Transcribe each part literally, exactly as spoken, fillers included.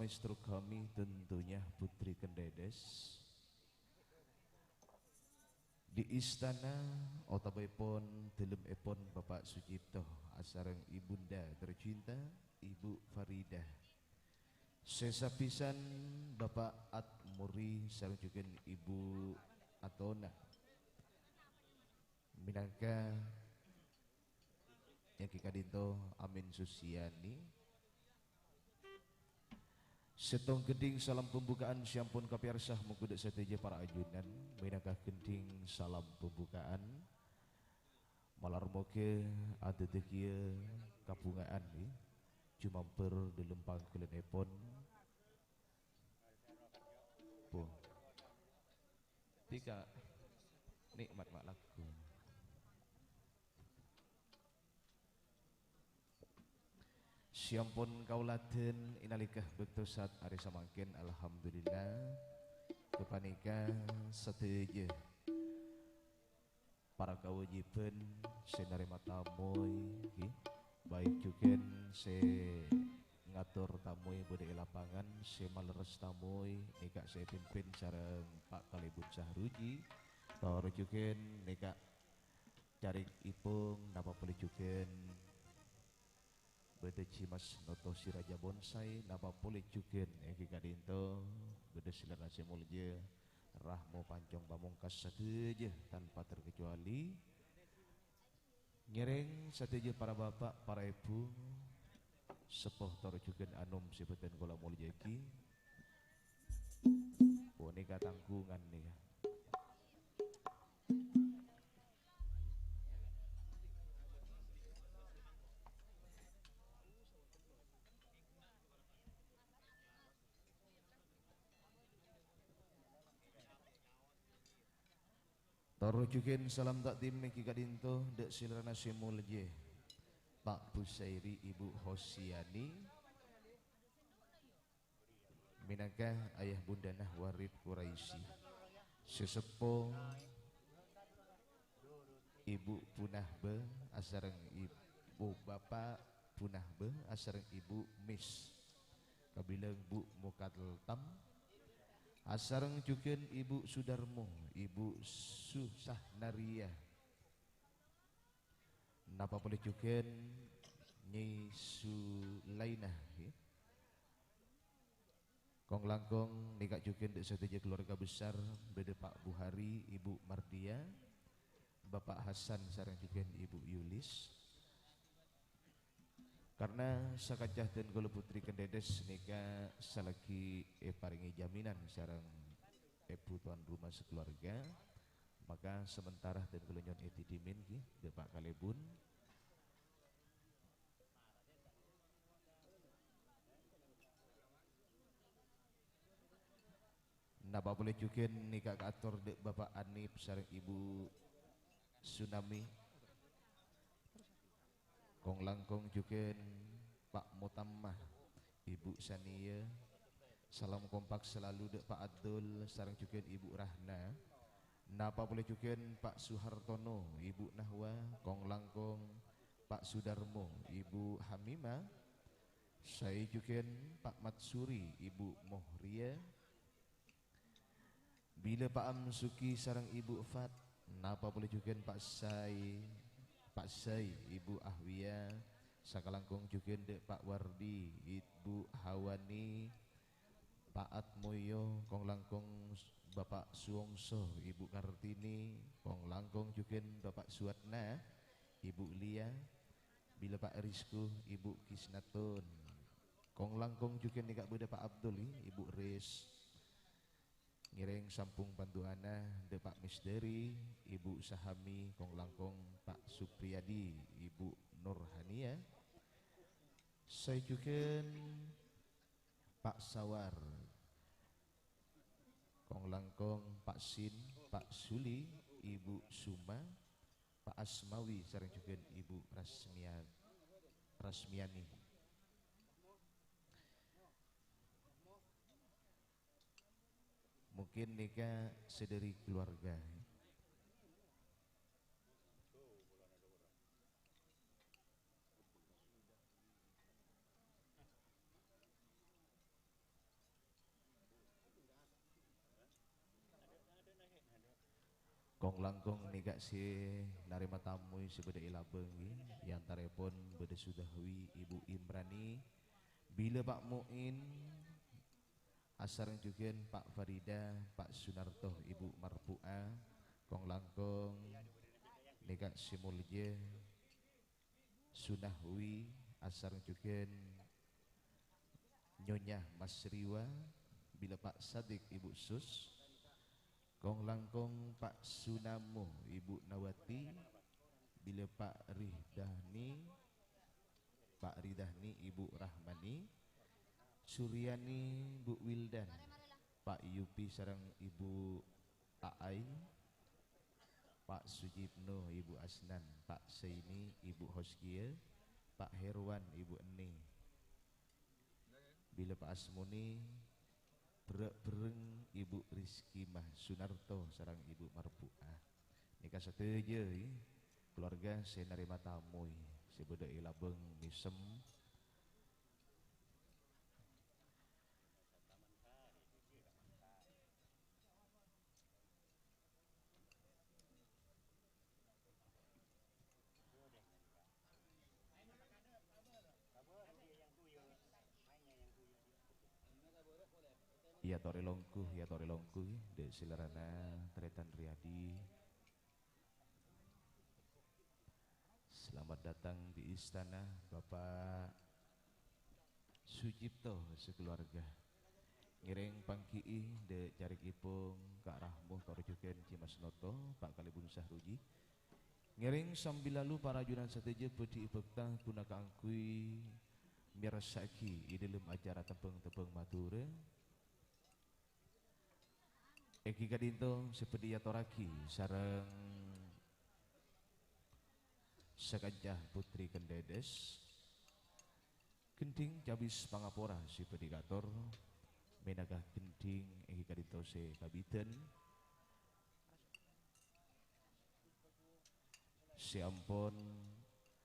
maestro kami tentunya Putri Kendedes. Di istana otabâèpon dâlemèpon Bapak Sucipto asareng Ibunda tercinta, Ibu Faridah. Sè sapisan Bapak Atmuri sareng jhughân Ibu Atona. Mènangka èngghi ka'dinto Amin Susiani. Sèttong ghendhing salam pembukaan sè ampon kapèyarsa mongghu dâ' sadhâjâ para ajunan, mènangka ghendhing salam pembukaan. Malar moghâ adhâddhiyâ kabhunga'an, ngghi, jumamber dâlem pangghulâèpon. Bu. Tika nikmat ma' lagghu. Sè ampon kaulâ dhân è nalèka bâkto saat arè samangkèn, alhamdulillah, ghâpanèka sadhâjâ para kawâjibhân sè narèma tamoy, ngghi, baik jhughân sè ngator tamoy bâdâ è lapangan, sè malerres tamoy nèka sè èpimpin sareng Pa' Kalèbun Sahruji, tor jhughân nèka carèk Ipong, napa polè jhughân bâdâ Jimas Noto Siraja Bonsai, napa polè jhughân èngghi ka'dinto bâdâ salèrana sè molja Rahmo Pancong Pamongkas sadhâjâ tanpa terkecuali. Ngèrèng sadhâjâ para bapa', para èbhu, seppo tor jhughân anom sè bhâdhân kaulâ molja'aghi. Ponèka tangghungan nèka. Tor jhughân salam takdim èngghi ka'dinto dâ' salèrana sè molja Pa' Busairi Ibu Hosiani. Mènangka ayah bundhâna Warib Quraisy. Sè seppo Ibu Punahba asareng Ibu Bapa' Punahba asareng Ibu Mis. Kabilang Bu Mukaltam asareng jhughân Ibu Sudarmo, Ibu Susahnaria. Napa polè jhughân Nyi Sulainah, ngghi. Kong-langkong nèka jhughân dâ' sadhâjâ keluarga besar, bâdâ Pa' Buhari, Ibu Mardia, Bapak Hasan sareng jhughân Ibu Yulis. Karna sakaca dhân kaulâ Putri Kendedes nèka salaghi èparèngè jaminan sareng èbhu tuan rumah sakeluarga, maka sementara dhân kaulâ nyo'on èdhimèn, ngghi, dâ' Pa' Kalèbun. Napa polè jhughân nèka kaator dâ' Bapak Anip sareng Ibu Sunami. Kong-langkong jhughân Pa' Mutamma, Ibu Sania. Salam kompak selalu dâ' Pa' Adul sareng jhughân Ibu Rahna. Napa polè jhughân Pa' Suhartono, Ibu Nahwa, kong-langkong Pa' Sudarmo, Ibu Hamima. Saè jhughân Pa' Matsuri, Ibu Mohria. Bilâ Pa' Amsuki sareng Ibu Fat, napa polè jhughân Pa' Sai, Pa' Sai, Ibu Ahwia, sakalangkong jhughân dâ' Pa' Wardi, Ibu Hawani, Pa' Atmoyo, kong-langkong Bapak Suwongso, Ibu Kartini, kong-langkong jhughân Bapak Suwatna, Ibu Lia, bilâ Pa' Rizku, Ibu Kisnatun, kong-langkong jhughân nèka bâdâ Pa' Abdul, Ibu Ris. Ngèrèng sampung pandu'âna dâ' Pa' Misteri, Ibu Sahami, kong-langkong Pa' Supriyadi, Ibu Nurhania. Saè jhughân Pa' Sawar, kong-langkong Pa' Sin, Pa' Suli, Ibu Suma, Pa' Asmawi sareng jhughân Ibu Rasmia-, Rasmiani. Mungkin nèka sè dâri keluarga. Kong-langkong nèka sè narèma tamoy sè bâdâ è labâng, ngghi. È antarèpon bâdâ Sudahwi, Ibu Imrani, bilâ Pa' Mu'in, asareng jhughân Pa' Farida, Pa' Sunarto, Ibu Marpu'a, kong-langkong nèka sè molja Sunahwi, asareng jhughân Nyonya Masriwa, bilâ Pa' Sadik, Ibu Sus, kong-langkong Pa' Sunamo, Ibu Nawati, bilâ Pa' Rihdani, Pa' Ridahni, Ibu Rahmani, Suryani, Bu Wildan, Pa' Yupi sareng Ibu Aai, Pa' Sujibno, Ibu Asnan, Pa' Saini, Ibu Hoskia, Pa' Herwan, Ibu Eni. Bilâ Pa' Asmoni, bârâ'-bâreng Ibu Rizkimah Sunarto sareng Ibu Marpu'a. Nèka sadhâjâ, è, kalowarga sè narèma tamoy sè bâdâ è labâng mèsem. Èyatorè longghu, èyatorè longghu, dâ' salèrana Tarètan Riyadi. Selamat datang di istana, Bapak Sujipto sakalowarga. Ngèrèng pangghi'i dâ' carèkèpon Ka' Rahmo, tor jhughân Cè' Mas Noto, Pa' Kalèbun Sahruji. Ngèrèng sambi lalu para ajunan sadhâjâ bhâdhi èbhâkta ghuna kaangghuy mèyarsa'aghi è dâlem acara tembhâng-tembhâng Madhurâ. Èngghi ka'dinto sè bhâdhi èyatorraghi sareng sakanca putri Kendedes, gendhing cabis pangapora sè bhâdhi kator mènangka gendhing èngghi ka'dinto sè kabidhân. Sè ampon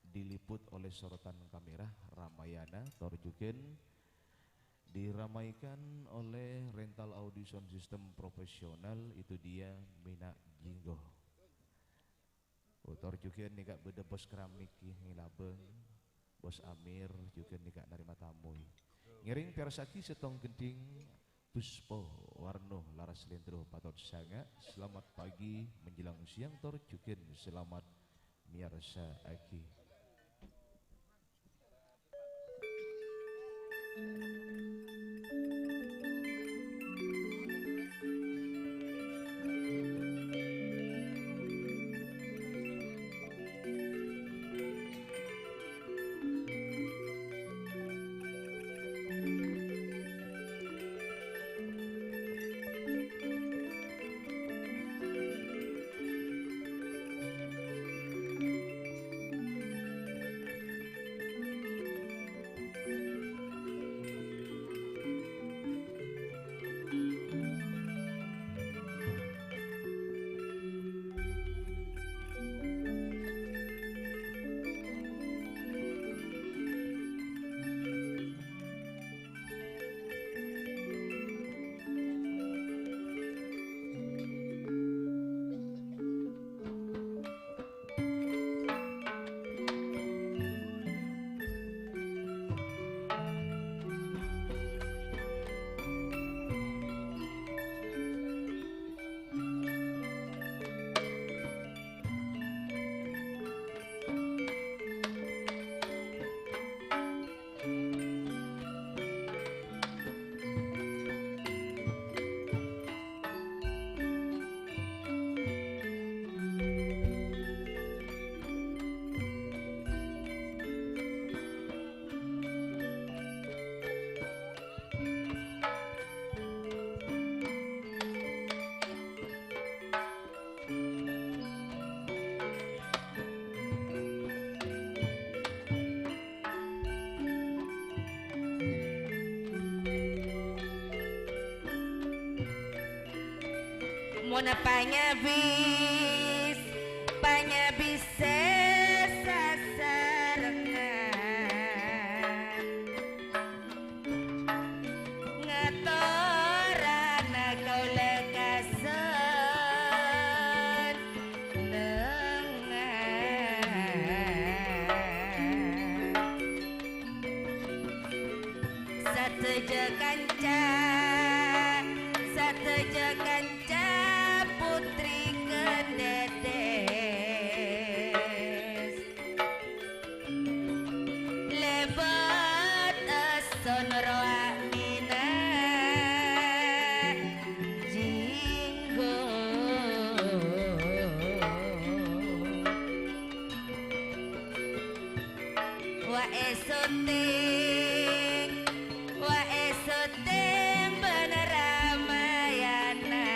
diliput oleh sorotan kamera Ramayana, tor jhughân diramaikan oleh rental audio sound system profesional, itu dia Mina Jinggo. Oh, tor jhughân nèka bâdâ bos keramik è labâng, Bos Amir jhughân nèka narèma tamoy. Ngèrèng pèyarsa'aghi sèttong gendhing Buspo Warno Laras Lendro Patot Sanga. Selamat pagi menjelang siang tor jhughân selamat mèyarsa'aghi. Mon panyabis, panyabis sè sasarengngan, ngatorana kaulâ ka son. Èsoting, wa èsoting bân Ramayana.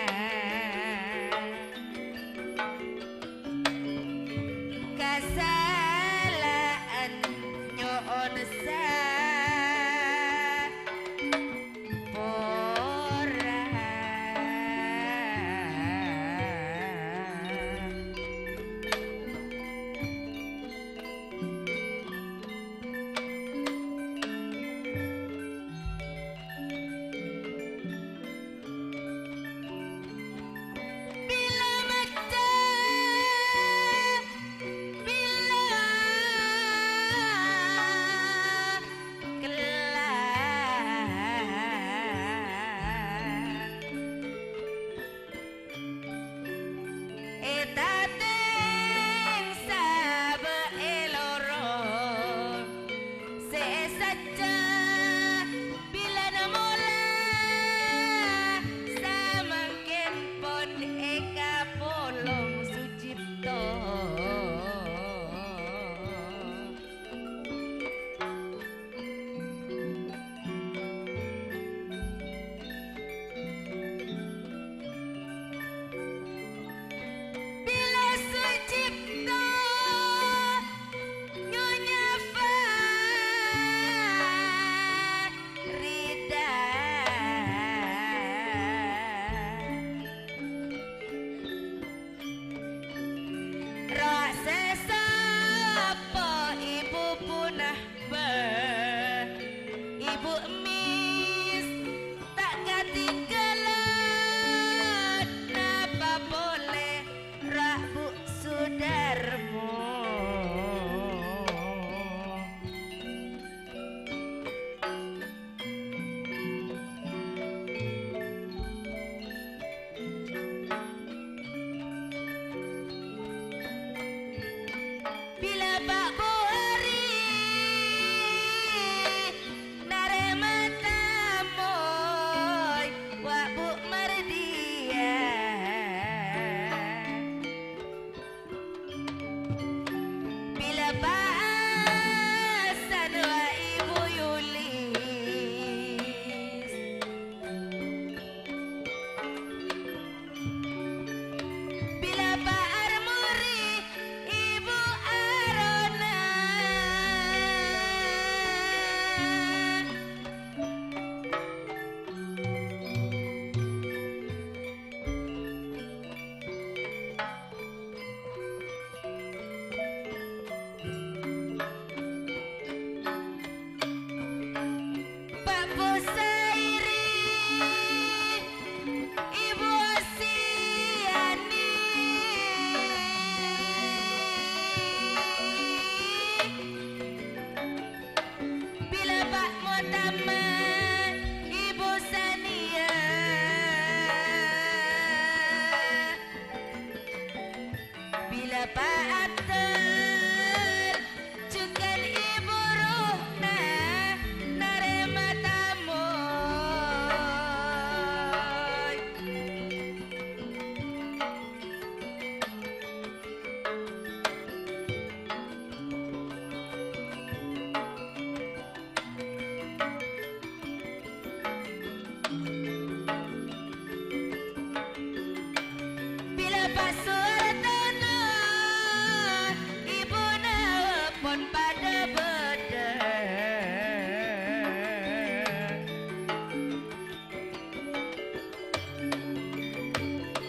Kasala'an nyo'on sapora. Bilâ maca, bilâ kellar. È tatèng sabâ' è loro sè èsajjhâ bilâna mola, samangkèn pon èkapolong Sucipto. Bilâ Sucipto Nyonya Farida. Ra' sè sapa Ibu punah bâ, Ibu Emis ta' katinggalan, napa polè ra' Bu Sudarmo. Bilâ Pak Buhari narèma tamoy, wa' Bu Mardian. Bilâ pa'asan wa' Ibu Yulis. Bilâ pa'armori Ibu Arona. Pak Busairi, Ibu Asiani. Bilâ Pak Mutama, Ibu Sania. Bilâ Pak Abdul, jhughân Ibu Ruhna narèma tamoy. Bilâ Pak Suwartono, ibuna pon padâ bâdâ.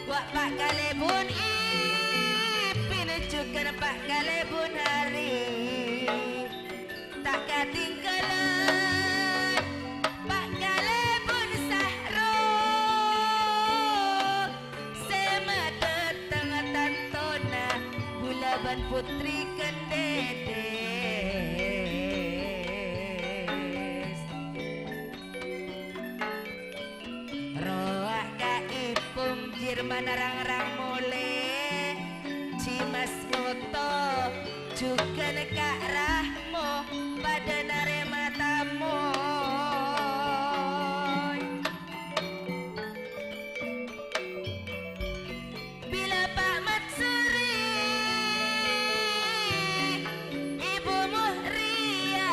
Wa' Pak Kalèbun Ipin jhughân Pak Kalèbun Hari. Ta' katinggalan Pak Kalèbun Sahro sè madâteng tantona bulâ bân Putri Kendedis. Rowa ka Ipung Jirman rang-rang molè, Jimas Oto, jhughân Ka' Rahmo, padâ narèma tamoy. Bilâ Pak Matsuri, Ibu Muhriya.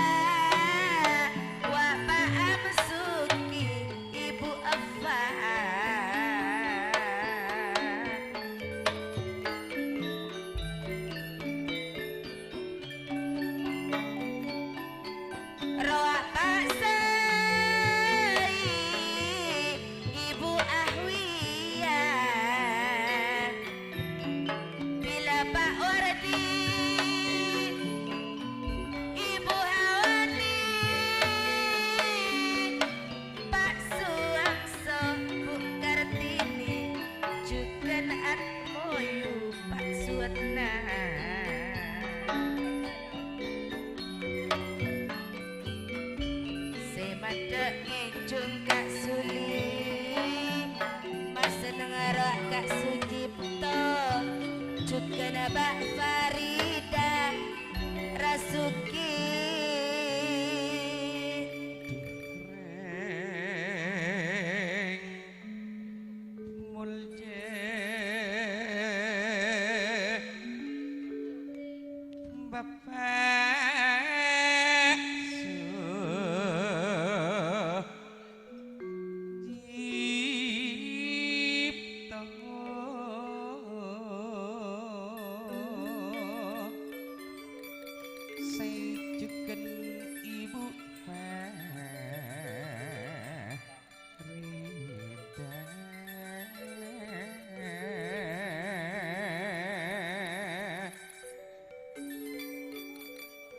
Sè maddhâ' ngèjhung Ka' Suli, masenneng arowa Ka' Sujipto, jhughân Bâ' Farida Rasuki. Moljâ Bapa' Sujipto, sè jhughân Ibu Pa' Rida.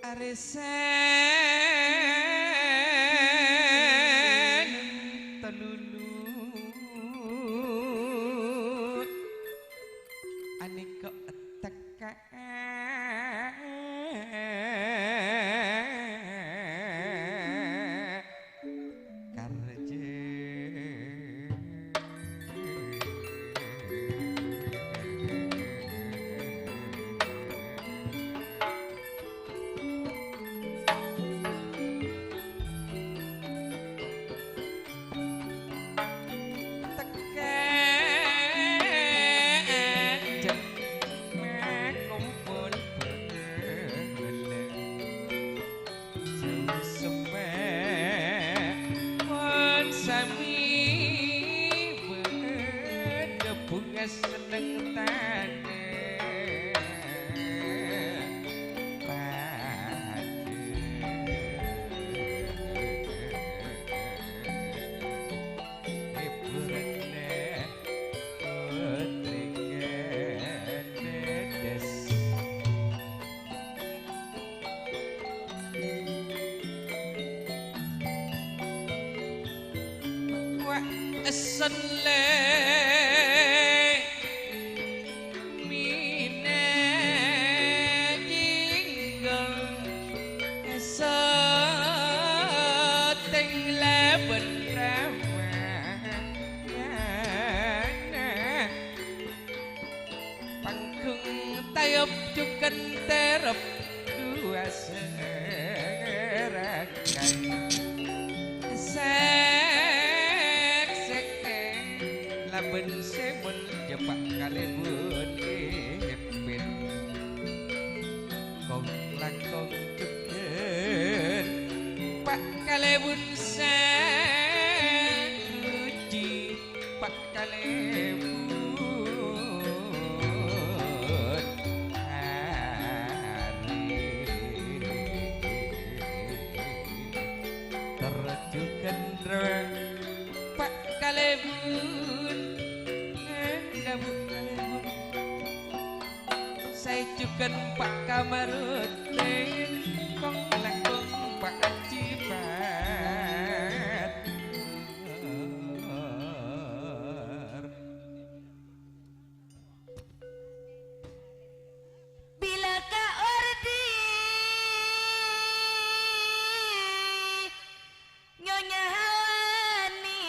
Arèsan tolulut anèka tekka karjâ. Tekka ajâm makompol bâlâ. Jhâu semmè' pon samè bâdâ bhunga senneng tanè padâ. Hiburanna Putri Kandhâdhâs. Wa' essen lè mina jinggo soteng labân ramayana. Panggung tayop jhughân terrep duwâ sèrangkèng. Sèksèkè labân sè moljâ Pa' Kalèbun èpèn. Kong-langkong jhughân Pa' Kalèbun sè suci. Pa' Kalèbun arè. Terjun kendra Pa' Kalèbun, eh, Kalèbun. Sè jhughân Pa' Kamarutè, kong-langkong Pa' Ajibat. Bilâ ka ordi Nyonya Hawani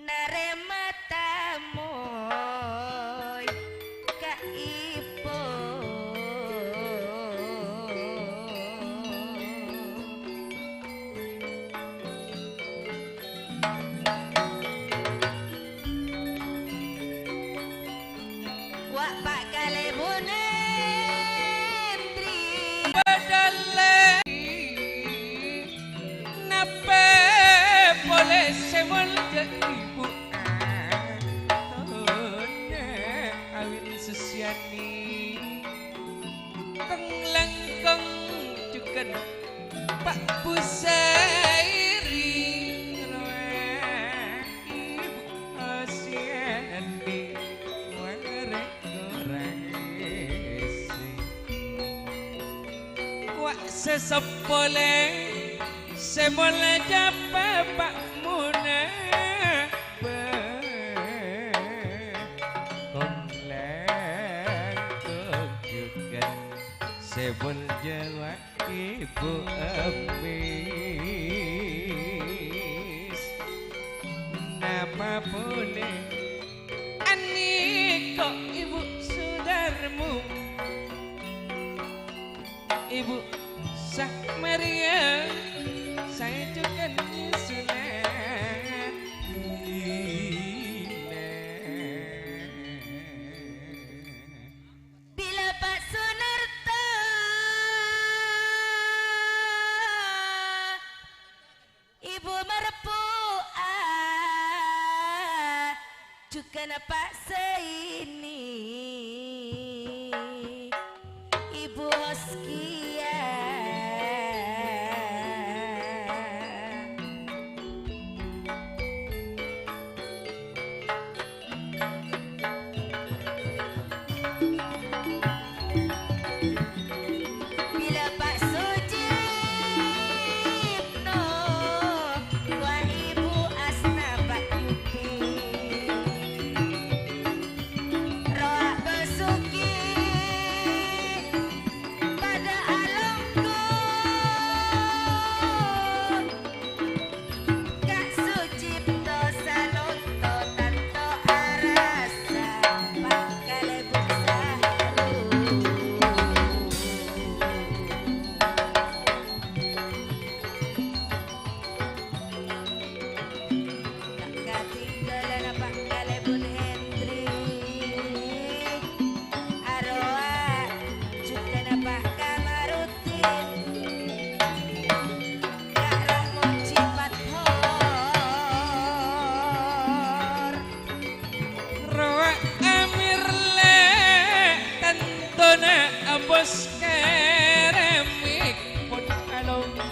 narèma tamoy ka ipun. Wa' Pa' Kalèbun èndri. Padâlè napè polè sè moljâ ibu atona awin sesiani. Kong-langkong jhughân Pa' Busairi rowa ibu Hosiani warè korang isi. Wa' sè seppolè sè moljâ Bapa' Munabah. Kong Sè molja Ibu Emis, napa polè anèko Ibu Sudarmo, Ibu Sahmaria, saè jhughân nyusunat. Bilâ Pa' Sunarto, Ibu Marpu'a, jhughân Pa' Zaini, Ibu Hoskia. Bilâ Pa' Sujipno, wa Ibu Asna Pa' Yupi. Rowa Basuki padâ alongghu. Ka' Sujipto Salonto tanto arassa, Pa' Kalèbun Saru. Ta' katinggalana Pa' Kalèbun Hendri. Arowa jhughân Pa' Kamarudin. Ka' Rahmun Cipathor. Rowa Amir lè' tantona abos keramik pon alongghu.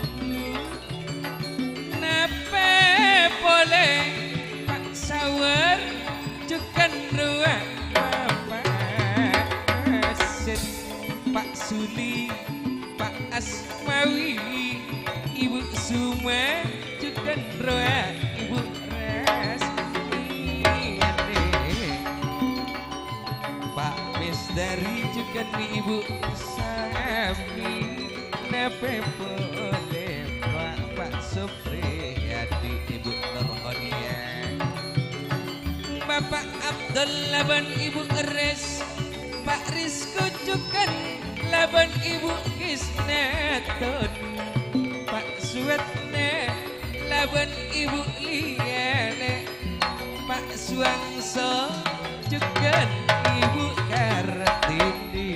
Napè polè Pa' Sawar jhughân rowa Bapa' Asin, Pa' Suli, Pa' Asmawi, Ibu Suma, jhughân rowa Ibu Rasmiyati. Pa' Mistari jhughân Ibu Sami, napè polè Pa', Pa' Supriyadi, Ibu Nurhonia, Bapa' Abdullah bân Ibu Res, Pa' Rizko jhughân labân Ibu Kisnatun, Pa' Suwatna labân Ibu Liana, Pa' Suwangso jhughân Ibu Kartini,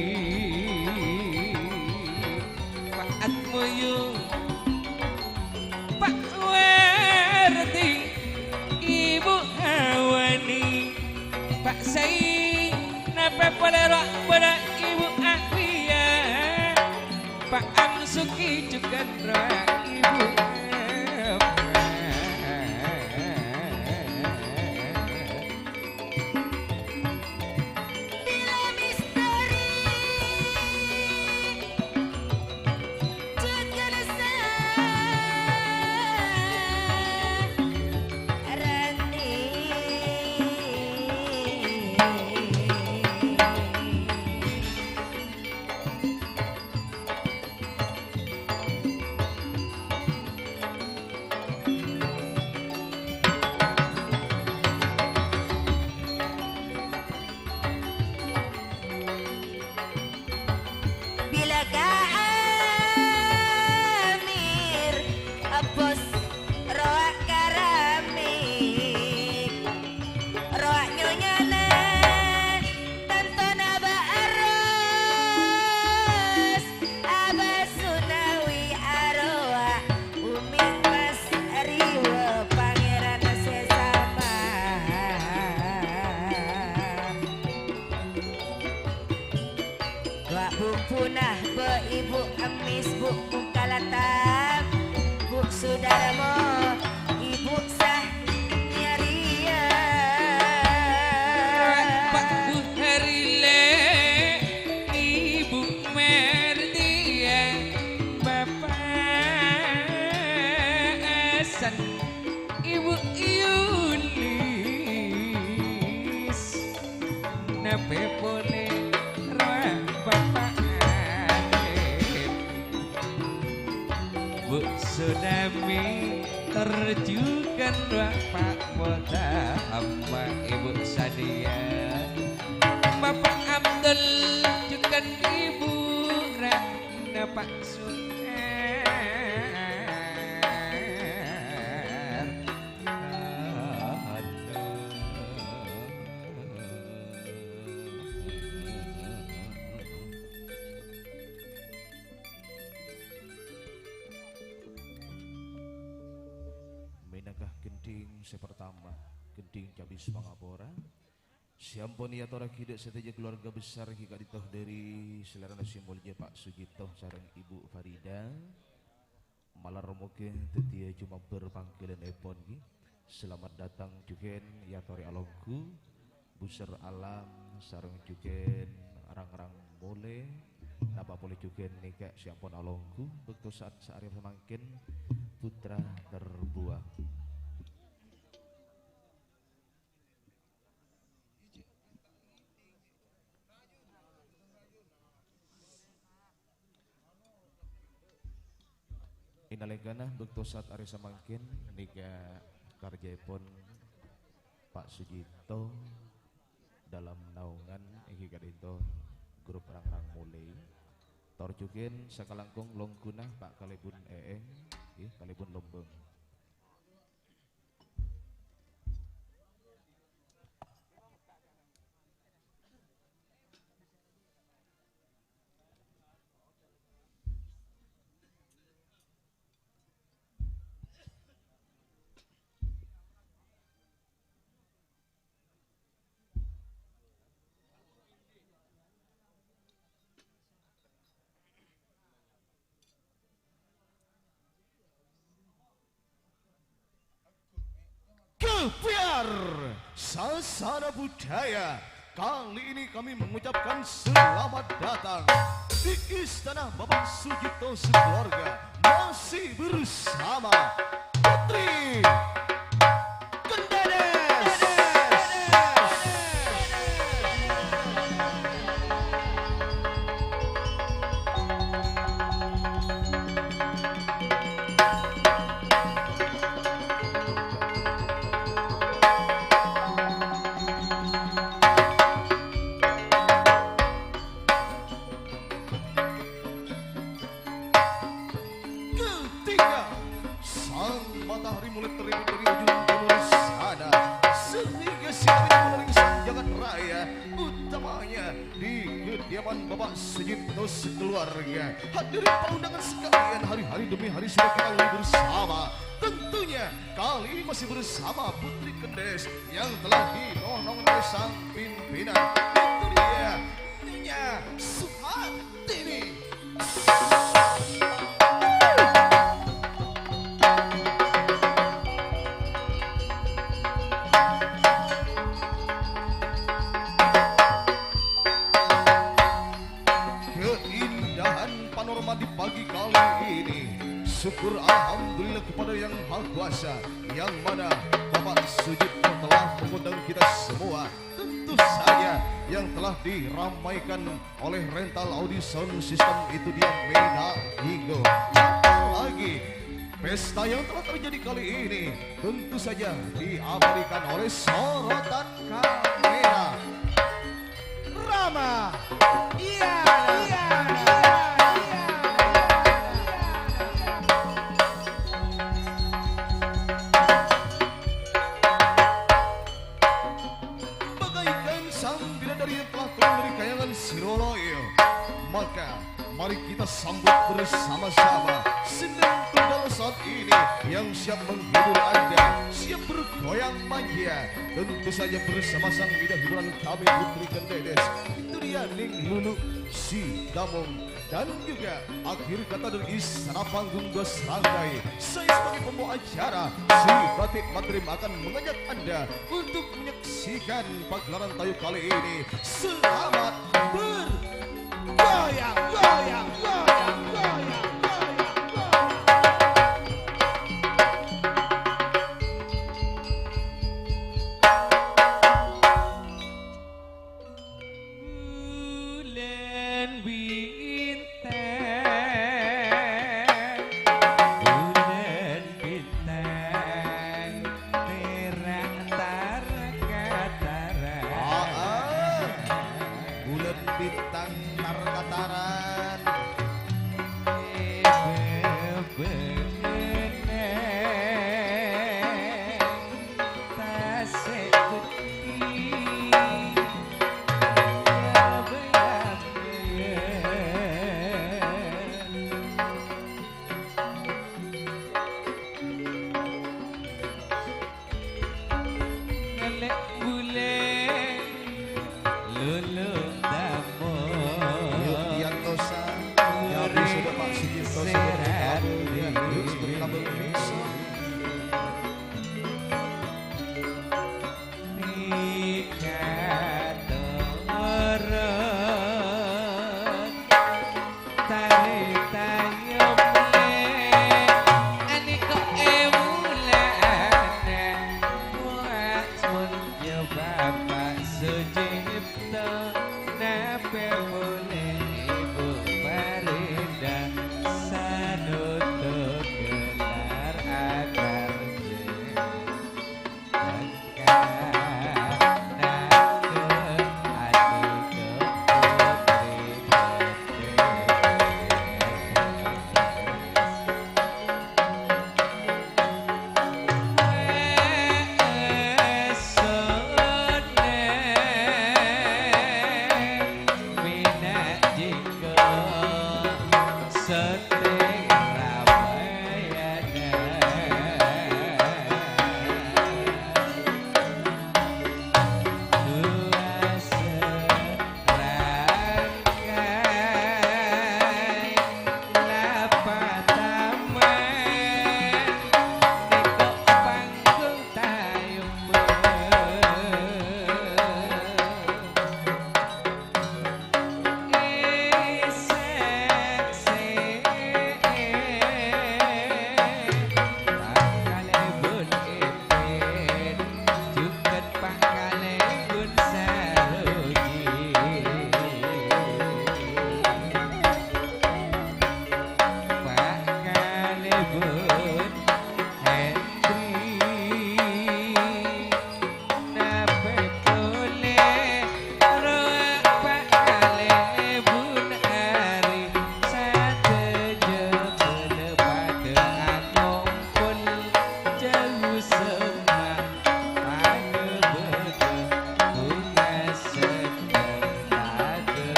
Pa' Atmoyo, Pa' Wardi, Ibu Hawani, Pa' Sai, napè polè rowa bâdâ Ibu Awiya, Pa' Amsuki jhughân rowa Ibu Ema. Bilâ Mistari jhughân Sarani. Bilâ ka Amir, ebbos rowa keramik. Rowa nyonyana tantona Ba'arus, Aba Sunawi arowa Umi Mas Riwa Pangèran Sesama. Wa' bubuna bâ' Ibu Emis, Bu Mungkalata, Bu Sudarmo, Ibu Sah nyarèya. Pa' Bu Harilè, Ibu Mardiya, Bapa' Hasan, Ibu Yulis. Napè polè rowa Bapa' Ade. Tsunami, tor jhughân Bapa' Moda, Amma' Ibu sadhâjâ. Bapa' Abdul jhughân Ibu Ratna, Pa' Suher. Mènangka gendhing sè partama, gendhing cabis pangapora, sè ampon èyatorraghi dâ' sadhâjâ kalowarga besar ghi' ka'dinto dâri salèrana sè molja Pa' Sujipto sareng Ibu Farida. Malar moghâ dhâddhiyâ jumabâr pangghâlâ'ânnèpon, ghi. Selamat datang jhughân èyatorè alongghu, busur alang sareng jhughân rang-rang molè, napa polè jhughân nèka sè ampon alongghu, bâkto sa'at saarè samangkèn putra terbuang. È nalèkana bâkto sa'at arè samangkèn nèka karjâèpon Pa' Sujipto dâlâm naongan èngghi ka'dinto grup rang-rang molè. Tor jhughân sakalangkong longghuna Pa' Kalèbun Eeng, ngghi, Kalèbun Lombang. Gebyar Sasana Budaya. Kali ini kami mengucapkan selamat datang di istana Bapak Sujipto sekeluarga. Masih bersama Putri Kendedes. Ketika sang matahari mulai terbit dari ujung timur sana, sehingga sinar itu menerangi sang jagat raya, utamanya di kediaman Bapak Sujipto sekeluarga. Hadirin para undangan sekalian, hari-hari demi hari sudah kita lalui bersama. Tentunya kali ini masih bersama Putri Kendes yang telah dinohon oleh sang pimpinan. Itu dia, Nyonya Suhartini. Keindahan panorama di pagi kali ini. Syukur alhamdulillah kepada Yang Maha Kuasa, yang mana Bapak Sujipto telah mengundang kita semua. Tentu saja yang telah diramaikan oleh rental audio sound system itu dia Mena Gigo. Apalagi pesta yang telah terjadi kali ini tentu saja diabadikan oleh sorotan kamera. Rama. Iya, iya, iya, iya, iya. Bagaikan sang bidadari yang telah turun dari kayangan Siroloyo, maka mari kita sambut bersama-sama sindang tunggal saat ini yang siap menghibur Anda, siap bergoyang manja. Tentu saja bersama sang bidadari hiburan kami, Putri Kendedes. Itu dia Ning Lulu, si Damong, dan juga akhir kata dari istana panggung Bos Rangkai. Saya sebagai pembawa acara, si Batik Madrim akan mengajak Anda untuk menyaksikan pagelaran tayu kali ini. Selamat bergoyang, goyang, goyang, goyang, goyang, goyang. Bulan bintang, bulan Bulan bintang tar-kataran. Ngalè bulè lulung damo. Yuk, Diantosa. Ya, Abi, sudah, Pak Sugito, sudah bergabung. Ya, yuk, seperti kabel pemirsa. Rika toro. Tarè tayom lè, anèko è bulâna. Wah, mon nyoba Pak Sujipto, napè polè Ibu Farida, sanutup gelar akarjâ. Sèttèng ramayana. Duwâ serangkai lapa taman, nèko panggung tayembhâ. Napè polè rowa pakalèbun arè, sadhâjâ bâdâ padâ akompol jhâu semma', padâ bâdâ bhunga seddhâ padâ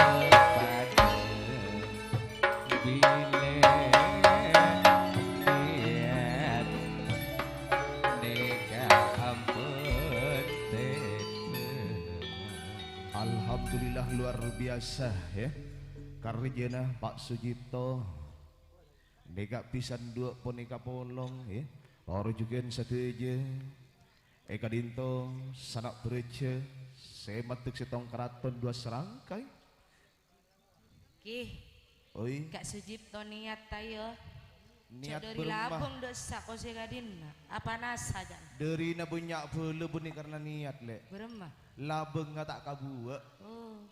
padâ. Bilâ nèyat nèka ampon tèdhâ. Alhamdulillah, luar biasa, ya. Karjâna Pak Sujipto. Nèka bhisan duwâ' ponèka polong, ya. Loro jhughân sadhâjâ. È ka'dinto sana' bârâjâ sè maddhek sèttong karaton duwâ' serangkai. Ki. Oi. Ka' Sujipto niyat ta' iyâ? Niyat jhâ' dhâri bârâmma? Labâng dâ' essa' ko sè ka'dinna'. Apa nasa, jhâ'? Dhârina bânnya' bhâlâ bânnè karna niyat, Lè'. Bârâmma? Labângnga ta' kabuwâ'. Oh.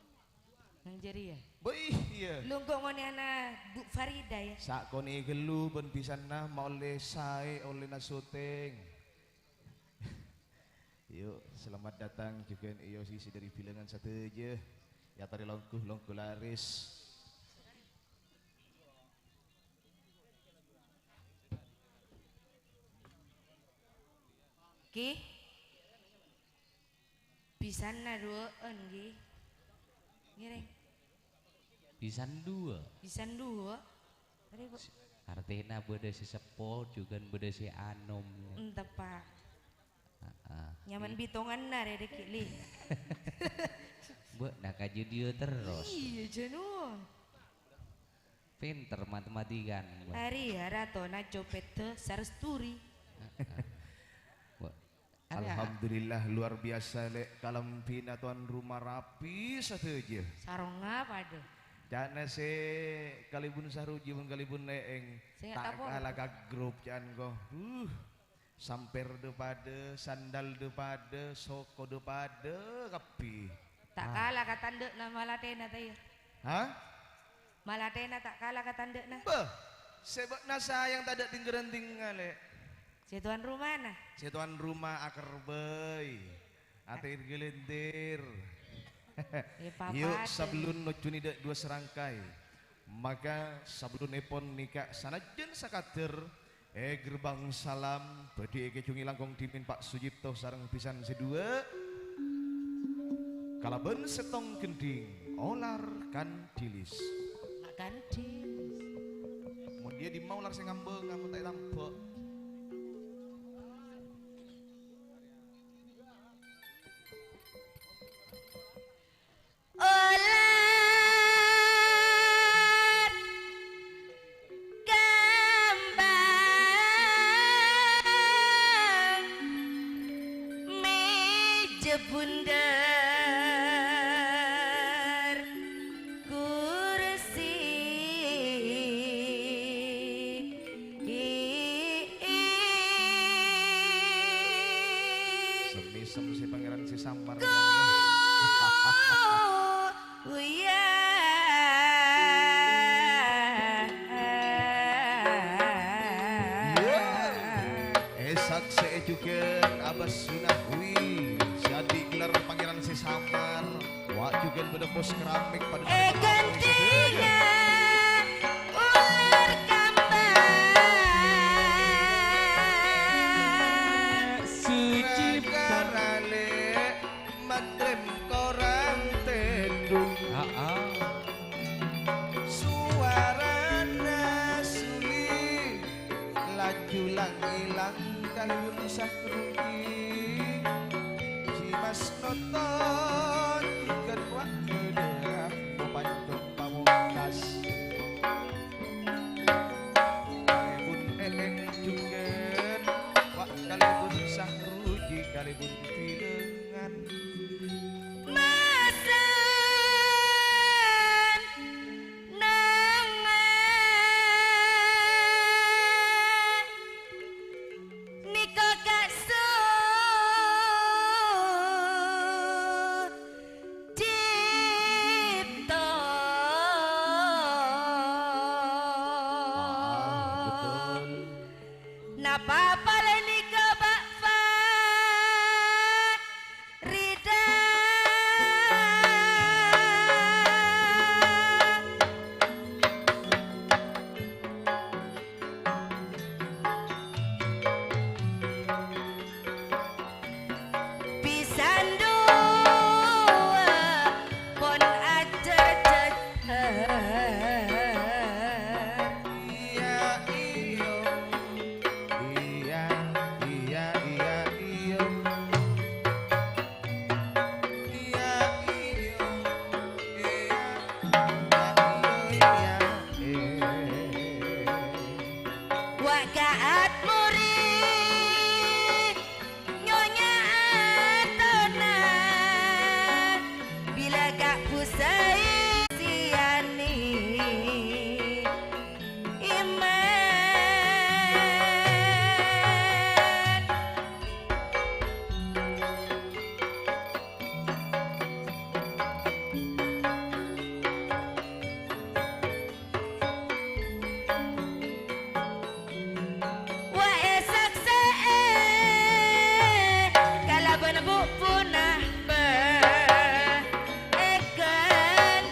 Nang jârèya? Bâh, iyâ. Lu engko' ngonè'ana Bu Farida, yâ? Sakonè' ghâllu bân bhisanna maollè saè ollèna syuting. Yu, selamat datang jhughân è O C C dhâri bilângan sadhâjâ. Èyatorè longghu, longghu larès. Ki. Bhisanna duwâ'ân, Ki. Ngèrèng. Bhisan duwâ'. Bhisan duwâ'. Arè, Bu. Artèna bâdâ sè seppo, jhughân bâdâ sè anom. Entep, Pak. Heeh. Nyaman bitonganna rè dhâggi', Li. Mbok, na kajhâdhiyâ terros. Iyâ, jhâ' no. Pènter matematikana, Mbok. Arèya ratona copèdhâ saresturi. Heeh. Mbok, arèya. Alhamdulillah, luar biasa, Lè'. Kalambhina tuan rumah rapi sadhâjâ. Sarongnga padâ. Ca'na sè kalèbun saroji bân kalèbun lè'èng. Sè ta' tapong. Kala ka grup ca'na ko. Huh. Sampèr dâ' padâ, sandal dâ' padâ, soko dâ' padâ kabbhi. Ta' kala ka tandhâ'na malatèna, ta' iyâ? Hah? Malatèna ta' kala ka tandhâ'na. Bâh, sè bâ'na sayang tadâ' ting-ghârântingnga, Lè'. Sè tuan rumana? Sè tuan roma akerbhâi. Atèr-ghâlèntèr. Yu', sabellun nojjhuni dâ' duwâ sarangkaè, maka sabellunèpon nèka sanajjhân sakadâr è Gerbang Salam bhâdhi èkèjhungè langkong dhimèn Pa' Sujipto sareng bhisan sè duwâ', kalabân sèttong ghendhing olar kandilis. Olar kandilis. Mon dhiyâ dimma olar sè ngambâng, amon ta' ètambhâ'. Olar kambâng mèjâ bundher kursi. Sem-mesem sè Pangèran sè samar. Gu-, gu-, ya. Iyâ. Èsaksè'è jhughân abâs sunah wi, sè andi' gelar Pangèran sè samar. Wa' jhughân bâdâ pos keramik padâ. È ghântèna ular kambâng. Suci karale magrem korang tendung. Aa. Suarana suli laju lang-ilang kalèbun sahrugi. Si Mas Noto jhughân wa' bâdâ mopancong pamongkas. Kalèbun Eleng jhughân wa' kalèbun sahrugi kalèbun bilengan. Mesen nang nèka Ka' Sujipto. Ah, betul. Napa palèn nèka Bapa' Rida? Bhisan duwâ' pon ajhâjhâr. Iyâ, iyâ. Iyâ, iyâ, iyâ, iyâ. Iyâ, iyâ. Iyâ, iyâ, iyâ, iyâ. Wa' ka'at morèd Nyonya Atona, bilâ ka' Pusai Siani. Iman. Wa' èsaksè'è kalabân bu-, bunah bâ-, èghân.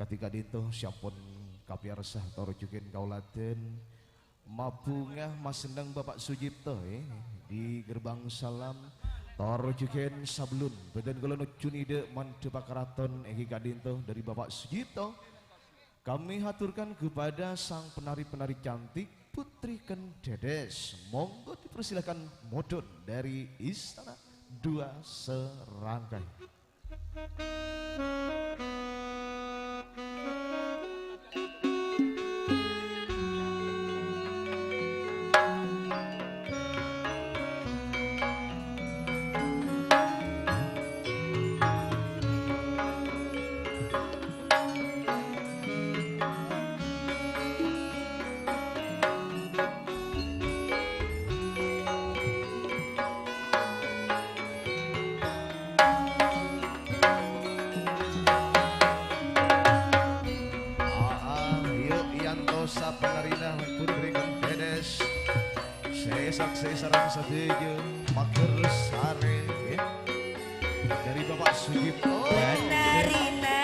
Kadhi ka'dinto sè ampon kapèyarsa tor jhughân kaulâ dhân mabhunga masenneng Bapak Sujipto, eh, di Gerbang Salam. Tor jhughân sabellun bhâdhân kaulâ nojjhuni dâ' mandhâpa karaton èngghi ka'dinto dâri Bapak Sujipto. Kami haturkan kepada sang penari-penari cantik, Putri Kendedes. Monggo dipersilakan modon dari Istana Dua Serangkai. Aa, yu', èyantos sapanarina Putri Kendedes. Sè saksè sareng sadhâjâ, maghârsarè, ya. Dâri Bapak Sugipto. Bânarina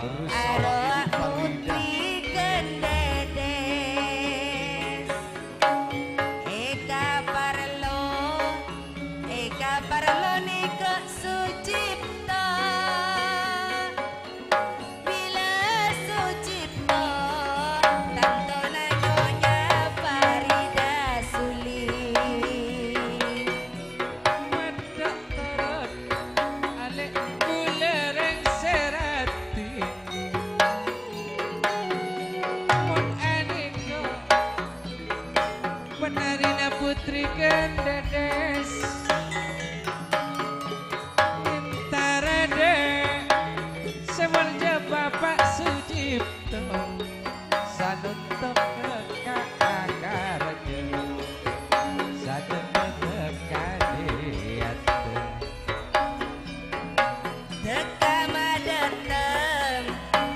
Terus arowa Ibu Farida. Putri Kendedes. Èka parlo, èka parlo nèko Sujipto. Bilâ Sujipto, tantona Nyonya Farida Suli. Maddhâ torot, alè' bulâ rèng sè raddhin. Mon anèko Pènarina Putri Kendedes. Èntar dâ' sè molja Bapak Sujipto. Sanonto ka akarja, sanonto ka niat. Tekka madâteng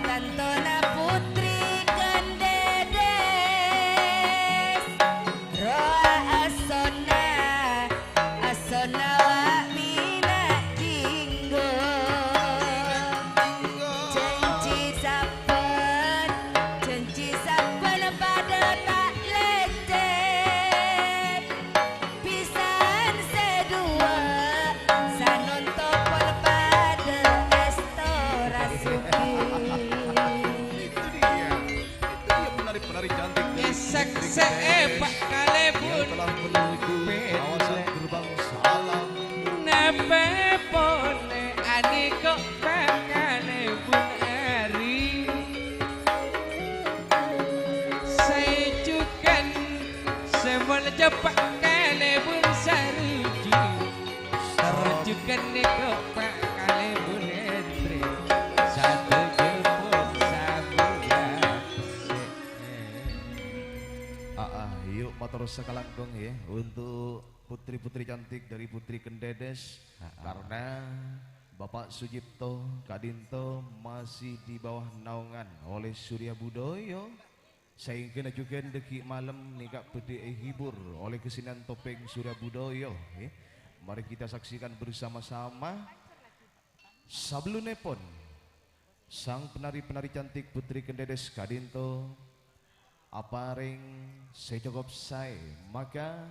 tantona Putri Kendedes. Rowa asonna, asonna wa' mina' jinggo. Janji sabbhân, janji sabbhân padâ ta' lècèk. Pisan sè duwâ', sanonto pon padâ èsto rasugi. Itu dia. Itu dia penari-penari cantik dari Putri Kendedes. Ngeseksè'è Pak Kalèbun. Yang telah menuju kawasan gerbang salam. Napa polè anèko Pak Kalèbun arè? Sè jhughân sè molja Pak Kalèbun saruju. Saruju ghânèka Pak Kalèbun èntrè. Sadhâjâ pon sabuya. Aa, yu' mator sakalangkong, ya, untuk putri-putri cantik dari Putri Kendedes. Aa. Karena Bapak Sujipto ka'dinto masih di bawah naungan oleh Surya Budoyo. Saèngghâna jhughân dâgghi' malem nèka bhâdhi èhibur oleh kesenian topeng Surya Budoyo, ya. Mari kita saksikan bersama-sama. Sabellunnèpon, sang penari-penari cantik Putri Kendedes ka'dinto aparèng sè cokop saè, maka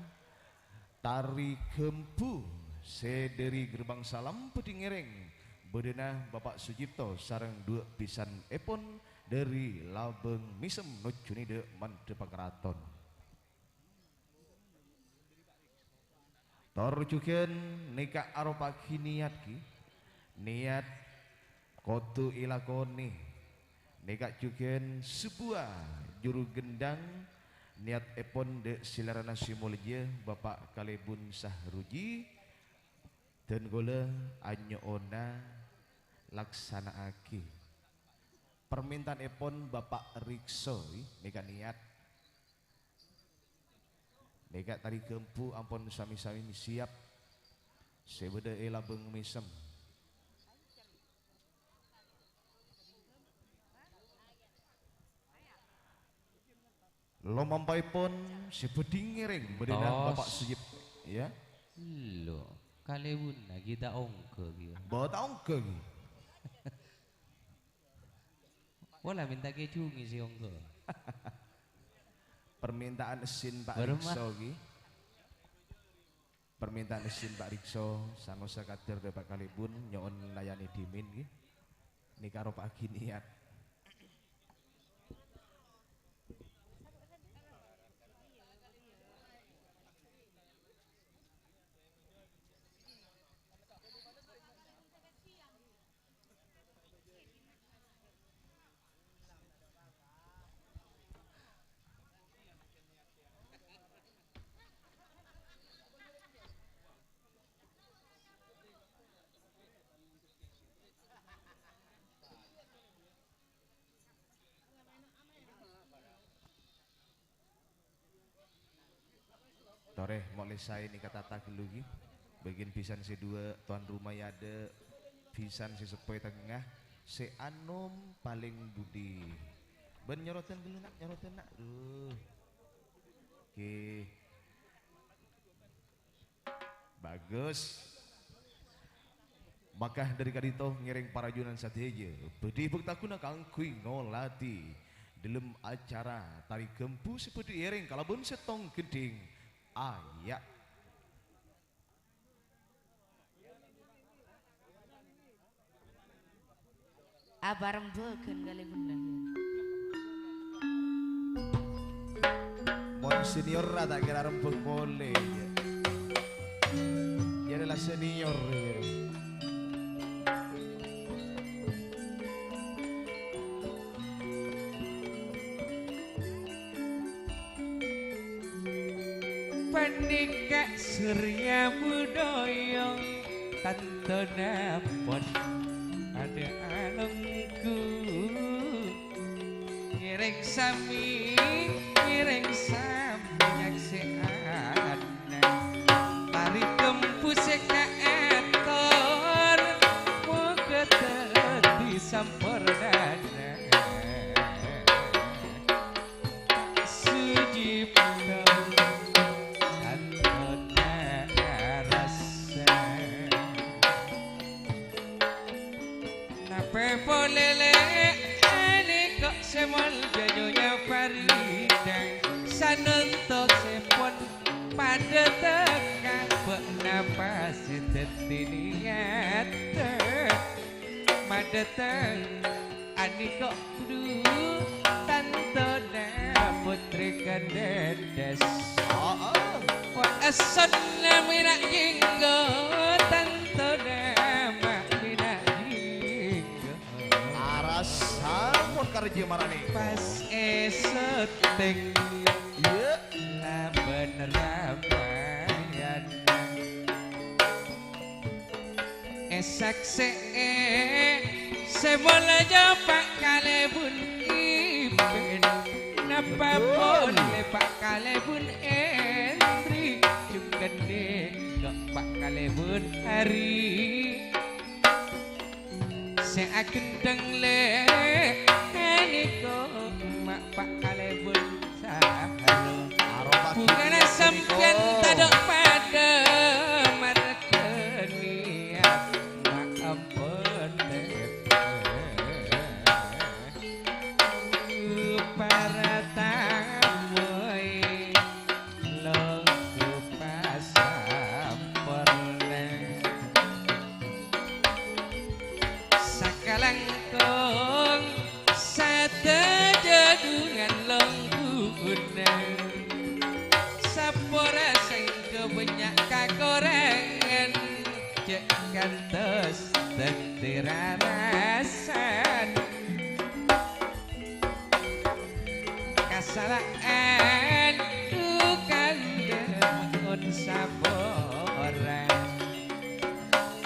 tari ghâmbu sè dâri Gerbang Salam bhâdhi ngèrèng bâdâna Bapak Sujipto sareng duwâ' bhisanèpon dâri Labâng Mèsem nojjhuni dâ' mandhâpa karaton. Tor jhughân nèka aropa'aghi niat, ghi. Niat kodhu èlakonè. Nèka jhughân sebuah juru gendang, niatèpon dâ' salèrana sè molja Bapak Kalèbun Sahruji, dân kaulâ anyo'ona laksana'aghi. Parmènta'anèpon Bapak Rikso, ghi, nèka niat. Nèka tari ghâmbu ampon sami-sami siap. Sè bâdâ è Labâng Mèsem. Lomampaèpon sè bhâdhi ngèrèng bâdâna Bapak Sujip, ya. Lo, Kalèbunna ghi' ta' ongghâ ghi. Bâ ta' ongghâ ghi. Pola mènta kèjhungi sè ongghu. Permintaan esin Pak Rikso, ghi. Permintaan esin Pak Rikso, sangosa kadir dâ' Pak Kalèbun, nyo'on layani dhimèn, ghi. Nèka ropa'aghi niat. Torè, mo' lè saè nèka tata ghâllu, ghi. Bâgiyân bhisan sè duwâ', towan roma è adâ', bhisan sè seppo è tengnga, sè anom palèng budi. Bân nyorodhân ghâllu, Na', nyorodhân, Na'. Duh. Ghi. Bagus. Maka dhâri ka'dinto ngèrèng parajunan sadhâjâ bhâdhi bhâktaguna kaangghuy ngolatè dhâlem acara tari ghâmbu sè bhâdhi èèrèng kalabân sèttong gendhing. Aya'. Abarembhâghân kalèbun, yâ. Mon senior ra ta' kèra rembhâk polè, yâ. Yâ, la senior, yâ. Panèka Surya Budaya, tantona pon padâ alongghu. Ngèrèng sami, ngèrèng sami nyaksè'ana. Tari ghâmbu sè kaator, moghâ dhâddhi sampornana. Sujipto tantona rassa. Napè polè lè' anèko sè molja Nyonya Farida, sanonto sè pon padâ teka bâ'na pas dhâddhi niyat. Madâteng anèko bhuru tantona pottrè Kadhâdhâs. Heeh. Wa essonna mèna' jenggo, tantona ma' mèna' jenggo. Arassa mon karjâ marani. Pas èsoteng. Iyâ. Labân Ramayana. Èsaksè'è sè molja Pa' Kalèbun Ipin. Napa polè Pa' Kalèbun Endri, jhughân nèko Pa' Kalèbun Ari. Sè aghândhâng lè' nèko ma' Pa' Kalèbun Saro. Bhungana sampèyan tadâ' padâ marghâ niyat ma' ampon tèbâ. Para tamoy longghu pasamporna. Sakalangkong sadhâjâ dhungan longghu ghuna. Sapora sèngko bânnya' kakorangan, jhâ' kantos dhâddhi rarasan. Kasala'an dhukandhâ mon sapora.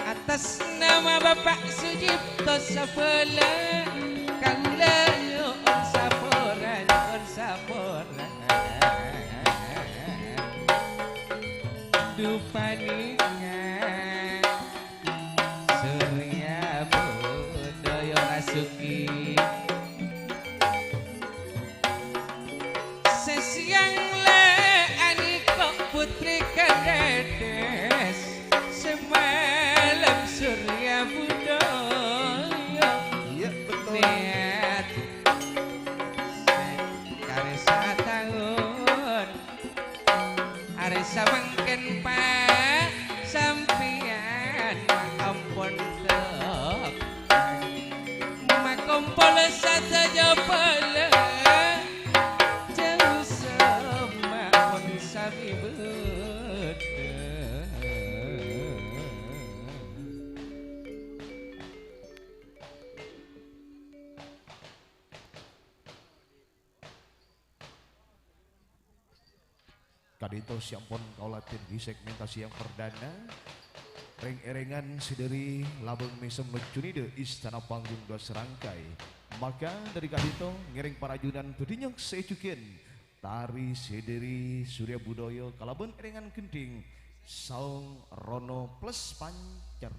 Atas nama Bapa' Sujipto Sabâla, kaulâ nyo'on sapora, nyo'on sapora. Dupanèka Surya Budaya Rasuki. Sè sèyang lè' anèko Putri Kadhâdhâs, sè malem Surya Budaya. Iyâ, betul. Ka'dinto sè ampon kaulâ addhin è segmentasi yang perdana, rèng-èrèngan sè dâri Labâng Mèsem Junida Istana Panggung Dua Serangkai. Maka dâri ka'dinto ngèrèng parajunan bhâdhi nyaksè'è jhughân tari sè dâri Surya Budaya kalabân èrèngan ghendhing Saong Rono plus Pancer.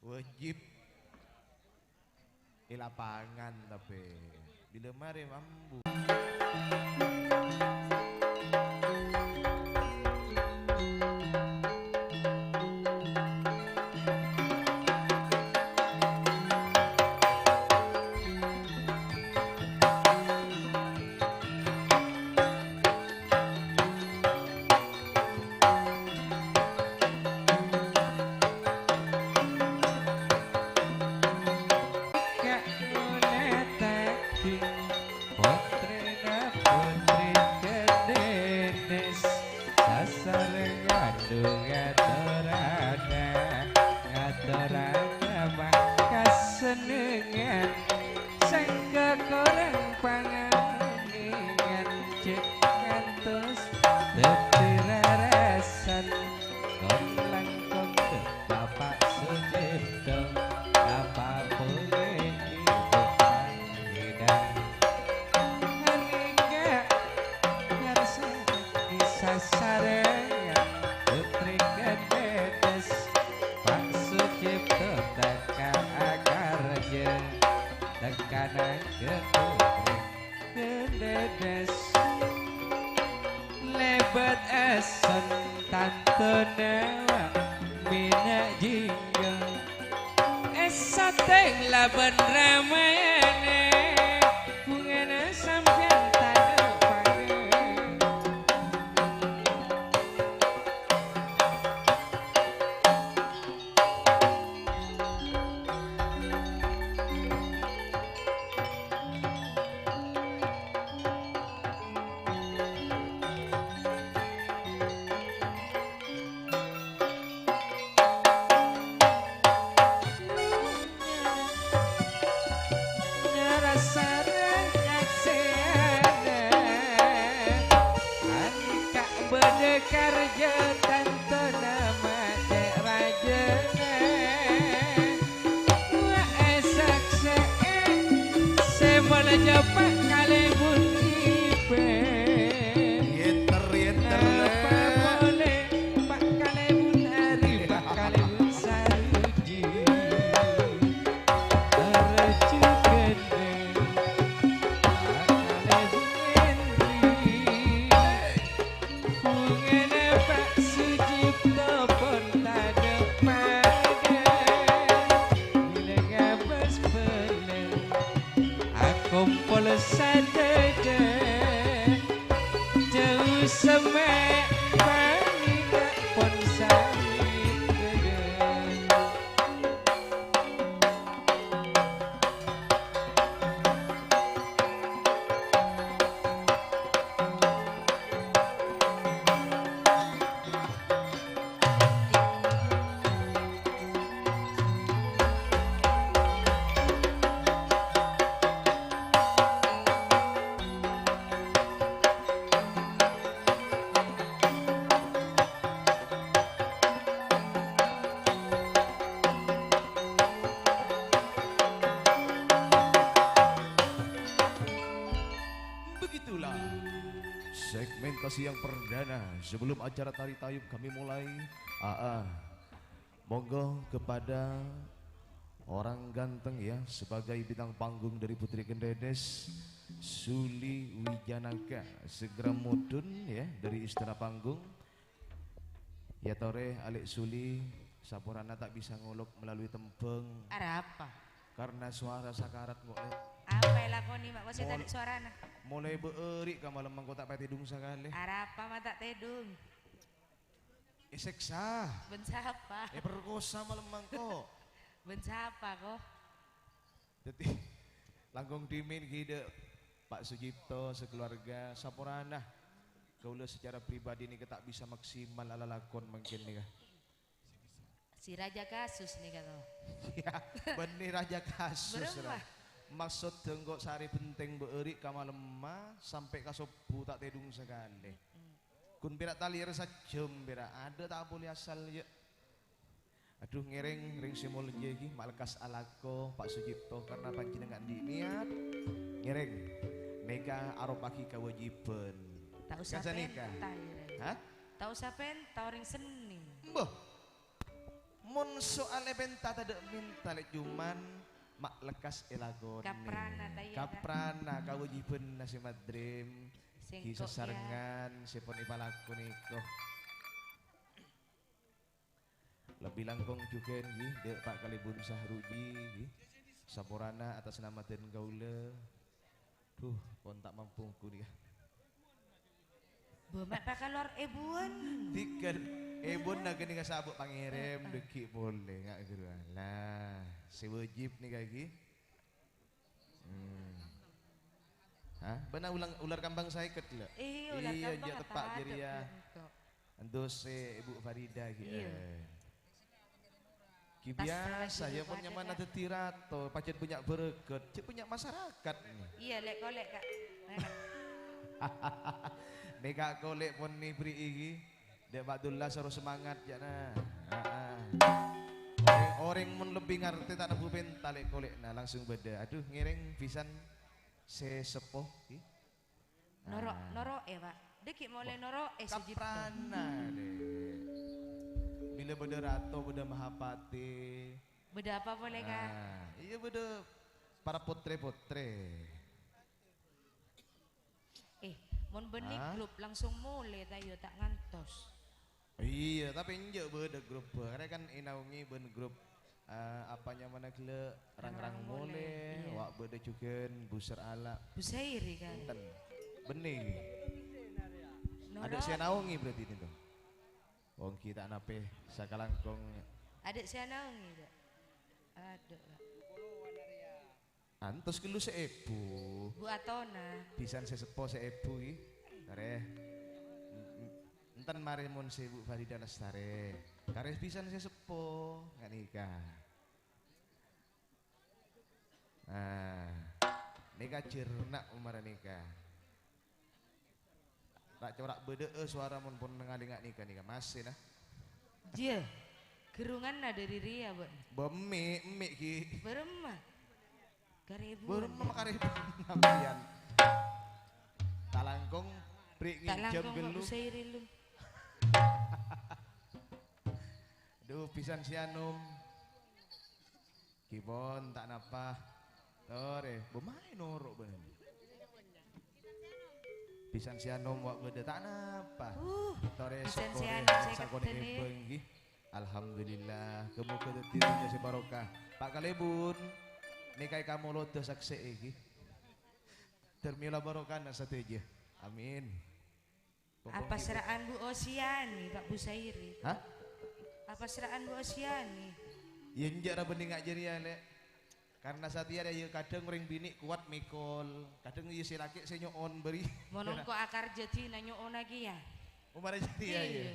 Wajib è lapangan, tapè bilâ marè mambu. Ka' ngonètaghi potrèna potri Ghâdhâdhis, sasarèngan dhu ngatorana, ngatorana ma' kasennengngan. Sèngghâ korang panganingan, cè' ngantos dhâddhi rarasan. Kon-langkong Bapa' Sucipto, apa polè Ibu Panghidang. Ghânèka ngarsa'aghi sasarèngan potri Ghâdhâdhis, Pa' Sucipto tekka akarjâ, tekka nangghâ potri Ghâdhâdhis. Lèbât èson tantona mèna' jingghâ. Èsatèng labân ramayana, bhungana sampèyan tadâ' padâ. Ngarasana nyaksèana, anèka bâdâ karjâ tantona ma' cè' rajâna. Wa èsaksè'è sè molja Pa' Kalèbun Ibè. Yènter, yènter. Napa polè Pa' Kalèbun Ari, Pa' Kalèbun Sari. Semmè' panèka pon saè ghâdhâ. Begitulah segmentasi yang perdana sebelum acara tari tayub kami mulai. Aa, monggo kepada orang ganteng ya, sebagai bintang panggung dari Putri Kendedes, Suli Wijanaka, segera mudhun ya dari istana panggung. Ya torè, Alè' Suli, saporana ta' bisa ngolok melalui tembhâng. Arapa? Karena suara sakarat kok, Lè'. Apa èlakonè, Mak? Kok sè Mol- tadâ' suarana? Molaè bâ'âri' ka malem mangko ta' patèdung sakalè. Arapa ma' ta' tèdung? Èsèksa. Bân sapa? Èperkosa malem mangko. Bân sapa, kok? Dhâddhi, langkong dhimèn ghi' dâ' Pa' Sujipto sakeluarga, saporana kaulâ secara pribadi nèka ta' bisa maksimal alalakon mangkèn nèka. Si raja kasus nèka to. Iyâ, bânnè raja kasus, Ra. Bârâmma? Maksod engko' sarè bhenteng bâ'âri' ka malemma sampè' ka sobbhu ta' tèdung sakalè. Mm. Ghun pèra' talèyèr sajhâm pèra', adâ' ta' polè asal, yâ. Adhu, ngèrèng rèng sè molja ghi, ma' lekkas alako, Pa' Sujipto, karna panjhennengngan andi' niat. Ngèrèng, nèka aropa'aghi kawâjibhân. Ta' osa Kan sanèka? Pènta, yâ, Rèng. Hah? Ta' osa pènta, orèng sennèng. Mbah. Mon soal èpènta tadâ' mènta, Lè', cuman ma' lekkas èlakonè. Kaprana, ta' iyâ, Ta'? Kaprana, kawâjibhânna sè madrem. Sèngko', ghi, yâ. Sasarengngan sè pon èpalako nèko. Lebbi langkong jhughân, ghi, dâ' Pa' Kalèbun Sahruji, ghi. Saporana atas nama dân kaulâ. Duh, pon ta' mampu ongghu nèka. Bâ, ma' pakalowar èbuwân. Tikel, èbuwân na ghânèka sabâ' pangèrèm, Heeh. Dâgghi' polè, nga' ghâru. Alah, sè wâjib nèka, ghi. Hmm. Hah? Bâ'na ulang, ular kambang saèket, Lè'? Iyâ, ular Iyâ, kambang jhâ' teppa' apa jârèya. Adâ', Bro, engko'. Entos sè Ibu Farida ghi, Iyâ. Eh. Ghi Tas biasa, lagi yâ, pon padâ, nyamana Kak. Dhâddhi rato, pajhât bânnya' bârâkât, cè' bânnya' masarakat, nè. Iyâ, Lè', kolè', Kak. Nèka kolè' pon èbherri'i ghi. Dek Pak Dullah soro semangat, ja'na. Heeh. Oreng, oreng mon lebbi ngartè ta' nebbhu penta lek-kolekna langsung bâdâ. Adhu, ngereng pisan sè seppo, ghi. Noro', Ah. noro'è, Pak. Dâgghi' molaè Wah, noro'è, Sujipto. Kaprana, Dek. Bilâ bâdâ rato, bâdâ mahapatè. Bâdâ apa polè, Kak? Ah, iyâ, bâdâ para potrè-potrè. Eh, mon bânnè Hah? grup langsung molè, ta' iyâ, ta' ngantos. Iyâ, tapè enjâ' bâdâ grup, arè kan ènaongè bân grup, eh, apa nyamana ghellâ', Rang-Rang Rang-Rang Molè, Molè, iyâ. Wa' bâdâ jhughân Buser Ala. Bu Sairi, kan? Enten. Bânnè. Noro'. Adâ' sè ènaongè berarti nèko. Wong ghi' ta' napè, sakalangkong. Adâ' sè ènaongè, Kak? Adâ', Kak. Antos ghâllu sè èbu. Bu Atona. Bisan sè seppo sè èbu, ghi. Tarè. Enten marè mon sè Bu Farida Lestari. Karè bisan sè seppo. Nga' nèka. Nah, nèka jhârna' omara nèka. Ra'-cora' bâdâ'â sowara mon pon ngalènga' nèka, nèka masè, nah. Jiyâ, ghârunganna dâri rèya, Bân. Bâ' emmè', emmè' ghi. Bârâmma? Karèbu. Bârâmma karèbu sampèyan. Talangkong, bri' Ta' ngènjhâm langkong, Pak, ghâllu. Usai rilung. Dhu, bisan sè anom. Ghi pon ta' napa. Torè, bâ' maè noro' bân. Bisan sè anom wa' bâdâ ta' napa. Uh, Torè bisan sè sokkorè anom sè sakonè' keddhâ, nè. Èbâng, ghi. Alhamdulillah, ghâ-moghâ dhâddhi dhunnya sè barokah. Pa' Kalèbun, nèka èkamolodhâ saksè'è, ghi. Dhâr mèyola barokahna sadhâjâ. Amin. Apa sera'an Bu Osiani, Pak Busairi? Hah? Apa sera'an Bu Osiani? Iyâ, enjâ' ra bânnè nga' jârèya, Lè'. Karna satèya rèya kadhâng orèng binè' kowat mèkol, kadhâng iyâ sè lakè' sè nyo'on bâri'. Mon engko' akar jâdina nyo'ona kèya. Omara jâdiyâ, iyâ. Iyâ.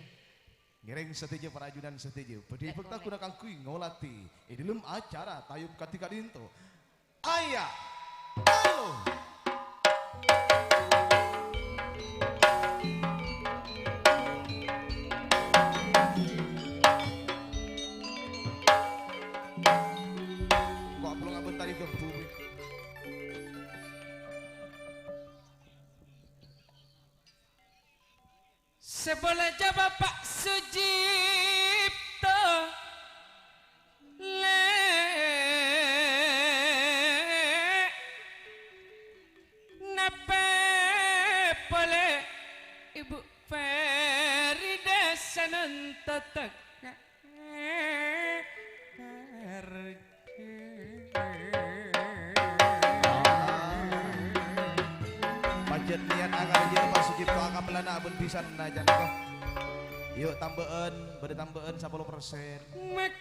Ngèrèng sadhâjâ parajunan sadhâjâ. Bâdâ Lè', èbâkta Lè'. Ghuna kaangghuy ngolatè è dhâlem acara Tayub Kadhi Ka'dinto. Aya. Ayo. Kok belum abang tadi gembung? Sè polè jâwâb Pak Sujipto, Lè'. Napè polè Ibu Farida sanonto teka. Pajhât niyat akarja Pak Sujipto akabellâna abân pisan, nah, jhâ' engko'. Yu', tambâ'ân, bâdâ tambâ'ân sapolo persen. Makompol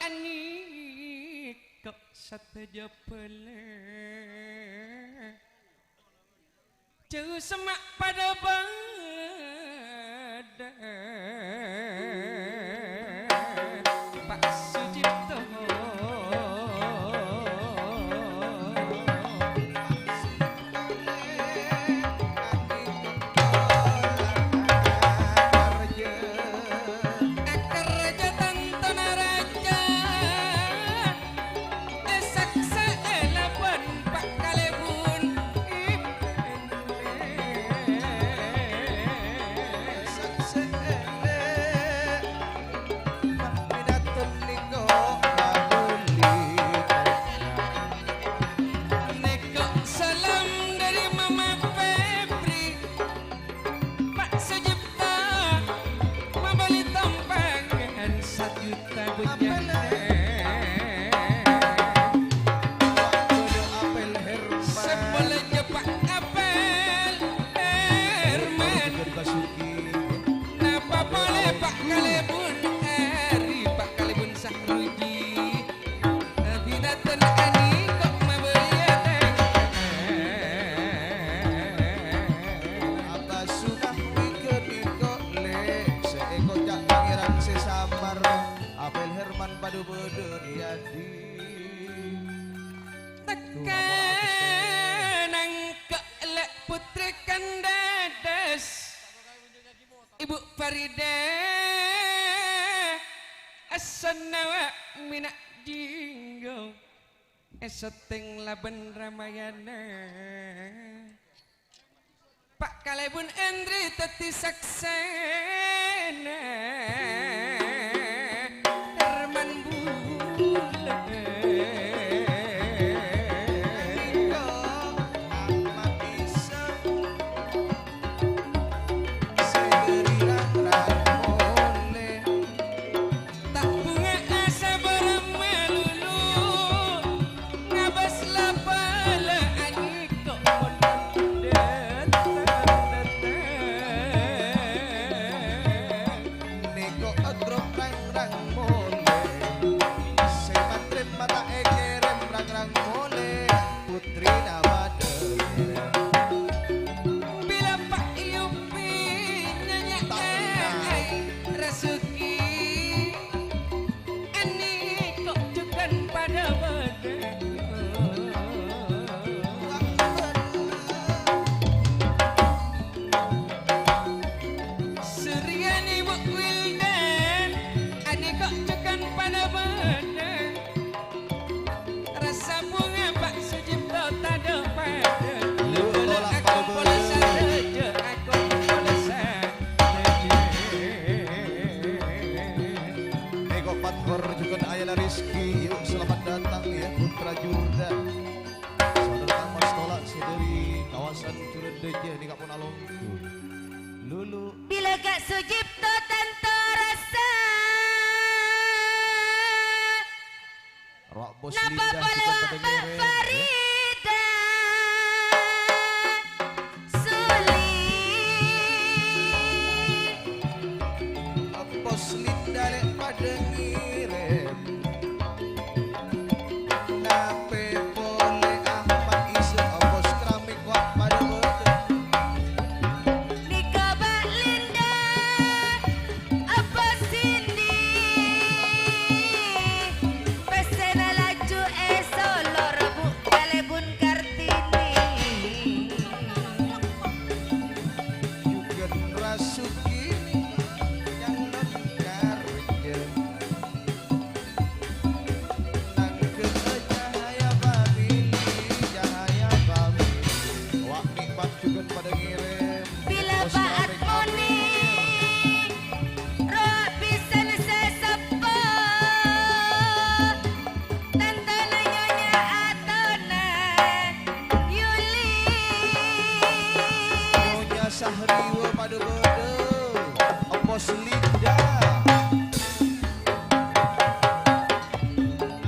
anèko sadhâjâ bâlâ. Jhâ' semma' padâ-padâ, Pak Sujipto. Akarja tantona rajâ. Èsaksè'è labân Pa' Kalèbun. Èsaksè'è. Ma'minatun nèko mabâli. Nèko salam dâri Mama Febri. Pak Sujipto mabâli tompang sajuta bânnya'na. Apel Herman. Sè polè jâwâb Pak Apel Herman. Basuki. Napa polè Pak Kalèbun Eri, Pak Kalèbun Sahruji. Abinatun anèko mabâliyâ tèngkè. Apa sunah bigâ nèko, Lè', sè èkoca' Pangèran sè samar, Apel Herman padâ bâdâ è adi. Tekka nangka' Lè' Putri Kandhâdhâs. Ibu Farida, assanna wa' mèna' jinggo, èsotèng labân Ramayana. Pa' Kalèbun Andri dhâddhi saksèna, Herman Bulâ. Nèko Ahmad Isa. Sè bâri' rang-rang molè. Ta' bhunga asabârâ malolo. Ngabâs la-bâlâ anèko mon dâteng-dâteng. Nèko agrok rang-rang molè. Sè matrèma ta' èkèrèm rang-rang molè. Putrina padâ. Bilâ Pa' Yupi nyanya'è Rasuki, anèko jhughân padâ bâdâ. Suryani Bu Wildan, anèko jhughân padâ bâdâ. Rassa bhunga Pa' Sujipto tadâ' padâ. Lè' polè akompol sadhâjâ, akompol sadhâjâ. Eko Patwar jhughân Ayana Rizky, yuk, selamat datang, ya, Putra Jurda. Saudara Kang Mas Tola, sè dâri kawasan Jurendajâ, nèka pon alongghu. Lulu. Bilâ Ka' Sujipto tanto rassa. Rowa bos Napa Linda polè, jhughân padâ Mbak ngèrèm, ya. Farida? Suli. Padâ ngèrèm. Bilâ bâ'at monè, rowa bhisan sè seppo, tantona Nyonya Atona Yuli. Nyonya Sahriwa padâ bâdâ, Empos Linda.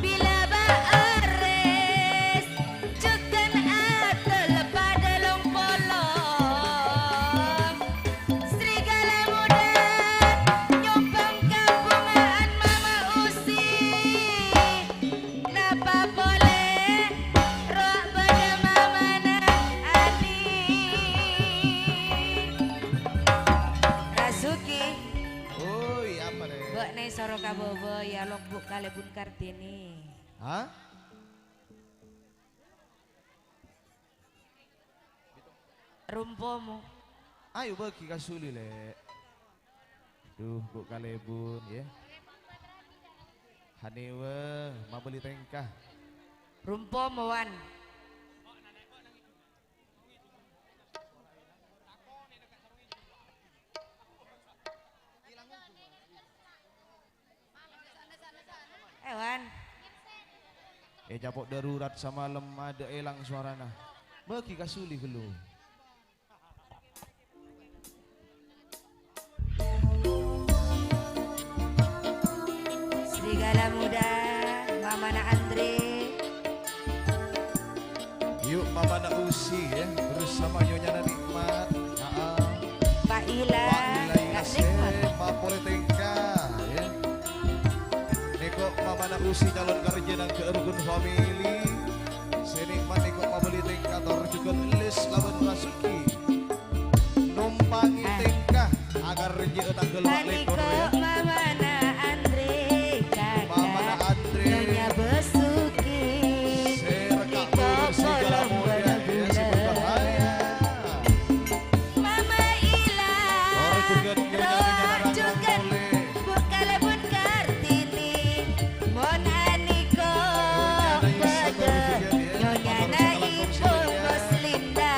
Bilâ bâ'ârès, jhughân adâl padâ long-polong. Serigala Muda nyombhâng kabhunga'an Mama Usi. Napa polè rowa bâdâ Mamana Ani. Rasuki. Oi, apa, Rè? Bâ'na èsoro ka bâbâ, èalok Bu' kalè Bu' Kartini. Hah? Rumpomo. Ayo bâgi ka Suli, Lè'. Duh, Bu' kalè Bu', yâ. Haniwa, mabâli tèngka. Rumpomo, Wan. Èwan. È, capo' darurat samalem adâ' èlang sowarana. Bâgi ka Suli ghâllu. Serigala Muda, Mamana Andre. Yu', Mamana Usi, yâ, bersama Nyonyana Nikmat. Aa. Pak Ila, Pak Ila Kak Ila Nikmat. Sè mapolè tèngka, yâ. Nèko Mamana Usi calon karjhâna ka Rukun Family. Sè Nikmat nèko mabâli tèngka tor jhughân Lis laban Rasuki. Nompangè tèngka, agar jhâ' tangghâl empa' lèkor, yâ. Mamana Andre, kakak. Mamana Andre. Nyonya Basuki. Sè rèka' polong polong bân ghulâ. Mama Ila. Tor jhughân Nyonya Nyonya Rarang polè. Bu' kalè Bu' Kartini. Mon anèko bâdâ Nyonyana Ibu Muslinda.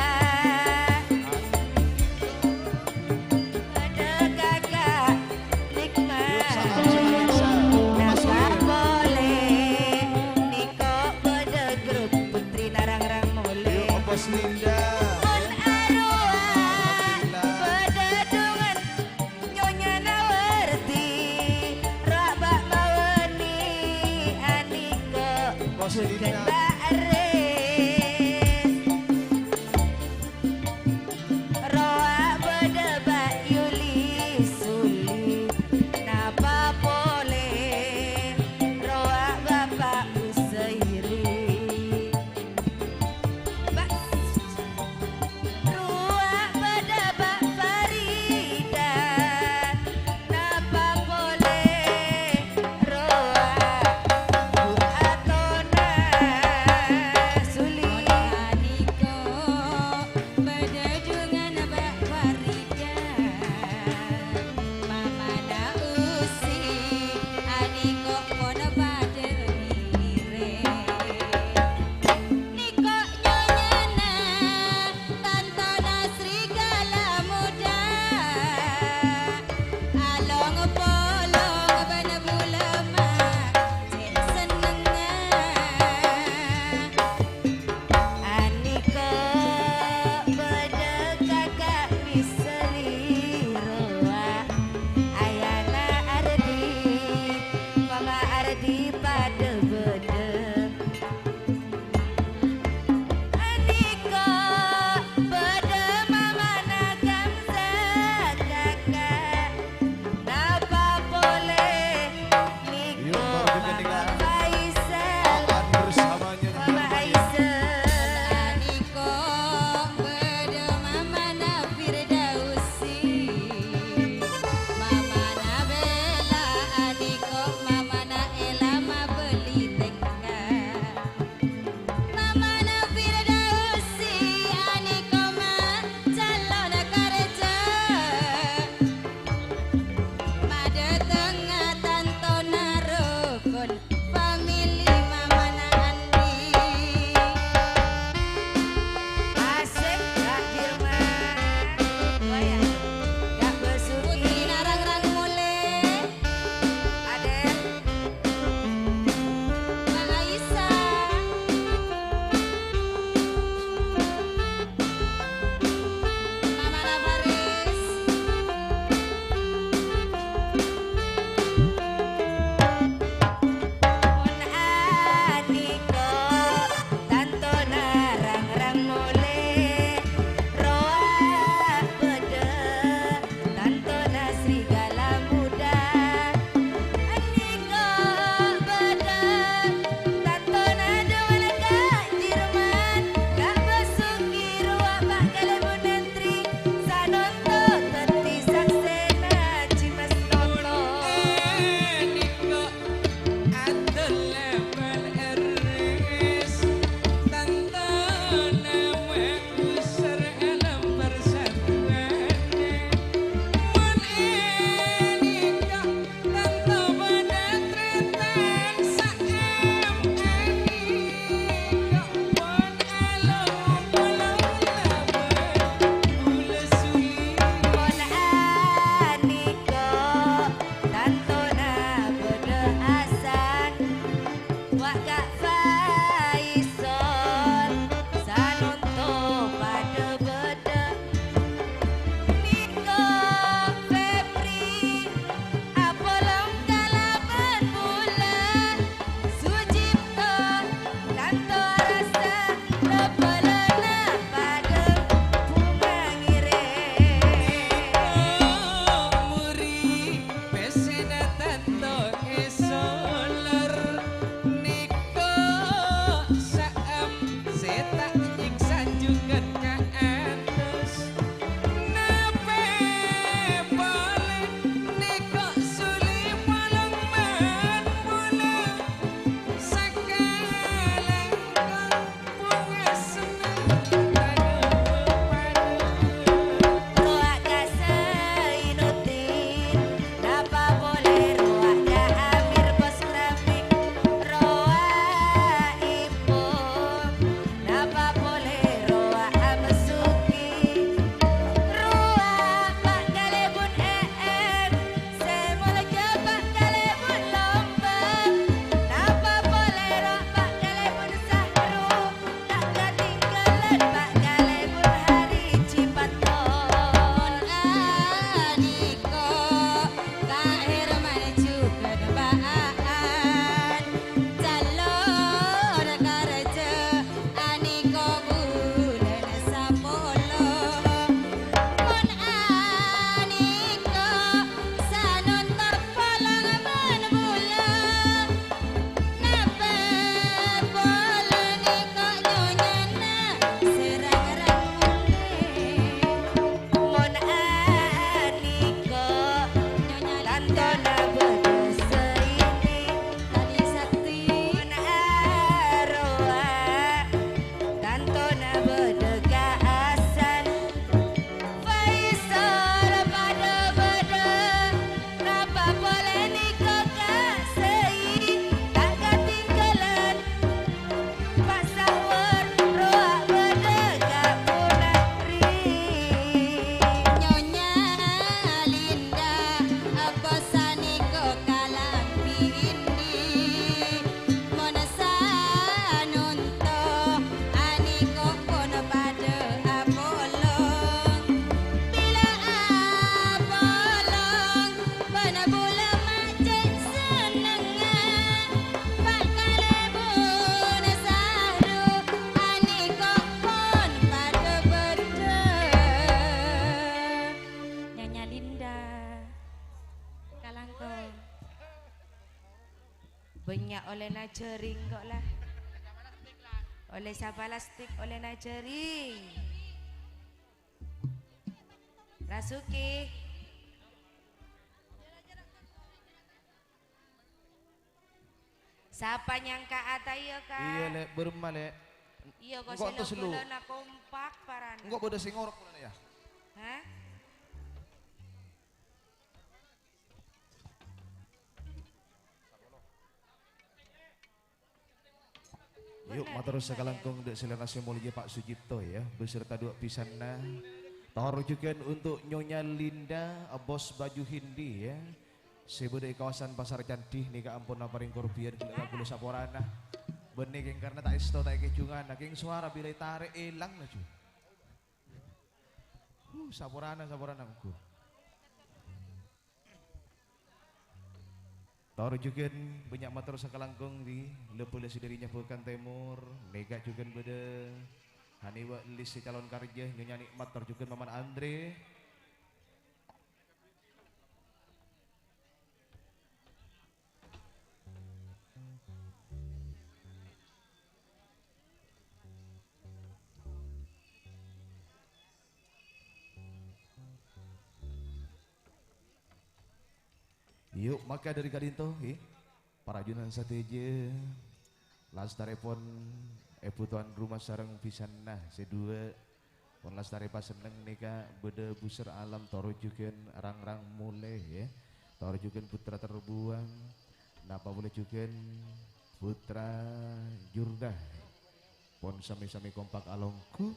Ollèna jhâring kok, la. Ollè sapa lastik, ollèna jhâring. Rasuki. Sapa nyangka ataya, Ka'? Iyâ, Lè', bârâmma, Lè'? Iyâ, kok. Engko' sè antos lu. Bulâna kompak parana. Engko' bâdâ sè ngorok polana, yâ. Hah? Yu', mator sakalangkong dâ' salèrana sè molja Pa' Sujipto, yâ, beserta du bhisanna. Tor jhughân untuk Nyonya Linda, bos baju Hindi, yâ. Sè bâdâ è kawasan Pasar Candi nèka ampon aparèng korbhiyân ghellâ' kaulâ saporana. Bânnè kèng karna ta' èsto ta' èkèjhungana, kèng sowara bilâ ètarè' èlang laju. Huh, saporana, saporana ongghu. Tor jhughân bânnya' mator sakalangkong di lebbu lesi dâri Nyabukan Tèmor, nèka jhughân bâdâ Haniwa Lis sè calon karjâ, Nyonya Nikmat, tor jhughân Paman Andre. Yu', maka dâri ka'dinto, ghi, para ajunan sadhâjâ, lastarèpon èbhu towan roma sareng bhisanna sè duwâ', pon lastarè pasenneng nèka bâdâ Busur Alam tor jhughân Rangrang Molè, yâ. Tor jhughân Putra Terbuang, napa polè jhughân Putra Jurda. Pon sami-sami kompak alongghu.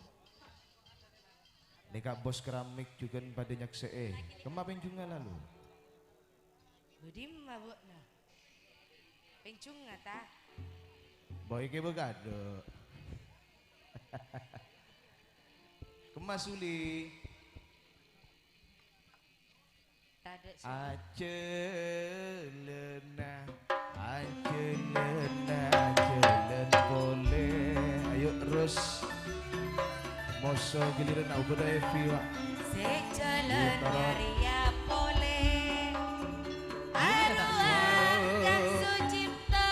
Nèka bos keramik jhughân padâ nyaksè'è. Kemma pènjhungnga lalu. Bâdimma bâ'na? Pènjhungnga, ta? Bâ' èkè bâkadâ'. Kemma suli. Tadâ' sè Ajhâlâna, ajhâlâna, ajhâlân polè. Ayo, terus. Moso giliran Abu Dhaifi, Pak. Sè jhâlân Iya, Pak. Nyarèya polè. Arowa Kang Sujipto.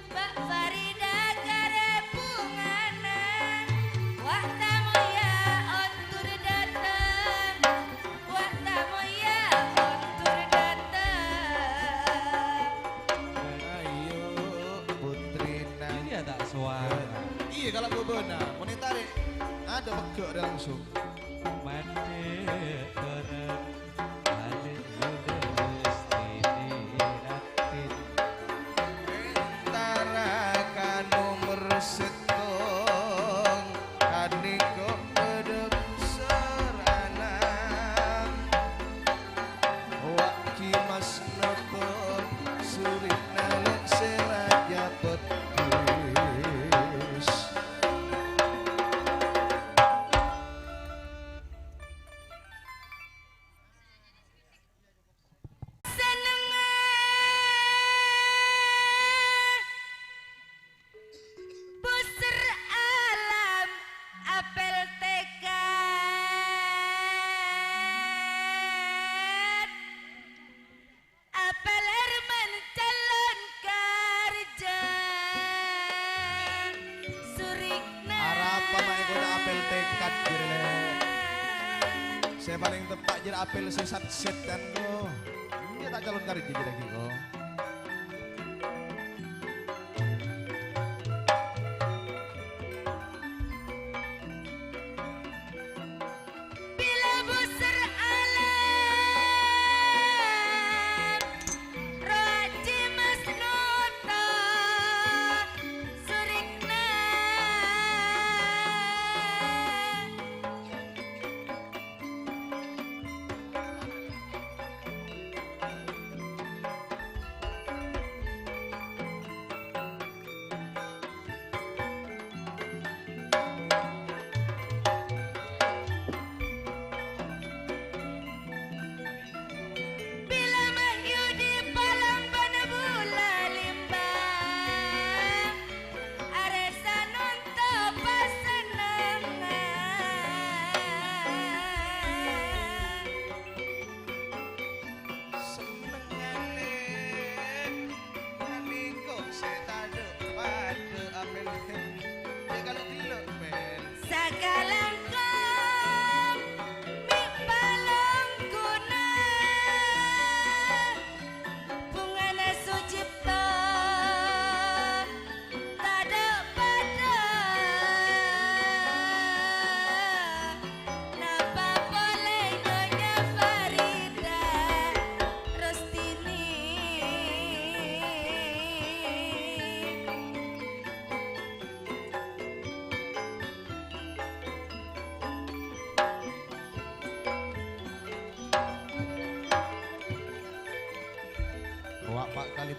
Mbak Farida karè bhungana, wa' tamoyya ondur dâteng, wa' tamoyya ondur dâteng. Ayo, putrina. Iyâ, ta' sowara. Iyâ, kala' bâbâna. Mon ètarè', adâ' pegghâ' rè langsung. Mandhâr. Alè' Yunus Tini Ratin. Entara ka nomer sèttong, kanèko bâdâ Busur Alam. Wa' Ki Mas Noto, surina lè' sè rajâ peddhis. Senengnga Busur Alam apel tekad, apel Herman calon karjâ, surikna. Arapa ma' èkoca' apel tekad, jârèya? Sè palèng teppa' jârèya apel sè sat-sèt, kan, ko. Iyâ, ta' calon karjâ jârèya, ko. Bilâ Busur Alam, rowa Ki Mas Noto, surikna.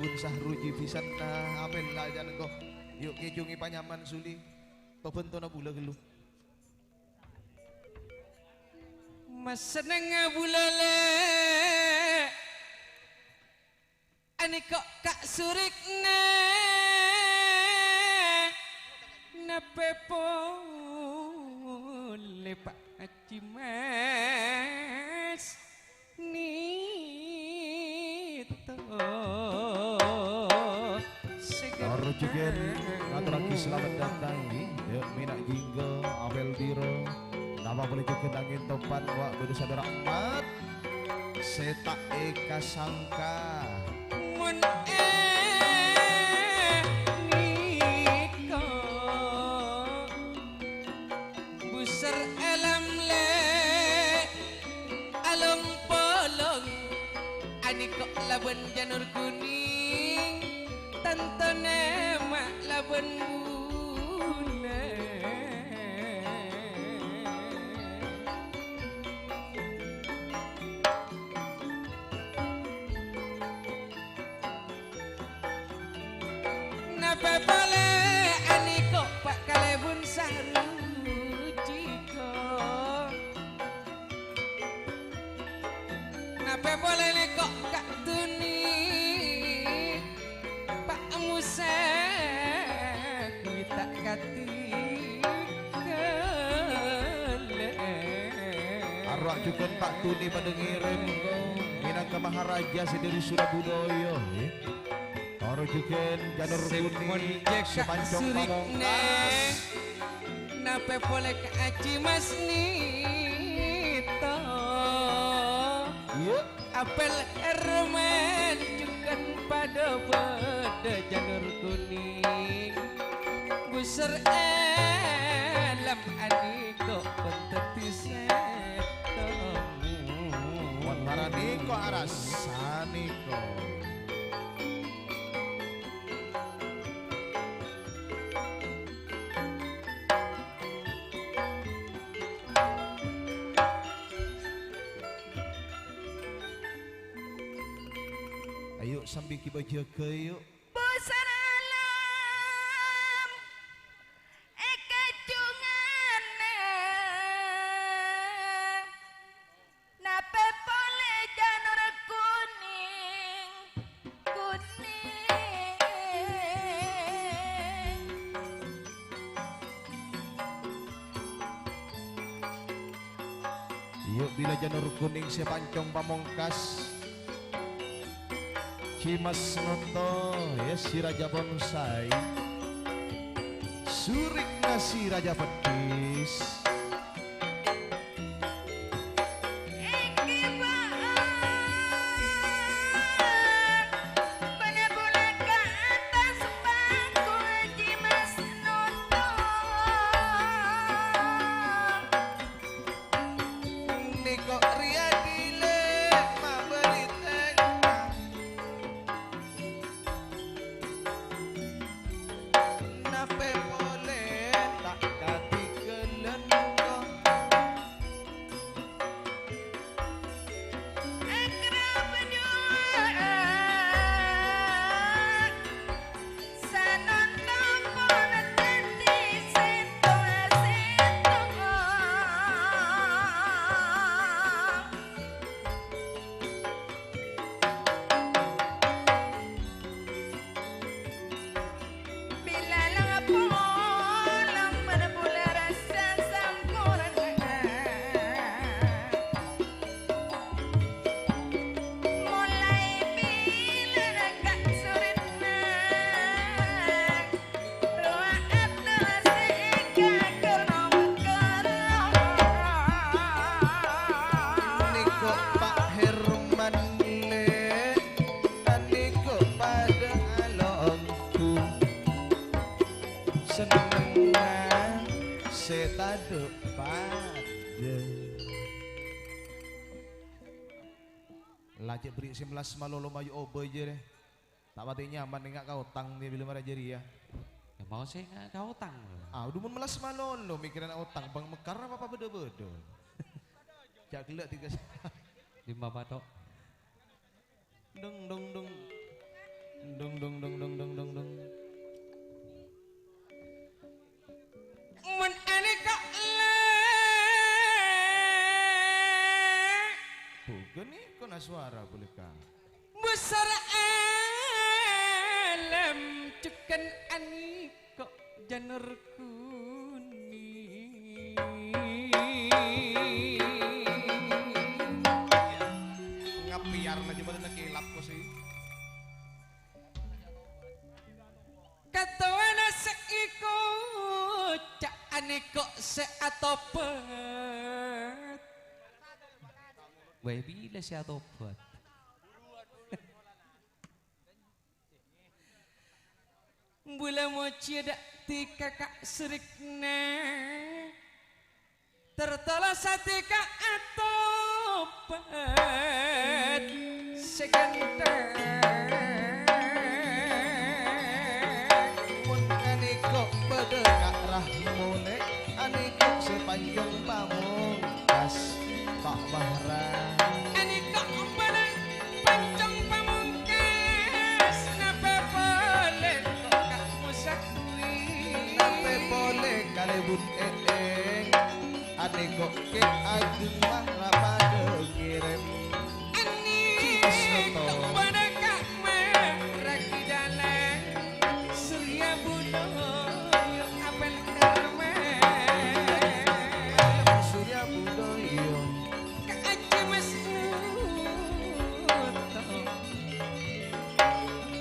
Bun Sahruji bisanna apella jhâ' engko'. Yu' kècungè panyaman Suli. Pabhântona bulâ ghâllu. Masennengnga bulâ, Lè'. Anèko' ka' surikna. Napè polè, Pa' Ajji Mas Nito. Sè Tor jhughân ngatorraghi salamet dâteng, yu', Mèna Jinggo, Apel Biro. Napa polè jhughân angèn topan, wa' bâdâ sadhârâ emmat. Sè ta' èkasangka. Mon è nèko busser èlam lè' along-polong, anèko' labân janur kunèng, tantona ma' labân bulâ. Napè polè anèko' Pa' Kalèbun Sahrujiko. Napè polè nèko' ka' dunè Pa' Musa kuwi ta' kati ghellâ'. Arowa jhughân Pa' Tuni padâ ngèrèm, mènangka maharaja sè dâri Surabudaya, eh. Toro jhughân janur kunèng sè pancong pamongkas. Napè polè ka Ajji Mas Nito. Iyâ. Apel Herman jhughân padâ bâdâ janur kunèng. Busser èlam anèko' pon dhâddhi sèttong. Mon maranèko' arassa nèko'. Ayo, sambi ghibâ jâgâ, yu'. Busser alam è kajhungana. Napè polè janur kunèng, kunèng. Iyâ, bilâ janur kunèng sè pancong pamongkas. Cimas Noto, ya, si Raja Bonsai. Surikna si Raja Peddhis. Èngghi bâ'ân, bânnè bulâ ka attas panggung, Cimas Noto. Nèko' rèya dhilâ mabâri tèngka. Napè polè ta' kadhi ghellâ' nèko'. Akrab duwâ'. Sanonto pon dhâddhi sèttong-sèttong. Bilâ la polong manabi bulâ rassa samporna. Molaè bilâna ka' surètna, rowa attas èkakerrong-kerrong. Nèko' Pa' Herman, Lè', anèko' padâ alongghu. Sennengnga sè tadâ' padâ. La cè' bherri' sè mellas malolo mayu obâ jârèya. Ta' patè nyaman enga' ka otang, yâ, bilâ mara jârèya. Yâ, mau sè enga' ka otang. Ah, dhu mon mellas malolo, mèkkèrana otang, Bang Mekar apa bâdâ-bâdâ? Jhâ' ghellâ' tiga sa-, Lima patok. Dung, dung, dung. Dung, dung, dung, dung, dung, dung, dung. Mon anèka la Bukan nèko na suara boleh ka. Besar alam jhughân anèka janur kuning. Ngabiyar aja pada nakilap ko sih. Katowana sè èkoca' anèka sè atobhât. Wè, bilâ sè atobhât? Bulâ mojiyâ dâ' dhika ka' sèrèkna. Tertala satèka atobhât sè ghântheng. Mon anèka bâdâ ka' Rahmolè, anèka sè panjhâng pamongkas, Pa' Mahra. Anèka bâdâ panjhâng pamongkas, napè polè ka' Musa Dwi. Napè polè kalèbun E'eng. Anèka kè ajeng Mahra padâ ngèrèm. Anèka bâdâ ka' Mahra Kidalân. Surya Budaya apèl Karma. Surya Budaya. Ka' Aji Mas Uto.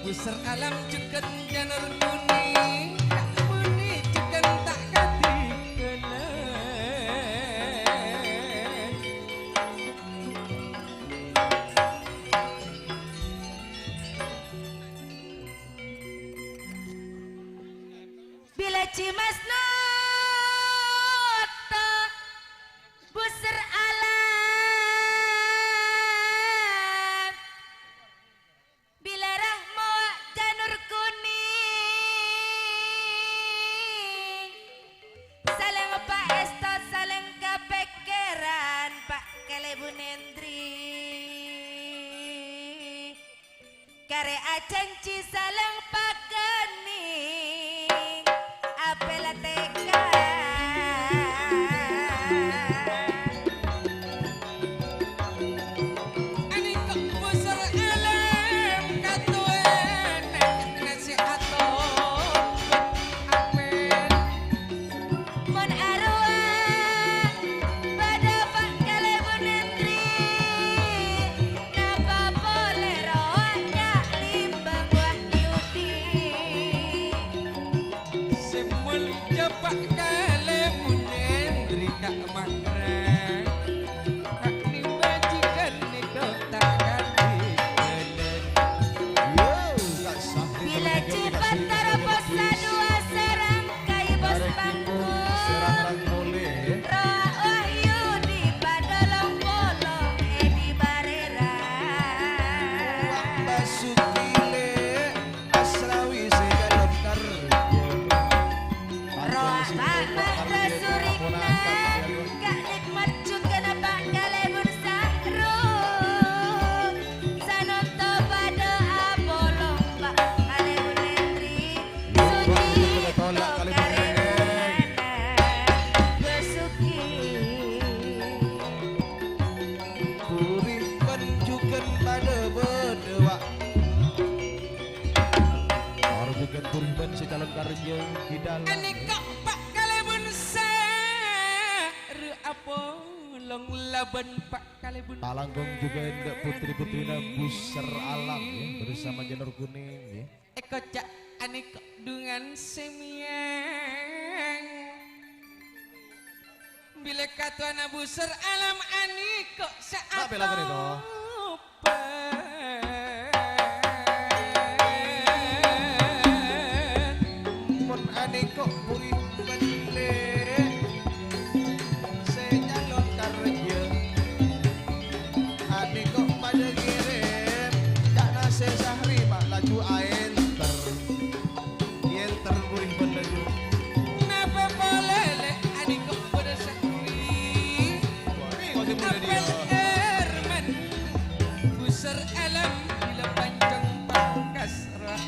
Busser alam jhughân janur kuning, ka' muni jhughân ta' kadhi ghellâ'. Bilâ Jimas Noto, busser alam. Bilâ Rahmo janur kuning, salèng paèsto, salèng kapèkkèran, Pa' Kalèbun Endri. Karè ajhânjhi salèng pakennèng, apèla tèka. Anèka busser alam katowana nasè'ato apèn. Mon arowa bâdâ Pa' Kalèbun Endri, napa polè rowa nya' Limbang Wahyudi. Sè molja Pa' Kalèbun Endri ka' Mahra. Bilâ Cipat Tarapo Saduwa Sarang Kayu Bos Pangku. Rowa Wahyudi padâ long-polong è di Barera. Asrawi sè kalontar. Rowa Pak Mahra Surikna, Kak Nikmat jhughân Pa' Kalèbun Sahrul. Sanonto padâ apolong Pa' Kalèbun Endri. Suci to karèngan Basuki. Puri panjugan padâ bâdâ, Wa'. Arjugan puriban sè calon karja kidal. Anèka Pa' Kalèbun Sahrul apolong labân Pa' Kalèbun. Palangkong juga endak putri-putrina Busser Alam, ya, bersama Janur Kuning, ya. Èkoca' anèka dhungan sè mèyang. Bilâ katowana Busser Alam anèka sè atobhât. Mon anèka puri bendè sè nyalon karja. Anèka padâ ngèrèm, ca'na sè Sahri, Pak, laju aènter. Yèn terburi bener. Napa polè lè' anèka bâdâ sakuri. Apel Erman. Busser Alam bilâ panjhâng pangkas roh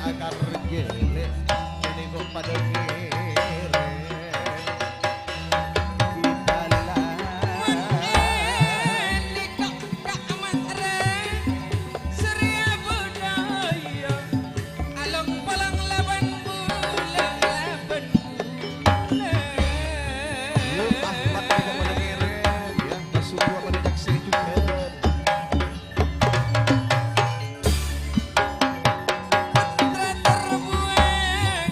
Karjele, kene kok padha ngiring. Di dalam. Kok tak matre, Sri Budaya, along polong laban bulan laban bulan. Yuk, Ahmad kene kok padha ngiring, ya, Mas Suku padha nyaksi juga. Terbuang,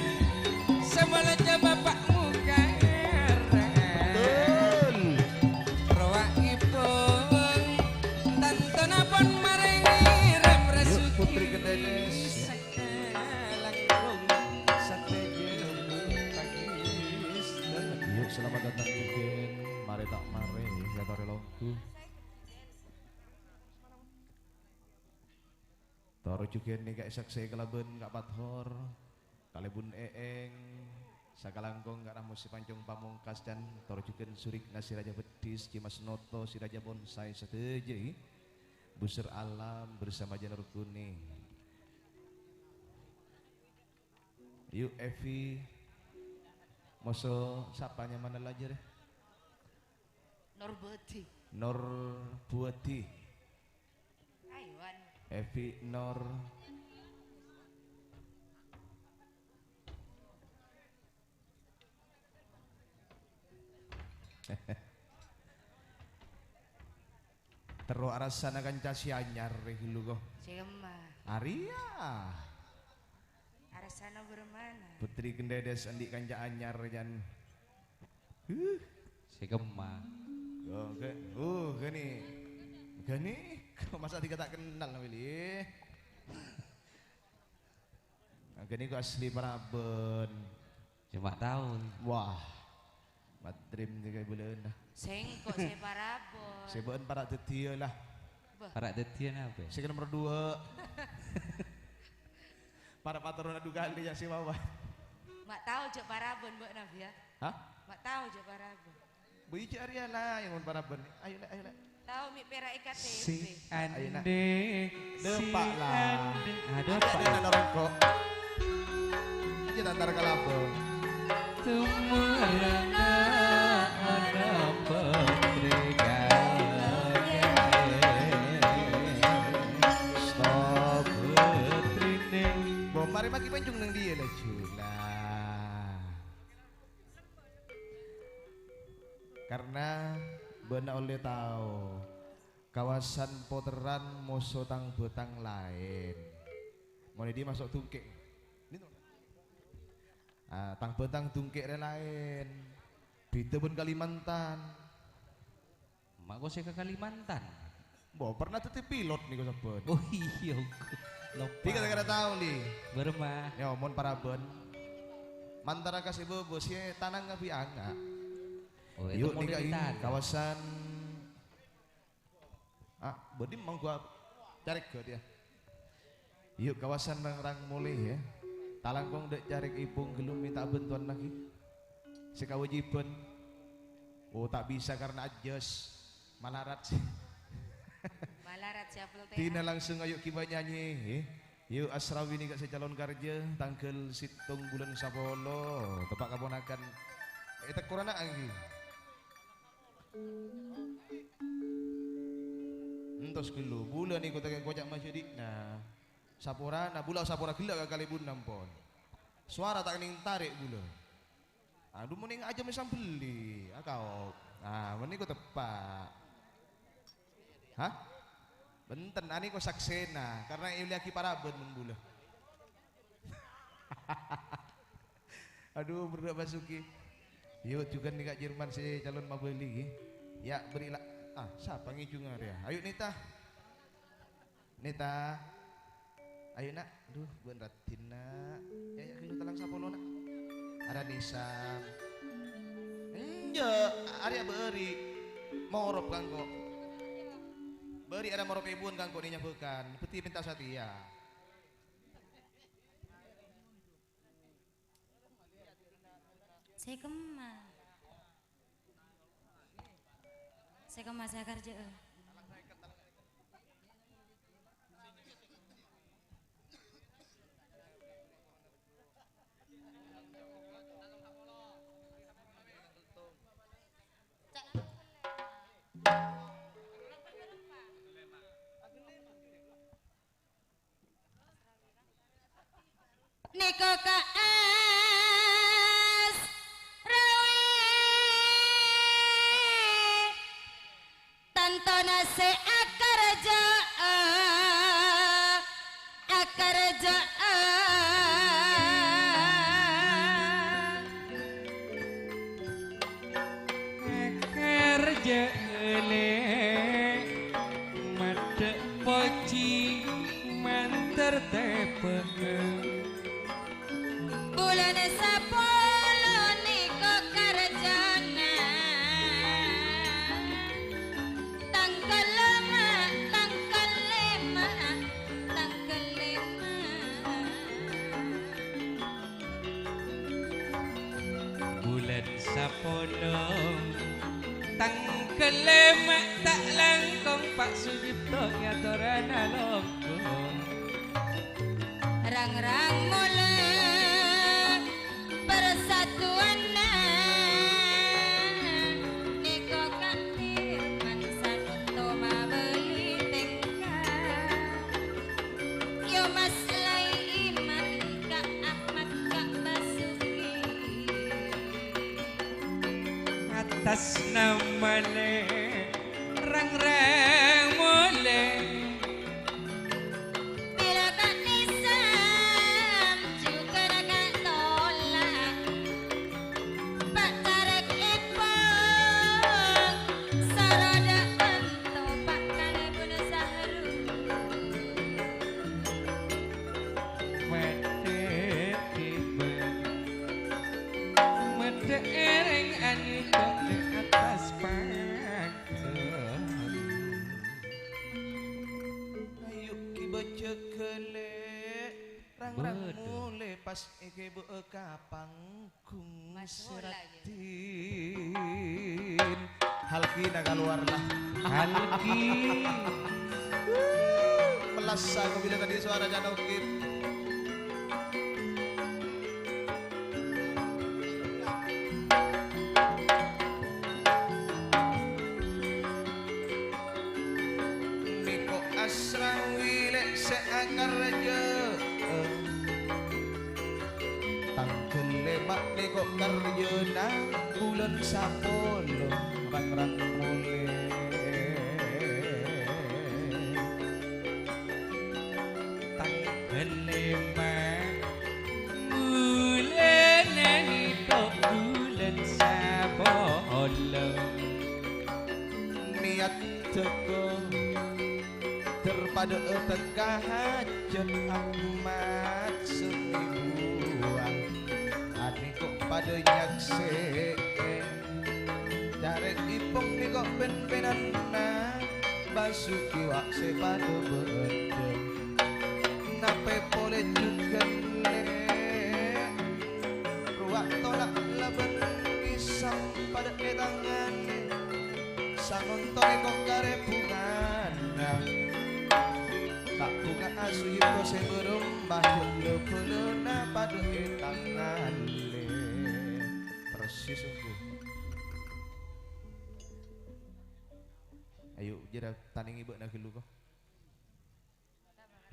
sè malaja bapakmu kaèrèng. Betul. Rowaèpon, tanto napon marèngè rèm. Yuk, Putri Kedanes. Langkung sadhâjâ pagi. Yuk, selamat datang jhughân. Marè ta' marè, ya, torè longghu. Tor jhughân nèka èsaksè kalabân Ka' Pathor, kalèbun Eeng, sakalangkong Ka' Ramos sè pancong pamongkas, can tor jhughân Surikna sè rajâ beddhis, Cimas Noto sè rajâ bonsai sadhâjâ, Busur Alam bersama Janur Kuning. Yuk, Evi, moso sapa nyamana la jârèya? Norbudi. Norbuadi. Ayo, Wan. Evi Nor. Terro arasana kanca sè anyar, rè, ghâllu, ko. Sè kemma. Arèya. Arasana bârâmana. Putri Kendedes andi' kanca anyar, can. Huh. Sè kemma. Oh, gha-, oh, ghâni. Ghâni, masa tiga tak kenal, Willy? Ghâni kok asli Parabân. Cuma taon. Wah. Madrim tiga bulan lah. Sèngko' sè Parabân. Sè bâ'ân para' dhâddhiyâ lah. Bâh. Para' dhâddhiyâ napa? Sè nomor dua. Para' paterrona du kalè ya sè mawon. Ma' tao jhâ' Parabân bâ'na, ya? Hah? Ma' tao jhâ' Parabân. Bu Iji Ariana yang mon Parabân. Ayo, Lek, ayo, Lek. Tao mi' pèra' è K T P. Si Ayo, Nak. Ande, si Depak lah. Ande. Aduh, Pak. Ada nang rokok. Aja tantar kalabong. Tumarana ana putri kalabong. Stop. Putrine. Bo, mari maki pancung nang dia lah, Jula. Karna bâ'na ollè tao, kawasan poterran moso tang-bhâtang laèn. Mon è dhi' maso' Dungkè'. Ah, tang-bhâtang Dungkè' rè laèn. Bhidhâ bân Kalimantan. Ma' kok sè ka Kalimantan? Bo, pernah dhâddhi pilot nèko sabbhân. Oh iyâ, ongghu. Loppa. Dhika ta' tao, Li? Bârâmma. Yâ, mon Parabân. Mantara ka sè bâbâ, sè tanang ngabhi anga'. Oh, itu. Yuk, mulai nèka di ini tanah. Kawasan. Ah, bâdhi monggo carèk gâ, ya. Yuk, kawasan rang-rang molè, ya. Talangkong dâ' carèk èbung ghâllu mènta bhântowan lagi. Sè kawâjibhân. Oh, ta' bisa karna ajjhâs. Malarat sè. Malarat sè apel tèra. Dina langsung ayo ghibâ nyanyi, ya. Yuk, Asrawi nèka sè calon karjâ, tangghâl sèttong bulân sapolo. Teppa' kaponakan. Ètekkorana angghi. Entos ghâllu, bulâ nèko ta' koca' masyadi'na. Saporana, bulâ sapora ghellâ' ka kalèbunna ampon. Sowara ta' kennèng tarè' bulâ. Adhu, mon nèng ajâm sambelli, akaok. Ah, mènèko teppa'. Hah? Bhunten, anèko saksèna, karna èollèaghi Parabân mon bulâ. Aduh, berrâ' Basuki. Yuk, jhughân nèka Jerman sè calon mabâli, ghi. Ya, beri la-, ah, sapa ngèjhungnga rèya? Ayo, Nita. Nita. Ayo, Nak. Duh, bân raddhin, Nak. Ya, ya, ghâllu talang sapolo, Nak. Ara Nisam. Enjâ', arèya bâri'. Morop kangko'. Bâri' ara morop èbuwân kangko' nènyabâkan. Bhâdhi mènta satèya. Sè kemma. Sè kemma sè èkarjâ'â. Nèko ka'as rawi tantona sè akarjâ'â, akarjâ'â. Akarjâ'â lè', maddhâ' pojhi mandhâr tèbâ'â. Bulân sapolo nèko karjâna. Tangghâl lèma', tangghâl lèma', tangghâl lèma'. Bulân sapolo, tangghâl lèma' ta' langkong, Pa' Sujipto ngatorana longkong. Rang-rang molè parsatuwanna, nèko ka'dimman sanotto mabâli tèngka. Yo Mas Laiman, Ka' Ahmad, Ka' Basuki. Attas namana rang-rang molè. Bilâ Ka' Nisam jhughâna Ka' Tola. Pa' Tarèk Ipong, sarodhâ'ân topa' kalèbunna Sahrul. Maddhâ' ghibâ, maddhâ' èrèng anèko è attas pangghân. Ayo ghibâ jâgâ, lè', rang-rang molè pas èghibâ'â ka panggung. Mas Mula, ya. Seraddin. Halkina kalowar, lah. Halki. Melassa kabilâ tadi suara Canokin. Nèko asrawi lè' sè akarjâ'â. Tangghâl lèma' nèko karjâna bulân sapolo rang-rang molè. Tangghâl lèma' bulâna nèko bulân sapolo. Niyat jâgâ Ter padâ'â tekka hajât Ahmad Senibuwa. Anèko padâ nyaksè'è. Carèk Ipong nèko pèn-pènanna. Basuki wa' sè padâ bâdâ. Napè polè jhughân, lè'. Rowa Tola' labân Nisam padâ è tanganè. Sangonto èko karè bhungana. Ta' bhunga asu yekko sè bârâmpa, bhâlâna padâ è tangan lè. Persis ongghu. Ayo, jârèya tanèngè bâ'na ghâllu, ko.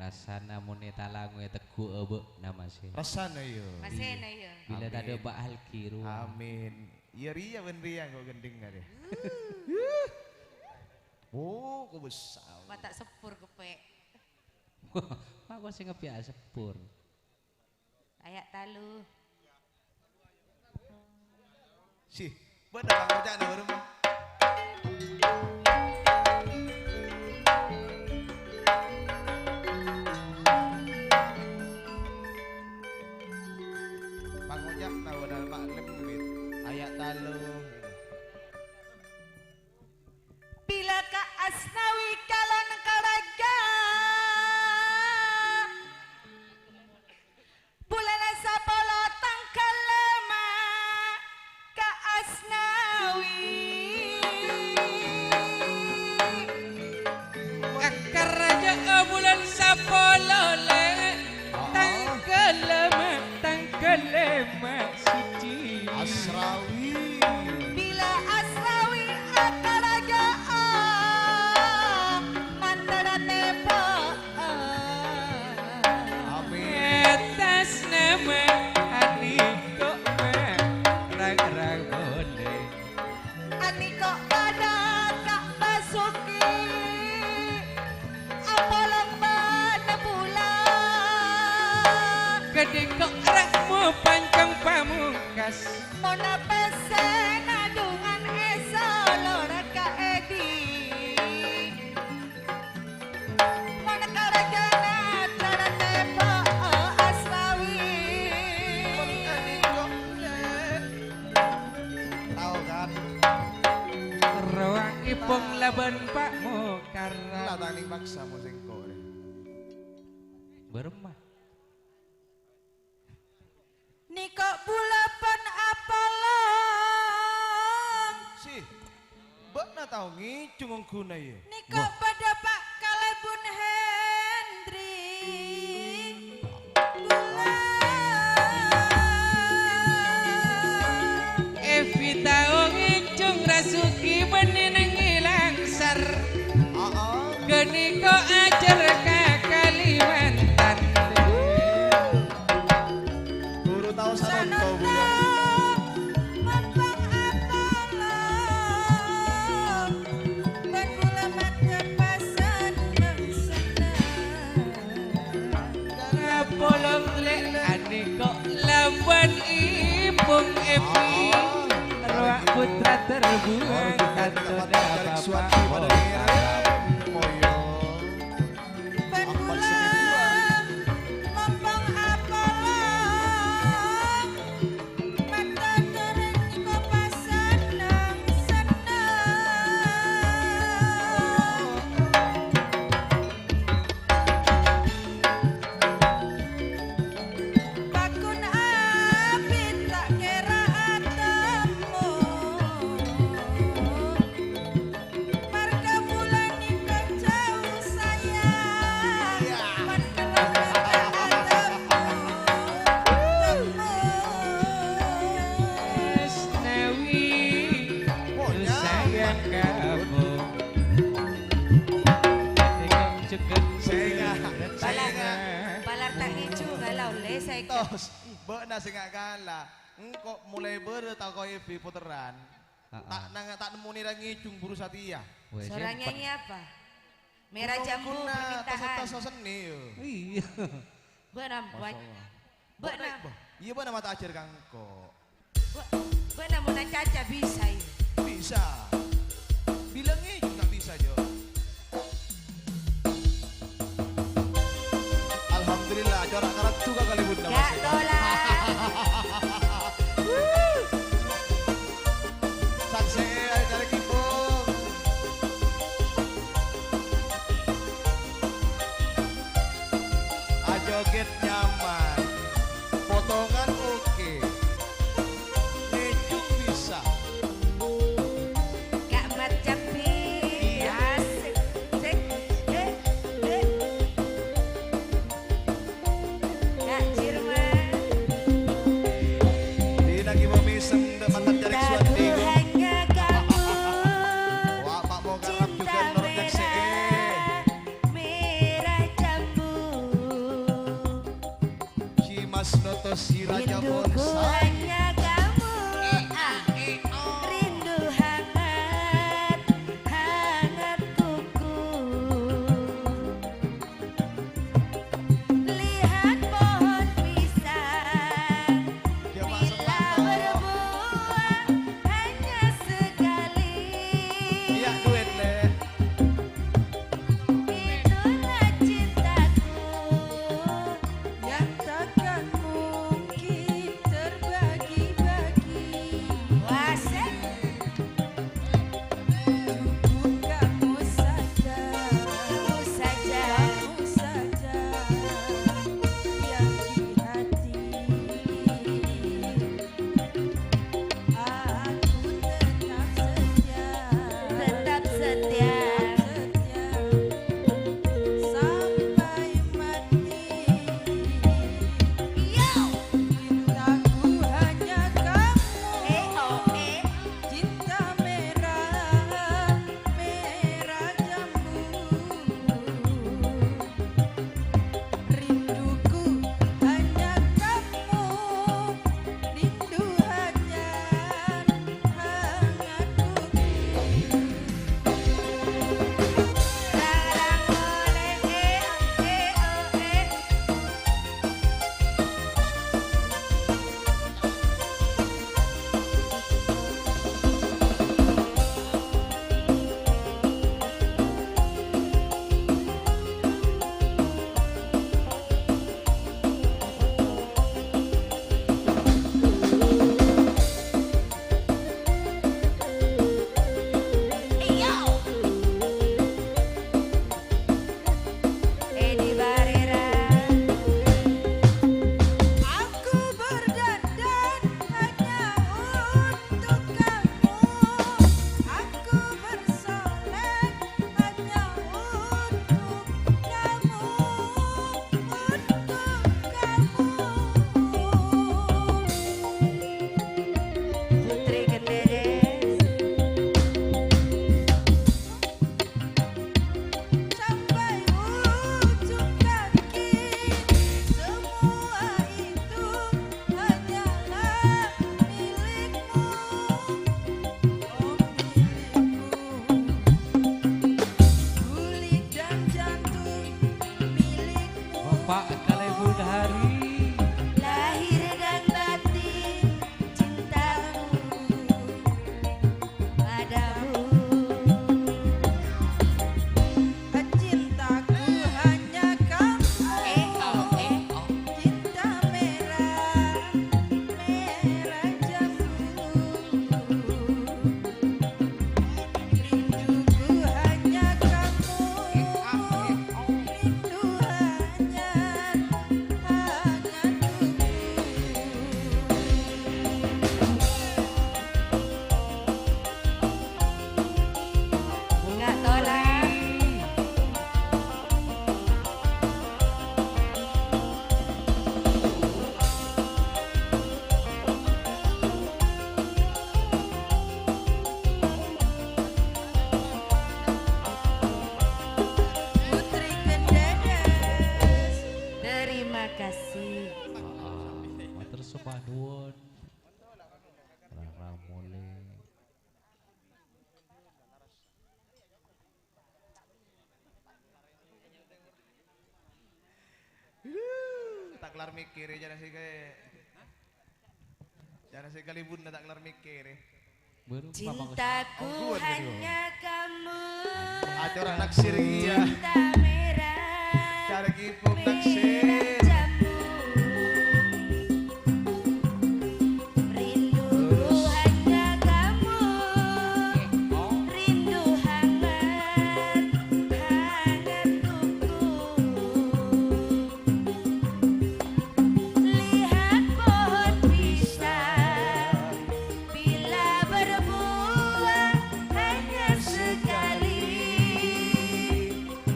Rassana mon ètalangowè tegghu'â bâ'na, Mas, è. Rassana, iyâ. Masèna, iyâ. Bilâ tadâ' Amin. Pak Alki rowa. Amin. Iyâ, rèya bân rèya engko' ghendheng arè. Uh. Oh, kobâsa. Mata seppur keppè'. Mako sè ngeppiya seppur. Aya' talu. Sih, bâdâ pangoca'na bârâmma. Pangoca'na bâdâ Pak Lem, Wit. Aya' talu. Bilâ ka Asnawi kalon kalaga. Bulâna sapolo tangghâl lèma' ka Asnawi. Paksa mo sengko' rè. Bârâmma? Nèko bulâ pon apolong. Si, bâ'na tao ngèjhung ongghuna, yâ? Nèko Wah. Padâ, Pa', kalabân Hendri. Bulâ. Evi tao ngèjhung Rasuki bânnè neng è Langsar. Aa. Ghânèka ajhâr ka Kalimantan. Buru tao sanonto, bulâ. Sanonto, mompong apolong, bân bulâ maddhâ pasenneng-senneng. Apolong lè' anèko lambân èpong Evi. Rowa putra terbuang tantona Bapa' Pokarang. Bân bulâ mompong apolong, maddhâ dhâreng nèko pasenneng-senneng. Pakon abit ta' kèra atemmo. Marghâ bulâ nèko jhâu sayang, Iya. Marghâ bulâ ta' atemmo. Temmo. Asnawi, Oh, ku sayang nyaman. Kamu. Tengok cukup Sènga', berat sènga'. Palar ta' ngèjhung, la ollè saèko. Tos, bâ'na sè nga' kala. Engko' molaè bârâ tako' Evi poteran. Heeh. Ta' nang-, ta' nemmo nèra ngèjhung buru satèya. Wes, Seorang nyanyi apa? Merah Jambu ghuna permintaan. Tos-toso seni, yo. Iya. Bâ'na, Masya Allah. Bâ'na. Bâ'na, iyâ, bâ'na mata ajhâr ka engko'. Bâ-, bâ'na mon acaca bisa, iyâ? Bisa. Bilangnya juga bisa, Jo. Alhamdulillah, corak karat juga kali Bunda Gak masih. Tolak. Saksè'è, ayo cari kibung. Ajoget nyaman. Potongan oke. Ngèjhung bisa. Kak Mat Cabi. Iya. Asik. Sik. Eh, eh. Kak Jirman. Dina ki mau miseng, ndak mantan dari Cintaku suwandi. Hanya kamu. Wah, Pak mau ngarep juga Cinta nor next, eh. Merah, merah jambu. Si Mas Noto, si Raja Rinduku Bonsai. Hanya kamu. Eh, ah, eh, oh. Rindu hangat, hangat kuku. Lihat pohon pisang, dia masuk bila kantor. Berbuah hanya sekali. Iya, duet, Le. Itulah cintaku yang takkan mungkin terbagi. Kalèbun hari. Lahir dan batin cintaku padamu. Cintaku hanya kamu. Eh, oh, eh, oh. Cinta merah, merah jambu. Rinduku hanya kamu, rindu hanya hangatku. Katola. Putri Kendedes. Terima kasih. Ah, matur sembah nuwun. Rara Mole. Ta' kellar mèkkèrè, jhâ' sè ka-, jhâ' sè kalèbunna ta' kellar mèkkèrè. Baru Bapak Ustaz. Cintaku hanya kamu. Acara naksir, iyâ. Cinta merah. Cara kipung naksir. Merah jambu. Rinduku hanya kamu, rindu hangat, hangat untukku. Lihat pohon pisang, bila berbuah hanya sekali.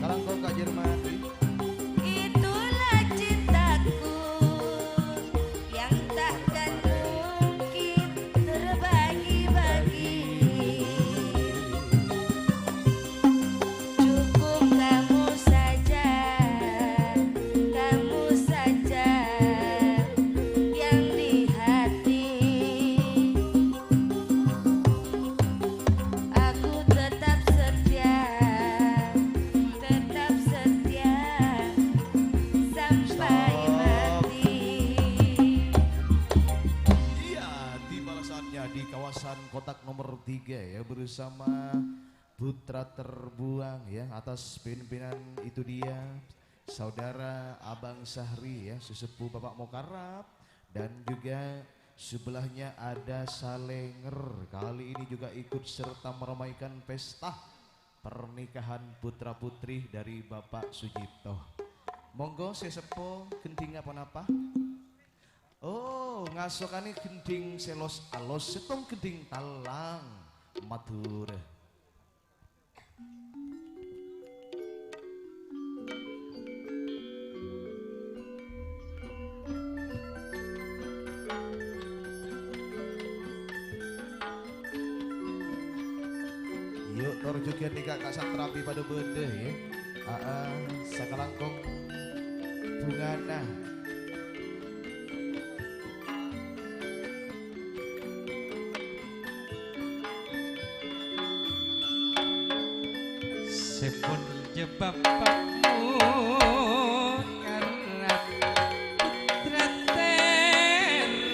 Kalangkong Kak Jerman. Itulah cintaku yang takkan mungkin terbagi-bagi. Cukup kamu saja, kamu saja yang di hati. Aku tetap setia, tetap setia sampai mati. Iya, tibalah saatnya di kawasan kotak nomor tiga ya, bersama Putra Terbuang ya, atas pimpinan itu dia Saudara Abang Sahri ya, sesepuh Bapak Mokarraf, dan juga sebelahnya ada Salenger. Kali ini juga ikut serta meramaikan pesta pernikahan putra-putri dari Bapak Sujipto. Monggo, sè seppo, gendhing ponapa? Oh, ngasokanè gendhing sè los-alos, sèttong gendhing tallang Madhurâ. Yu, tor jhughân nèka ka Satrapi padâ bâdâ, ya. Aa, sakalangkong bhungana. Sè pon jhâ' bapa'mu ngarep putra ter-,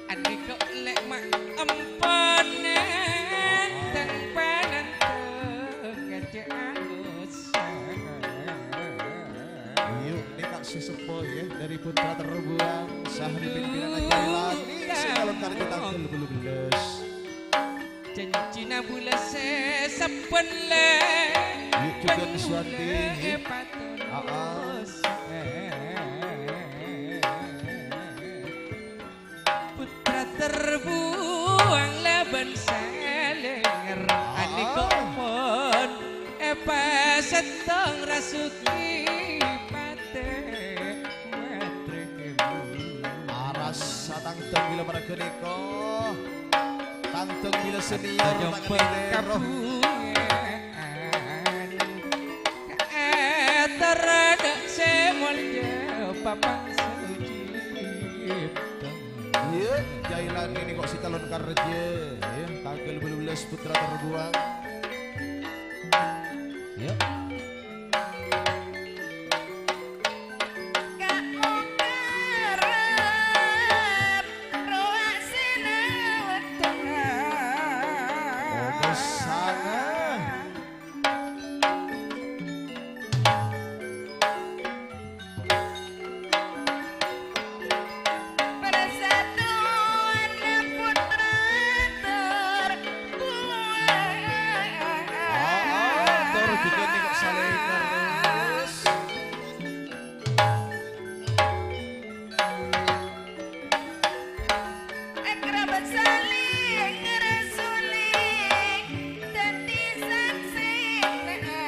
Andika lè' ma' empon nèntèng pananto kacè anus. Yu, nèka sè seppo, ya, dari Putra Terbuang, Sahri pimpinan Ajaran Lani, sè kalontar di tanggal bulu belas. Cèncènna bulâ sè sabbhân lè-, Yu, jhughân Suwandi, ya. Aa. Putra Terbuang labân Salenger, ah, andika pon èpasèttong rasuki patè matrèkèm. Arassa tangtèng bilâ marghâ nèka. Tangtèng bilâ senior, tangtèng lèro. Èterra dâ' sè molja Bapa' Sucipto. Iyâ, Jailani nèko sè calon karjâ, iyâ, tangghâl bâllu bellâs putra terbuang. Iyâ. Ka' Mukarrab, rowa sè naweddhâ. Oh, sanga. Persatuan putra terbuang. Ah, terus bikin nih kok saling terus. Akrabat saling ngrasuli, dhâddhi saksèna.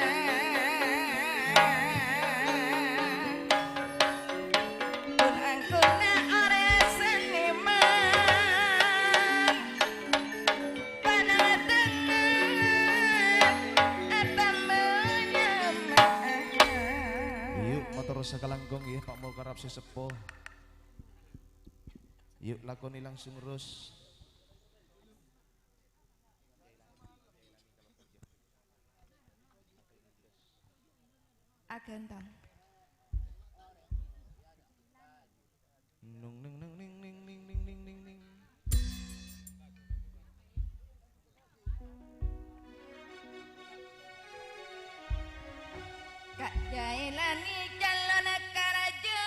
Pon angkona orèng seniman, panadhengnga atamba nyama. Yu, mator sakalangkong, ya, Pak Mukarrab sè seppo. Yu, lakoni langsung, Ros. Aghântong. Nung, nung, nung, ning, ning, ning. Ka' Jailani calon karjâ.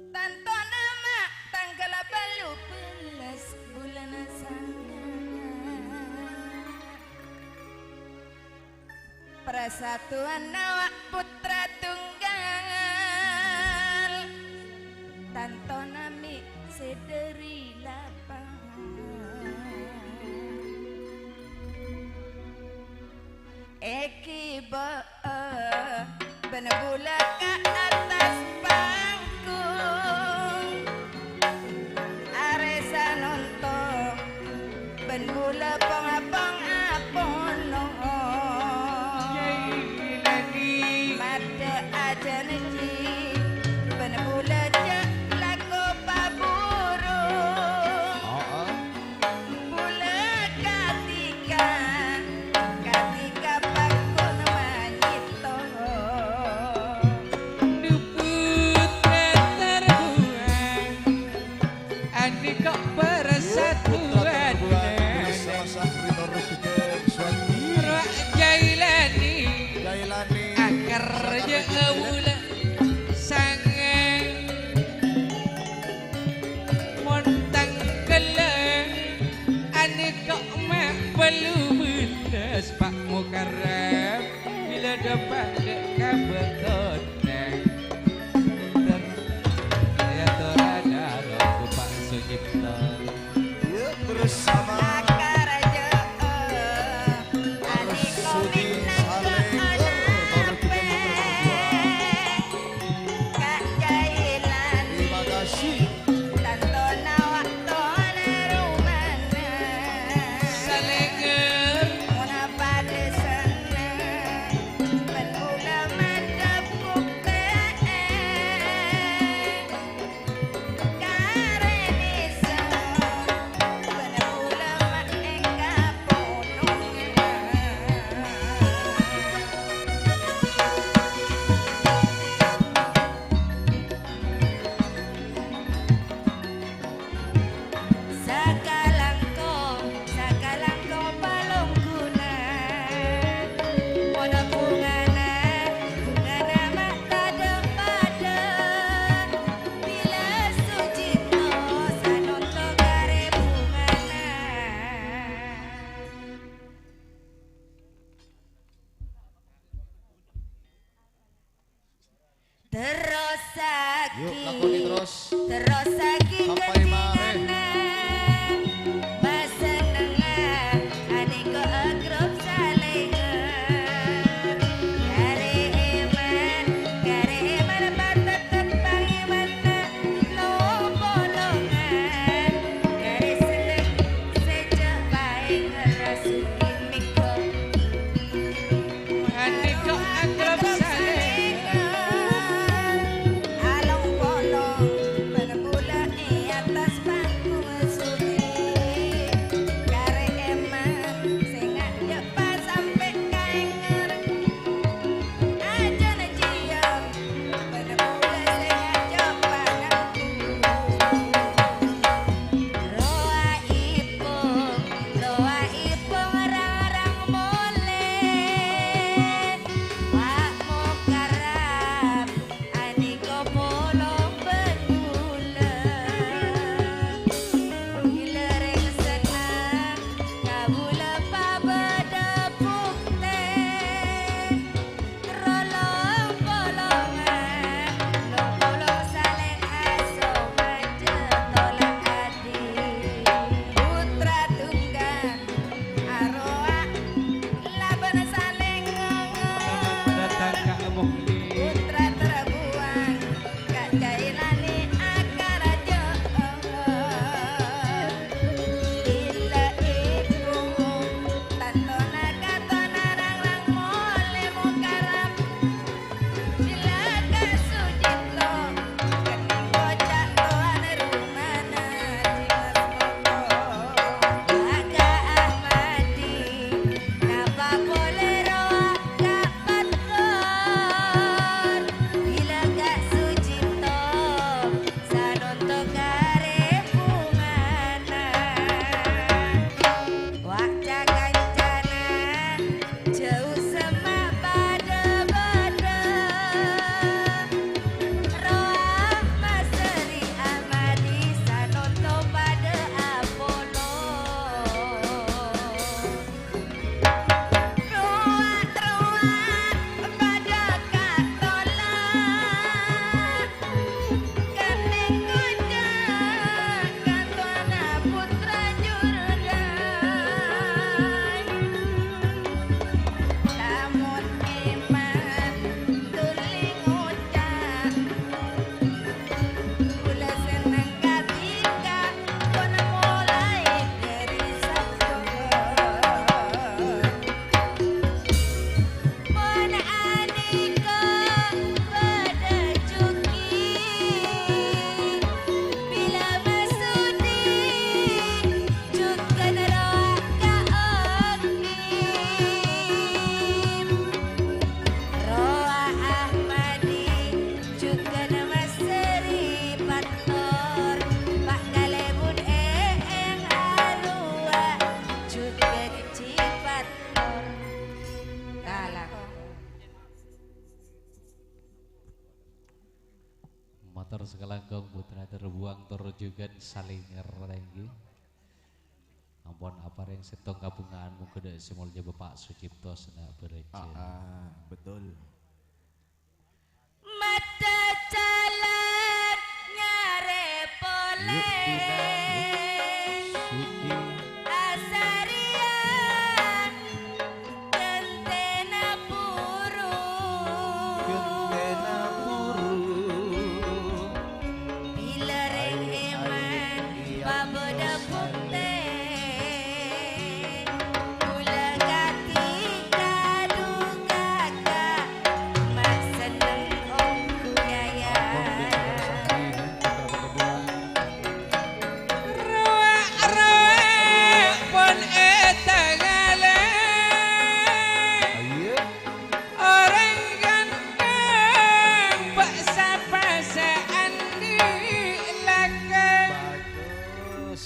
Tantona ma' tangghâl bâllu bellâs bulân Sanga. Persatuan awak putra tunggal, tantona mè' sè dhâri lapang. Èghibâ bân bulâ ka attas panggung. Arè sanonto bân bulâ pong-apong apono. Maddhâ ajhânjhi bân bulâ jhâ' lako paburu. Bulâ katika, katika paggun manyèto. Dhu putra terbuang, anèka persatuan. Ro' Jailani, Jailani. Akerjâ bulâ Sanga. Mon tangghâl anèka ma' bâllu bellâs, Pa' Mukarrab, bilâ dâpa' dâ' ka bâkona. Èyatorana ro' Pa' Sucipto. Yuk, bersama. Akerjâ, Arus Sudi Salengker, nomor tiga puluh dua. Ka' Jailani. Terima kasih. Tantona waktona romana. Salengker. Mon padâ senneng, bân bulâ madhep bhuktè'è. Sakalangkong, sakalangkong palongguna. Mon bhungana, bhungana ma' tadâ'-padâ. Bilâ Sucipto sanonto karè bhungana. Terrosaghi. Yuk, lakoni terros. Terrosaghi. Sampai mare. Kèngènganna. Masennengnga anèka grup Salengker. Karè èman, karè èman patettep pangèmanna. Lo-polongan. Karè senneng sè jhâ' paèng rasugi mèko. Terros kalangkong putra terbuang tor jugan salinger lagi. Ampon apareng settong kabhungaan mongghâ dâ' sè molja Bapa' Sucipto sè na' bârâjâ. Ah, ah, betul. Maddhâ jhâlân nyarè polè. Yuk, Dina, yuk. Suci. Asarèya ghântèna buru. Ghântèna buru. Bilâ rèng èman pabâdâ bhuktè. Kaulâ kadhi kadhung kakak, ma' senneng ongghu yaya. Rowa-rowa pon ètangalè. Ayo. Orèng ghântheng, bâ' sapa sè andi' lakè? Bagus.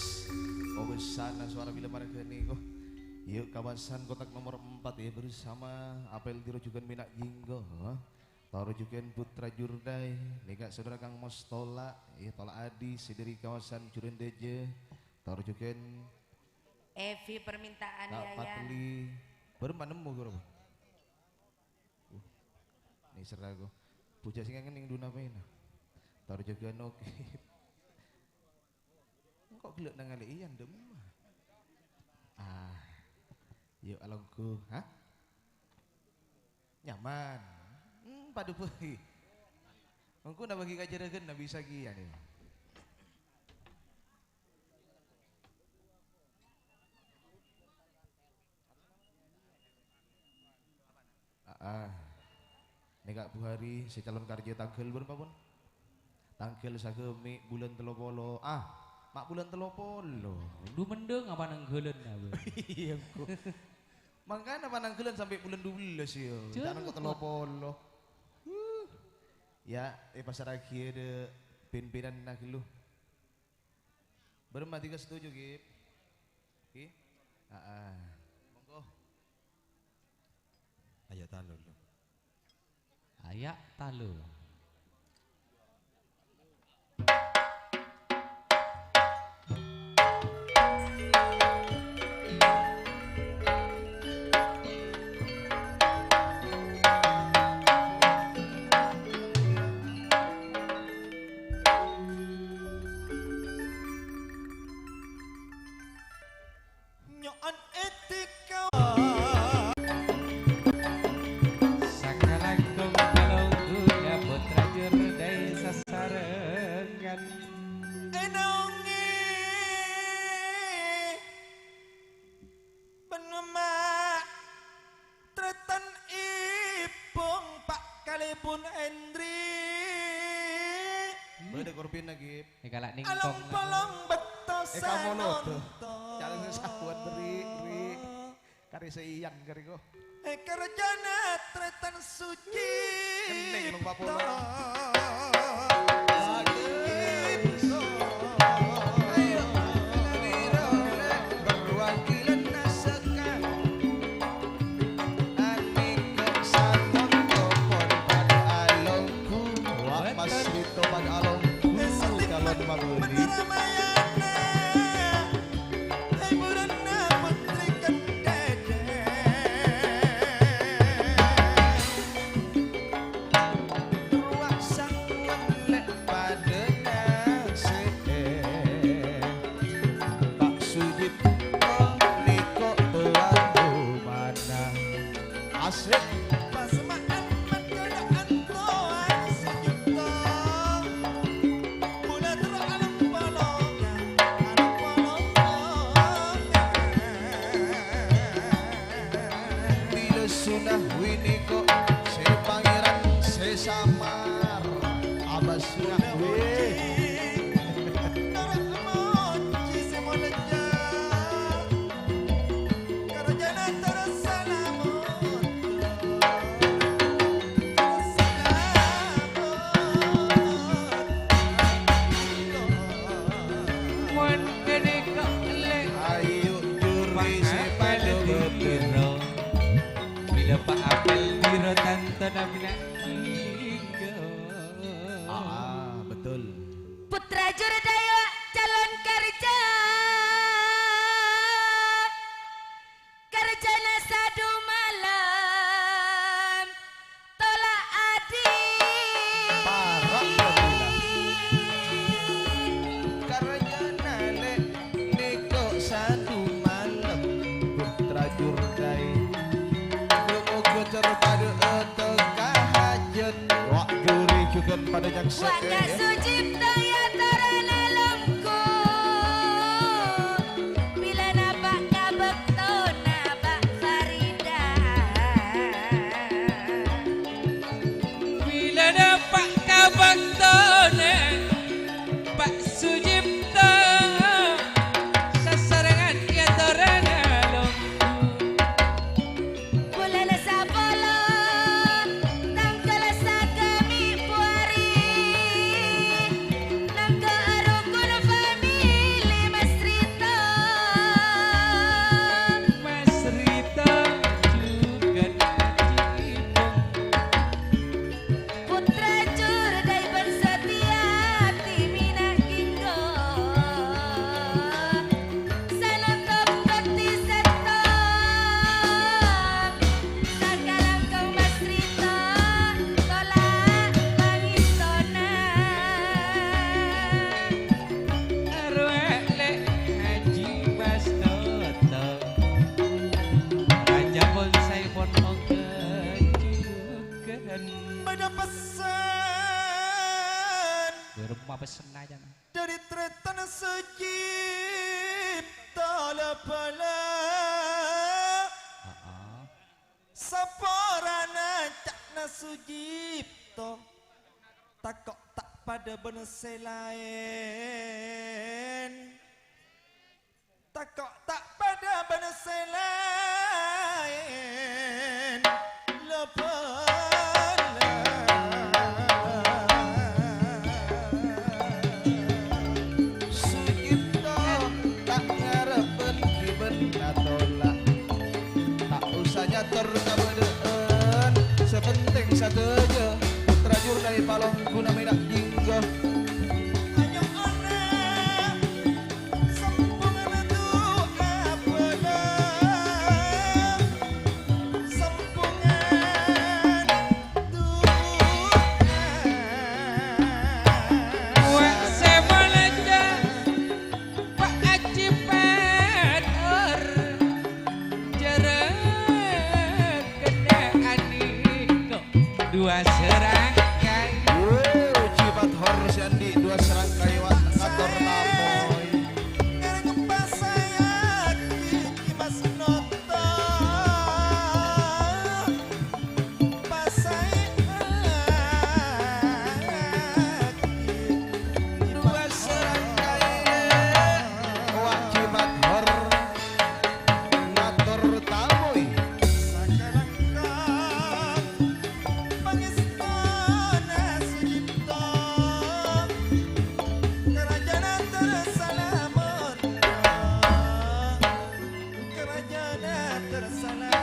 Kobâsana sowara bilâ marghâ nèko. Yuk, kawasan kotak nomor empat ya, bersama Apel Tiro Jugan Minak Jinggo. Toro jugan Putra Jurdai, nèka saudara Kang Mostola, ya, Tola Adi, sè dâri kawasan Jurendâjâ. Toro jugan Evi permintaan, Kak Yayan. Fadli. Bârâmpa nemmo, Guru? Uh, nèser aku. Bujâ sè ngangen ning duna pena. Toro jugan oke. Engko' ghellâ' nangalè iyân, dâ' emma. Ah, yuk alongghu, ha? Nyaman. Hmm, padâ bhâi. Engko' nabâgi ka jârâghânna bisa kèya nè. Aa. Nèka Bu Hari sè calon karjâ tangghâl bârâmpa pon? Tangghâl sagâmè' bulân tello polo. Ah, ma' bulân tello polo. Dhu mendhâng apa nangghâlân apa? Iyâ, engko'. Mangkana panangghâlân sampè' bulân dhu bellâs, yâ. Jâ' ta' nangko' tello polo. Huh. Yâ, èpasarraghi dâ' pin-pinanna ghâllu. Bârâmpa dhika setuju, Gip? Ghi? Aa. Monggo. Aya' talo, lo. Aya' talo. Nyo'on èdhika. Sakalangkong kalongghu dâ' Putra Jurdai sasarengan. Ènongnge bân ma' Tretan ibung pa' kalèbun Endri. Bâdâ korbinna, Gip. Èkala' nèngkong. Along-polong bâkto sanonto. Calon sabuat beri, beri. Karè sè iyan karè ko. Èkarjana Tretan Suci. Kennèng lho, Pak Polo. Ayo, beruang kilen nasekan. Anèko satonto pon padâ alongghu, wa' Mas Rito padâ alongghu, calon mabudi. Rowa' sangowan lè' padâ ngasè'è. Pak Sujipto nèko towan rumana. Asik. Pasema'an mangkana antowan Sujipto. Mula terro along-polongan, along-polongan. Bilâ sunah winiko sè Pangèran sè samar. Abas sunah wè. Karajana terus salamet. Terus salamet. Mon kene kok lek. Ayo, juri se padha bebero. Bila Pak Apel biro tanto namina linggo. Ah, ah, betul. Jur dâjâ calon kerja, kerjana sadu malem, tola' adi. Para' kabulâ. Kerjana lè' nèko sadu malem, Putra Jurdai. Moghâ-moghâ terro padâ teka hajât. Wa' juri jhughân padâ nyaksè'è, Wa' Kak ya. Sujipto ya torana longko. Bilâna pa' ka bâktona Pa' Farida. Bilâna pa' ka bâktona Pa' Sujipto, sasarengan ya torana longko. Bulân sapolo, tangghâl sakami' Februari, nangghâ rukun famili Mas Rito. Mas Rito jhughân Haji Ipong. Putra Jurdai bân Satya Timina Kinggo. Sanotop bhâkti sèttong, sakalangkong Mas Rito, tola' pangèstona. Arowa lè' Haji Mas Toto, raja bonsai pon ongghâ jhughân. Bâdâ pessen. Bârâmma pessenna, jân? Dâri tarètan Sujipto la-bâlâ. Aa. Saporana ca'na Sujipto, tako' ta' padâ bân sè laèn. Tako' ta' padâ bân sè laèn, la-bâlâ. Sujipto ta' ngarep bân ghibâna tola'. Ta' osa nyator kabâdâ'ân, sè pentèng sadhâjâ Putra Jurdai palongguna mèna jinggo. Ayo, ana. Sambhungana du'a bâlâ, sambhungana du'a. Wa' sè malaja, Pak Haji Petor, jârâ kennèng aniko. Dua serangkai. Wuh, jimat hor si andi' dua serangkai, wa' ngator tamoy. Ngareng pasayaki Mas Noto. Pasayaki dua serangkai. Wa' jimat hor. Ngator tamoy. Sakalangkong pangèstona Sujipto, karajana tersalamet. Karajana tersalamet.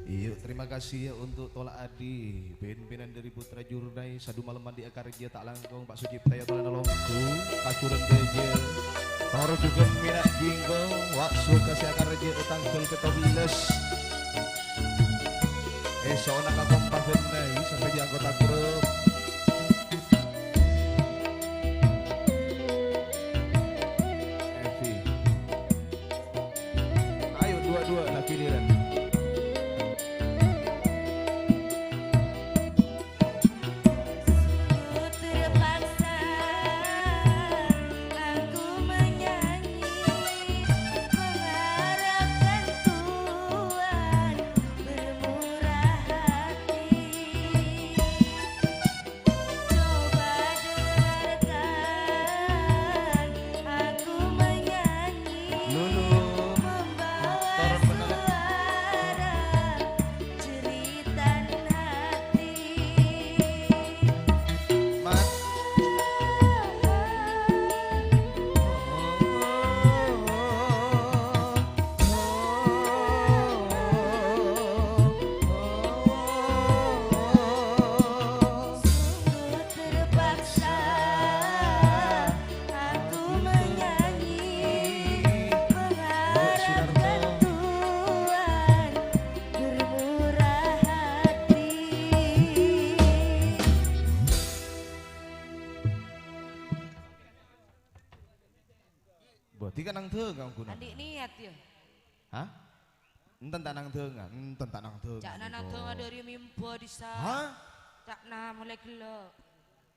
Iyo, terima kasih ya untuk tola' adi, pimpinan dari Putra Jurdai, sadu malem andi' akarja ta' langkong, Pak Sujipto ya tolana longgu, kacuran dâjâ, toro jhughân mèna jinggo, wa' suka sè akarja tangghâl pètto bellâs. Èsona ka kompa bhennai, sampè' di anggota grup. Evi. Ayo, dua-dua lah giliran. Terpaksa aku menyanyi, mengharapkan Tuhan bermurah hati. Berarti kan nang dâ' kan ghuna. Andi' niat, ya? Hah? Enten ta' nang dâ', enten ta' nang dâ'. Ca'na nang dâ' dâri mimba, Disa. Hah? Ca'na molaè ghellâ'.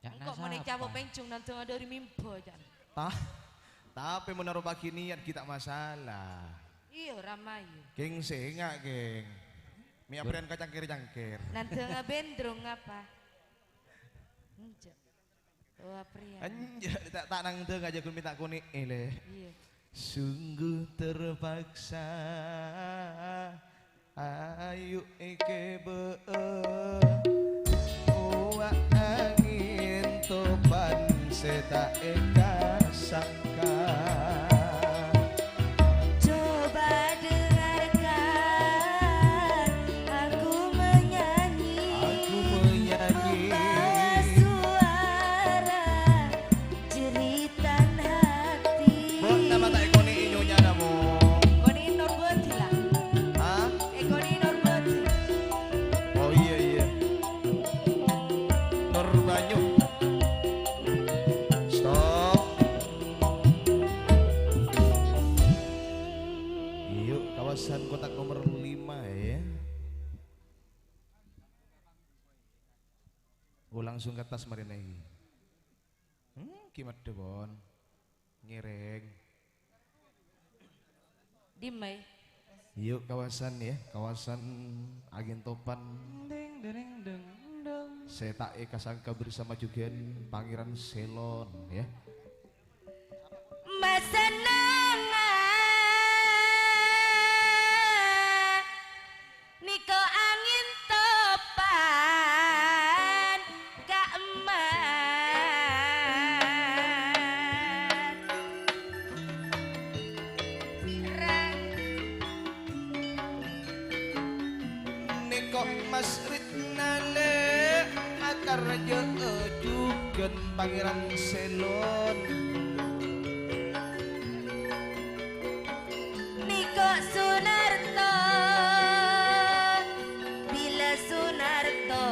Ca'na engko' mon sapa? Ècapo' penjung nang dâ' dâri mimba, ca'na. Ta-, tapè mon aropa'aghi niat ghi' ta' masalah. Iyâ, Rama, iyâ. Kèng sènga', kèng. Mè' apriyan ka cangkèr-cangkèr. Nang dâ' bendrong apa? Enjâ'. Oh, apriyan. Enjâ', ta', ta' nang dâ' ngajâ ghun mè' ta' konè'è, Lè'. Iyâ. Sungguh terpaksa, ayu èkèbâ'â. Owa' angèn topan sè ta' èkasangka. Coba dengarkan aku menyanyi, aku menyanyi, membawa suara jeritan hati. Bon, nama tak èkonè'è nyonyana, Bon? Konè'è Norbodi, lah. Hah? Èkonè'è Norbodi. Oh, iyâ, iyâ. Norbanyu. Stop. Iyâ, kawasan kotak nomor lima, ya. Oh, langsung ke atas marèna, ya. Hmm, ghi' maddhâ, Bon. Ngèrèng. Dimma, è? Iyâ, kawasan, ya, kawasan angèn topan. Deng, dereng, deng, deng. Sè ta' èkasangka bersama jhughân Pangèran Selon, ya. Masennengnga nèko angèn topan ka'emmat. Ra- Nèko Mas Ritna, Lè', akarjâ'â jhughân Pangèran Selon. Nèko Sunarto, bilâ Sunarto,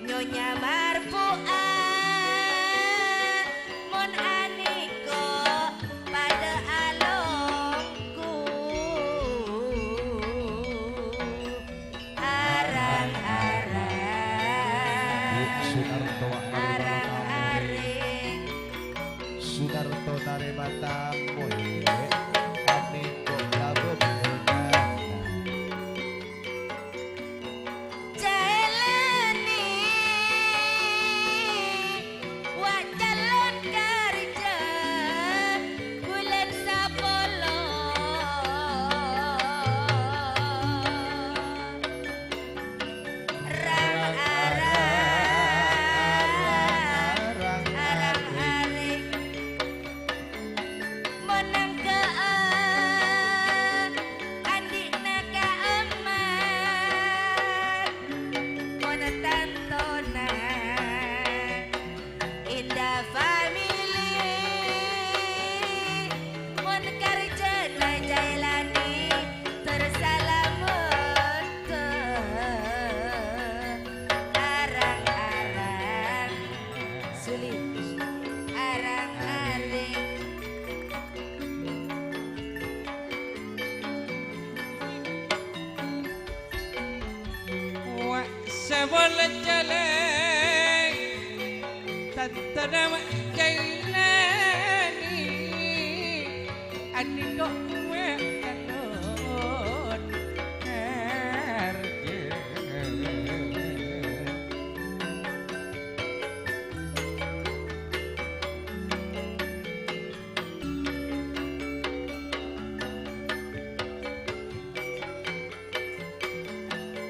Nyonya marfu'ah, mon anèko padâ alongku. Arang-arang. Bu Sunarto, arang-arang. Sunarto tarèma tamoy, anèko labâ bhungana. Jhâlâni, wa' calon karja bulân sapolo. Rang-arang, arang-arèng. Mon nangghâ'â andi'na ka'emmat, mon tantona Indah Family, mon karjâna Jailani, ter salamet. Arang-arang. Sulit. Arang-arèng. Wa' sabâlâ calèng, tantona ma' Jailani, anèko wa' calon karja.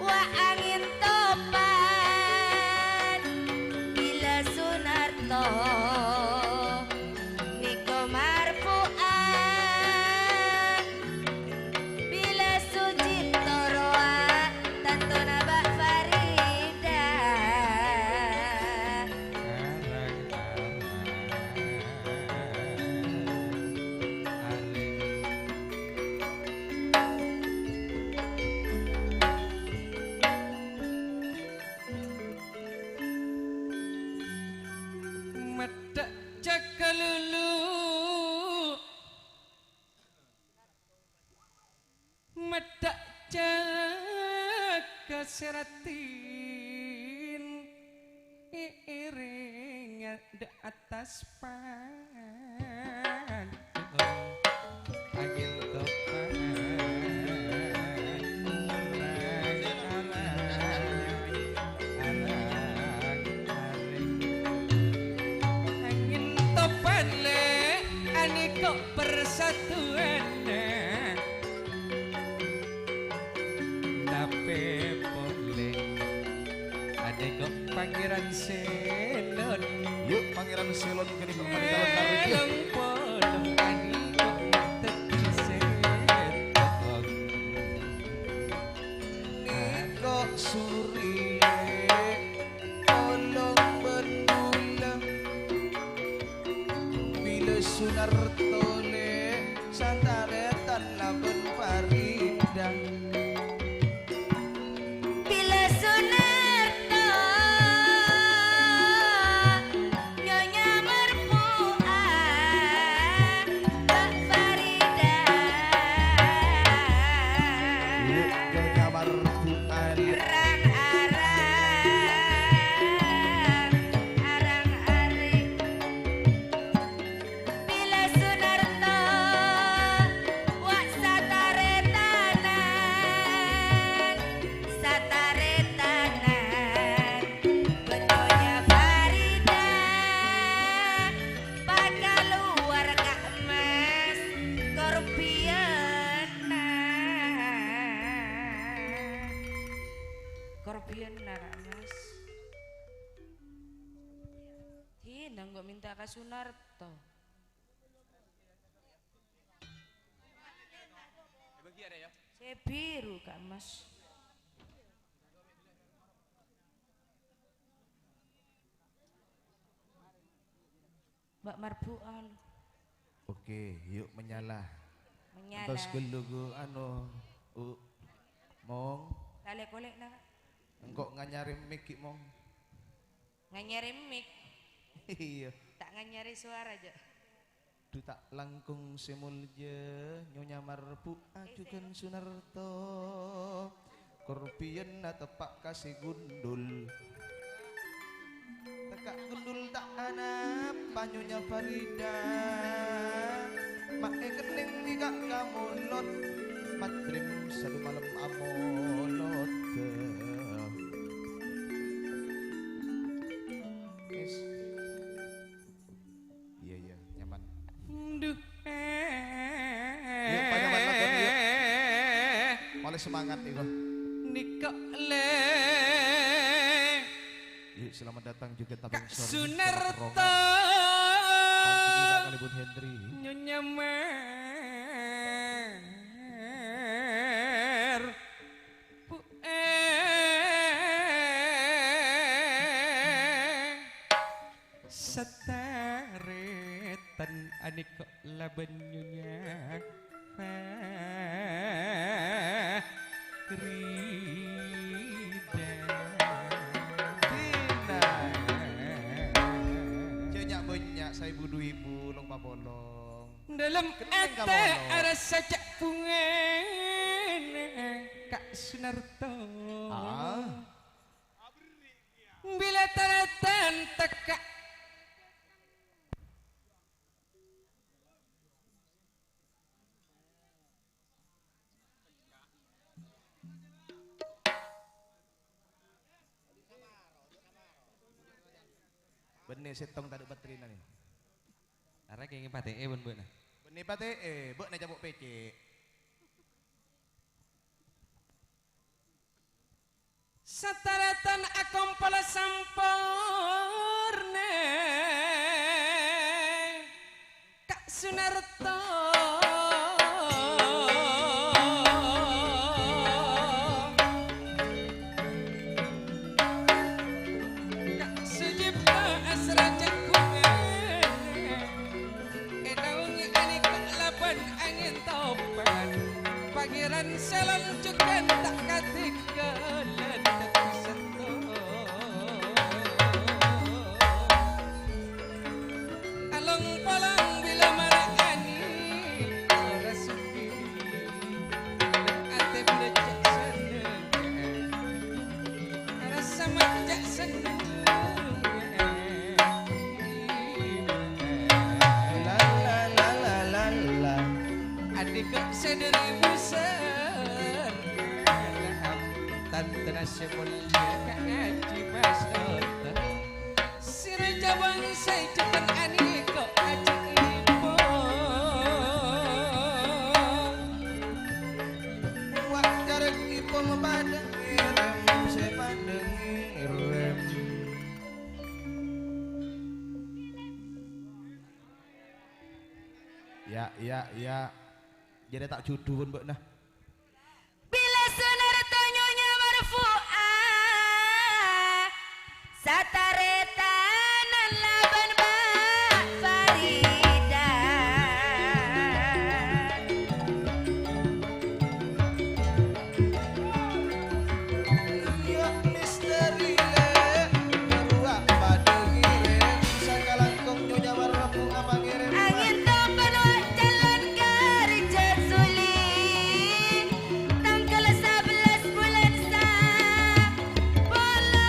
Wa' angèn topan, bilâ Sunarto, nèko marfu'ah, Seratin iring dha' attas pan. Angin topan. Arang-arang. Angin topan, le, aniko' persatuanna. Tapè polè aniko' Pangèran Selon. Yu, Pangèran Selon kènè' kembali dalam karo, yu. Selon polè aniko' ngadhebbhi sèttong. Niko' Surya, tolong bân bulâ. Bilâ Sunarto, lè', satarètan labân Farida. Bilâ Sunarto, Nyonya Marfu'ah, Mbak Farida. Yuk, Nyonya Marfu'ah. Arang-arang, arang-arè. Bilâ Sunarto, wa' satarètanan, satarètanan, bân Nyonya Farida, pakalowar Ka' Mas, korbhiyânna. Korbhiyânna, Ka' Mas. Dina engko' mènta ka Sunarto. Sè biru, Ka' Mas. Mbak Marbu'al. Oke, yuk menyala. Menyala. Entos ghâllu, gu, anu, U, Mong. Lalè kolè'na, Kak. Engko' nganyarè mic, Mong. Nganyarè mic. Iyâ. Ta' nganyarè sowara, jâ'. Dhu ta' langkong sè molja, Nyonya Marbu, eh, ajugan Sunarto. Korbhiyânna teppa' ka sè gundul. Tekka' gundul ta' anapa, Nyonya Farida. Ma' èkennèng bi' ka' kamolot. Madrim sadu malem amolot. Wis. Iya, iya, nyaman. Duh, eh. Yuk, Pak Nyaman, Pak Nyaman, yuk. Mulai semangat, iko. Niko le. Yuk, selamat datang juga Tabang Kak Sor. Sunarto. Selamat roman. Pak Sugita kalèbun Hendri. Nyonya Mer. Bu, eh. Satarètan anèko' labân Nyonya Farida. Dina. Jâ' nya'-bânnya' saèbu du èbu, long papolong. Dâlem atè arassa ca' bhungana Ka' Sunarto. Ah. Bilâ tarètan tekka'. Bânnè sèttong tadâ' batterina, nè. Arèya kèngèng patè'è bân bâ'na. Bânnè patè'è, bâ'na capo' pècè'. Satarètan akompol samporna Ka' Sunarto. Ka' Sujipto asra ca'bhungana. Ènaongnga anèko' labân angèn topan, Pangèran Selon jhughân ta' kadhingghâlân dhâddhi sèttong. Along-polong bilâ mara'ani ora sudi, atè bicaksana. Kok sè dhâri bhusèr, tantana sè molja Ka' Haji Mas Oto. Sè rèya bângsa jhughân anèko ajhâk ipo. Wa' jhâreng ipo mapadâ ngèrèm, sè padâ ngèrèm. Ya, ya, ya. Jârèya ta' jhudhuwân bâ'na. Bilâ Sunarto Nyonya Marfu'ah, sataretanan labân Mbak Farida. Iyâ, misteri lè', rowa padâ ngèrèm, sakalangkong Nyonya Marfu'ah pangèrèm. Angèn topan wa' calon karjhâ suli, tangghâl sabellas bulân sapolo.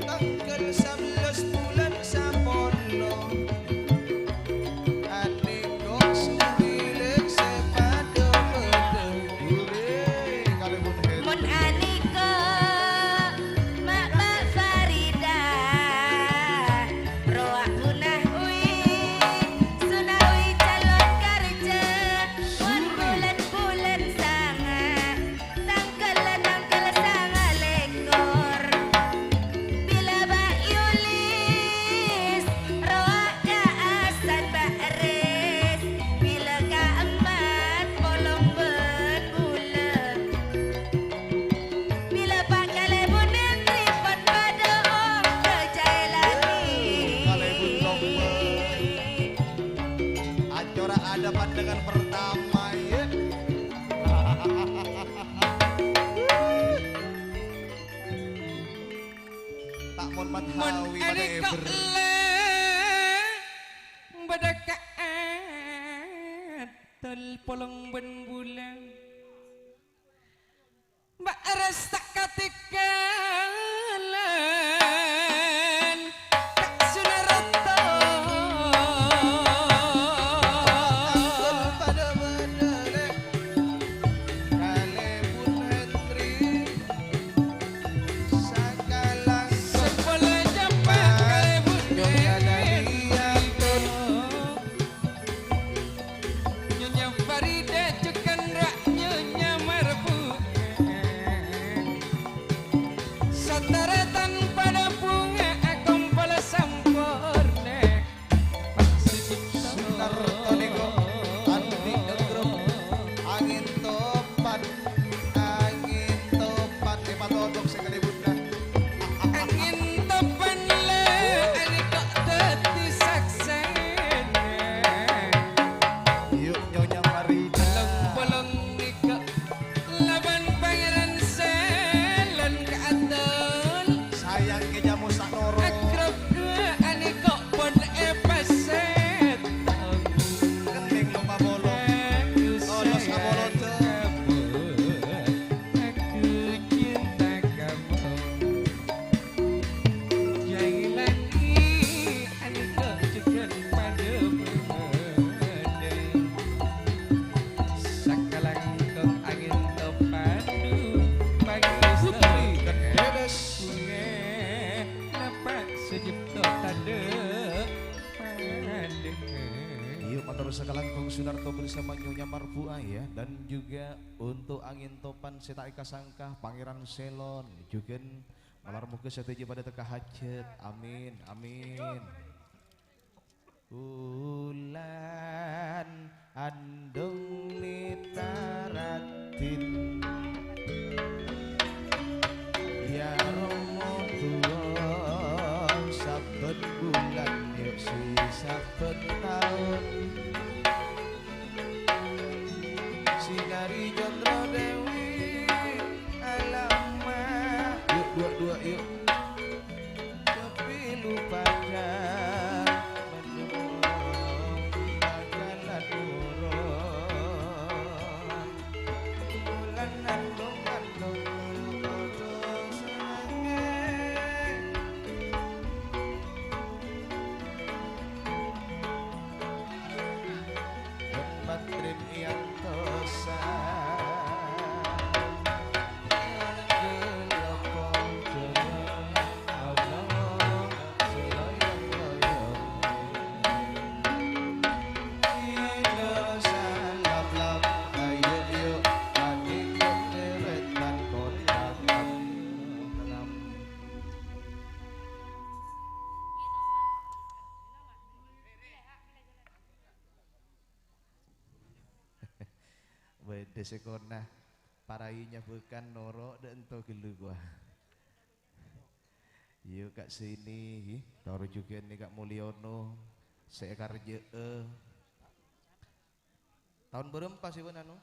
Tangghâl sabellas bulân sapolo. Anèko sumilè sè padâ-padâ. Mon anèko, Ma' Mbak Farida, rowa punah wi, sunawi calon karjhâ, mon bulân-bulân sanga'. Tangghâl-tangghâl sanga' lèkor, bilâ Mbak Yulis, rowa ka'assan Mbak Ris, bilâ kaemmat polong bân bulân, bilâ pakalèbun èntripon padâ ongghâ jhâ' èlani. Kalèbun lomba. Acora ada pandangan pertama, ya. Ta' mon Mon mathawi pada anèko eber. Lè', bâdâ ka'addhâl polong bân bulân. Mbak Res ta' katèngghâlân, Ka' Sunarto. Kalèbun Henry, sakalangkong. Sepolo jam, Pak, kalèbun Henry. Nyonya Farida jhughân ra' Nyonya Marfu'ah. Satarètan padâ bhunga akompol samporna. Pak Sucipto. Sunarto nèko andi' denggrong. Angèn topan, angèn topan, èpatodhok sè kalèbunna. Angèn topan lè', anèko dhâddhi saksèna. Yu, Nyonya Farida. Polong-polong nèko labân Pangèran Sèlon kaaton. Sayang kè jamu sakoro. Agrok dua anèko pon èpasèt. Kening lupa bolong. Olos abolodhâ. Aku cinta kamu. Jhâ' èlangè anèko jhughân padâ bhâdhân. Sakalangkong angèn topan, pagi Putri Kededes. Napa' Sucipto tadâ' padâ. Yu, mator sakalangkong Sunarto bersama Nyonya Marfu'ah, ya, dan juga untuk angèn topan sè ta' èkasangka, Pangèran Sèlon, jhughân Malar moghâ sadhâjâ padâ tekka hajhât. Amin, amin. Wulan andhung nèta raddhin. Ya Rama tuwâ sabbhân bulân, yu' sè sabbhân taon. Sinari Candra Dewi alama. Yu', dua-dua, yu'. Tapi lupakan. Bâdâ sè kona, paraina bâkan noro' dâ' ento ghâllu kowa. Iyâ, Ka' Sini, ghi. Toro' jhughân nè Ka' Mulyono, sè èkarjâ'â. Taon bârâmpa sè bân anu?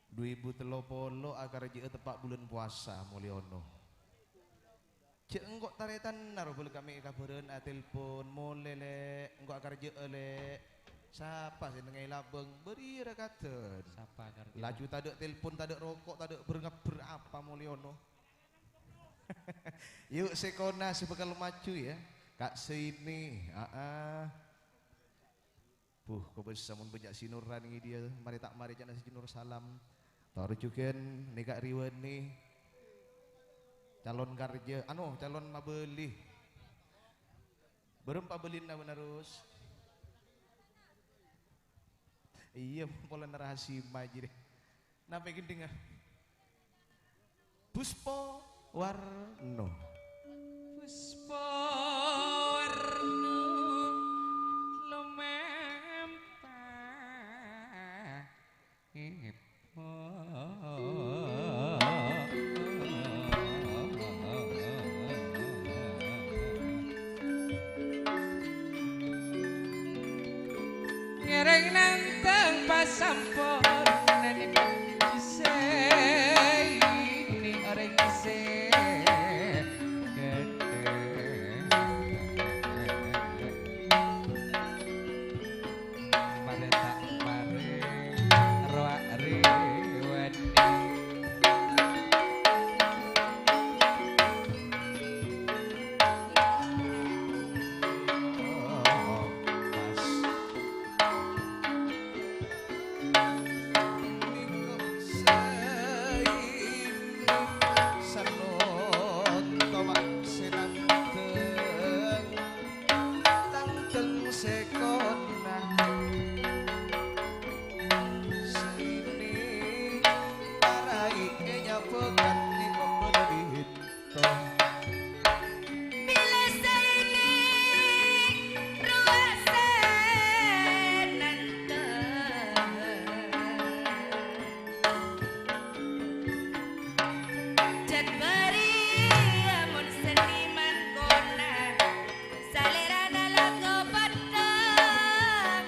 Du èbu tello polo akarjâ'â teppa' bulân powasa, Mulyono. Jhâ' engko' tarètanna ro bâli ka mè' kabhârân, atelpon, "Molè, Lè', engko' akarjâ'â, Lè'." Sapa sè nengnga'è labâng? Bâriyâ ra kadân. Sapa akarjâ'â? Laju tadâ' telpon, tadâ' roko', tadâ' bher-ngabbher apa, Mulyono. Yu', sè kona sè bhâkal maju, yâ. Ka' Sini, aa. Buh, kobâsa mon bânnya' sinoran ngèdiyâ, marè ta' marè ca'na si Nur Salam. Toro' jhughân nè Ka' Riwani. Calon karjâ, anu, calon mabâli. Bârâmpa bâlina bân Arus? Iyâ, polana rahasima jârèya. Napa è gendhingnga? Buspa Warna. Buspa Warna lumèmpè. Ngèrèng nantèng pasamponan, sè ini orèng sè ghântèng. Marè ta' marè, rowa' rèwani. Sanonto ma' sè nantèng. Tantèng sè kona sini parai ènyabâ kan nèko bâdâ bhidhâ. Bilâ sè ini rowa' sè nantèng. Jhât bâriyâ mon seniman kona, salèrana lako peddhâ,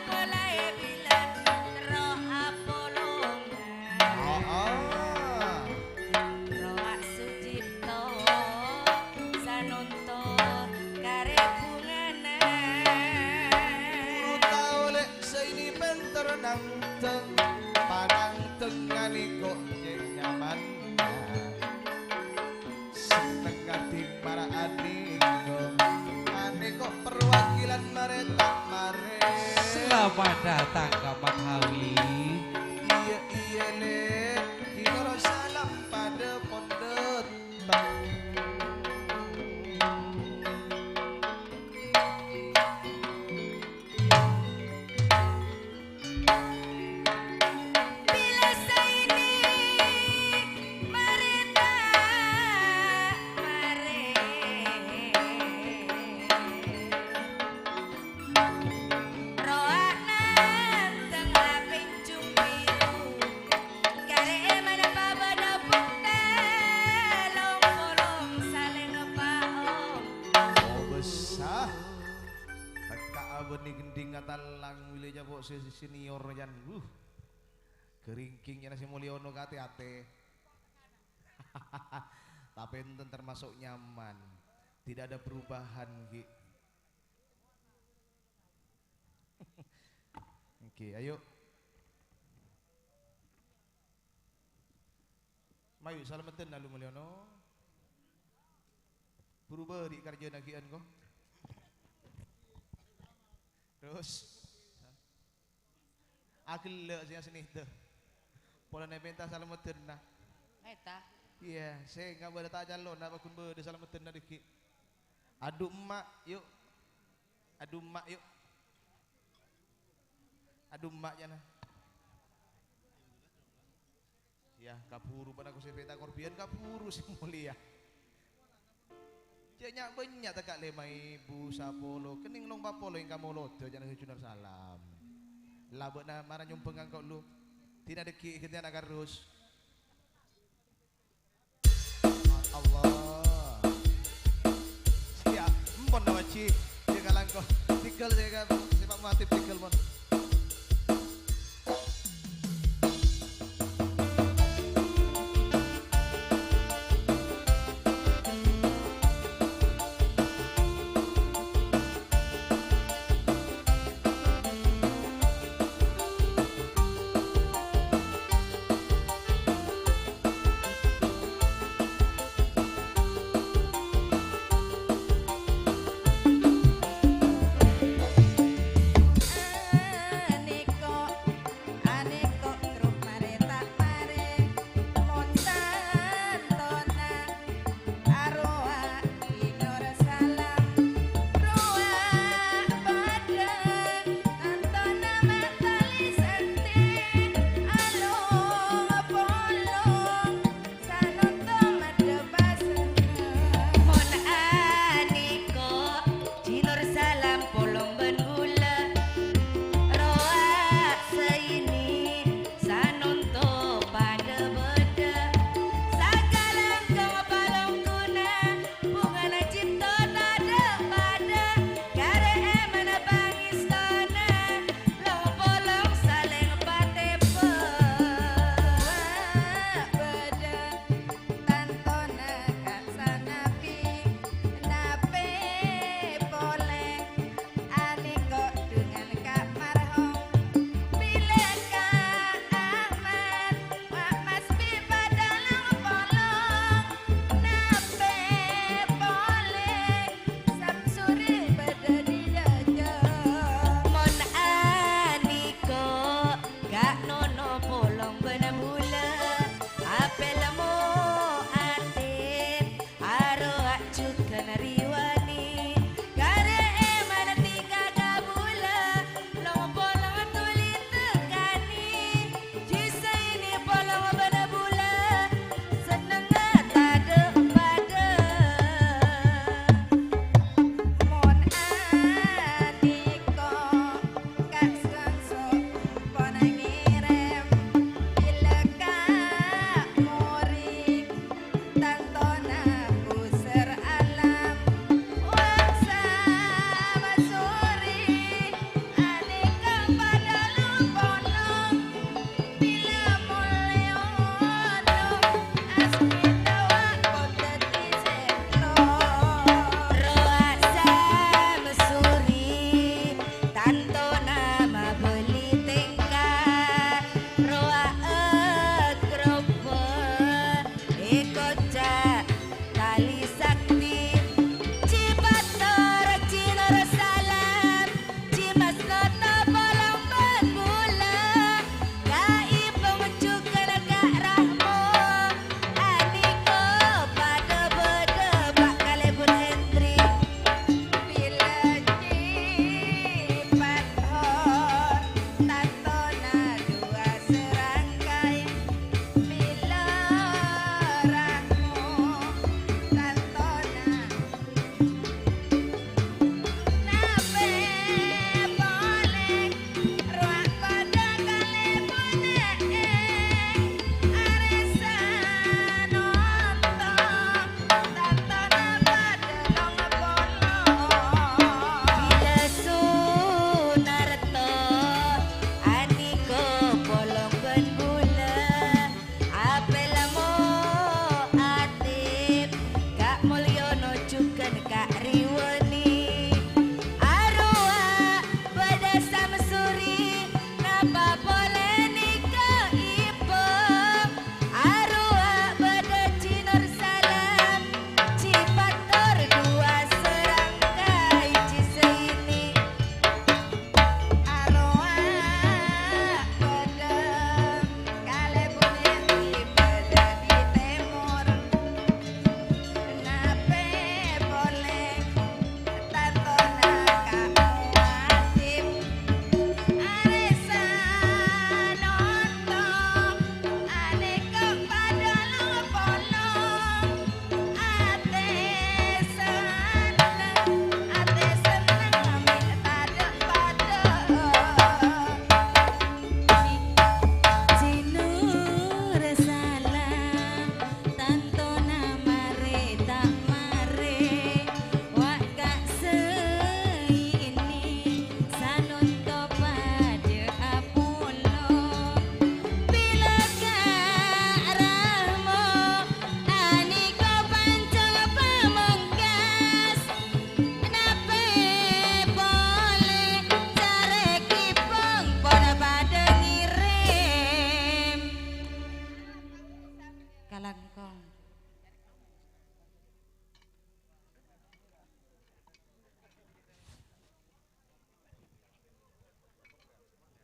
polaè bilân terro apolongan. Rowa' Sujipto, sanonto karè bhungana. Buru tao, Lè', sè ini pènter nantèng, panantèngnga nèko cè' nyamanna. Senneng kadhi mara anèko, anèko perwakilan marè ta' marè. Selamat datang, Ka' Mathawi. Iyâ, iyâ, Lè'. Ki Nur Salam padâ pondhut. Bilâ sè ini marè ta' marè. Rowa' nantèng apènjung biru. Karè manapa bâdâ bhuktè long-polong salèng paong. Oh, bessa. Tekka'a bânnè gendhing katalang, bilâ capo' sè senior, jân. Wuh. Ghâringghing, jân, sè molèya ono ka atè-atè. Tapè enten termasuk nyaman. Tidak ada perubahan, ghi. Oke, ayo. Mayu, salameddhân alu molèya ono. Buru bâri' karjâna ghi'ân, ko. Terus. Aghellâ' sè asnèdhâ. Polana èpènta salameddhânna. Mènta. Iyâ, sènga' bâdâ ta' calonna, pagghun bâdâ salameddhânna dhâggi'. Adu emma', yu'. Adu emma', yu'. Adu emma', jâna. Iyâ, kabhuru, bân aku sè pènta korbiyân, kabhuru sè molèya. Cè' nya'-bânnya' tekka' lèma èbu, sapolo, kennèng long papolo èngka molodhâ, jâna sè jhunar salam. Labâna mara nyombhâng engko' lu. Dina dhâggi' ghântèyan aghârus. Allah. Siap. Empon, Pak Haji. Sè kalangkong. Tigal sè ka-, sè Pak Muhatib tigal, pon.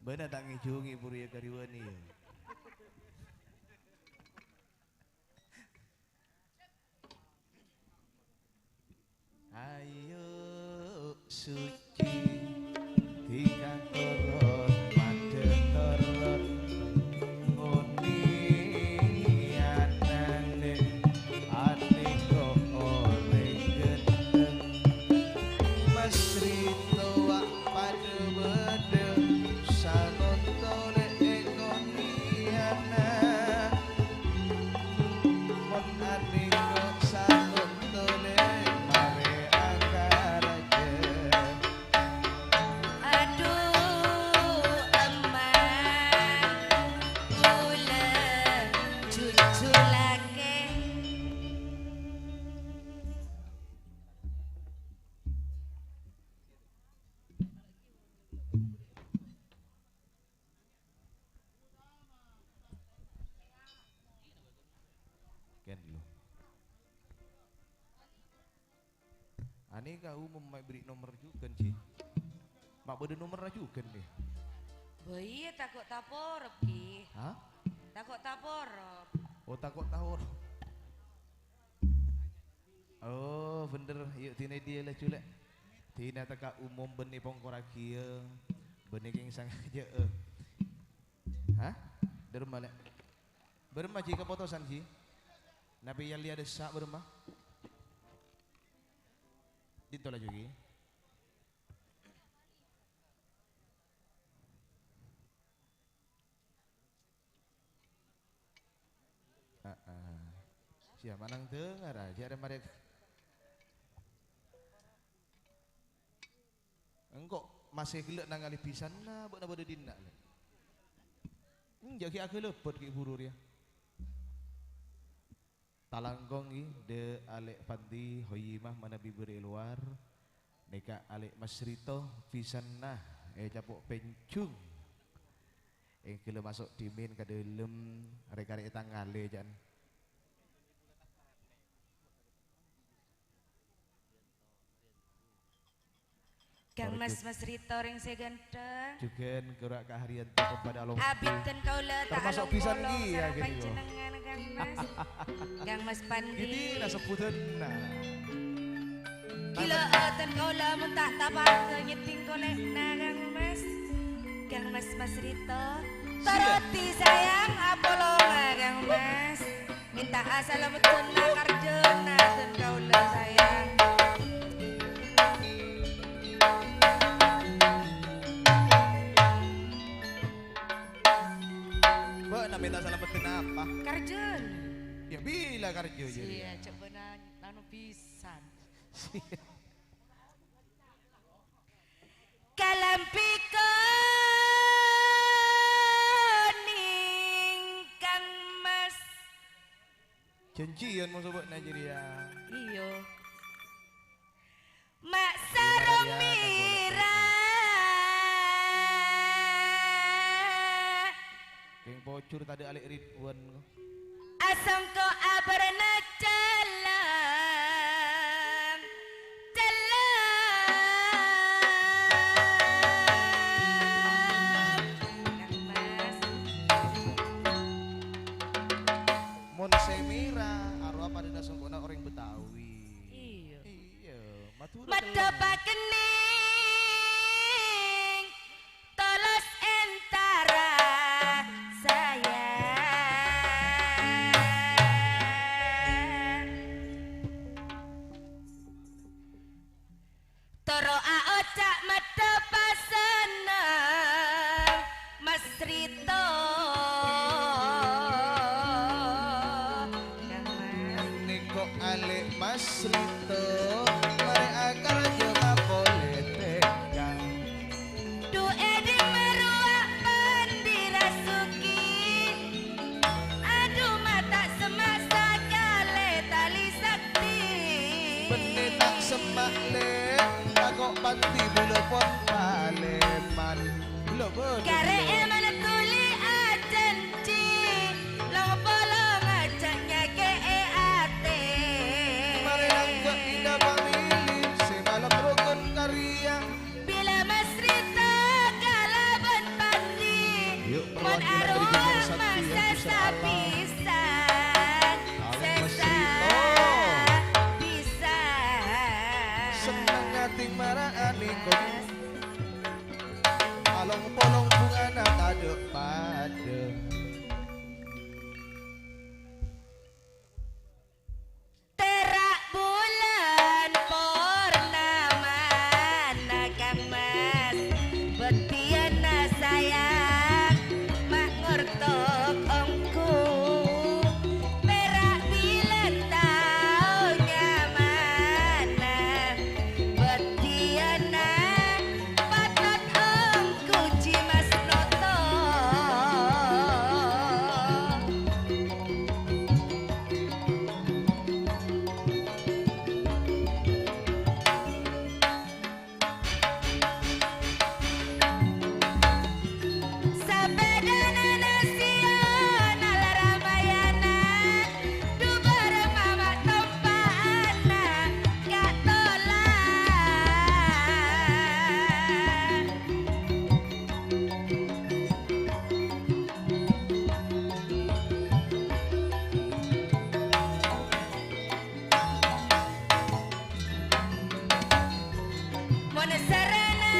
Bâ'na ta' ngèjhungi buru èkariwâni, yâ. Ayo suci, hingga turun, madhâ turun, ngonè'an alè, anèko orèng gendheng. Masri towa padâ bâdâ, sakontolè èkon iyana. Mon anèko sakontolè marè akaraja. Adhu, emma, kaulâ jujur lakè. Ken lo. Anèka umum ma' èberri' nomer jhughân, Ji. Ma' bâdâ nomerra jhughân, yâ? Bâ iyâ, tako' taporop, Ki. Hah? Tako' taporop. Oh, tako' taporop. Oh, bhender. Yu', dinah è diyâ laju, Lè'. Dinah tekka' umum bânnè pongkorraghiyâ, bânnè kèng sangajâ'â. Hah? Dâremma, Lè'? Bârâmma, Ji, kapotosan, Ji? Napè yâ lèya dessa' bârâmma? Dinto laju, Ki. Heeh. Siya manang dengar aja, rem-, marè. Engko' masè ghellâ' nangalè bisanna bâ'na bâdâ dinna', Lè'. Enjâ' ghi' aghâlâbât ghi' buru rèya. Talangkong, ghi, dâ' Alè' Pandi, Hoyimah manabi bâri' è lowar. Nèka Alè' Masrito, bisanna ècapo' pènjhung. Èngghâlâ maso' dhimèn ka dâlem, rè-karè ètangalè, jhân. Kang Mas, Mas Rito rèng sè ghântheng. Jhughân Ghurâ Ka Haryanto kempada lompi. Abit dân kaulâ ta' along polo sareng panjhennengngan, Kang Mas. Kang Mas Pandi. Ghi dinah sebbhudhân, nah. Ghilâ dân kaulâ mon ta' tapakè nyèddhing kolè'na, Kang Mas. Kang Mas, Mas Rito. Siap. Toroti sayang apolonga, Kang Mas. Mènta'a salameddhân karjhâna dân kaulâ sayang. Bâ'na mènta salameddhân apa? Karjhâna. Yâ, bilâ karjhâ jârèya. Iyâ, cobâna anu bhisan. Kalambhi konèng, Kang Mas. Jhânjhiyân moso bâ'na jârèya. Iyâ. Ma' sarong mèra. Kèng pojhur tadâ' Alè' Ridwan. Asongko' abârna celleng, celleng. Kang Mas. Mon sè mèra, arowa padâna songko'na orèng Betawi. Iyâ. Iyâ, Madhurâ. Madhâ celleng. Pakennèng. Tolos entara sayang. Toro' aoca' madhâ pasenneng Mas Rito. Nèko alè' Mas Rito, marè akarjâ mapolè tèkang. Du'e dimma rowa Pandi Rasuki. Adu ma' ta' semma' sakalè tali sakti. Benne ta' semma' le, tako' Pandi bulâ pon palèman. Lo, bener, Kare'e lo. Mana tuli ajhânjhi, long-polong ajhâk nyake'e ate. Mare langga' kita pamili, se malem rokon karya. Bila Mas Rita kalabân Pandi. Ating mara'ani kok. Along-polong bungana tadhâ' padhâ. Tèra' bulân pornamana, Kang Mas, bâddhiyânna sayang, ma' ngortok ongghu. Pèra' bilân tao nyamana, bâddhiyânna patot ongghu Cimas Noto. Sapèdana nasiyana la Ramayana, dubârâ mama tompa'anna ka' tola'. Mon sarana,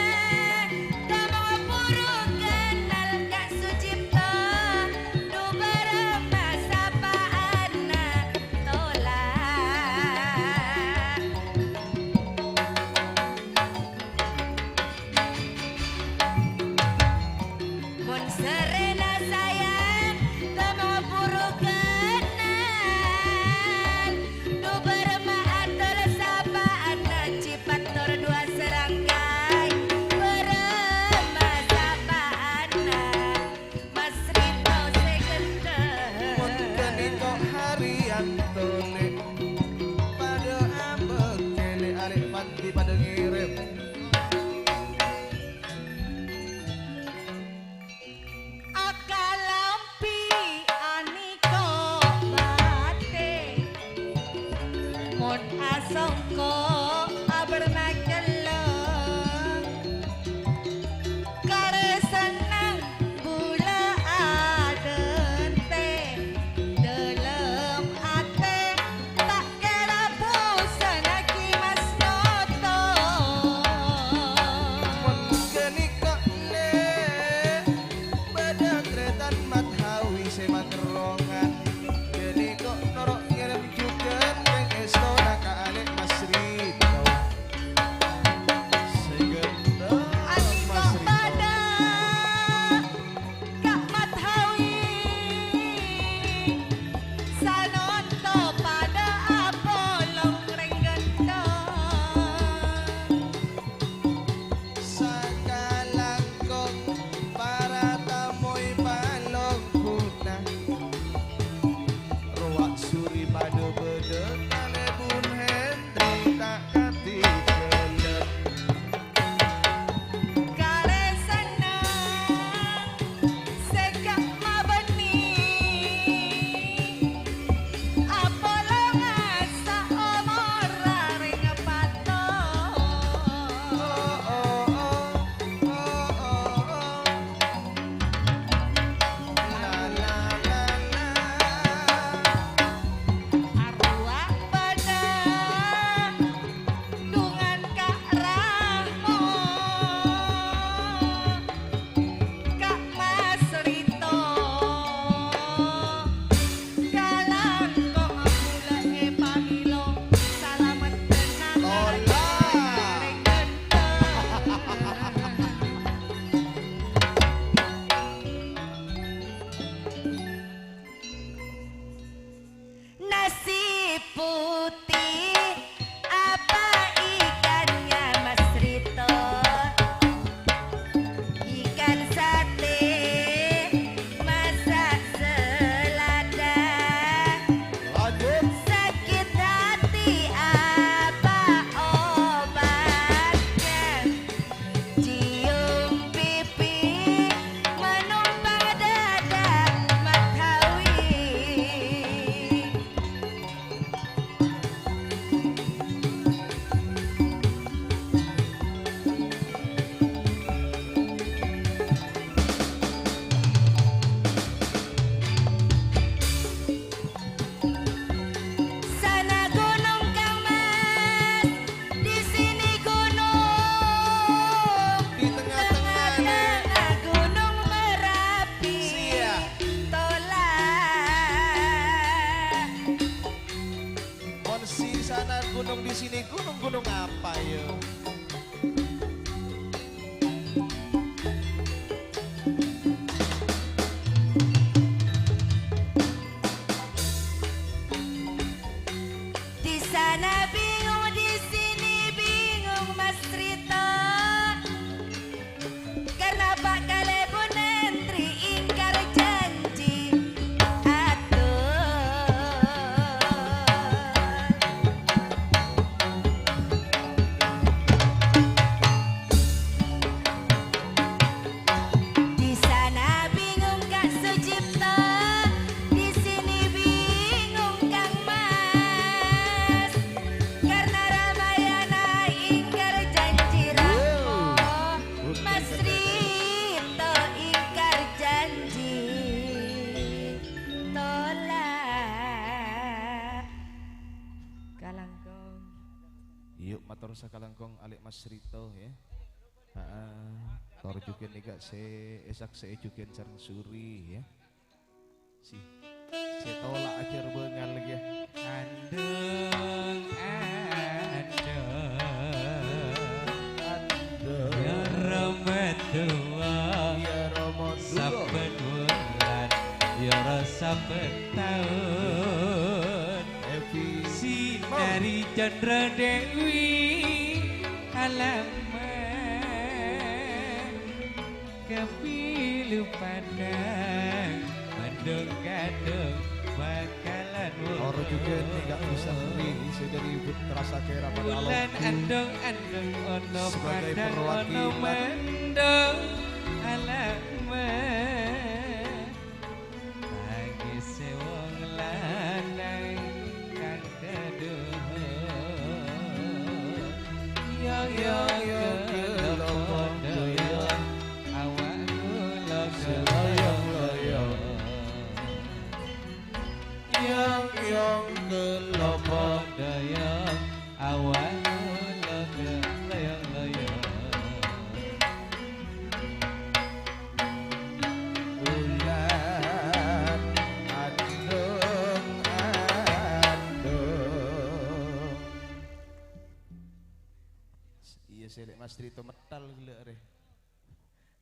tamo buru kennal ka' Sucipto, dubârâ masapa'anna tola'. Mon sarana sayang, tamo buru kennal. Dubârâ maator sapa'anna, cipat tor duwâ sarangkai. Bârâmma sapa'anna, Mas Rito sè ghânteng. Mon ghânèka Haryanto, Lè', padâ ambek cèlè alè' pati padâ ngèrèm. Akalambi aniko mate, mon asongko aberna kelleng, kare senneng bula adente, dalem ate ta' kera busana ki Mas Noto. Sakalangkong Alè' Mas Rito, ya. Heeh. Tor jhughân nèka sè èsaksè'è jhughân sareng Suri, ya. Si, sè tola' ajâr bângal, ya. Andung, andung. Andung. Ya Ramadan. Ya Ramadan. Sabbhân wulan, ya sabbhân taon. Sinari candra dewi alaman, kapilu padang mandung kadung bakalan. Tor jhughân nèka bisa beri sè dhâri Putra Sakera pada Bulan alonggu andung-andung ono sebagai padang ono perwakilan. Mandung alaman. Tangèsè wong lanang kang kadhuwâ. Yong, yong, yong, kelo padha, yong. Awakku lo kelo, yong, lo, yong. Yong, yong, kelo padha, yong. Awakku lo kelo, yong, lo, yong. Bulan andung-andung. Iyâ, sè lè' Mas Rito metal ghellâ' rè.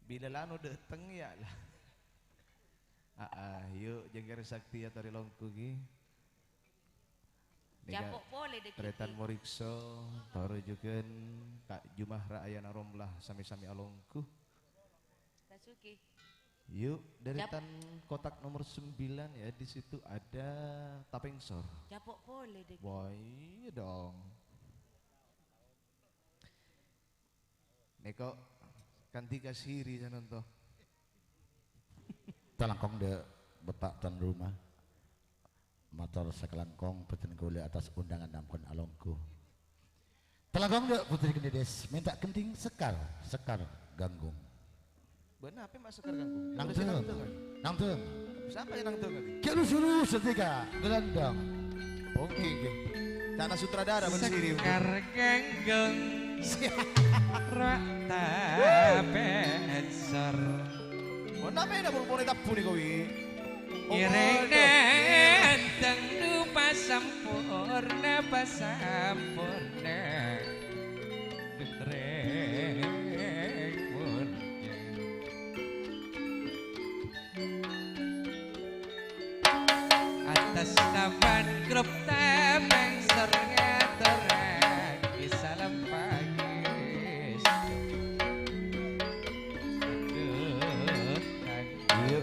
Bilâ la no dâteng, ya, la. Aa, yu', jhâ' ghâr sakti ator è longku ghi. Nèka Capok polè, Dek Tarètan Kiki. Moriksa, tor jhughân Ka' Jumah Ra'ayana Romlah sami-sami alonggu. Basuki. Yuk, Cap- deretan kotak nomor sembilan ya, di situ ada Tapengsor. Capok polè, Dek. Wah, iya dong. Nèko kanti kasiri sanonto. Talangkong dâ' Bapak tuan rumah. Mator sakalangkong, bhâdhân kaulâ atas undangan ampon alongghu. Talangkong dâ' Putri Kendedes, mènta gendhing sekar, sekar ganggung. Bâ'na apa ma' sekar ganggung? Nang Udah sih dâng. Nang dâng. Nang dâng. Siapa yang nang dâng tadi? Kek lu suruh setika gelandang. Oke, oke. Cana sutradara bân siri. Sekar ganggung. Siap. Rak tapè ensor. Oh, napa ini pura-pura tabu nih kowe? Oh, Ireng aduh. Nanteng dupa sampurna, pasampurna. Reng murja. Atas taman grup Tapengsor ngatorraghi salam pagi. Aduh, Iya.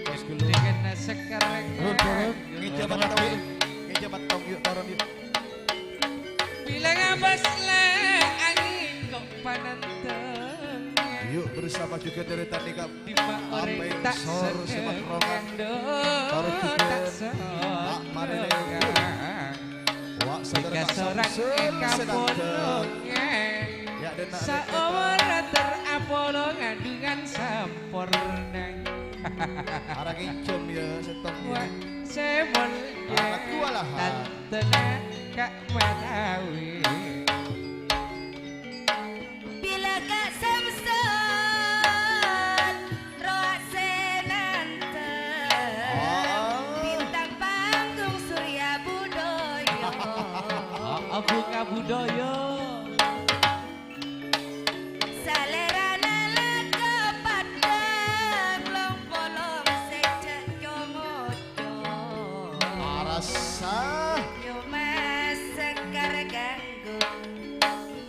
Terus dulu. Dengan sekar. Turun, turun. Ngeja matong, yuk. Ngeja matong, yuk, turun, yuk. Bilang abas le angin kok pananteng. Yuk, bersama juga deretan nih, Kak. Di ma oreng tak Tapengsor, seneng, semak rongan. Endo turun juga. Tak seneng. Mak Marele. Wak sadar Tiga tak seorang samsel, eka senanteng. Polongan. Ya, dan nak Saomor rek-rekan. Terapolongan dengan sempurna. Arang injem ya, setong ya. Wak semol ya. Anak dua lah, ha. Tantena Kak Manawi. Bila Kak Samsul, roa senanteng. Oh. Bintang panggung Surya Budaya. Oh, Bunga Budaya. Salerana lako padang, long-polong sè ja' co-ngoco. Arassa. Nyoma sekar ganggung,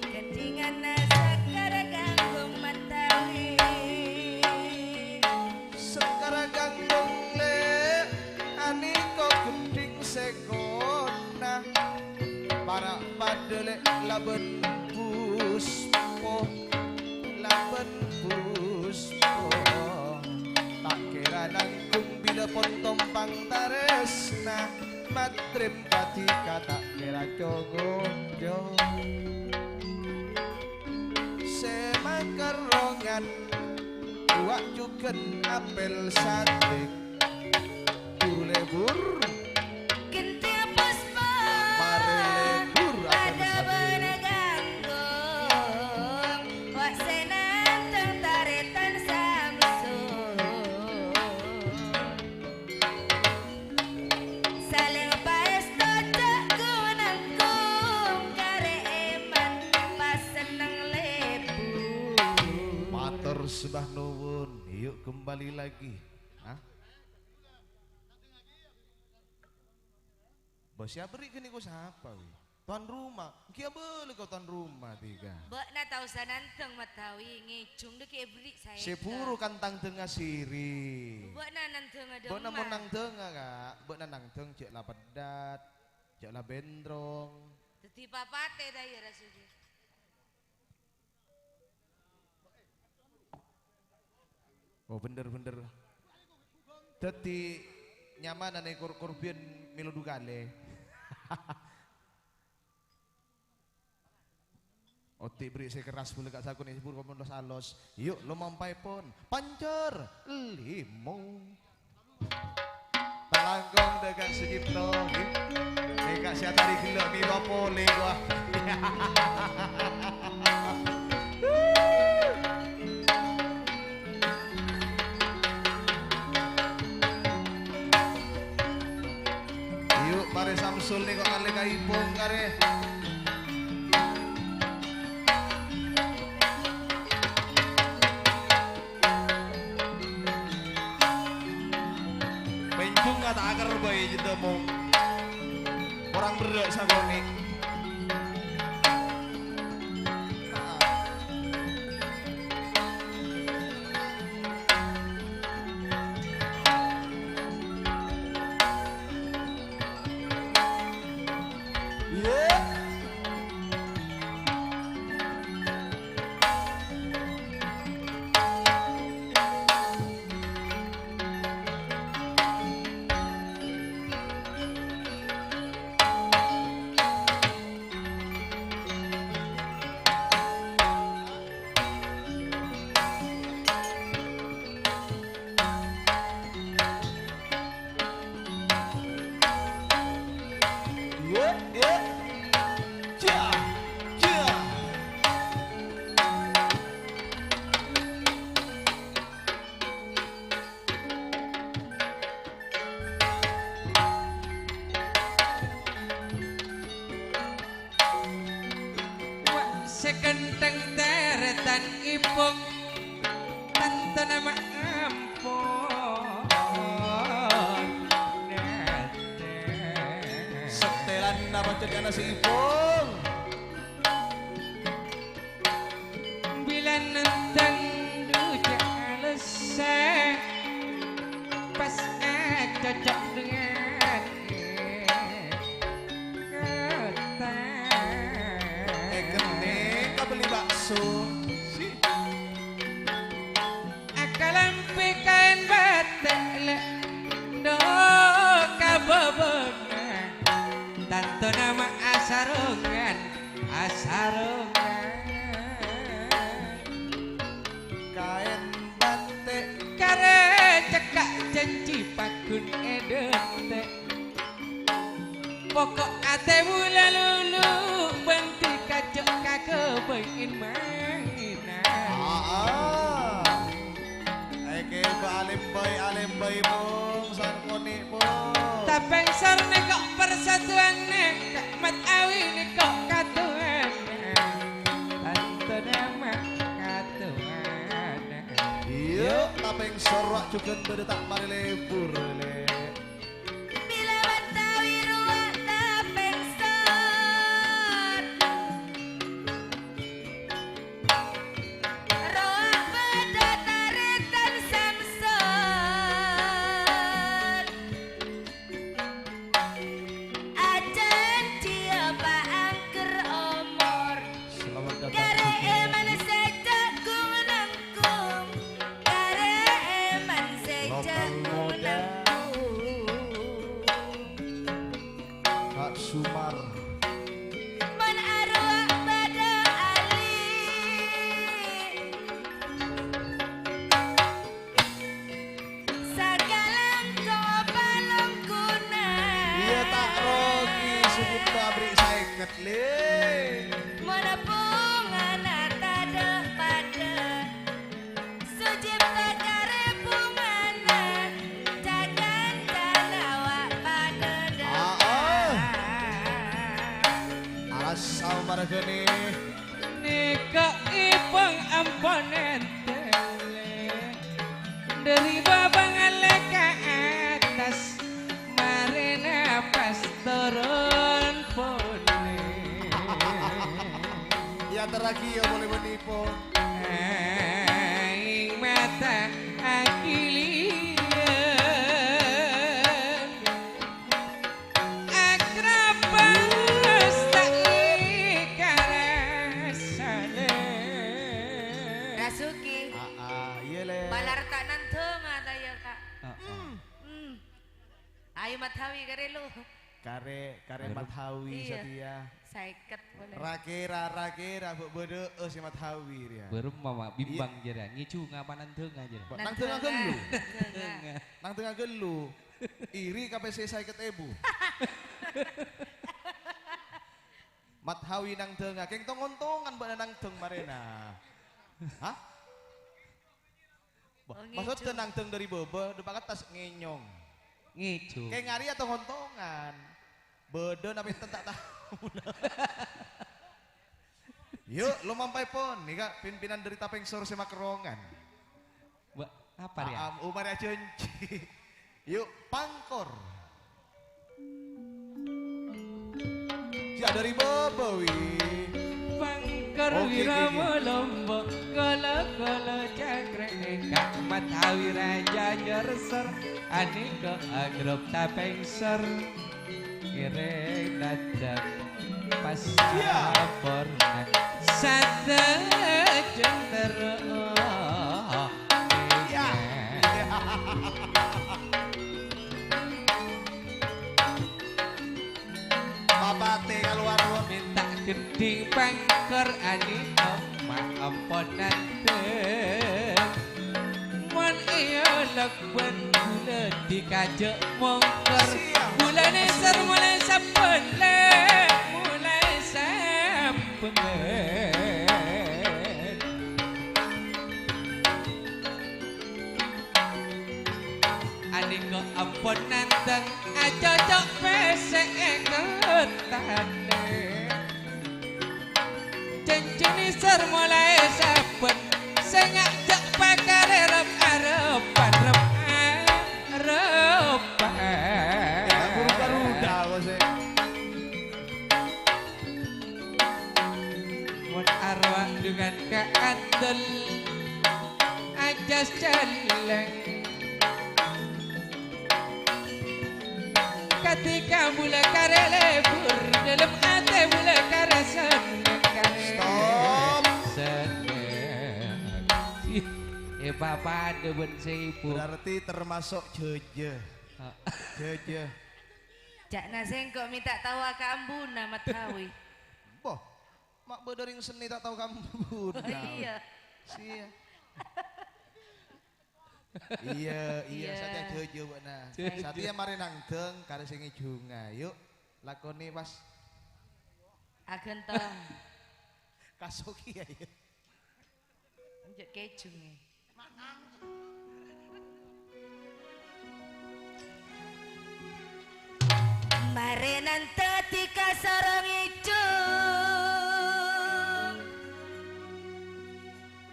gendhinganna sekar ganggung matawi. Sekar ganggung, Lè', anèko gendhing sè kona. Para' padâ, Lè', labân buspo, labân buspo. Ta' kèra nanggung bilâ pon tompang tarèsna, matrèm kadhi ka ta' kèra co-ngoco. Sè makerrongan, buwâ' jhughân apel satè. Buru lebur. Gentil puspa. Mare lebur, apel satè. Ada benega. Sembah nuwun, yuk kembali lagi. Hah? Bâ, sè aberri' ghâniko sapa, wi? Tuan rumah. Ghi' abâli ka tuan rumah, dhika. Bâ'na ta' osa nandhâng, Mat Awi, ngèjhung dhâ' ghi' èberri' saèngghâ. Sè buru kan tang dângnga siri. Bâ'na nandhângnga Bâ'na mon dâmma. Nandhângnga, Ka'. Bâ'na nandhâng jhâ' la peddhât, jhâ' la bendrong. Dhâddhi papatè ta' iyâ, Rasul? Oh, bhender, bhender. Dhâddhi, nyamana nèko kor-, korbhiyân mèlo du kalè. Odi' berri' sè kerras polè ka' sakonè' sè buru mon los-alos. Yuk, lomampaèpon. Panjhâr limo. Talangkong dâ' Ka' Sujipto, ngghi. Eh, Ka' sè atari ghellâ' mèlo polè, wah. Yuk, marè Samsul nèko kalè ka Ipong, karè. Pènjhungnga ta' akerbhâi jhâ' mong. Korang berrâ' sakonè'. Iyâ. Wa' sè kentheng tarètan Ipong, tantona ma' ampon. Setèlanna pancèn ana' sè Ipong. Bilâ nandhâng dujâ alessa, pas acocok dengan kata. Eh, kennèng kabellè bakso. Si. Akalambhi kaèn batèk lè', dhu' ka bâbâna, tantona ma' asarongan, asarongan. Kaèn batèk. Karè cekka' janji paggun è dântè'. Pokok atè bulâ lulu, bhânti kacok kaghâbây in-mainan. Aa. Èkèbâ alèmbây, alèmbây, Pong, san konè', Pong. Tapèngsor nèko' parsatuwanna, Ka' Mat Awi nèko' katowana. Tantona ma' katowana. Iyâ, tapèngsor wa' jhughân bâdâ ta' marè lebur, lè'. Bilâ Mat Awi rowa tapèngsor, rowa bâdâ tarètan Samsul. Ajhânjhiyâ paangghâr omor. Selamat datang, Karè Putri. Èman sè jagung nanggung, karè èman sè lokal jagung muda. Nanggung. Kak Sumar. Mon arowa bâdâ ali. Sakalangkong palongkona. Iyâ, ta' rogi, sujud pabrik saèket, lè'. Mon bhungana tadâ' padâ, sujud pakarè bhungana, ca-kancana wa' padâ. Aa. Arassa marghâni. Nèko' Ipong ampon èntel. Dhâri bâbâ ngallè ka attas, marèna pas toron polè. Èyaterraghi, ya, polè bânnè, Po. Aèng mata aghiliyân. Akrab pas ta' èkarasane. Rasuki. Ah, ah, iyâ, Lè'. Malar ta' nandhânga ta' iyâ, Kak? Ah, ah. Hmm. Hmm. Ayo, Mat Hawi, karè lo. Karè, karè Mat Hawi satèya. Sèket polè. Ra-kèra, ra-kèra, bâ-, bâdâ'â sè Mat Hawi rèya. Bârâmma, Ma', bimbang jârèya. Ngèjhunga apa nandhânga jârèya? Nandhânga ghâllu. Nandhânga. Nandhânga ghâllu. Iri ka pèssè sèket èbu. Mat Hawi nangdhângnga, kèng tong-ontongan bâ'na nangdhâng marèna. Hah? Bâ-, Oh, maksodda ngèjhung. Nangdhâng dhâri bâbâ, dâpa' ka attas ngènyong. Ngèjhung. Kèng arèya tong-ontongan. Bâdâ napa enten ta' tao. Yu, lo' mampaèpon, nèka pimpinan dhâri Tapèngsor sè makerrongan. Bâ-, apa rèya? Aam, omar ajhânjhi. Yu, pangkor. Siya dhâri bâbâ, wi. Pangkor Oke, oke, oke. Wirama Lombok, kala-kala cakre engka' matawi raja nyersèr, anèka agrep Tapèngsor. Ngèrèng nandhâng pas Iya. Saporna sadhâjâ terro. Iya. Iya. Papatè kalowar, Bu. Mènta gendhing pangkor anèka ma' ampon nandhâng. Mon èolok bân bulâ dikaja' mongkor. Siap. Bulâ nèser molaè sabbhân, Lè', molaè sabbhân. Anèka ampon nandhâng, acoco' pèssè èkottanè. Jhânjhi nèser molaè sabbhân, sènga' jhâ' pakarè rep-arepan, rep-arepan. Ènga' buru karuda, Bos, è. Mon arowa dhungan kaandel, ajas cellèng. Kadhi kabulâ karè lebur, dâlem atè bulâ karè senneng, karè Stop. Senneng. Ih, èpapadâ bân sè èbu. Berarti termasuk jhâjâ. Ah. Jhâjâ. Ca'na sèngko' mènta taowa ka ambuna, Mat Hawi. Boh, ma' bâdâ rèng sennè ta' tao ka ambuna. Iyâ. Siya. Iyâ, iyâ, Iyâ. Satèya jhâjâ bâ'na. Jhâjâ. Satèya marè nangdhâng, karè sè ngèjhunga. Yu', lakonè, pas. Aghântong. Kasogi, ayo. Enjâ' kèjhungè. Marè nandhâng dhika sareng ngèjhung,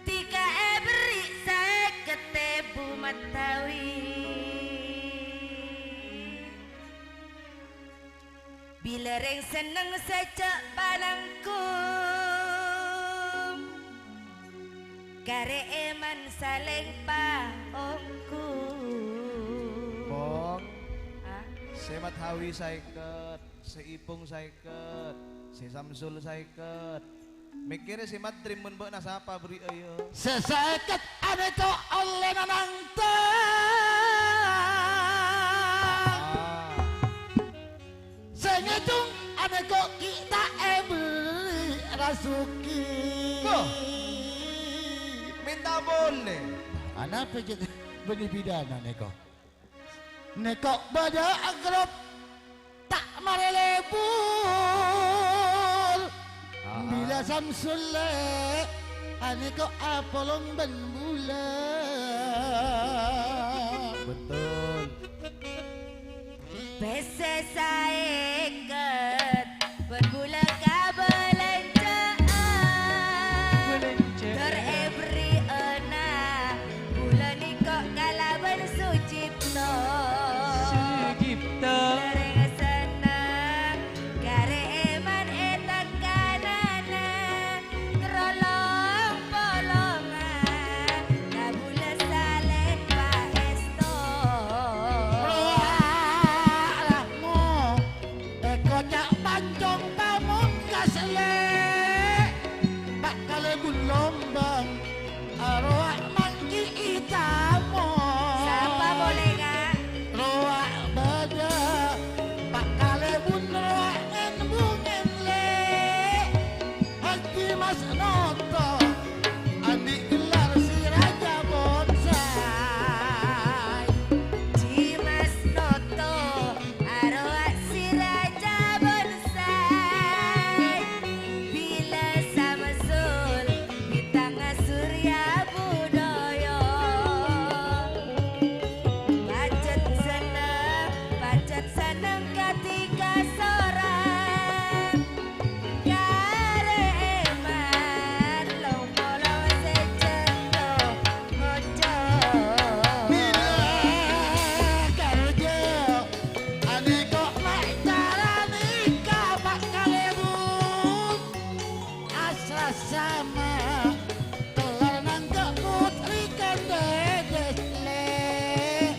dhika èberri' sèket èbu matawi. Bilâ rèng senneng sajjhâ' panangkum, karè èman salèng paongkum. Pong. Ah? Sè Matawi saèket, sè Ipung saèket, sè Samsul saèket. Mèkkèrè sè madrim mon bâ'na sapa bherri'â, yâ. Sè saèket anèko ollèna nangdhâng. Ah. Sè ngèjhung anèko ghi' ta' èberri' rasuki. Loh. Mènta polè. Anapa jhât bânnè bidhâna nèko? Nèko bâdâ agrep ta' marè lebur. Aha. Bilâ Samsul lè', anèko apolong bân bulâ. Betul. Pèssè saèket, bân bulâ kabâlânjhâ'ân. Bâlânjhâ'ân. Tor èberri'âna, bulâ nèko kala Lombang, arowa' manggi'i tamoy. Sapa polè, Ka'? Rowa' bâdâ, Pa' Kalèbun rowa' ngen-bungèn, Lè'. Haji Mas Noto, andi' gellar si Raja Bonsai. Haji Mas Noto, arowa' si Raja Bonsai. Bilâ Samsul, bintang Surya Budaya. Pajhât senneng, pajhât senneng katèka sorang. Karè èman long-polong sè cènto ngoca'. Bilâ karja anèko ma' carane ka Pa' Kalèbun. Asra sama, kellar nangka' putri kandhâdhâs, Lè'.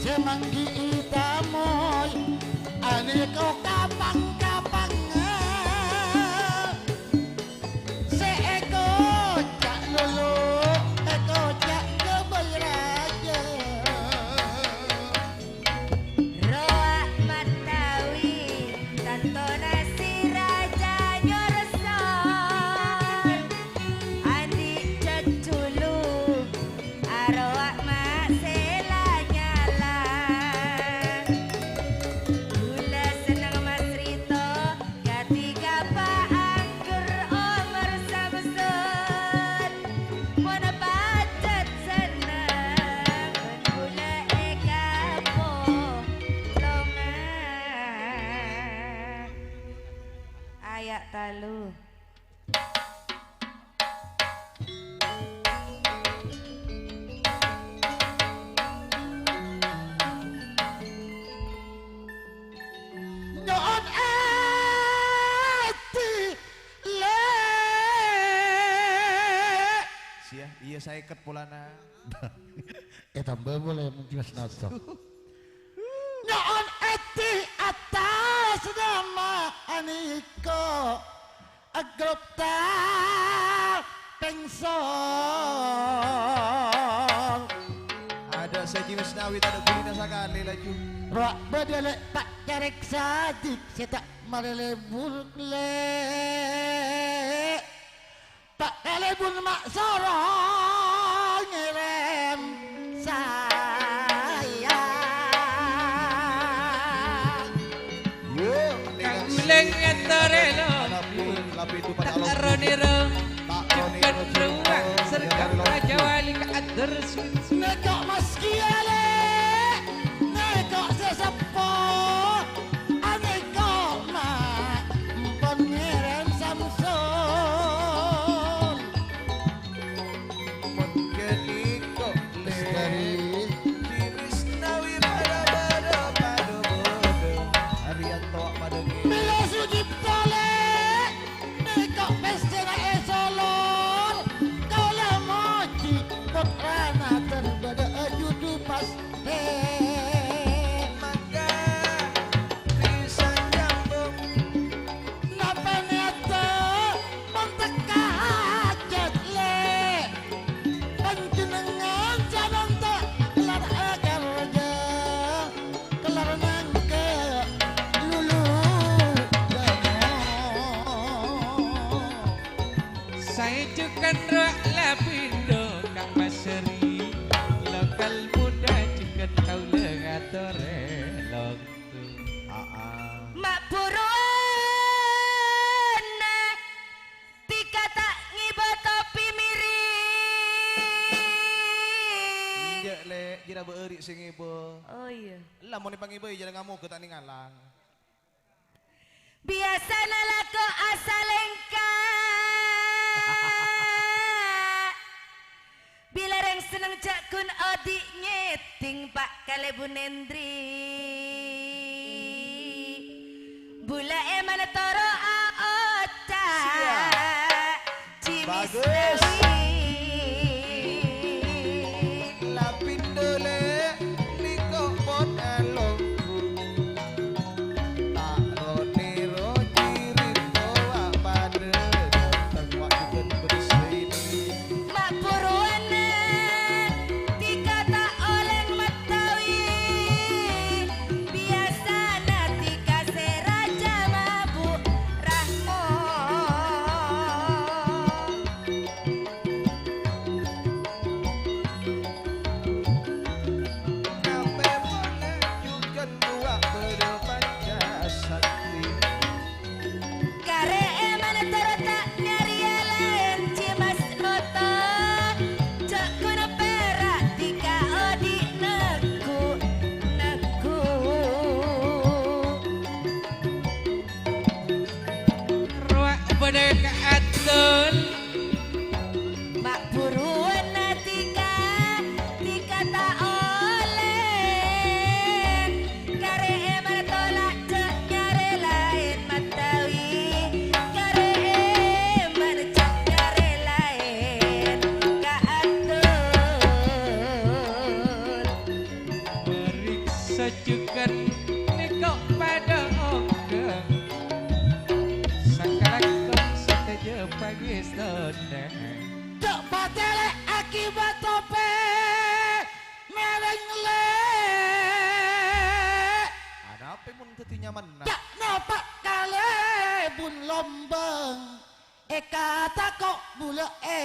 Sè manggi'i tamoy, anèko kapang-kapangnga. Sè èkoca' lolo, èkoca' ghâbây rajâ. Rowa' matawi tantona si raja nyorson, andi' jhâjhulu arowa' ma' sè la-nyala. Bulâ senneng Mas Rito, katèka paanggur Omar Samsul. Mon pajhât senneng, bulâ èkapolongan. Aya' talu. Nyo'on èdhi, Lè'. Siya, iyâ, saèket polana. Ètambâ polè mon Dimas Noto. Nyo'on èdhi atas nama anèko. Agrop ta' pèngsol. Adâ' sè Ji Misnawi tadâ' gulina sakalè laju. Rowa' bâdâ Lè' ta' carèk sadik sè ta' marè lebur, Lè'. Pa' Kalèbun ma' soro ngèrèm sayang. Yo, Kang Leng ngatorè lo. Ta' roniro. Jhughân ruwang sergap Raja Wali kaator suci. Nèko' maskè, Lè'. Nèko' sè seppo. Anèko' ma' empon ngèrèm Samsul. Mon ghâniko, Lè'. Lestari. Ji Misnawi padâ-padâ, padâ-padâ. Ariyanto padâ nge. Mila Sudipto, Lè'. Nèko' pèssèna èsolor. Kaulâ mojhi pottrana tan bâdâ ajudu pas. He, mangga pisan nyambung. Napa niyata mon tekka hajat, Lè'? Panjennengngan jananta kellar akarja, kellar nangka lulu damo. Saèjhughân ro' la pindho Kang Masri, lokal muda jhughân kaulâ ngatorè lonto. Aa. Ma' buruwânna, dhika ta' ngibâ topi miring. Enjâ', Lè', jârèya bâ'âri' sè ngibâ. Oh, iyâ. Ella mon èpangibâi jârèya ngamoghâ ta' nèngalang. Biyasana lako asalèngka. Bilâ rèng senneng jhâ' ghun odi' ngèdhing Pa' Kalèbun Endri. Bulâ èmana toro' aoca'. Siap. Bagus. La pindho, Lè', nèko' pon alonggu. Ta' ro-nèro jiring towa padâ, dâteng wajhudan bâdâ sè Dul. Ma' buruwân adika, dika ta' ollè. Karè èmar tola' jhâ' nyarè laèn matawi. Karè èmar jhâ' nyarè laèn kaatur. Parèksa jhughân nèko padâ ongghâ. Sakalangkong sadhâjâ pangèstona. Jhâ' patèlè akibat topè mèrèng lè'. Anapa mon dhâddhi nyamanna? Jhâ' napa' kalèbun lombâng. Èkatako' bulâ'è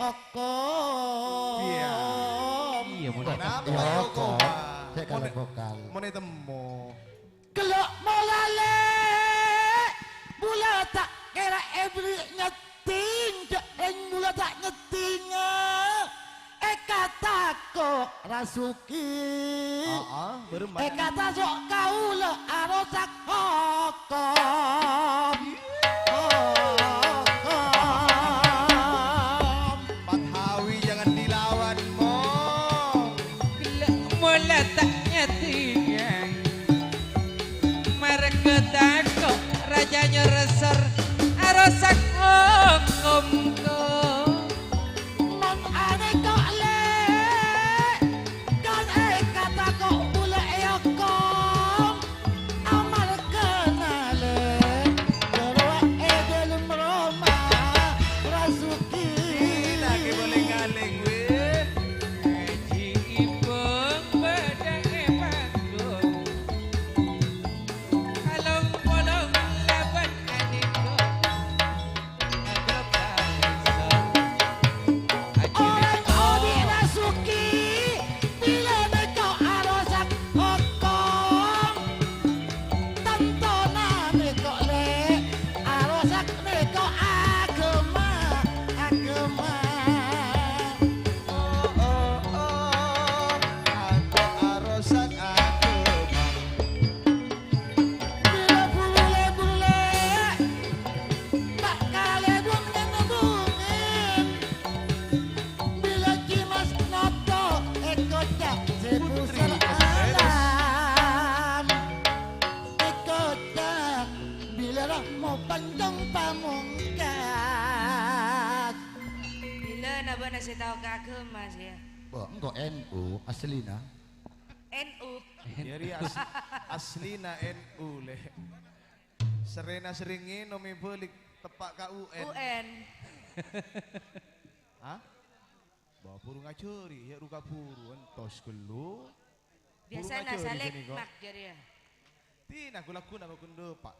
okom. Iyâ. Iyâ, mon Kenapa ètemmo. Iyâ, okom? Cek Mon kalau è-, vokal. Mon ètemmo. Gellâ' molalè, bulâ ta' kèra èberri' nyeddhing, jhâ' rèng bulâ ta' nyeddhingnga. Èkatako' Rasuki. Aa, bârâmma. Èkataso' kaulâ arosak hokom. Hokom. Pathawi jangan dilawan, Mo. Gellâ' mola ta' nyaddhinga. Marghâ tako' rajâ nyorsor arosak hokomko. Mon anèko' lè', kan èkatako' bulâ èokom. Amarghâna lè', jârowa è dâlem roma Rasuki. Lagi boleh ngaleng, weh. Ngaji ipung bâdâ è panggung. Along-polong labân anèko'. Orèng odi' Rasuki, bilâ nèko' arosak hokom. Tantona nèko' lè', arosak nèko' aghâma, aghâma. Oh, oh, oh, arosak aghâma. Bilâ bulu lè-bulu lè', ta' kalèbun ngen-ngenbungèn. Bilâ Cimas noto' è koca' sè Putri busar Kamenes. Alam. È koca' bilâ Rama Panjang Pamongkas. Bilâna bâ'na sè tao ka aghâma, sè, ya? Bo, engko' N U aslina. N U. Jadi as-, aslina N U, lè'. Serrèna serrèng ngènom è bâlik teppa' ka U N. U N. Hah? Bâ, buru ngajhâri, ya, ru kaburu, entos ghâllu. Buru Biasana ngajhâri salèk ghâni, kok. Mak, jârèya. Dina ghu-lagguna kok ghun dâpa'.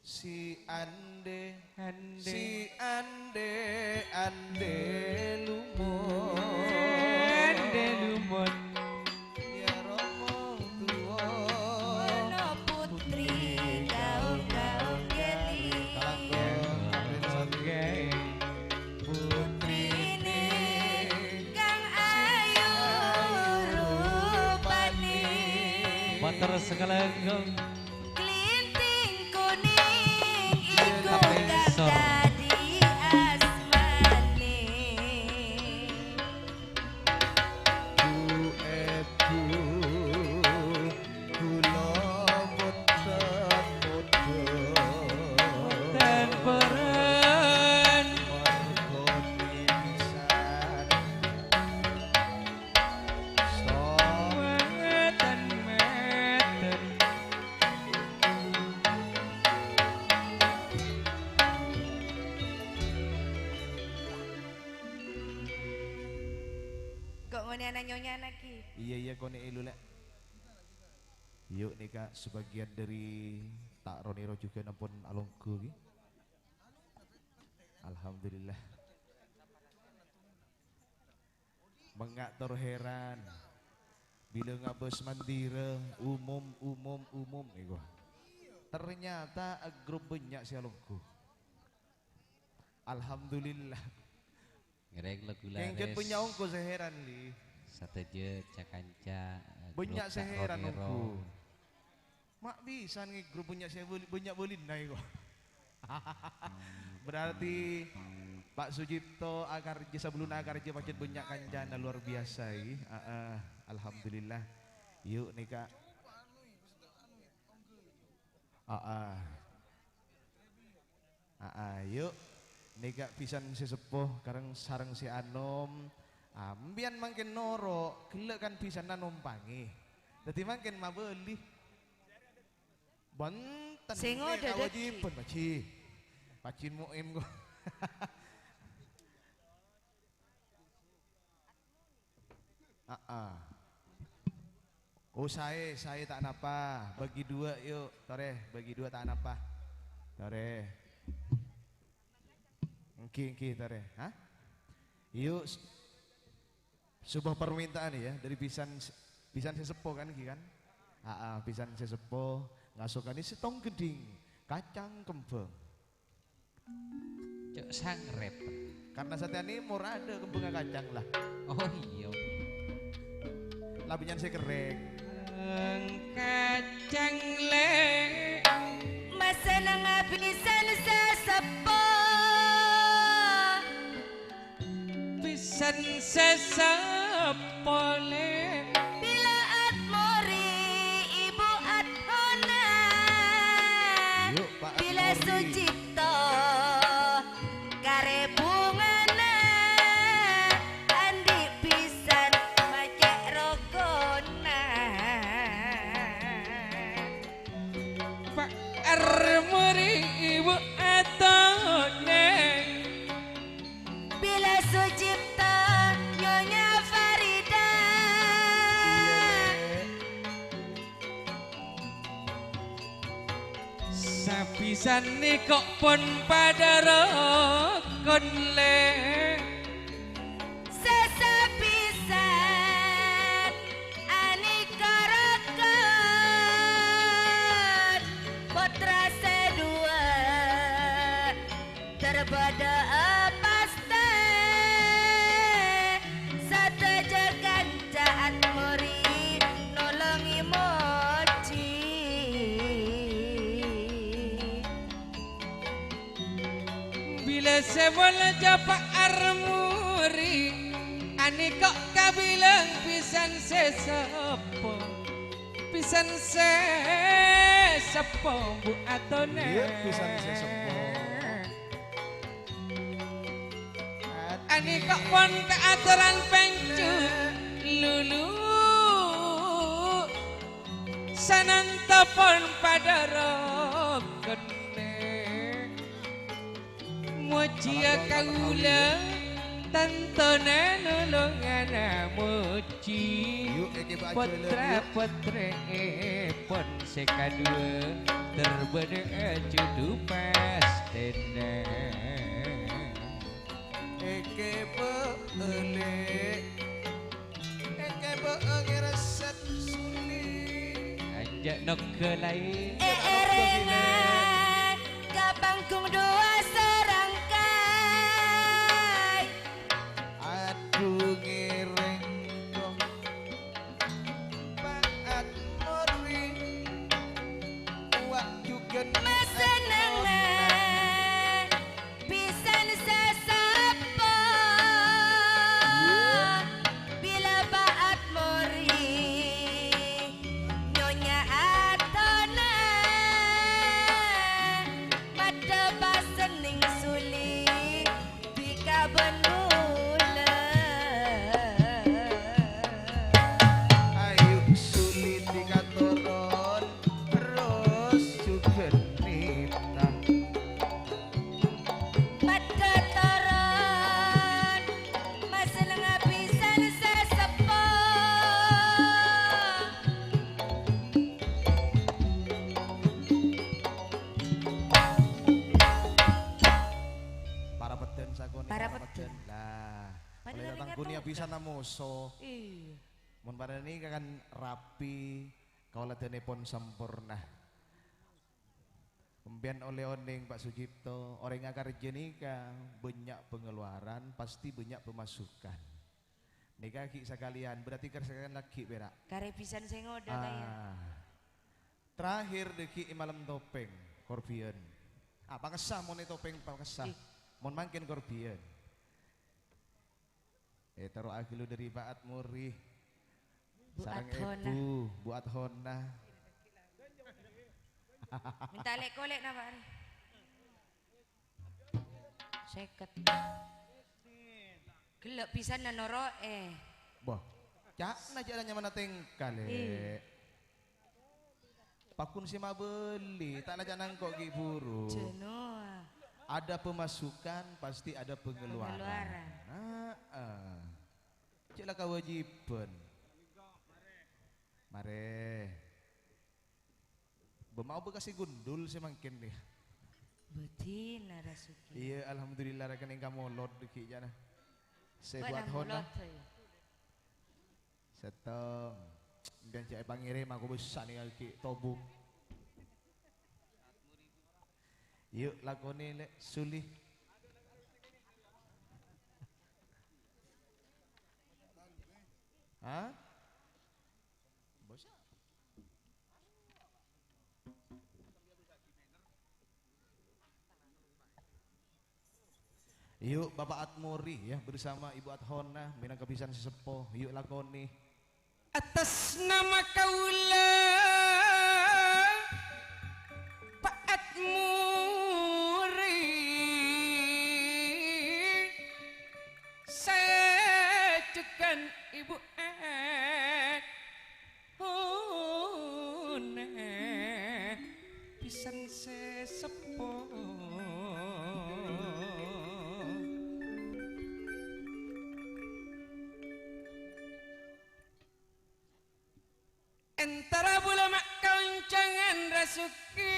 Si Ande, Ande. Si Ande, Ande lumon. Ande lumon. Ya Rama tuwa. Ana putri gaung-gaung geni. Kalangkong. Putri Kang ayu rupane. Mater sakalangkong. Klinting kuning iku kang dadi asmane. Bu, eh, bu. Kula mboten mudhun. Mboten purun. Mergone pisan. Sawangan mboten. Kok ngone ana nyonya anakki? Iya, iya, kone elu, Lek. Yu' nèka sebagian dhâri ta' ro-nèro jhughân ampon alongghu, ghi. Alhamdulillah. Mengnga' tor heran. Bilâ ngabâs mandhirâ, umum, umum, umum, nèko. Ternyata grup bânnya' sè alongghu. Alhamdulillah. Ngerrek lagu lares. Kèng cè' bânnya' ongghu sè heran, Li. Sadhâjâ ca-kanca, eh, Bânnya' sè heran ongghu. Ma' bisa ngegrop bânnya' sè bâli-, bânnya' bâlina èko. Berarti Pak Sujipto akarjâ, sabellunna akarjâ pajhât bânnya' kancana luar biasa, ghi. Heeh, alhamdulillah. Yu', nèka. Heeh. Aa, yu'. Nèka bhisan sè seppo kareng sareng sè anom. Ah, empèyan mangkèn noro', ghellâ' kan bhisanna nompangè. Dhâddhi mangkèn mabâli. Bhunten, Sè ngodâ, Dek. Kawâjibhân, Pak Ji. Pak Ji Mu'im kok. Aa. Oh, saè, saè ta' napa. Bagi dua, yu'. Torè, bagi dua ta' napa. Torè. Èngghi, èngghi, torè. Hah? Yu', s-, sebuah permintaan ya, dari bhisan, bhisan sè seppo kan, èngghi kan? Aa, bhisan sè seppo ngasokanè sèttong ghâddhing kacang kembhâng. Cok sangrep. Karena satèya nèmor adâ' kembhângnga kacang la. Oh, iyâ. La bânnya'an sè kerrèng. Kacang lè'. Masenengnga bhisan sè seppo. Bhisan sè seppo lè'. Bilâ atmori ibu atona. Yu', Pak Bilâ Atmori. Sujipto karè bhungana. Andi' bhisan macè' rokona. Pak Armuri ibu atona. Bilâ Sujipto Nyonya Farida. Sabhisan nèko pon padâ rokon lè'. Sè sabhisan anèka rokon, pottra sè duwâ' ter bâdâ'â pastè. Sadhâjâ kanca atmori nolongè mojhi. Bilâ sè molja Pa' Armuri, anèko kabilang bhisan sè seppo. Bhisan sè seppo, Bu Atona. Iyâ, bhisan sè seppo. Anèko pon kaatoran pènjhu lulu. Sananta pon padâ rokonna. Mojhiyâ kaulâ, tantona nolongana mojhi. Yu', èkè bâjâ lè', yu'. Pottra-pottrèèpon sè kaduwâ, ter bâdâ'â jhudhu pastèna. Èkè bâ'â lè'. Èkè bâ'â ngèrèsèt Suli. Ajâ' nogghâ laèn. Èèrèngnga ka panggung duwâ' sarangkay. Adhu ngèrèng dong. Paat mori. Wa' jhughân masenengnga. Bhisan sè seppo, bilâ paat mori, Nyonya Atona, maddhâ pasennèng Suli, bikabân bulâ. Ayu Suli bikatoron. Terros jhughân nèta. Maddhâ toron, masenengnga bhisan sè seppo. Para peddhân sakonè', para peddhân. Lah, padâ polè tadhâ' tangghunna ngatur, bhisan amoso. Iyâ. Mon para nèka kan rapi, kaulâdhânèpon samporna. Empèyan ollè onèng, Pak Sujipto, orèng akarjâ nèka bânnya' pengeluaran, pasti bânnya' pemasukan. Nèka ghi' sakalèyan, berarti kar-, sakalèyan laghi' pèra'. Karè bhisan sè ngodâ, Kak, ya? Ah. Terakhir dhâggi' è malem topèng, korbiyân. Ah, pangassa, mon è topèng pangassa. Ih. Mon mangkèn korbiyân. Eh, terro'aghi lu dâri Pak Atmuri. Bu Sareng Athona. Èbhu, Bu Athona. Mènta lè'-kolè'na, Pak, rè. Sèket. Ghellâ' bhisanna noro'è. Boh, ca'na jhâ' nyamana tèngka, Lè'. Ih. Pagghun sè mabâli, ta' la ca' nangko' ghi' buru. Jhâ' noa. Ada pemasukan, pasti ada pengeluaran. Pengeluaran. Heeh. Cè' la kawâjibhân. Marè. Bâ' mau bâ' kasè gundul sè mangkèn, yâ. Bâdina, Rasuki. Iyâ, alhamdulillah, rèkènèng kamolod dhâggi' jhâna. Sè Bu Athona. Sèttong. Sampèyan jhâ' èpangèrèm, aku bisa nèng aghi' tobung. Yu', lakonè, Lè', Suli. Hah? Bisa. Yu', Bapak Atmuri, yâ, bersama Ibu Athona, mènangka bhisan sè seppo. Yu', lakonè. Atas nama kaulâ, Pak Atmuri, sè jhughân Ibu Athona. Bhisan sè seppo. Entara bulâ ma' kaoncangan, Rasuki.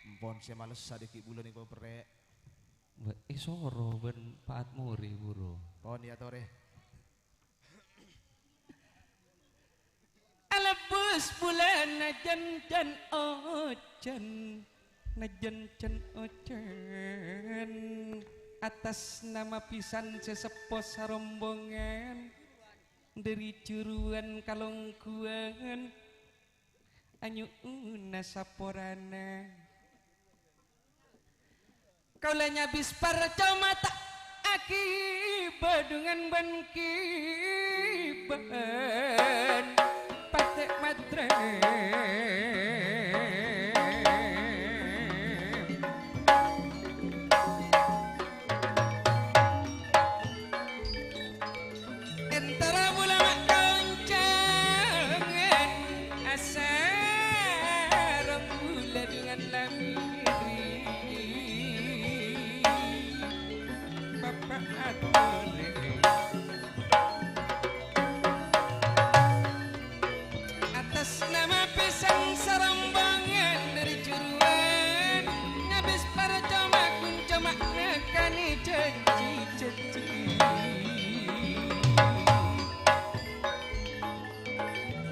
Empon sè malessa dhâggi' bulâ nèko, Prè'. Bâ-, èsoro bân Pak Atmuri, buru. Pon, yâ, torè. Alebbhus bulâna jân-jân ojhân, na jân-jân ojhân. Atas nama bhisan sè seppo sarombongan, dâri Juruwân ka Longghuwân, anyo'ona saporana. Kaulâ nyabis parcoma ta' aghibâ dhungan bân ghibân patè' matrè. Entara bulâ ma' kaoncangan, asarong bulâ dhungan lamiri. Bapa' atolè. Atas nama bhisan sarombongan dâri Juruwân, nyabis parcoma ghun coma nekanè jhânjhi-jhânjhi.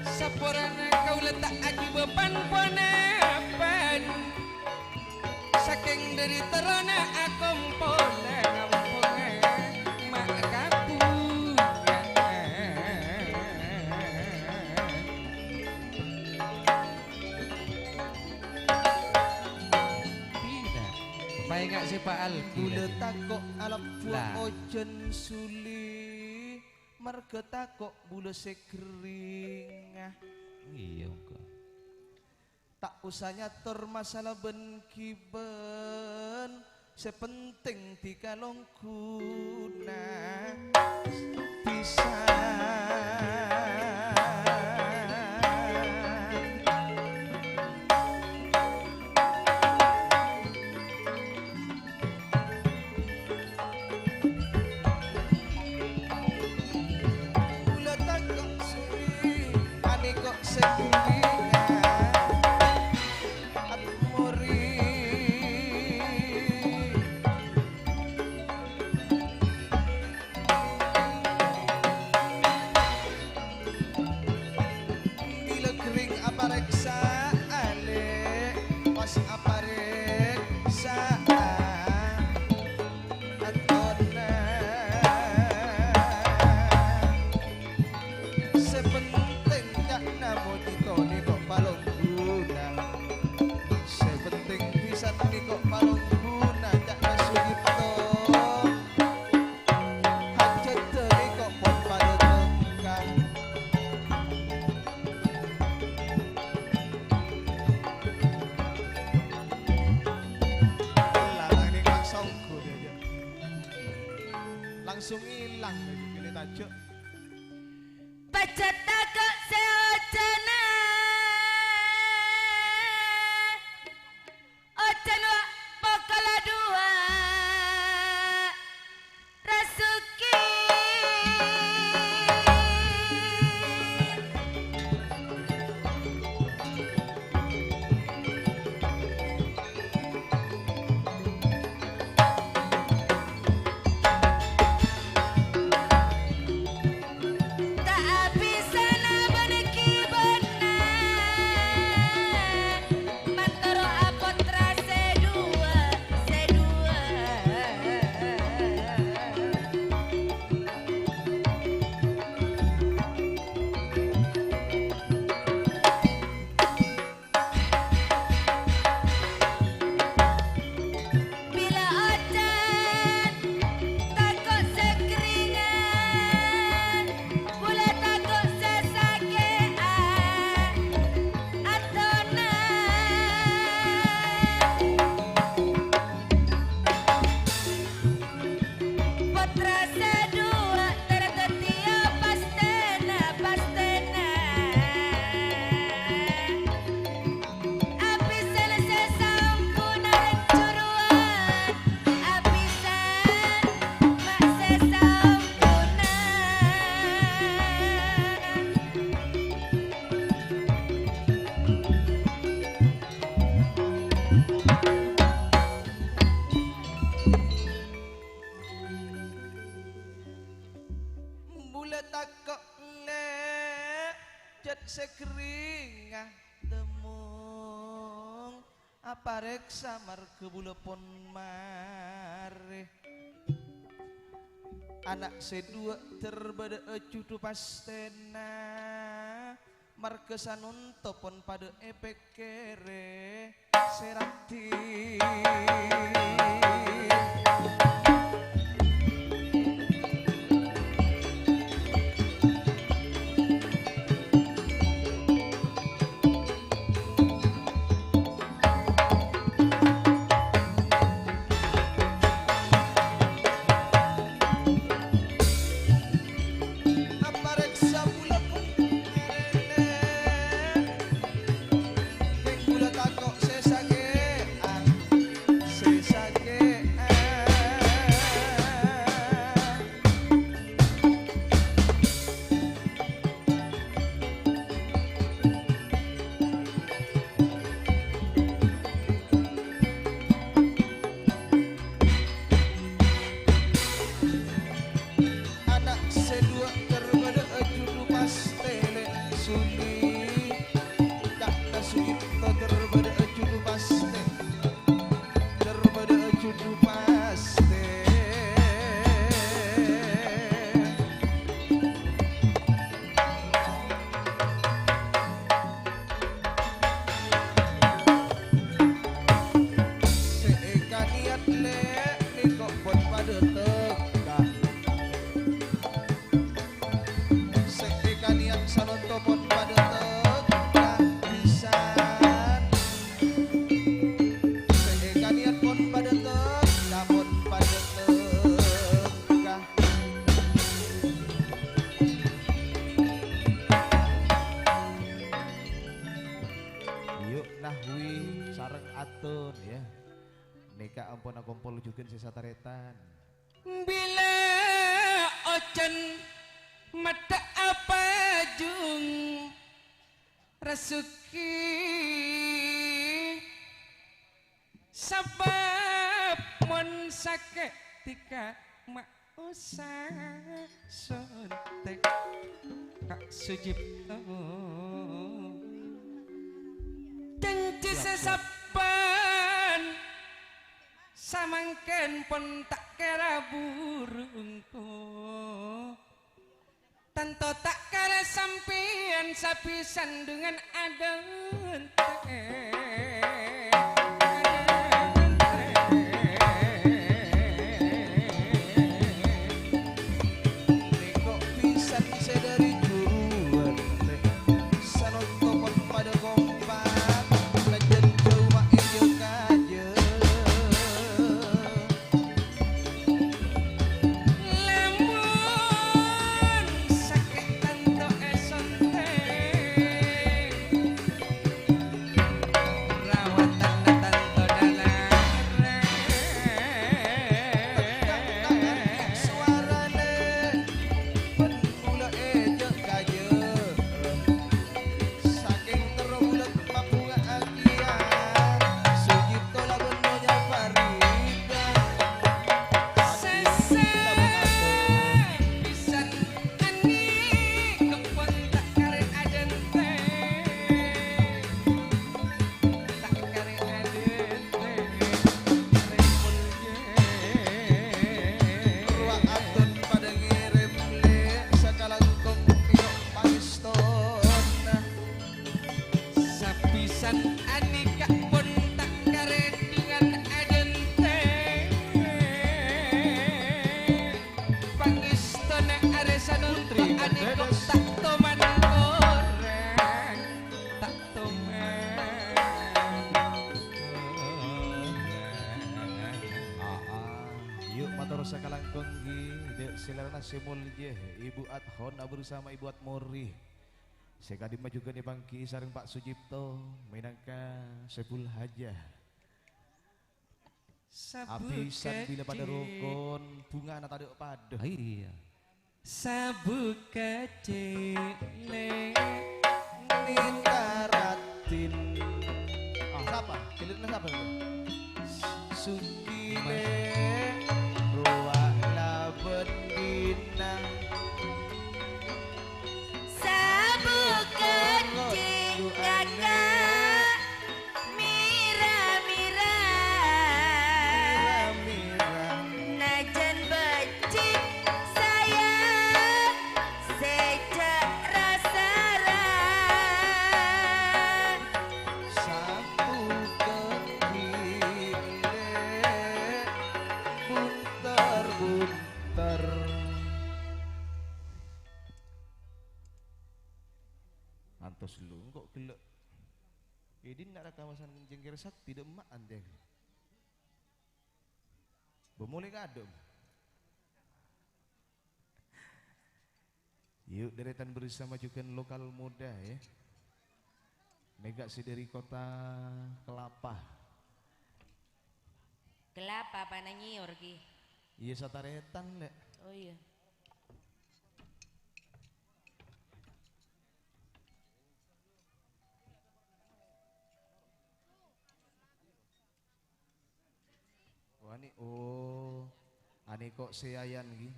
Saporana kaulâ ta' aghibâ pan-ponapan. Sakèng dâri terrona akompola ngampongan ma' kabungaan. Tidak. Paènga' sè Pak Aldi bulâ tadi. Tako' alebbhu. Lah. Ojhân Suli, marghâ tako' bulâ sè ghering. Iyâ, engko'. Ta' osa nyator masalah bân ghibân, sè pentèng dhika longguna bisa. Kaulâ tako' Suli, panèko sè dhuli, Atmuri. Ngilang lagi, bilâ tajâ'. Pajhât tako' sè ojhâna, ojhân wa' pokol dua, Rasuki. Ta' abisana bân kibânna, mantoro apotra sè duwâ', sè duwâ'. Bilâ ojhân, tako' sè kèringan, bulâ tako' sè sakè'an, adhuna. Potra sè duwâ' ter dhâddhiyâ pastèna, pastèna. Abisân sè samponna rèng jhuruwân, abisân ma' sè samponna. Bulâ tako' lè', jhât sè kèringa temmong aparèksa marghâ bulâ pon marè. Ana' sè duwâ' ter bâdâ'â jhudhu pastèna. Marghâ sanonto pon padâ èpèkkèrè sè raddhin. Aparèksa bulâ kok èrèna, kèng bulâ tako' sè sakè'an, sè sakè'an. Ana' sè duwâ' ter bâdâ'â jhudhu pastè lè' Suli. Kakak Sugipto ter bâdâ'â jhudhu pastè. Ter bâdâ'â jhudhu pastè. Sè èkaniyat lè' nèko pon padâ tekka. Sè èkaniyat sanonto pon padâ tekka pisan. Sè èkaniyat pon padâ tekka, pon padâ tekka. Yu' nahwi sareng atun, ya. Nèka ampon akompol jhughân sè satarètan. Bilâ ojhân maddhâ apajung Rasuki, sabâb mon sakè' dhika ma' osa sontèk, Ka' Sujipto. Janji sè sabbhân samangkèn pon ta' kèra buru engko'. Tanto ta' kala sampèyan sapisan dengan adhântè. Nèko pisan sè dhâri jhuruwân, sanonto pon padâ kompak, lajân jhâu ma' èjâ-kajâ. Lamun Ator sakalangkong ghi, dâ' salèrana sè molja, Ibu Athon bersama Ibu Atmori. Sè kadimma jhughân èpangghi sareng Pa' Sujipto mènangka Saiful Hajah. Abisan bilâ padâ rokon, bhungana tadâ' padâ. Iyâ. Sabuk kacèlè. Minta ratin. Ah, sapa? Giliranna sapa itu? Sugile rowa labendina. Sabuk kacèlè, kakak. Mira-mira. Mira-mira. Najan beccè' sayang sè jhâ' ra-sara. Sabuken ghi' lè' bunter-bunter. Antos lu engko' ghellâ'. È dinna' ra kawasan Jengger Sakti, dâ' emma' andeng. Bâ molè kadhung. Yuk, deretan bersama jhughân lokal muda, ya. Nèka sè dâri Kota Kelapa. Kelapa apa nyiur, Ki? Iyâ, sataretan, Lè'. Oh, iyâ. Oh, ani, oh, ani kok sè ayan ghi.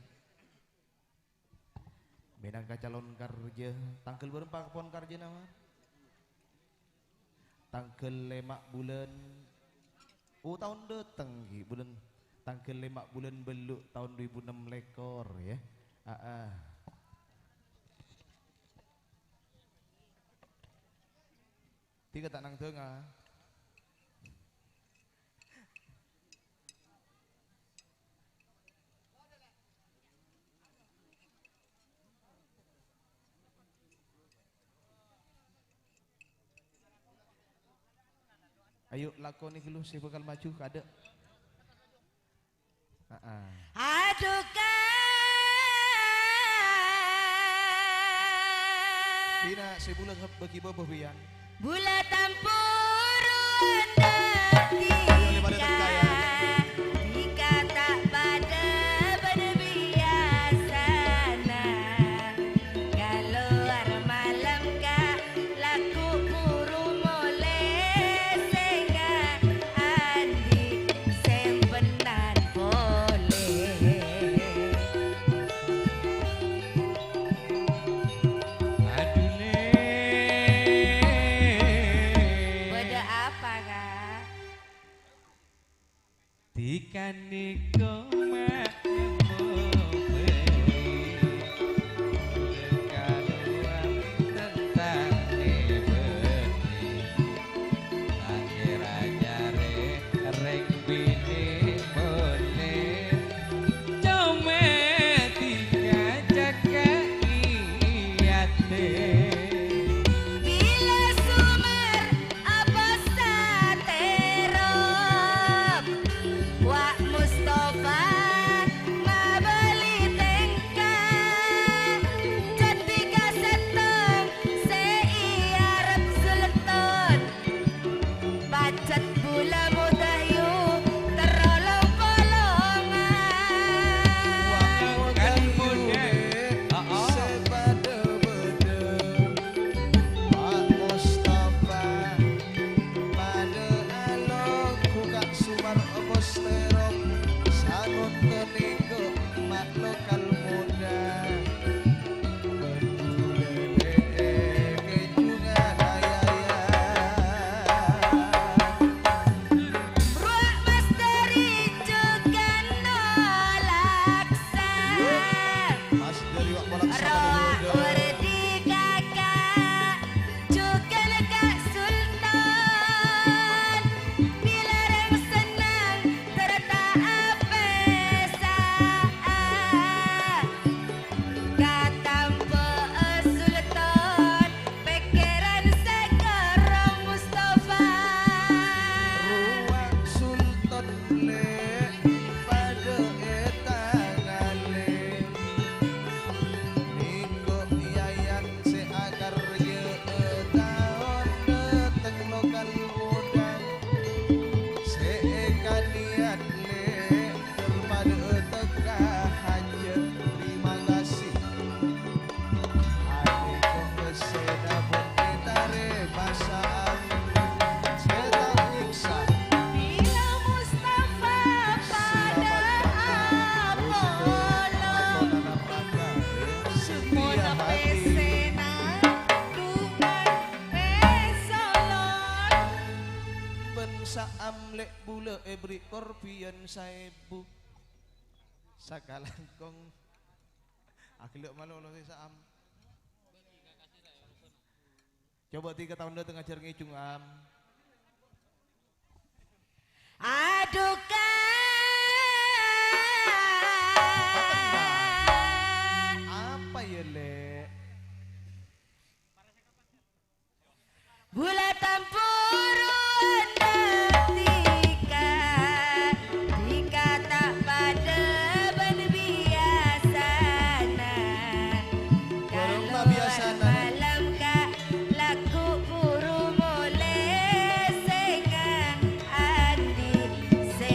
Mènangka calon karjâ, tangghâl bârâmpa pon karjâna, Mar? Tangghâl lèma' bulân, oh, taon dâteng ghi, bulân, tangghâl lèma' bulân bâllu' taon du èbu ennem lèkor, ya. Aa. Dhika ta' nang dângah. Ayo, lakonè ghâllu sè bhâkal maju, kadâ'. Heeh. Adhu, Ka'. Dina sè bulâ bâgi bâbâ biyan. Bulâ tampuru dâddhi. Ayo, lè padâ tengka, ya. Dhika ta' padâ bân biyasana. Kalowar malem, Ka', lagghu' buru molè, sènga' andi' sèmpenan polè. Adhu, Lè'. Bâdâ apa, Ka'? Dhika nèko ma' nemmo bâli, kalowar tentang bâli, ta' kèra nyarè rèng binè' molè, coma dhika jhâ' ka'niyadhâ. Bilâ somar apa satèro, Wa' Mustafa, èberri' korbhiyân saèbu. Sakalangkong. Aghellâ' malolo sè sa'am. Coba tiga tahun datang ngajar ngejung, am. Aduh, Kak. Apa ya, Lek? Bulâ tampuruna dhika, dhika ta' padâ bân biyasana. Bârâmma biyasana. Malem ka lagghu' buru molè sè nga-, andi' sè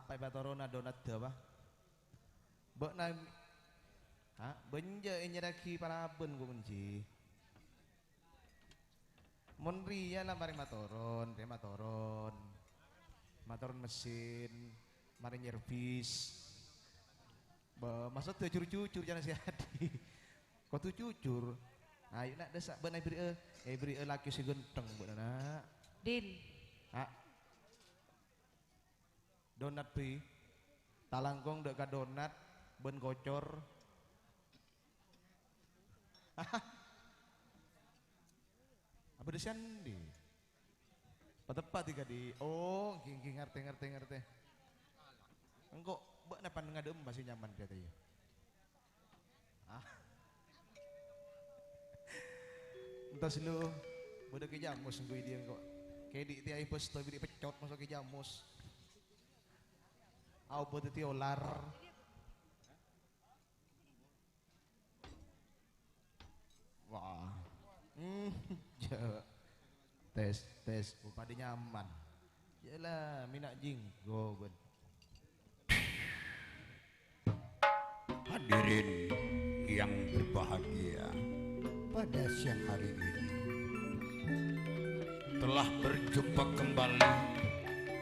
Patorona donat dâpa. Bâ'na, ha? Bânnya' ènyerraghi palabân, ghu, ngghi. Mon rèya la marè matoron, rèya matoron. Matoron mesin, marè nyervis. Bâ, maksodda jur-jujur, jhâ' nasèhadi. Kodhu jujur. Ayo, na', dâsa' bâ'na èberri'â, èberri'â laki sè ghântheng bâ'na, na'. Din. Ha? Donat, Bi. Talangkong dâ' ka donat bân kocor. Abâ' dâ' sè andi'? Pateppa' dhika, Di'. Oh, ngghi, ngghi, ngartè, ngartè, ngartè. Engko' bâ'na pan ngadhep emma sè nyaman, dhâddhi, yâ. Ah. Entos lu, bâdâ Kè Jamus engko' è dinna' engko'. Kè Di' tèya è bâs to bi' peccot maso' Kè Jamus. Aobâ dhâddhi olar. Wah. Hmm, jâ'. Tes, tes, oh, padâ nyaman. Yâ la, mèna' jhinggo, bân. Hadirin yang berbahagia, pada siang hari ini telah berjumpa kembali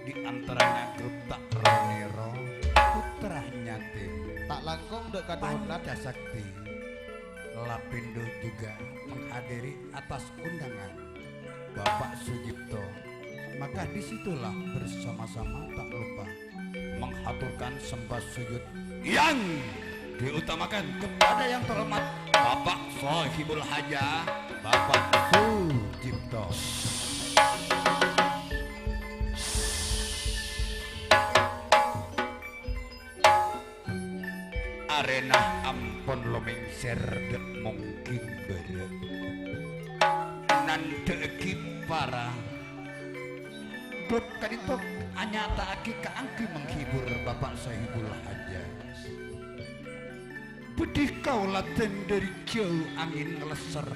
di antaranya grup Tak Roniro, putra Nyatin, Tak langkong dâ' ka donat. Panca Sakti, Lapindo juga menghadiri atas undangan Bapak Sugipto. Maka disitulah bersama-sama tak lupa menghaturkan sembah sujud yang diutamakan kepada yang terhormat Bapak Sohibul Hajah, Bapak Sugipto. Arèna ampon lomèngsèr dâ' mongghing bârâ'. Nandhâ'aghi para grup ka'dinto anyata'aghi kaangghuy menghibur Bapak Sohibul Hajah. Budi kaulâ dhân dâri jhâu angèn ngalèssèr.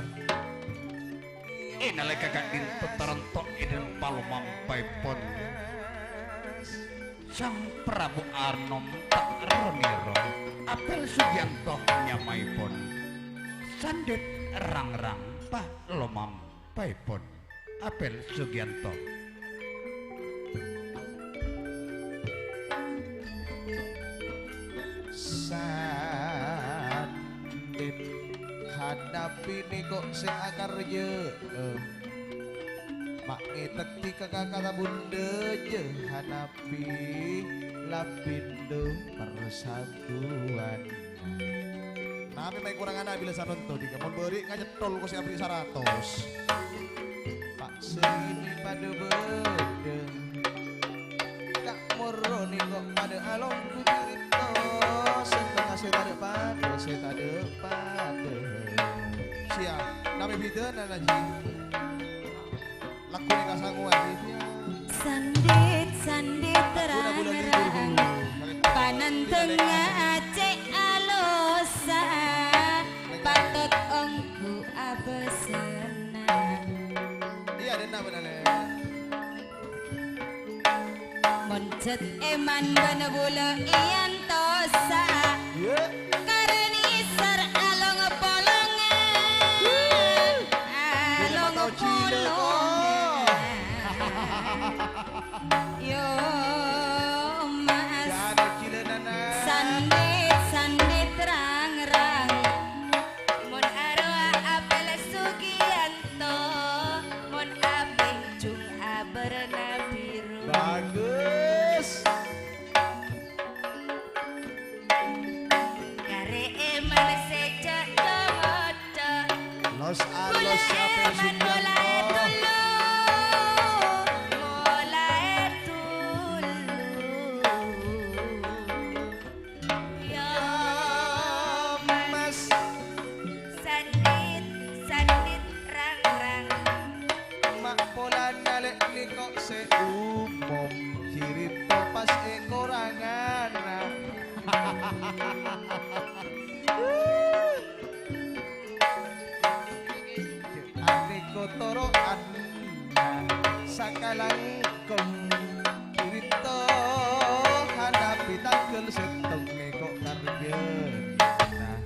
È nalèka ka'dinto tarènto è dâlem palomampaèpon Sang Prabu Anom Tak Roniro, Apel Sugiyanto nyamaèpon. Sandhit rang-rang palomampaèpon Apel Sugiyanto. Sandhit hanapi nèko sè akarjâ'â. Ma' ngètèkè ka kaka bundâ jâ hanapi Lapindo Persatuan. Napè ma' èkorang ana' bilâ sanonto dhika, mon bâri' ngacèttol ko sè aberri' saratos. Paksènè padâ bâdâ. Ka' morro nèko padâ alongghu carèta. Sè tengnga sè tadâ' padâ, sè tadâ' padâ. Siya, napè bhidhâna, Ji? Lagghu nèka sangowan, Ji. Sandhit, sandhit rang-rang, panandhângnga cè' alossa, patot ongghu abâsana. Iyâ, dhinna' bhender, Lè'. Mon jhât èman bân bulâ èantosa, karè nèsèr along polongan, along polongan. Yo, Mas. Sandhit, sandhit rang-rang. Mon arowa Apel Sugiyanto, mon abinjung abârna biru. Bagus. Karè èman sè jhâ' ngoca'. Los alos. Bulâ èman molaè dulu, molaè dulu. Ya, Mas. Sandhit, sandhit rang-rang. Ma' polana lè' nèko sè umum, carèta pas èkorangana. Anèko toro'an sakalangkong carèta hana Tong mèko karjâ. Nah.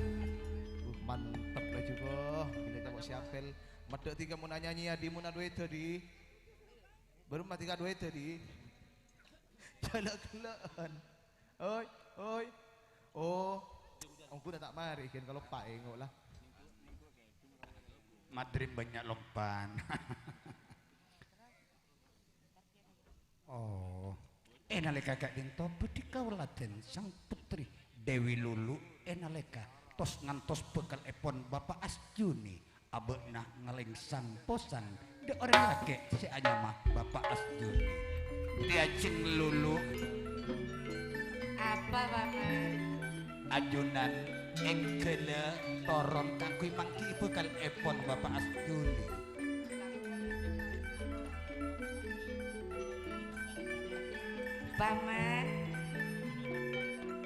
Uh, mantep laju, boh. Bilâ tako' si Apel. Meddhâ' dhika mon anyanyi, Adi, mon aduwâ èdhâ, Di. Bârâmma dhika aduwâ èdhâ, Di. Jhâlâ'-ghellâ'ân. Oi, oi. Oh. Ongghu ta' marè, ghân kaloppaè, ngo' la. Madrim bânnya' lompan. Oh. È nalèka ka'dinto bâdhi kaulâdhân Sang Putri Dewi Lulu è nalèka tos ngantos bhâkal èpon Bapa' Asjuni abâ'na ngalèngsang posan dâ' orèng lakè' sè anyama Bapa' Asjuni. Diajeng Lulu. Apa, Paman? Ajunan èngghâlâ toron kaangghuy mangghi'i bhâkal èpon Bapa' Asjuni. Paman.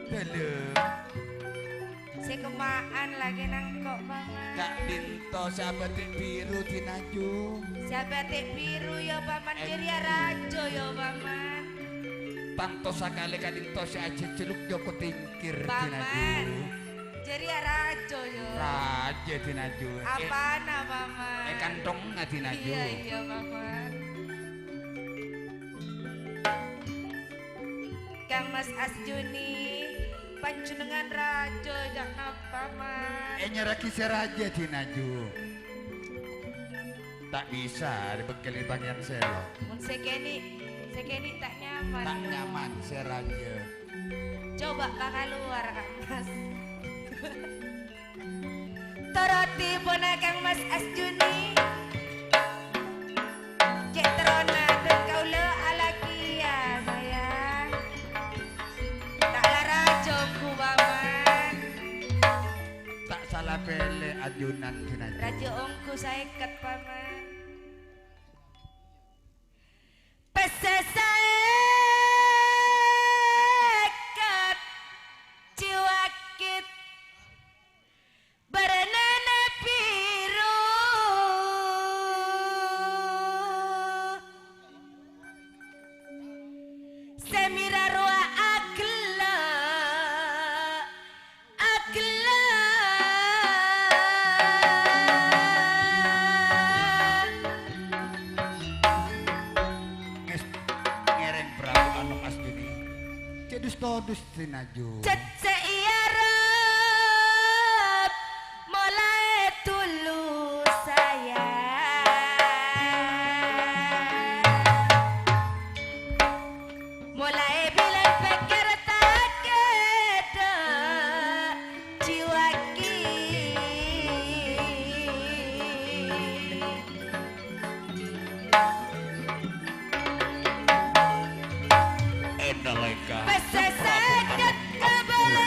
Dâlem. Sè kemma'an lakè nangko', Paman. Ka'dinto sè abâdhi' biru, Dinaju. Sè abâdhi' biru, yâ, Paman. È- Jârèya rajâ, yâ, Paman. Tanto sakalè ka'dinto sè ajhâjhâluk Joko Tingkir, Paman. Dinaju. Jârèya rajâ, yâ. Rajâ, Dinaju. È-, Apana, Paman? È kanthongnga, Dinaju. Iyâ, iyâ, Paman. Kang Mas Asjuni, panjhennengngan rajâ, jhâ' napa, Paman? Ènyarraghi sè rajâ, Dinaju. Ta' bisa dibengkeli pangèyan sèlo. Mon sè kènè', sè kènè' ta' nyaman. Ta' nyaman, sè rajâ. Coba ka kalowar, Kang Mas. Toroti pona Kang Mas Asjuni. Cè' terrona dhân kaulâ alakèya, sayang. Ta' la rajâ ongghu, Paman. Ta' sala pèlè ajunan, Dinaju. Rajâ ongghu saèket, Paman. Pèssè saèket, jiwakit, bârnana biru. Sè mèra rowa aghellâ', aghellâ'. Ngès-, ngèrèng prabu anom Asjuni. Cè' dus-todus, Dinaju. Cèt sè èarep molaè dulu, sayang. Molaè bilân pèkkèr ta' kèdhâ' jiwakit. È nalèka pèssè saèket kabâlâ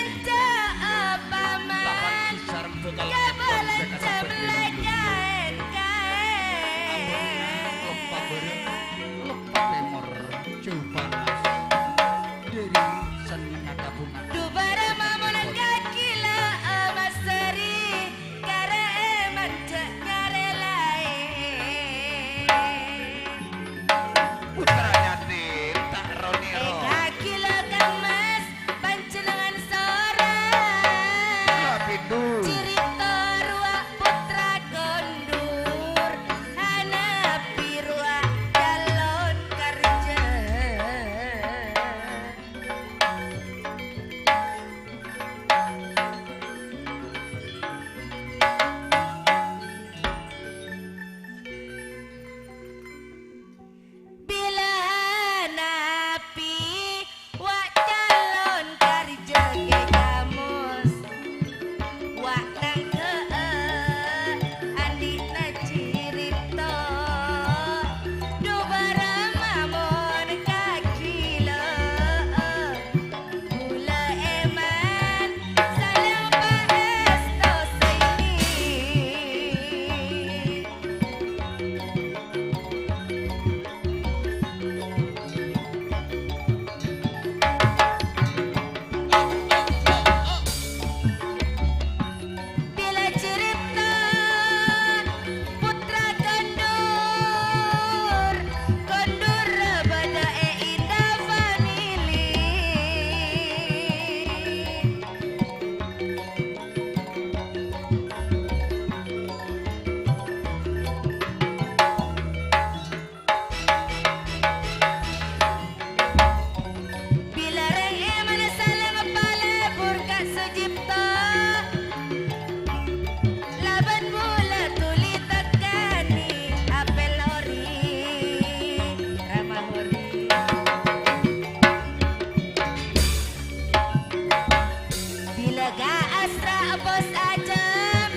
Ka asra bos ajâm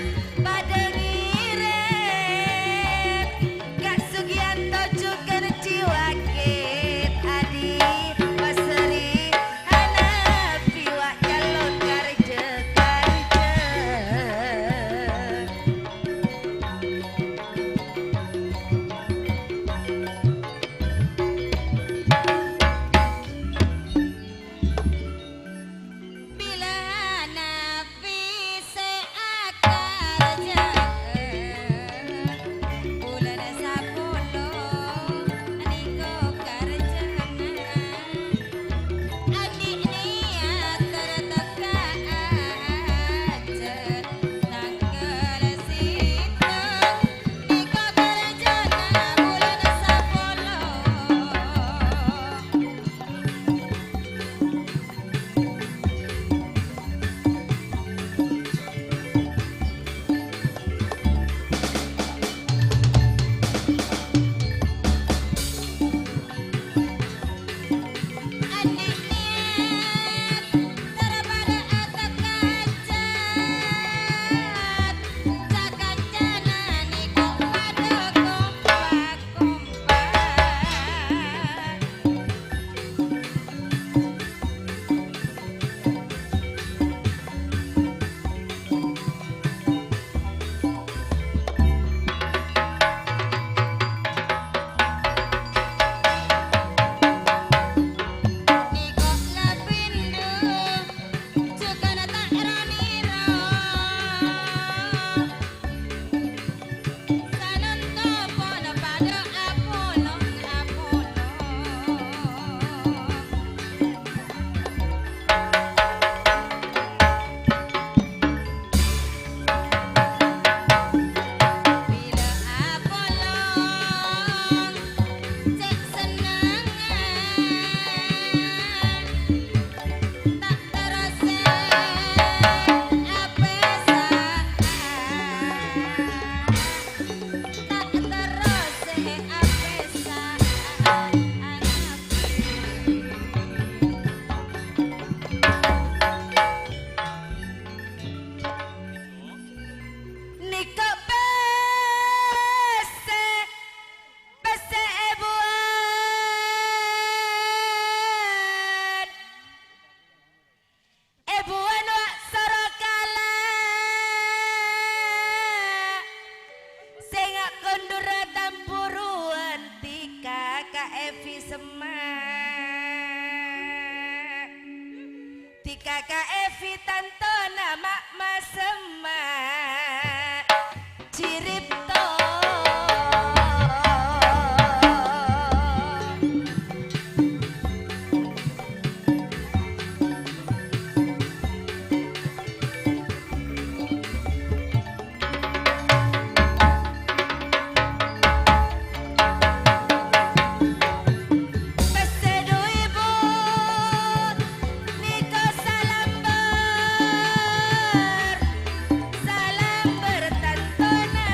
padâ ngirèm, Ka' Sugiyanto jhughân jiwakèt adi' pasèrri Hanafi wa' calon karjâ-karjâ. Bilâ Hanafi sè akarjâ'â, bulân sapolo nèko karjâna. Andi' nèyat terteka ajât tangghâl sèttong, nèko karjâna bulân sapolo. Sanonto pon padâ apolong-apolong. Bilâ apolong cè' sennengnga, ta' terrosè apèsa. Ta' terrosè apèsa. Nèko pèssè, pèssè èbuwân. Èbuwân wa' soro kala, sènga' kondhurrâ tampuruwân, dhika ka Evi semma'. Dhika ka Evi tantona ma' masemma'. Jiripto. Pèssè dhu èbu nèko salambâr, salambâr tantona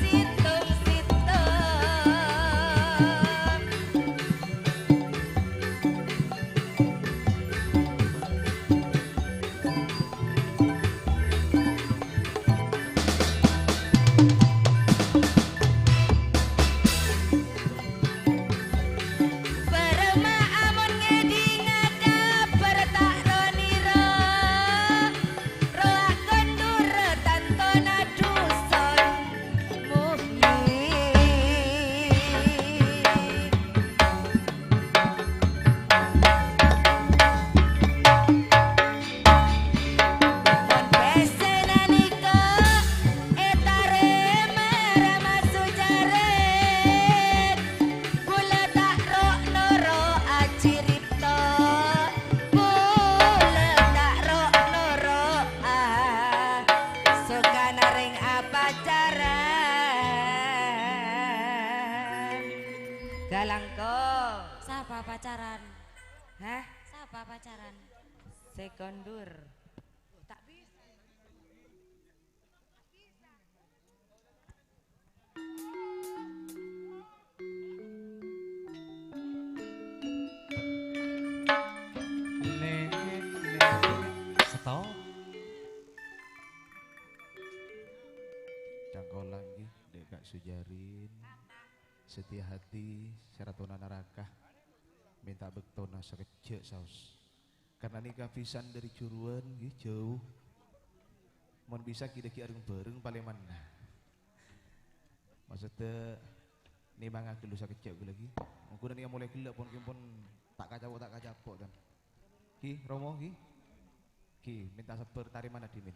sèttong-sèttong. Bârâmma amon ngèdhingngâ kabhâr ta' ro-nèro, rowa kondhurrâ tantona dhuson Muhyi. Mon pèssèna nèko ètarèma Rama Sujarèt, kaulâ ta' ro'-noro'a jiripto, kaulâ ta' ro'-noro'a sokana rèng apacaran. Galangko. Sapa pacaran? Hah? Sapa pacaran? Sè kondur. Nè, nè, sèttong. Jarin, Setia Hati, Seratona Naraka. Mènta bâktona sakejjhâ', saos. Karna nèka bhisan dâri Juruwân, ngghi, jhâu. Mon bisa ghi' dâggi' areng-bhâreng palèmanna. Maksodda, nèmanga ghâllu sakejjhâ' ghulâ, ngghi. Ongghu nèka molaè ghellâ' pon, kempon ta' kacapo', ta' kacapo', tan. Ghi, Romo, ghi. Ghi, mènta sabbhâr, tarèmana dhimèn.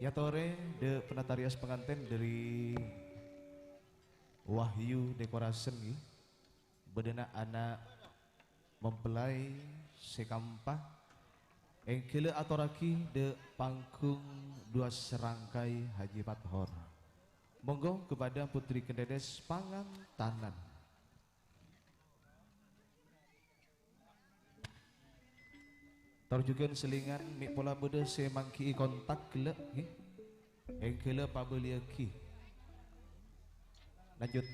Èyatorè dâ' penata rias pangantèn dâri Wahyu Decoration, ghi. Bâdâna ana' mempelai sè kaempa, èngghâlâ atorraghi dâ' panggung dua serangkai Haji Fathor. Monggo kepada Putri Kendedes pangantanan. Tor jhughân sèlèngan, mè' pola bâdâ sè mangghi'i kontak ghellâ', ghi. Èngghâlâ pabâliyâghi. Lanjut.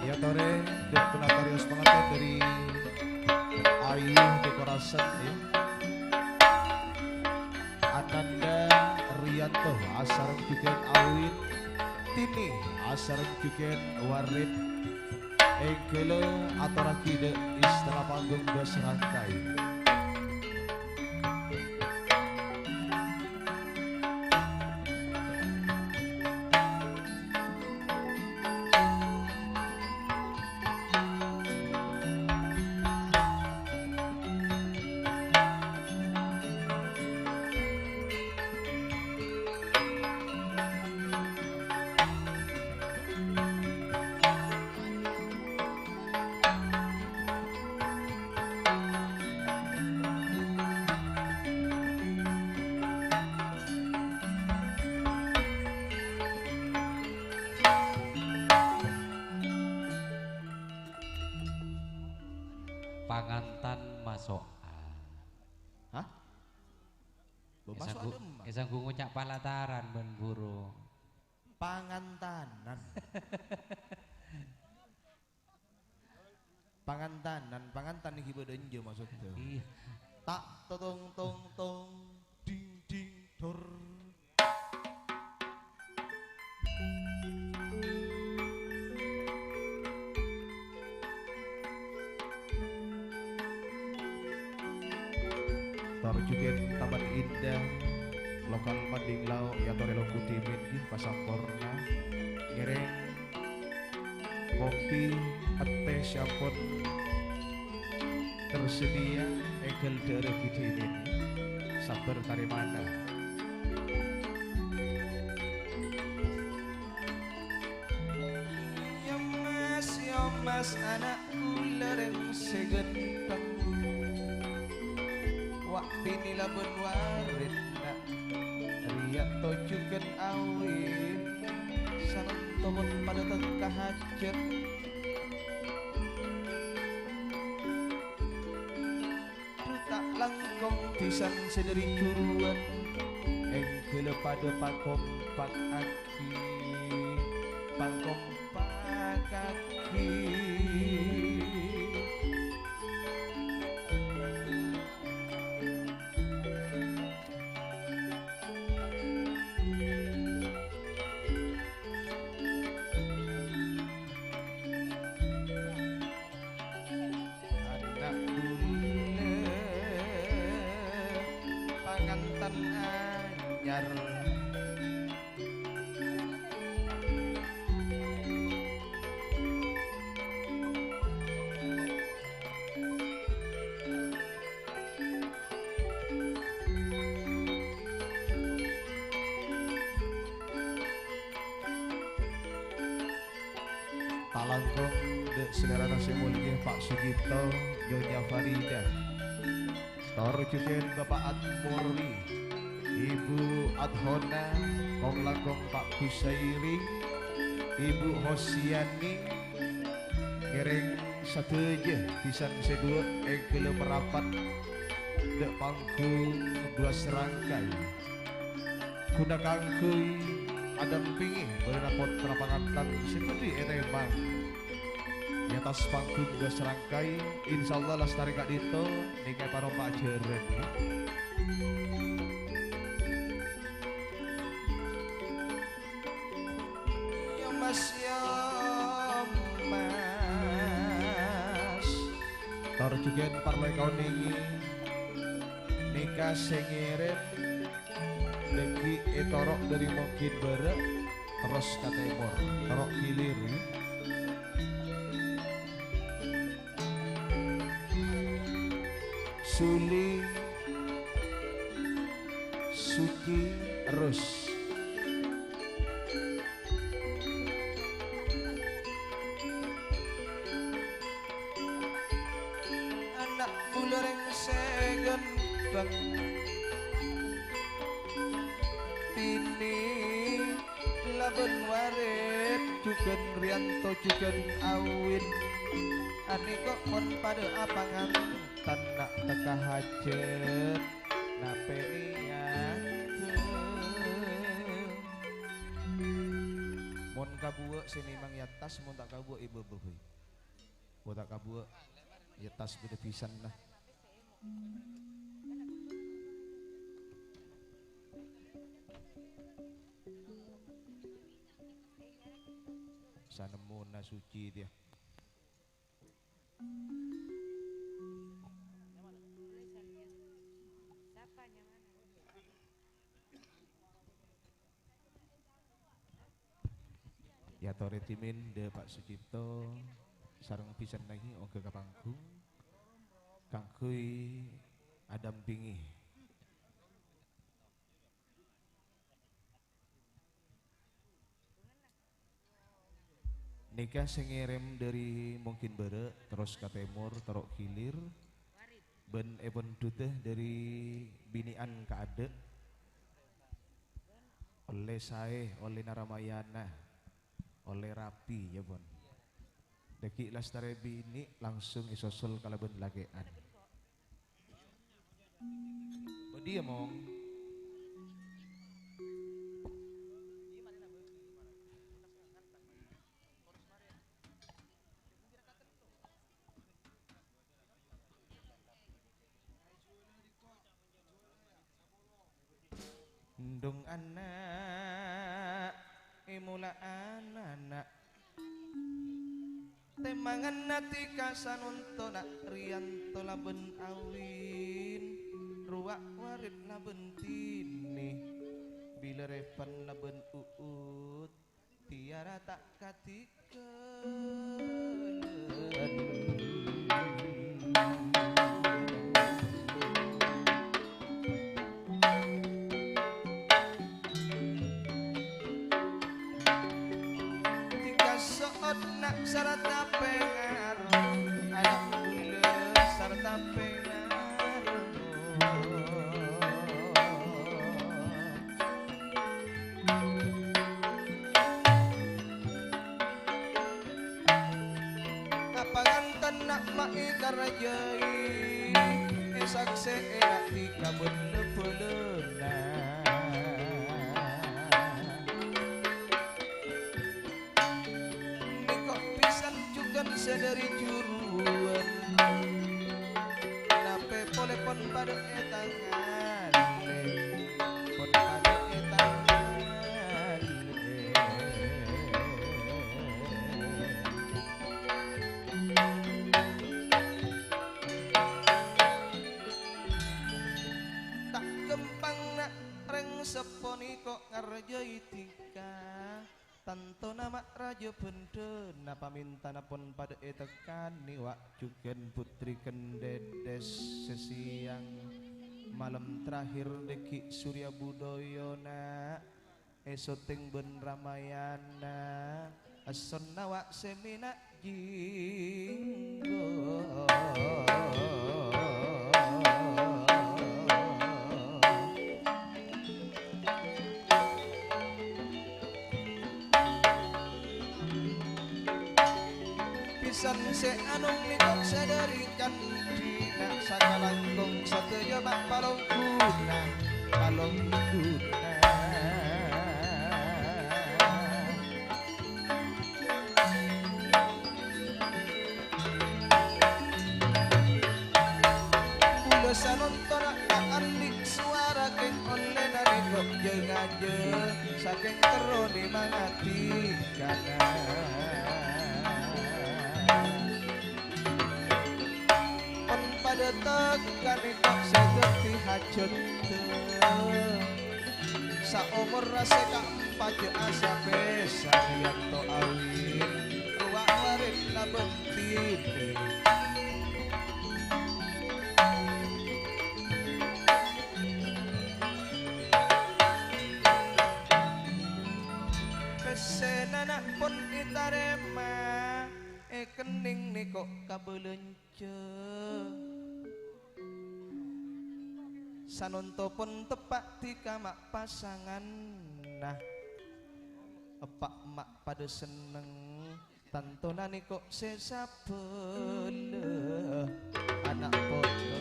Èyatorè dâ' penata rias pangantèn dâri Ayu Decoration, ghi. Ananda Riyanto asareng jhughân Awin, Tini asareng jhughân Warit, èngghâlâ atorraghi dâ' istana panggung dua serangkai. Pangantan maso'a. Hah? Lo maso' Èsanggu-, adem, Mas. Èsanggu ngoca' palataran bân buru. Pangantanan. Pangantanan, pangantan nèka bâdâ enjâ maksodda. Iyâ. Tak totong tong tong, ding ding dor. Tor jhughân Taman Indah, lokal Mading Lao, èyatorè longghu dhimèn, ghi, pasamporna. Ngèrèng kopi, pettè sè ampon tersedia, èghâl dâ'ârrâghi dhimèn. Sabbhâr tarèmana. Yâ, Mas, yâ, Mas, ana' kaulâ rèng sè ghântheng. Wa' binè la bân waritna. Rèya tojjhughân awit. Sareng tomon padâ tekka hajhât. Dhu ta' langkong bhisan sè dâri Juruwân, èngghâlâ padâ pakompakaghi, pakompakaghi. Ana' bulâ pangantan anyar. Talangkong dâ' salèrana sè molja Pa' Sugito, Nyonya Farida. Tor jhughân Bapa' Atmori, Ibu Adhona, kong-langkong Pa' Busairi, Ibu Hosiani, ngèrèng sadhâjâ bhisan sè duwâ' èghâlâ marapat dâ' panggung dua serangkai. Ghuna kaangghuy adampingè bâdâna pottra pangantan sè bhâdhi ètèmbhâng. Yâ, Attas panggung ghâs rangkai, insyaallah lastarè ka'dinto nèka èparompa' jhârân. Ya Mas, ya Mas. Tor jhughân parlo èkaonèngè, nèka sè ngèrèm dâggi' ètoro' dâri Mongkin Bârâ', terros ka tèmor, toro' hilir. Suli, Suci, Ros. Ana' bulâ rèng sè ghâmpang. Tini labân Warit jhughân Riyanto jhughân Awin. Anèko mon padâ apangantan na' tekka hajât, napè niyadhâ? Mon kabuwâ' sè mèmang è attas, mon ta' kabuwâ' è bâbâ bhâi. Mon ta' kabuwâ', è attas bâdâ bhisanna. Sanemmona suci, tèya. Èyatorè dhimèn dâ' Pa' Sucipto sareng bhisanna ghi' ongghâ ka panggung kaangghuy adampingè. Nèka sè ngèrèm dâri Mongkin Bârâ', terros ka tèmor, toro' hilir, bân èpon duta dâri binè'an kaadâ'. Ollè saè, ollèna Ramayana, ollè rapi, yâ, pon. Dâggi' lastarè binè' langsung èsosol kalabân lakè'an. Bâdhiyâ, Mong? Ndong ana' èmola'an ana'. Tèmangan ati ka sanonto na' Riyanto labân Awin. Rowa Warit labân Tini. Bilâ Rèpan labân U'ut. Tiyara ta' kadhi Dikaso'ot na' sarta pèngaro, ana' bulâ sarta pèngaro. Apangantan na' maè karajâi, èsaksè'è na' dhika bhâlâ-bhâlâna. Nèko bhisan jhughân sè dâri juruwân. Napè polè pon padâ ètangalè, pon padâ ètangalè. Ta' ghâmpang na' rèng seppo nèko ngarjâi dhika. Tantona ma' rajâ bhândhâna pamèntana pon padâ ètekkanè, wa' jhughân putri Kendhedhes sè sèyang malem terakhir dâggi' Surya Budaya, na', èsoting bân Ramayana, essonna wa' sè mèna' jhinggo. Bhisan sè anom nèko sadhâri candhina, sakalangkong sadhâjâ ma' palongguna, palongguna. Sakèng terro nèmangati kana. Pon padâ tèkka nèko sè dhâddhi hajhâddhâ. Saomor sè kaempat jâ' asapè Sariyanto awit rowa marèn labân binè. Pèssèna na' pon ètarèma, èkennèng nèko kabâlânjhâ. Sanonto pon teppa' dhika ma' pasanganna. Eppa' emma' padâ senneng. Tantona nèko sè sabâlâ ana' poto.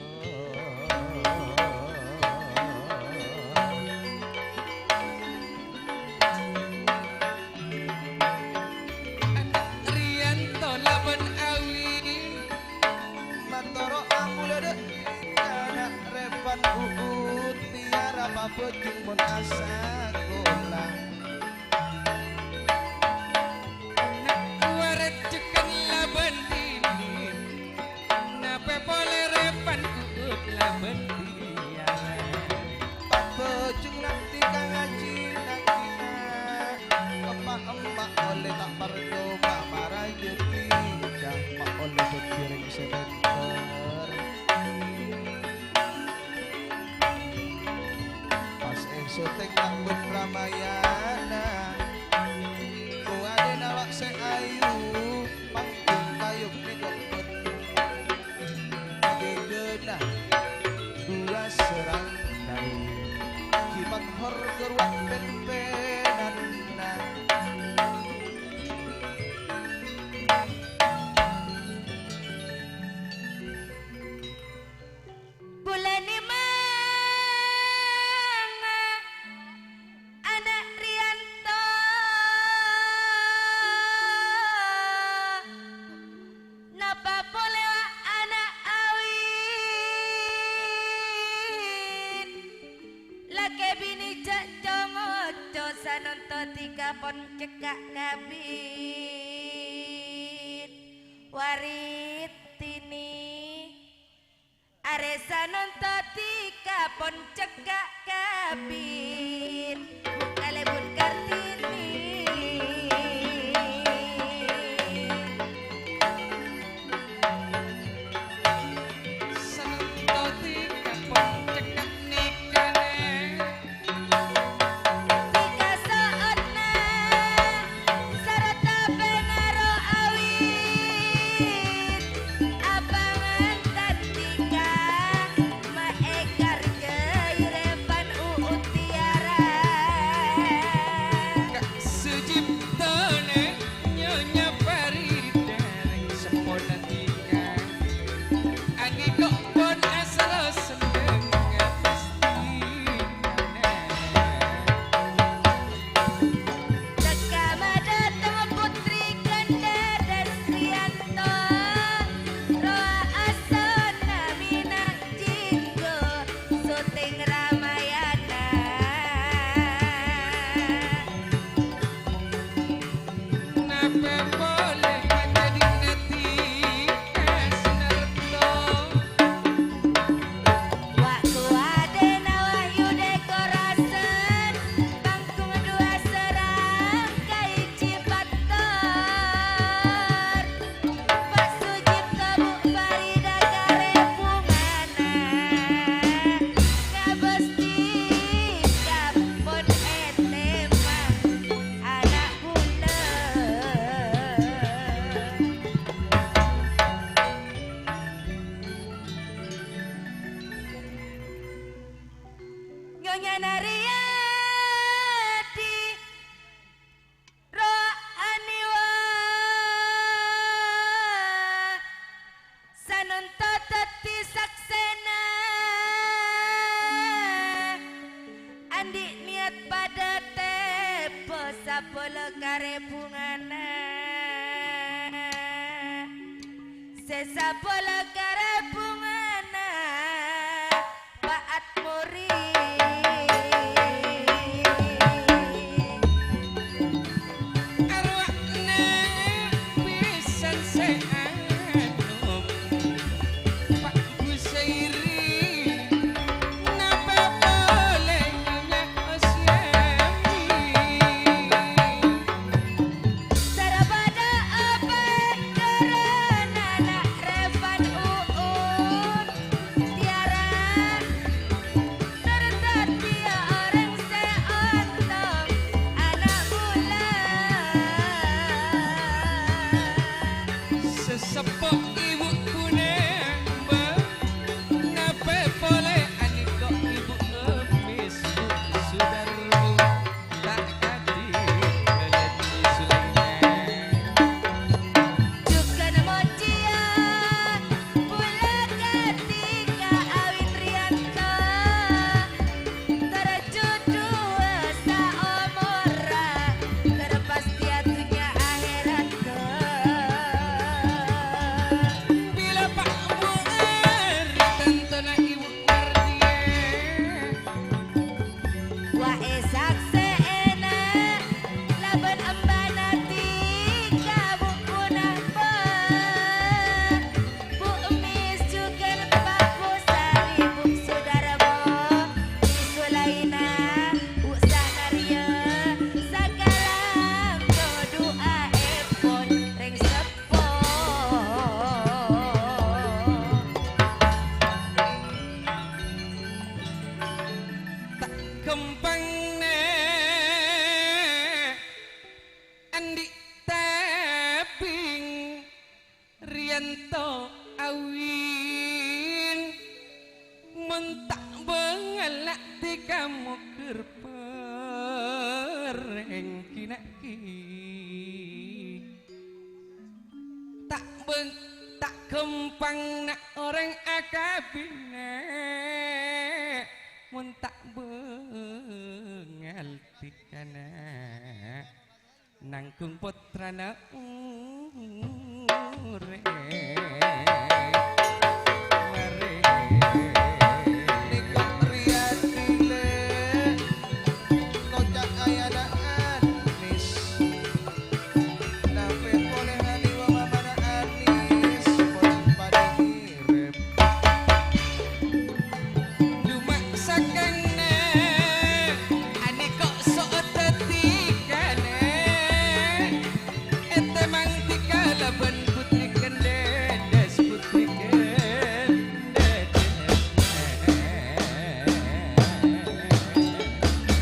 Ana' Riyanto labân Awi, matoro' amolè dâ' ana' Revan Uut, Tiara pabhâjâng mon asakola. Ana' warejjhegghân labân dini, napè polè Revan Uut labân Tiara. Pabhâjâng nanti ka ngajhi nanggina, eppa' emma' ollè ta' parlo ma' maraja dhika, ma' ollè dhâddhi rèng sè pènter. Pas èsotèng na' bân Ramayana, kowadhâna wa' sè ayu, panggung kayung mènggok bân. Ghegghâna duwâ serrang kayu, jipat hor ghâruwa' pèn-pènanna. Bulâ nèmanga ana' Riyanto, napa polè wa' ana' Awit. Lakè binè jhâ' co-ngoco, sanonto dhika pon cekka' kabin. Warètènè. Arè sanonto dhika pon cekka' kabin, Bu Kalèbun Kartini. Sanonto dhika pon cekka' nèkanè. Dhika so'otna sarta pènaro awit, apangantan dhika maèkarjâ Revan Uut Tiara. Ka' Sujiptona Nyonya Farida, rèng seppona dhika. Angèng ko' pon asalla senneng pasti. Cekka' madâteng Putri Gandha Dasriyanto, rowa asonna Mina' Jinggo, syuting Ramayana. Napè polè majâdina dhika Sunarto? Wa' kowadhâna Wahyu Dekorasyon, panggung duwâ serrang kaèjhi pattor. Pa' Sujipto, Bu Farida karè bhungana, ngabâs dhika pon ètèmang ana' bulâ. Nyonyana Riyadi. Rowa aniwa sanonto dhâddhi saksèna, andi' niyat padâ tèbâ sabâlâ karè bhungana. Sè sabâlâ karè bhungana, Pa'at Muri. Yanto awin, mon ta' bângal ati ka mogher parèng ghi' na' ghi'. Ta' bâng-, ta' ghâmpang na' orèng akabinè, mon ta' bângal ati ka na'. Nangghung pottrana orèng. Marè. Nèko rèya dhilè, ngoca' ayana Anis. Napè polè hali wa mamana Anis, polè padâ ngèrèm. Duma' sakèngna, anèko' so'ot dhâddhi kanè. Ètèmang dhika labân putri ghândhâdhâs, putri ghândhâdhâs.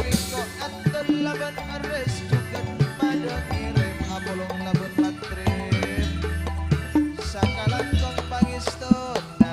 Rèko atur labân arès jhughân padâ ngèrèm apolong labân magrib. Sakalangkong pangèstona.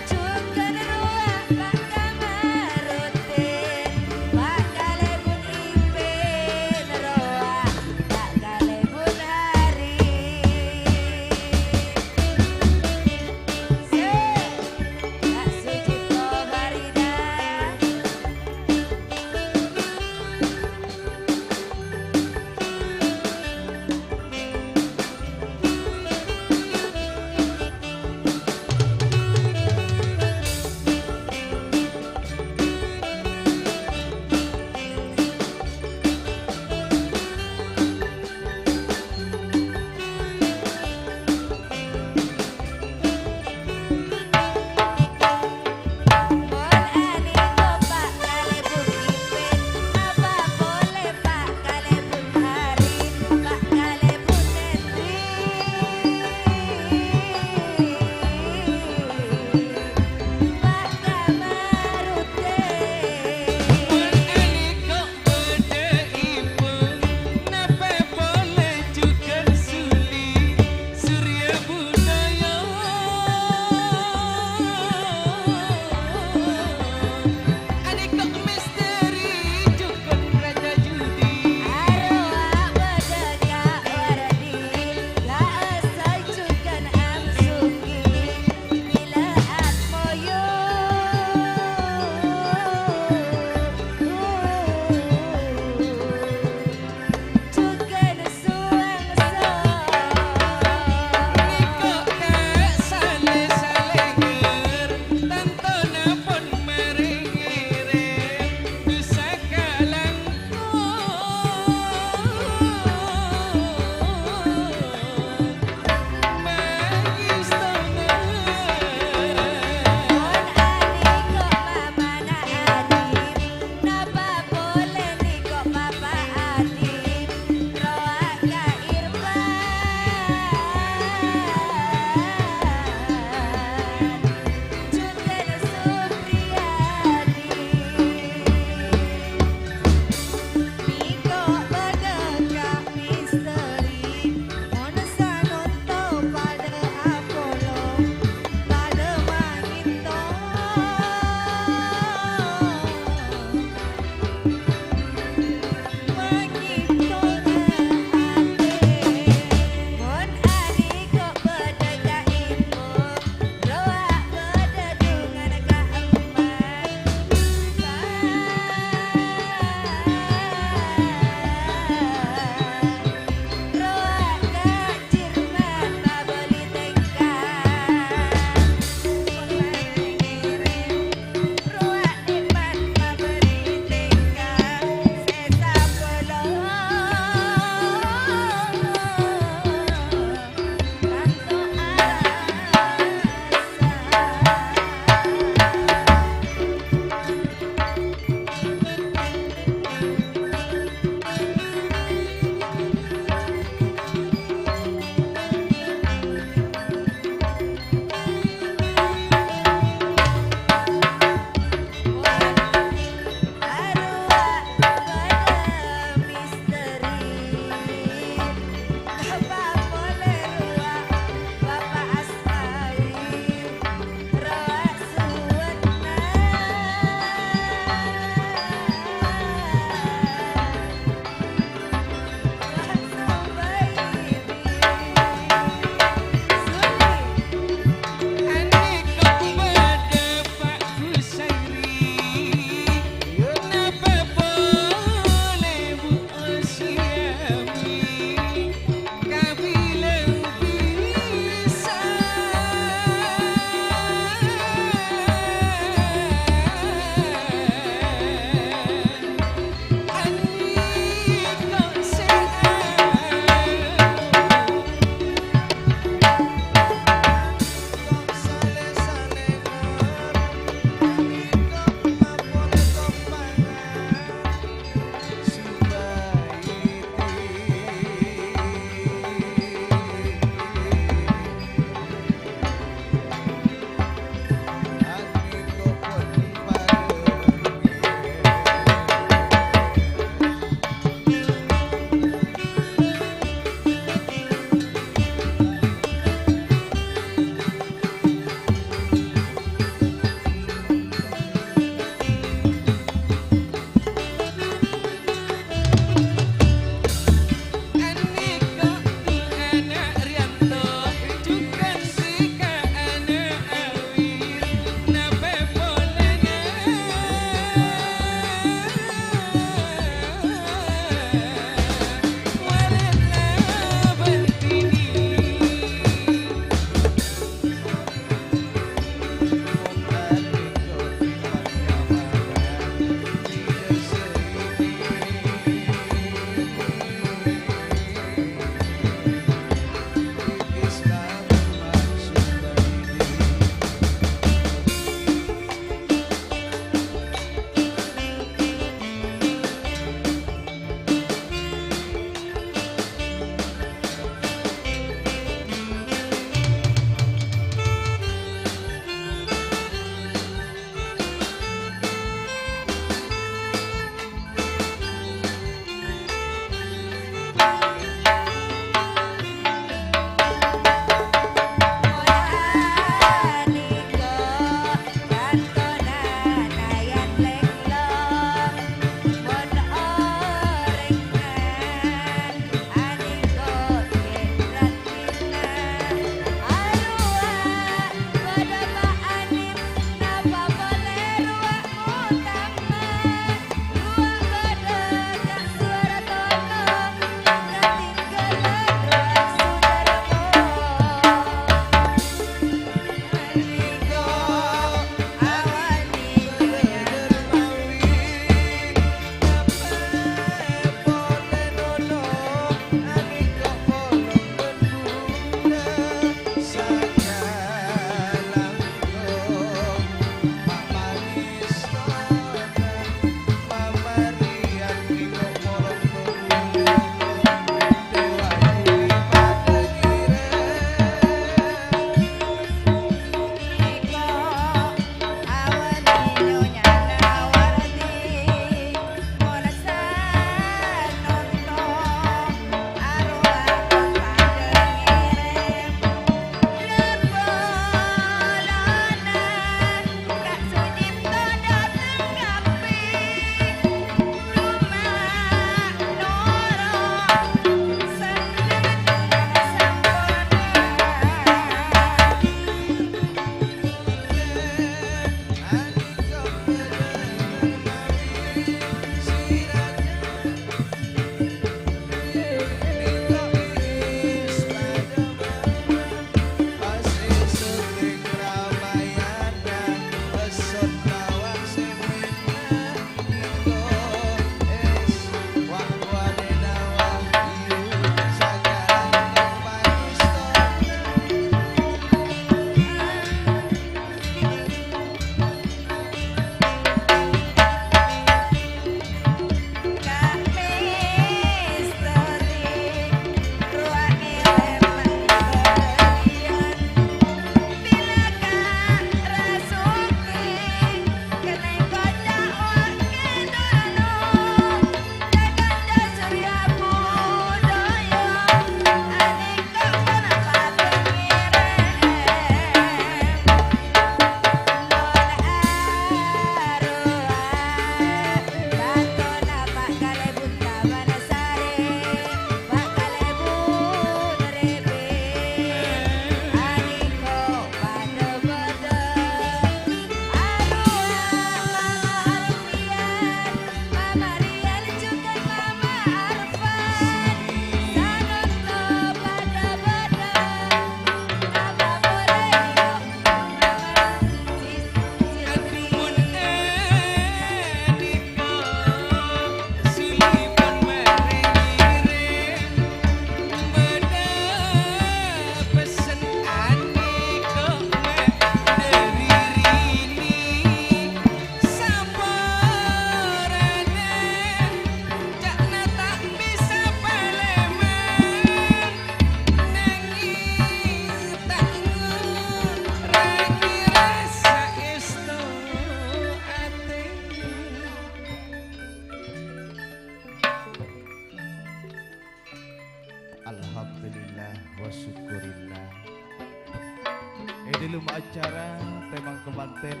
Pantèn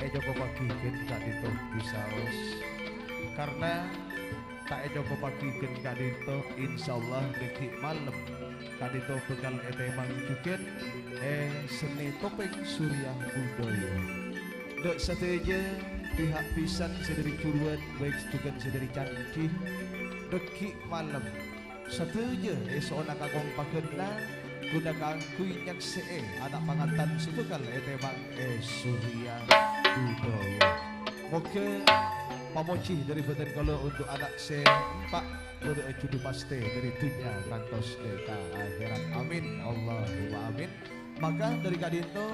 ècokopaghi ghân ka'dinto bisaos. Karna ta' ècokopaghi ghân ka'dinto, insyaallah dhâggi' malem ka'dinto bhâkal ètèmang jhughân è seni topeng Surya Budaya. Dâ' sadhâjâ pihak bhisan sè dhâri Juruwân, bhâik jhughân sè dhâri Candhi, dhâggi' malem sadhâjâ èso'ona ka kompoghânna ghuna kaangghuy nyaksè'è ana' pangantan sè bhâkal ètèmang è Surya Budaya. Moghâ pamojhi dhâri bhâdhân kaulâ untuk ana' sè empa' bâdâ'â jhudhu pastè dhâri dhunnya kantos dhâ' ka akhèrat. Amin. Allahumma amin. Maka dhâri ka'dinto,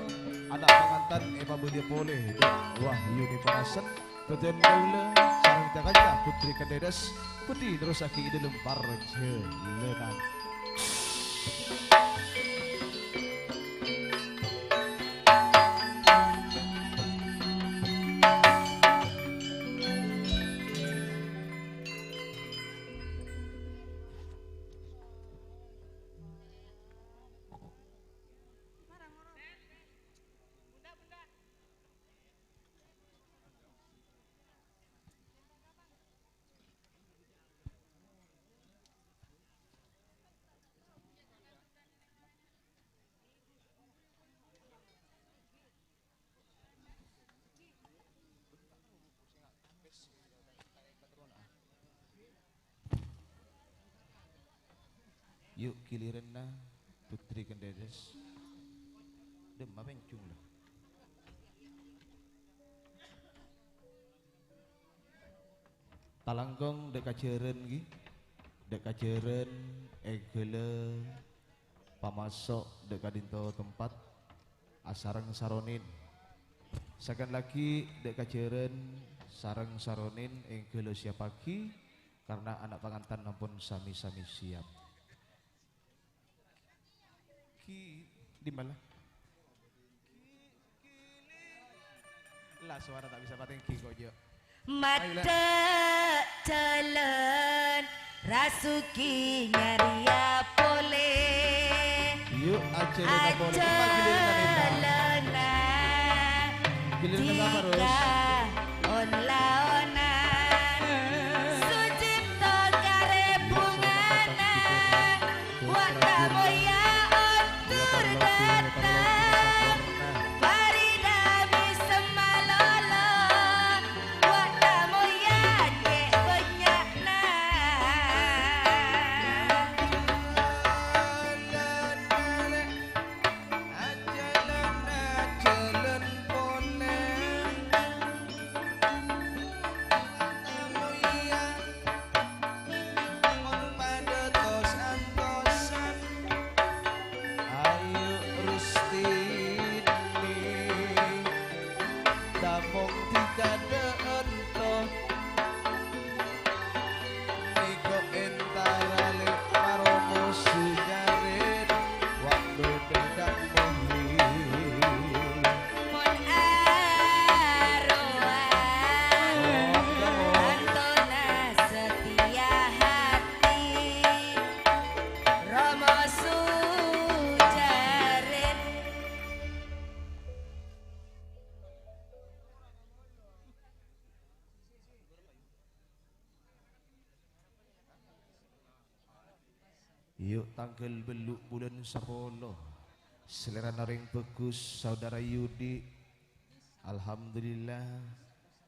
ana' pangantan èpabâliyâ polè dâ' Wahyuni Parasen, bhâdhân kaulâ sareng ca-kanca Putri Kendedes bhâdhi nerrossaghi è dhâlem parjhâlânan. Yu', giliranna Putri Kendedes. Dhimma pènjhung, la. Talangkong dâ' kajhârân, ghi. Dâ' kajhârân èghâlâ pamaso' dâ' ka'dinto tempat asareng saronin. Sakèn lagi dâ' kajhârân sareng saronin èghâlâ siyappaghi, karna ana' pangantan ampon sami-sami siyap. Ki, di mana? La, suara tak bisa patenggi kok, Jo. Ayo, Le. Maddhâ' jhâlân Rasuki nyarèya polè. Yu', ajhâlâna polè. Tempat giliran Nina. Ajhâlâna Giliran sapa, Ros? Dhika on-laonan. Sujipto karè bhungana. Wa' tamoya ondur dâteng, Farida mi semmalolo. Wa' tamoya cè' bânnya'na. Ajhâlâna jhâlân polè. Tamoya mon padâ tos-antosan. Ayu Rustini, tamong dikadâ'ân to. Nèko entara lè' paromo sujarin, wa' bhâdhân dâ' mohi. Mon arowa, oh, kamu. Antona setia hati, Romo Sujarin. Yu', tangghâl bâllu' bulân sapolo. Salèrana orèng bhâghus, Saudara Yudi. Alhamdulillah.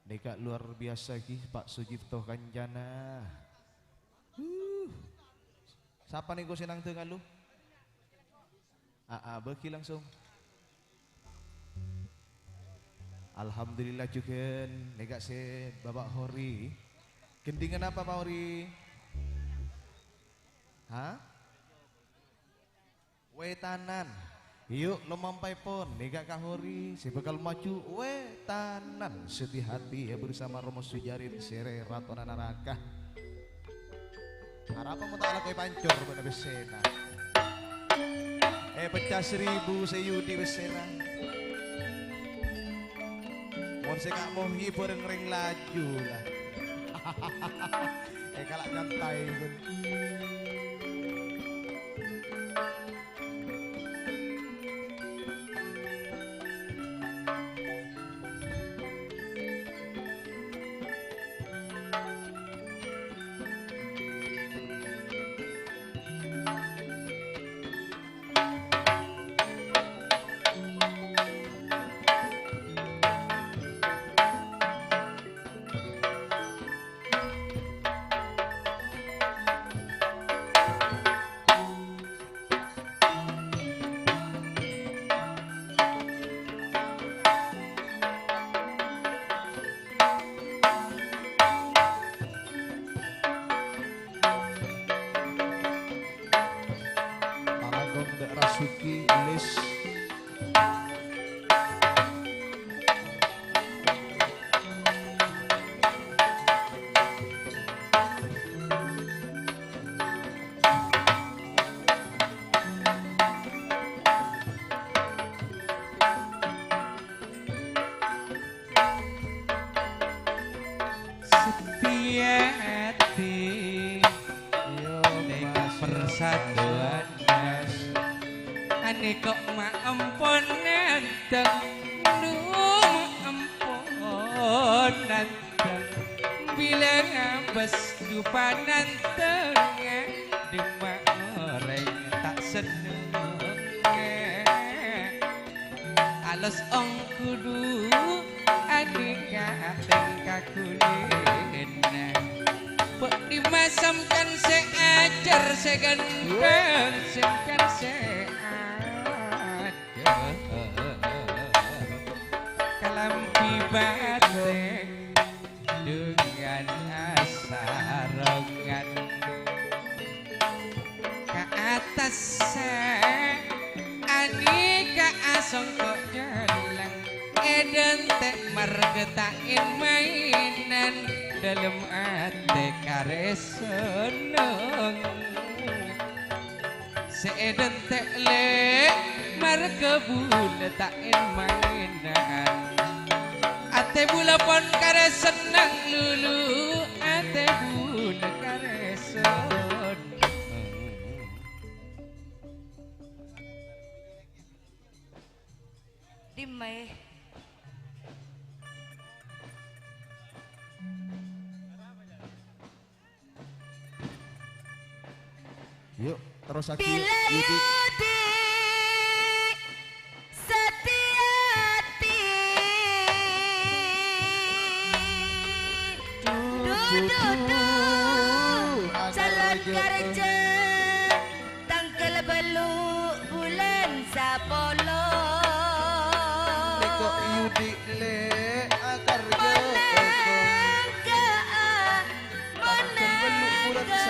Nèka luar biasa ghi, Pak Sujipto kancana. Huh. Sapa nèko sè nang dâ' ngalu? Aa, bâgi langsung. Alhamdulillah jhughân, nèka sè Bapak Hori. Gendhingan apa, Pak Hori? Hah? Wetanan. Yu', lomampaèpon, nèka Ka Hori, sè bhâkal maju, wetanan. Sedih hati ya bersama Romo Sujarin, sèrè ratona naraka. Arapa mon ta' alako èpancor bâ'na bessèna? Èpecca seribu sè Yudi bessèna. Mon sè Ka' Mohi bhâreng rèng laju, la. Èkala' nyantai, bân. Nèko' ma' empon nanteng, nu ma' empon nanteng. Bilâ ngabâs du panantengnga, dimma orèng ta' sennengnga. Alos onggudu anèka tèngka kulina. Bâ' dimma samkan sè ajhâr, sè ghântheng, samkan sè ajhâr. Kalambhi batèk dengan asarongan. Ka attas sè anèka asongko' jhâlân, è dântè' marghâ ta' èn-maènan, dâlem atè karè senneng. Sè è dântè' lè' marghâ bulâ ta' èn-maènan. Atè bulâ pon karè senneng lulu, atè bulâ karè senneng. Dimmaè? Yuk, terus lagi. Bilâ Yudi. Yudi satèya atè. Du, du, du, du. Calon karjâ. Tangghâl bâllu' bulân sapolo. Nèko' Yudi lè' akarjâ. Monangka'a, monangka'a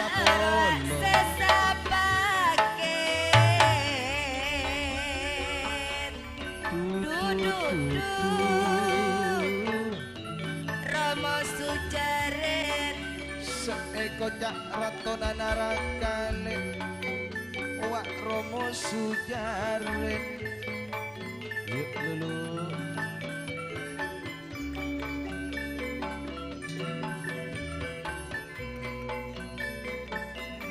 sè sapakèt. Du, du, du, du. Rama Sujaren. Sè èkoca' Ratona Narakalè. Wa' Rama Sujaren. Yuk, lulu.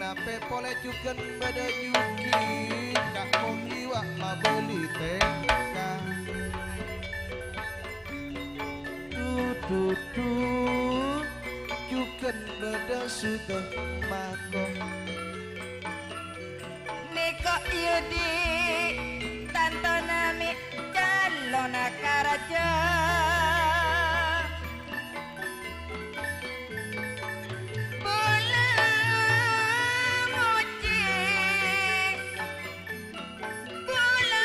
Napè polè jhughân bâdâ jhughân, ka' mongli wa' mabâli tèngka. Du, du, du, jhughân bâdâ sudhâ mako. Nèko' Yudi, tantona mè' calonna karjâ. Bulâ mojhi, bulâ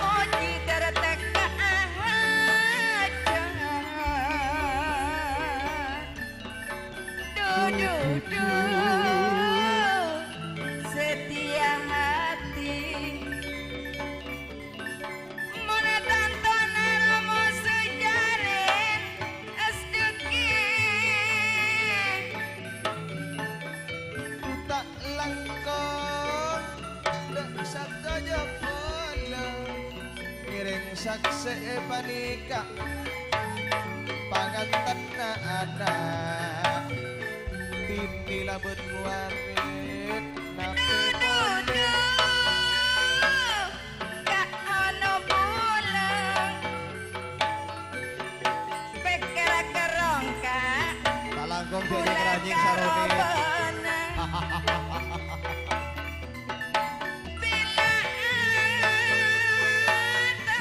mojhi dârtèka ahadhâ. Du, du, du, setia hati. Mon tantona Rama Sujaren, astèki. Buta langkong, dâ' sadhâjâ polè. Ngèrèng saksè'è panèka, pangantanna ana', binè labân warè, napè polè. Ka' ono bulâ, pèkkèr kerrong, Ka'. Ta' langkong bulâ jhâ' nyèng-ranyèng saronè.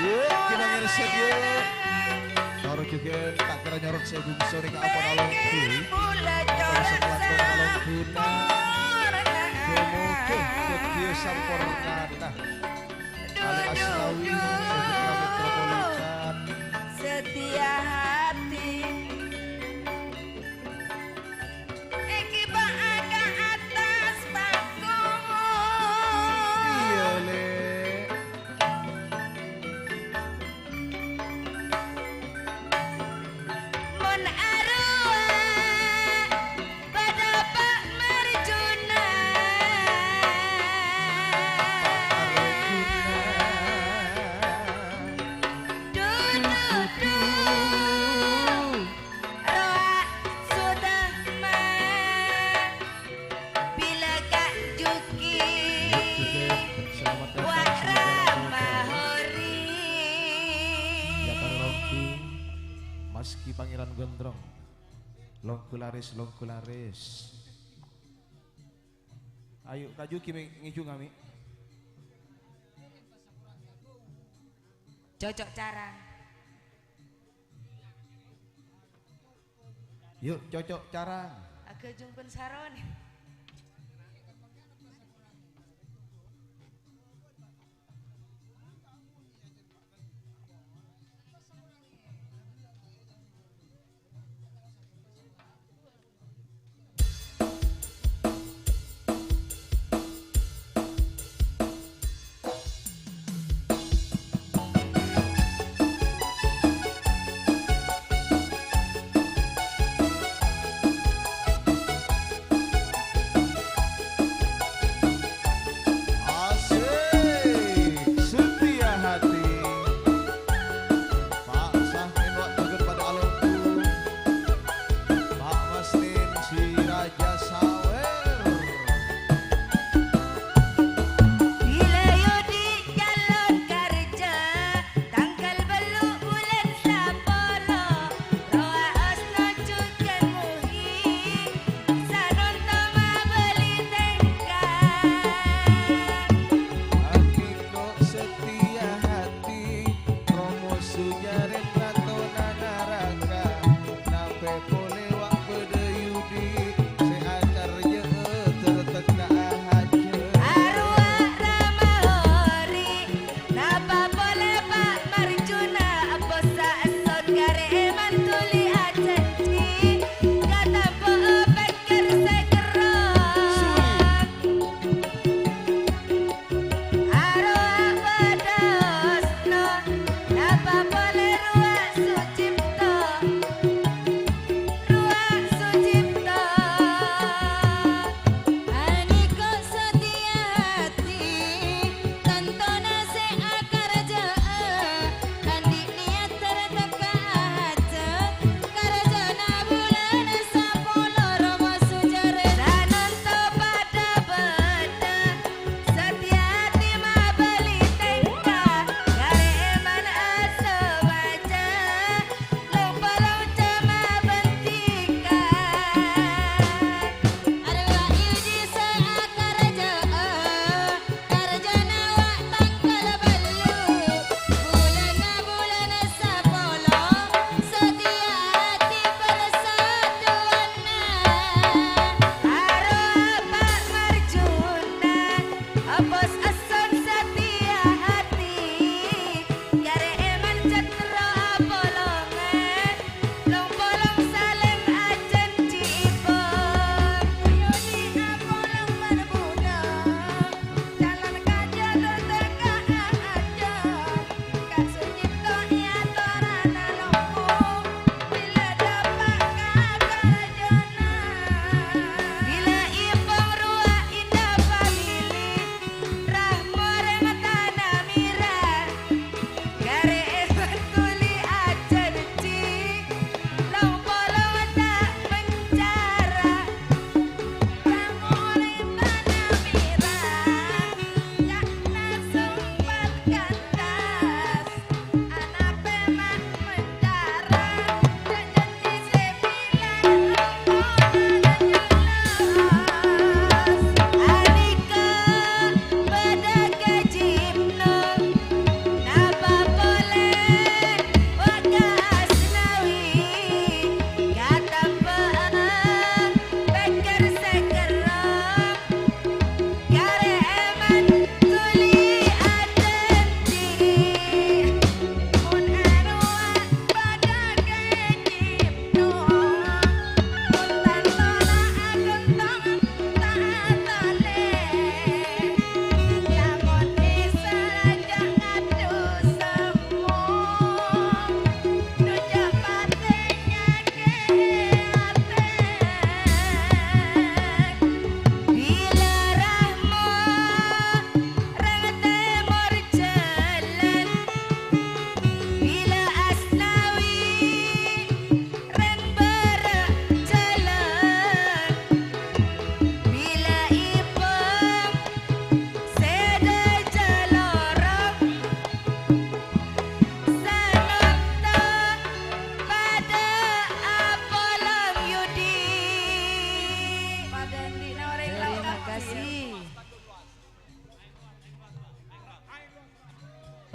Yuk, kita ngersek, yuk. Noro' jhughân, ta' kèra nyorot sè bungso nèka ampon alongghu. Ampon sakalangkong alongghunan. Moga-moga dhâddhiyâ sampornana. Ali Aslawi, Putra Metropolitan. Setia hati. Èkèbâ'â ka attas pangkong. Iyâ, Lè'. Mon arowa padâ Pa' Marjuna. Du, Ki Pangèran Gondrong. Longghu larès, longghu larès. Ayo, kaju Ki, mè' ngèjhung, Ami. Cocok carang. Yuk, cocok carang. Agajung pun saron.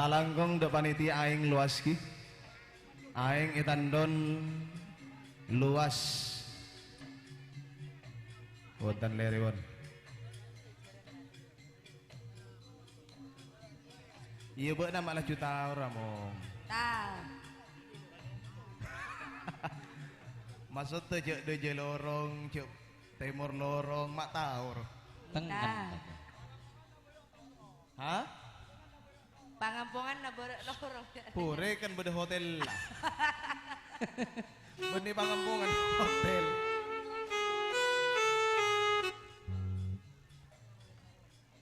Talangkong dâ' panitia aèng lowas ghi. Aèng ètandhâr lowas. Bhunten lèrèpon. Iyâ, bâ'na ma' laju taor, Among. Tao. Maksodda jâ' dâjâ lorong, jâ' tèmor lorong, ma' taor. Tengnga. Tao. Hah? Pangamponganna bârâ' lorong. Bhurè kan bâdâ hotel la. Bânnè pangampongan hotel.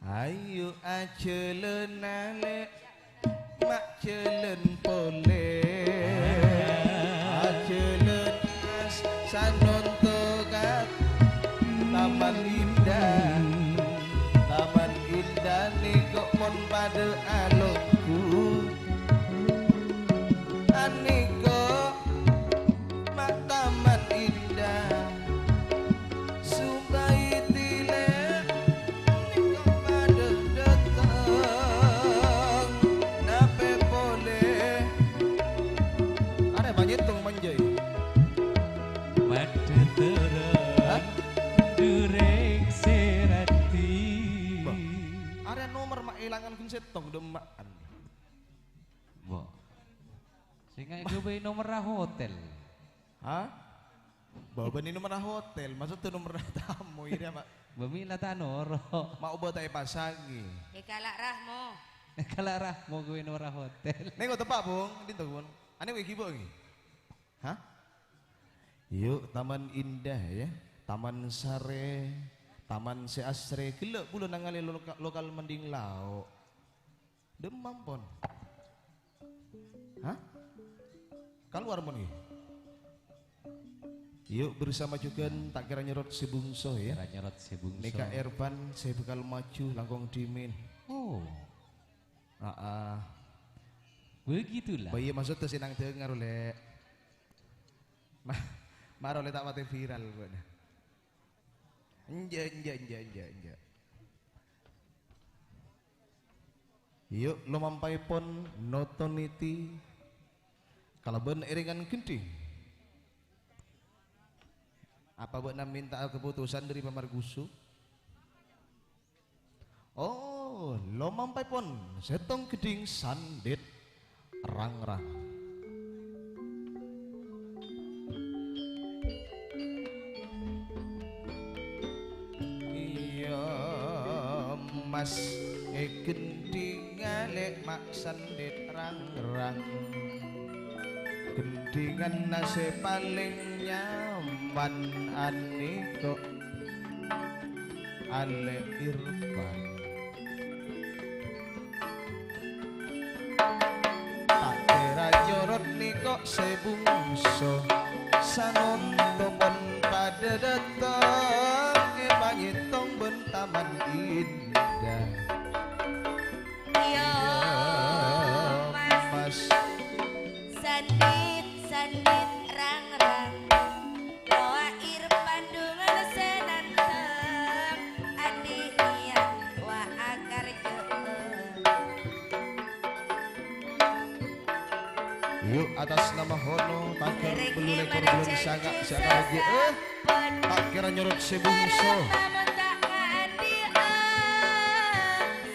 Ayo ajhâlân alè', ma' jhâlân polè. Ajhâlân as sanonto ka Taman Indah. Taman Indah nèko mon padâ alongghu. Anèko ma' Taman Indah. Subai tile nèko padâ dâteng. Napè polè? Arè panyèttong manjâi. Madhâ toro' Hah? Durèng Serati. Bâh, arè nomer ma' èlangan ghun sèttong dâ' emma'an. Bo. Sènga' èghâbây nomerra hotel. Hah? Bâ, bânnè nomerra hotel, maksodda nomerra tamoy rèya, Pak. Bâ' mè' la ta' noro'. Ma' obâ ta' èpasangè. Èkala' Rahmo. Èkala' Rahmo ghâbây nomerra hotel. Nèko teppa', Bung. Dinto, Bung. Anè kowe ghibâ, ghi? Hah? Yu', Taman Indah, ya. Taman Sare, taman sè asrè. Ghellâ' bulâ nangalè loka-, lokal mending lao'. Dâ' emma pon. Hah? Kalowar mon, ghi? Yu', bersama jhughân, ta' kèra nyorot sè bungso, ya. Kèra nyorot sè bungso. Nèka Ervan sè bhâkal maju langkong dhimèn. Oh. Aa. Begitulah. Bâ, iyâ, maksodda sè nang dengar, Lè'. Ma-, maro, Lè', ta' patè viral, bâ'na. Enjâ', enjâ', enjâ', enjâ', enjâ'. Yu', lomampaèpon Noto Niti kalabân èrèngan gendhing. Apa bâ'na mènta'a keputusan dâri Pamargusu? Oh, lomampaèpon sèttong gendhing sandhit rangrang. Iyâ, Mas, è gendhingnga lè' ma' sandhit rangrang. Gendhinganna sè palèng nyaman anèko. Alè' Irfan. Ta' kèra nyorot nèko sè bungso, sanonto pon padâ dâteng èpanyèttong bân Taman Indah. Iyâ, Mas. Sandhit, sandhit, rang-rang. Lowa Irfan dungan sè nantang. Andi' niyat wa akarjâ'â. Yu', atas nama Hono, tangghâl tello lèkor bulân sanga' sè akarajâ'â. Ta' kèra nyorot sè bungso.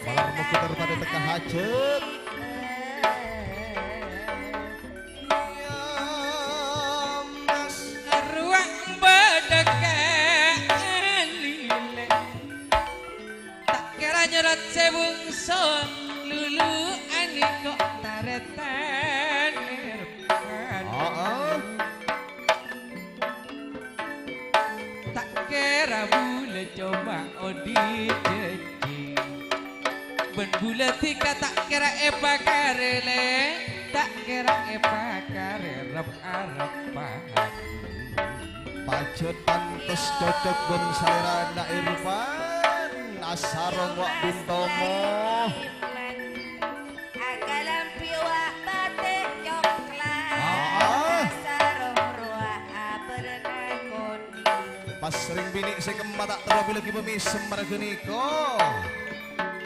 Malar moghâ terro tadâ' tekka hajât. Rowa bâdâ ka'lilè. Ta' kèra nyorot sè bungso, lulu anèko tarètan Irfan. Heeh. Ta' kèra bulâ coma odi' jhâjhi. Bân bulâ dhika ta' kèra èpakarè lè', ta' kèra èpakarè rep-arepan. Pajhât pantes cocok bân salèrana Irfan, asarong wa' bintama. Akalambi wa' batè' coklat. Ah, ah. Sarong rowa abârna konèng. Pas rèng binè' sè kemma ta' terro bilâ ghi' pamèsem marghâ nèko.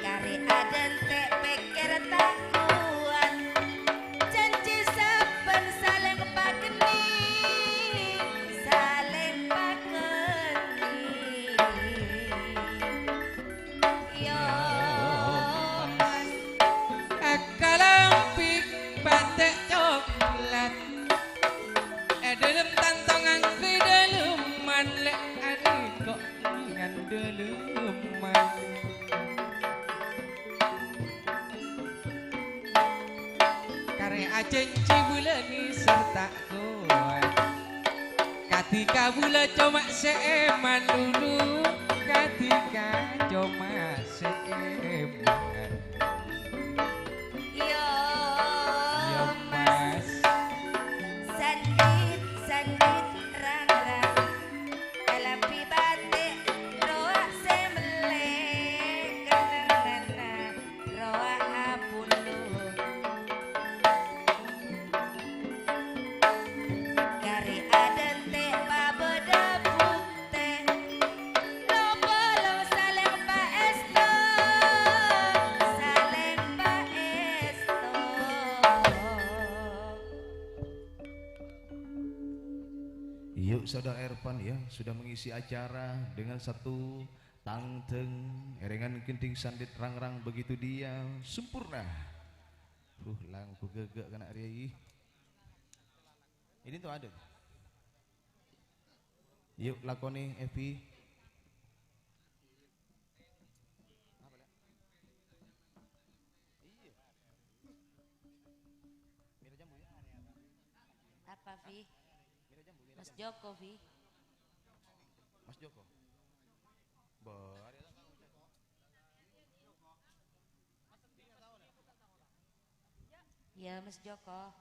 Karè adântè' pèkkèr ta' kowa. Kadhi kaulâ coma sè èman, Lulu. Kadhi ka coma sè èman. Iyâ, Iyâ, Mas. Mas. Sandhit, sandhit, rang-rang. Kalambhi batik, rowa sè mellè, kennengnganna rowa apolong. Ghâri adhânte' pabâdâ bhuktè, lo-polong salèng paèsto, salèng paèsto. Yuk, Saudara Ervan ya, sudah mengisi acara dengan satu tangdhâng, èrèngan gendhing sandhit rang-rang begitu dia sempurna. Huh, lang bugâgâ kana' rèya, ih. Ini tuh ada. Yuk, lakonè, Evi. Apa, Vi? Mas Joko, Vi. Mas Joko. Bo, arè' Iya, Mas Joko.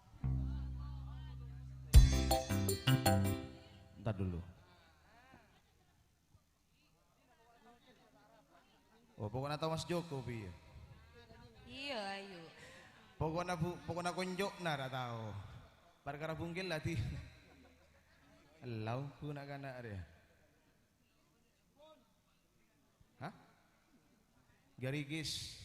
Entar dulu. Oh, pokokna tao Mas Joko, piye? Iya, ayo. Pokokna bu-, pokokna konco'na ra tao. Parkara bungkil la di. Ellau, bu, na'-kana' rèya. Hah? Garigis.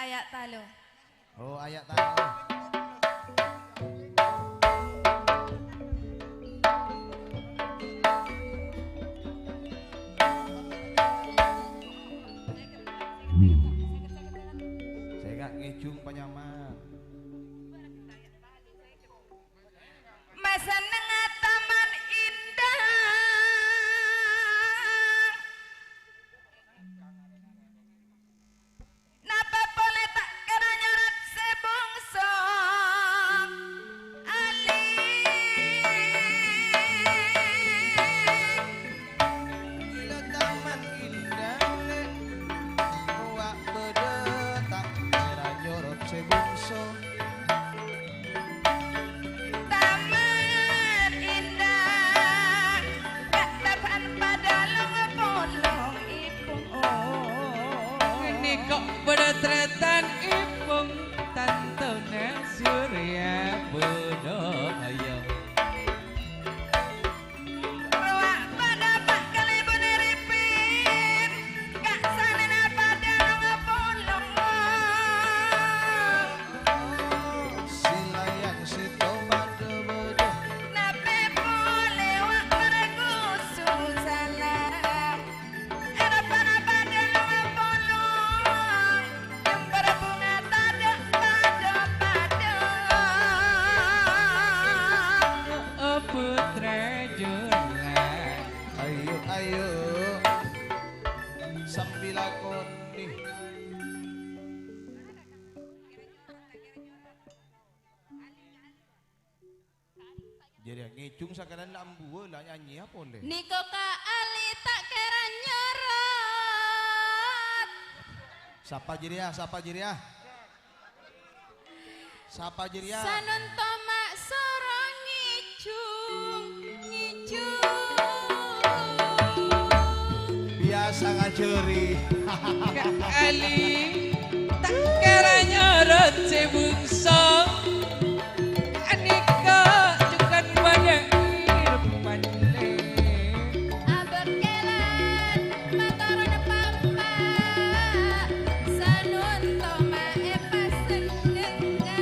Ayat talo. Oh, ayat talo. Sènga' ngèjhung panyamar. Masennengnga Taman Indah. Napa polè ta' kèra nyorot sè bungso, Ali? Ila Taman Indah, Lè', rowa bâdâ ta' kèra nyorot sè bungso. Taman Indah, ka'dinto bâdâ long-polong, Ipung, oh. Ghânèka bâdâ tarètan, Ipung, tantona Surya Budoyo. Rowa padâ pakalèbun ripin, ka' sanèna padâ long-polong. Sè layan sèttong padâ bâdâ. Napè polè wa' marghussu sala. Arapa-rapa dâlem polong, nyamper bhunga tadâ' padâ-padâ. Oh, Putra Jula. Ayo, ayo. Sambi lakoni. Jârèya ngèjhung sakalèyan la ambuwâ la nyanyèya polè. Nèko ka' Ali ta' kèra nyorot. Sapa jârèya? Sapa jârèya? Sapa jârèya? Sanonto ma' soro ngèjhung, ngèjhung. Biyasa ngajhâri. Ka' Ali, ta' kèra nyorot sè bungso. Anèka jhughân bâdâ irpanè. Abâkkèlan matoron pampa, sanonto ma' èpasennengnga.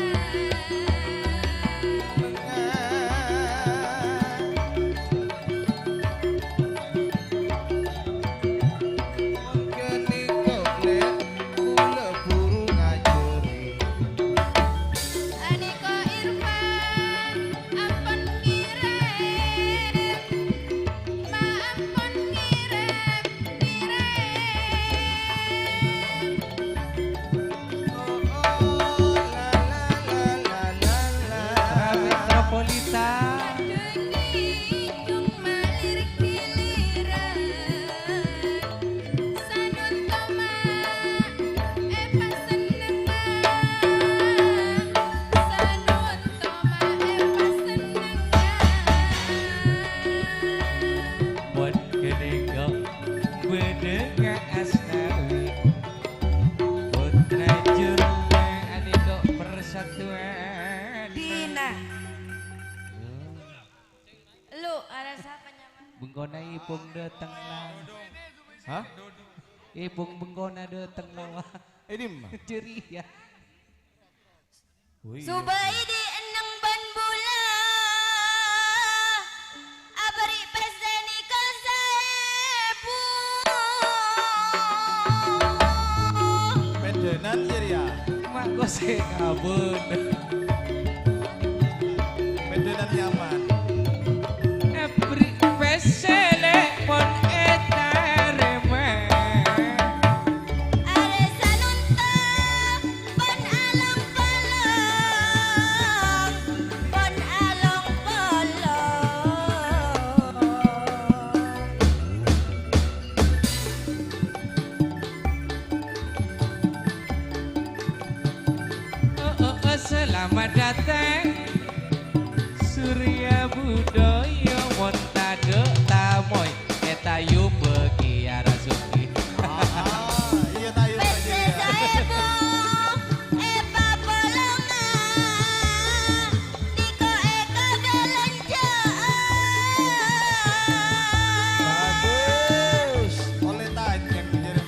Ghânèka, Lè', kaulâ buru ngajhâri. Anèka Irfan ampon ngèrèm, ma' ampon ngèrèm, ngèrèm. Oh, oh, la, la, la. Putra Metropolitan. Kadhung ngèjhung malir-giliran. Sanonto ma' èpasennengnga. Sanonto ma' èpasennengnga. Mon ghânèka bâdâ ka Asnawi. Putra Jurma anèka persatuan. Dina. Lu, arassa panyamar. Bengkona Ipung dâteng la. Hah? Ipung bengkona dâteng la. È dimma? Jârèya. Wih. Subâi dhi' enneng bân bulâ, abâri' pèssè nèka saèbu. Pèdhânan jârèya. Ma' kosè kabun. Pèdhânan nyaman. Abâri' pèssè lè' pon ètarèma. Arè sanonto pon along-polong, pon along-polong. Oh, oh, oh, selamat datang. Surya Budaya mon tadâ' tamoy, ètayubâghi arasugi. Ah, iyâ, tayub. Pèssè saèbu èpapolonga, nèko èkabâlânjhâ'â. Bagus. Ollè tanyèng, jârèya.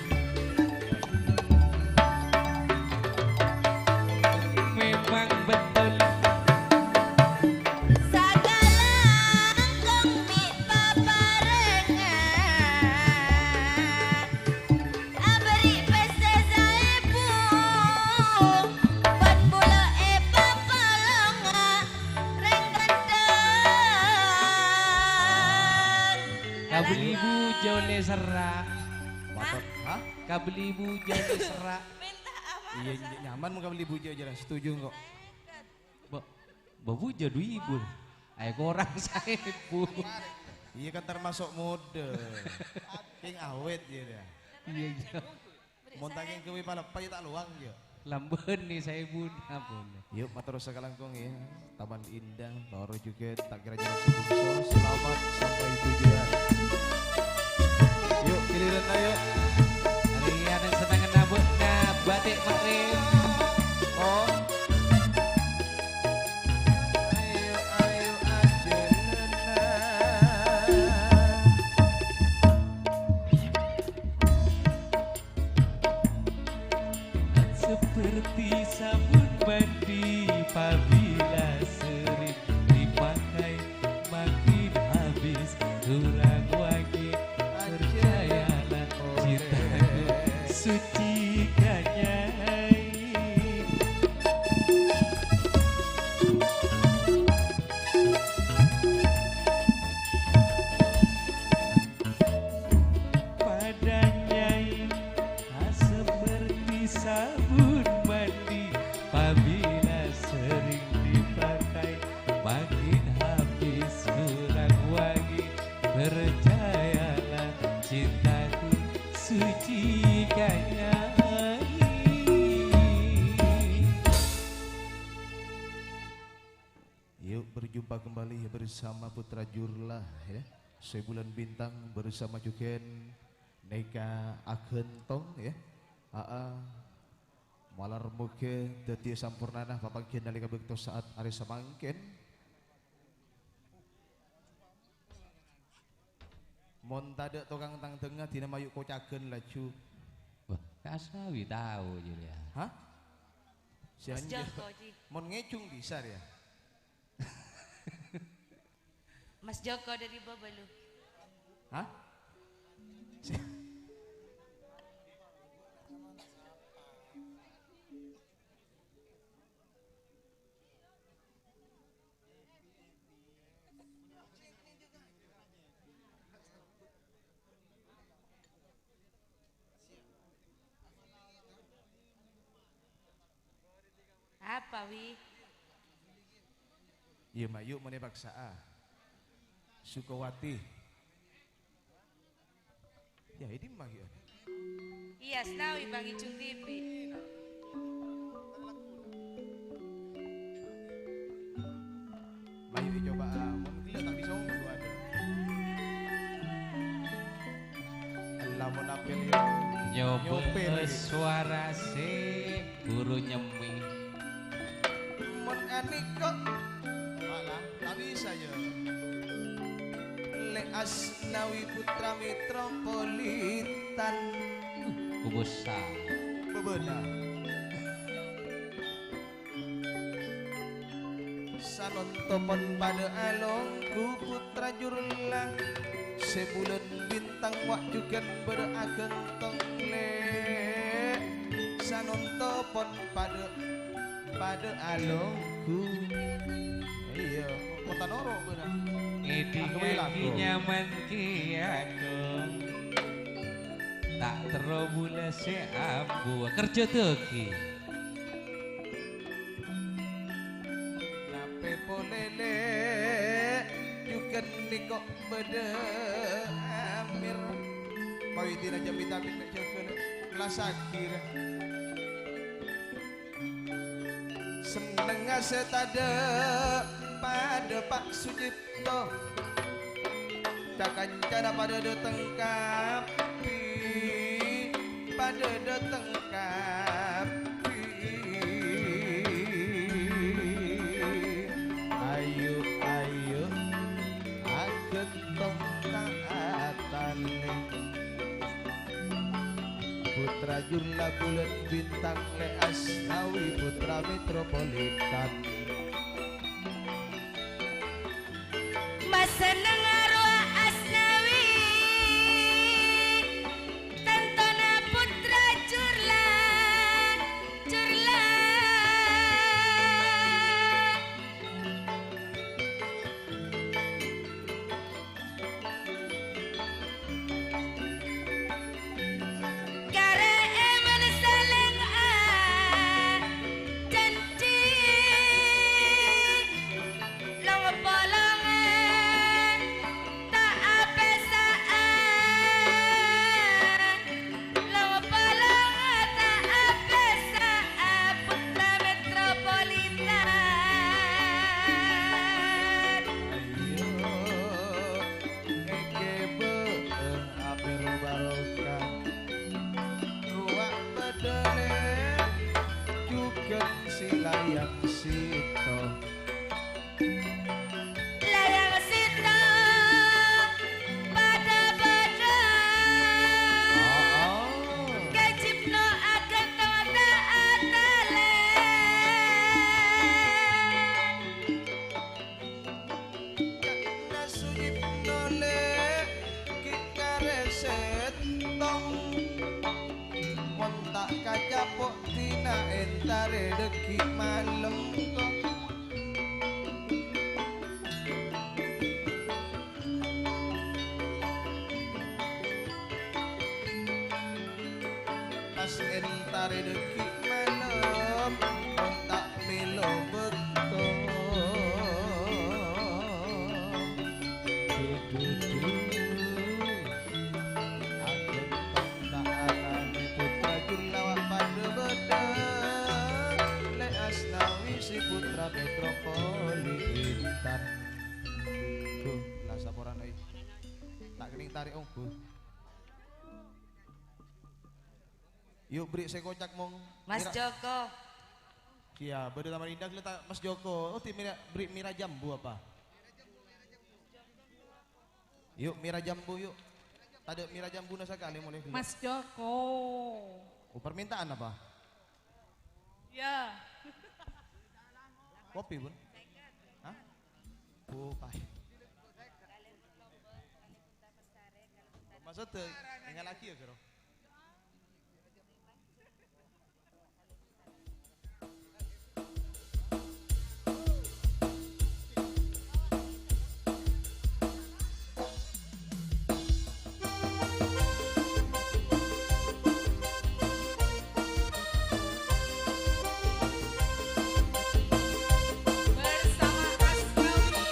Serra'. Mator, hah? Kabelli bujâ serra'. Minta apa? Iyâ, nyaman mon kabelli bujâ jârèya, setuju engko'. Bo-, bo bujâ du èbu. Ayo korang saèbu. Iyâ kan termasuk modâ. Kèng awet ya dia. Iyâ, iyâ. Mon ta' kèng ghâbây paleppa, iyâ ta' lowang, yâ. Lambân nè saèbuna, bhunè. Yuk, mator sakalangkong, ya. Taman Indah, loro jhughân, ta' kèra jhâlân sè bungsu. Selamat sampai tujuan. Yuk, giliran, ayo. Arèya neng sennengnganna bâ'na, Batik Ma'rif. Oh. Ayo, ayo, ajhâlâna. Seperti sabun mandi, pabila sering dipakai, makin habis kurang wangi. Percayalah, cintaku suci kanyai. Padâ nyai, ah, seperti sabun mandi, pabila sering dipakai, makin habis kurang wangi. Percayalah, cintaku suci kanyai. Yuk, berjumpa kembali bersama Putra Jurlah, ya. Sè bulân bintang bersama jhughân nèka aghântong, ya. Aa, malar moghâ dhâddhiyâ sampornana papangghiyân nalèka bâkto saat arè samangkèn. Mon tadâ' tokang tangdhângnga, dinah mayu' kocaghân laju. Wah, kasawi tao, Jul, ya. Hah? Mas Sian, Joko, Ji. Mon ngèjhung bisa, ya? Mas Joko dari Babalu. Hah? Si- Apa, Wi? Iyâ, mayu' mon èpaksa'a. Sukawati. Ya, ini mah, ya. Iyâ, Asnawi, Bang Ijung T V. Mayu' ècoba, ah, mon ghellâ' ta' bisa ongghu, adhu. Ella mon apel, ya. Nyoba Nyopir, ya. Suara sè buru nyemmi. Mon anèko, malah ta' bisa, ya. Lè' Asnawi Putra Metropolitan. Kubusa. Bebena. Sanonto pon padâ alongghu Putra Jurlang, sè bulân bintang wa' jhughân bâdâ aghântong, Lè'. Sanonto pon padâ, padâ alongghu. Iyâ, kota noro' bâdâ. Ngèdhingngaghi nyaman kèya, Kong. Ta' terro bulâ sè abuwâ. Kerja dâghi. Napè polè, Lè', jhughân nèko bâdâ Amir. Pawèdina jhâ' vitamin mè' jâgâ, Lè'. Kelas akhir. Sennengnga sè tadâ' padâ, Pak Sucip. To, ca-kancana padâ dâteng kabbhi, padâ dâteng kabbhi. Ayo, ayo, aghântong ka attanè. Putra Jurla bulân bintang, Lè' Asnawi Putra Metropolitan. Masenneng arowa Asnawi, tantona Putra Jurla, Jurla. Layang Sèttong. Layang Sèttong padâ-padâ. Oh, oh. Kajibno aghântong ta' atalè. Sujibno lè' ghi' karè sèttong. Mon ta' kacapo' dinah èntarè dhâggi' malem, ko. Pas èntarè dhâggi' malem, mon ta' mèlo bâkto. Du-du-du. Aghântong ta' atalè, pottra jhullâ wa' padâ-padâ. Lè' Asnawi sè pottra metropoli Intan. Duh, la saporana, eh. Ta' kennèng tarè ongghu. Yu', bri' sè kocak mong. Mas Mira. Joko. Iyâ, bâdâ Tamarinda, ghellâ' ta' Mas Joko. Oh, di Mira, bri' Mira Jambu apa? Yu', Mira Jambu, yu'. Tadâ' Mira Jambuna sakalè molè ghellâ'. Mas Joko. Oh, permintaan apa? Ya. Kopi, Bun? Hah? Bukan. Maksudnya, èngghâllaghi ya, Guru? Bersama Asnawi.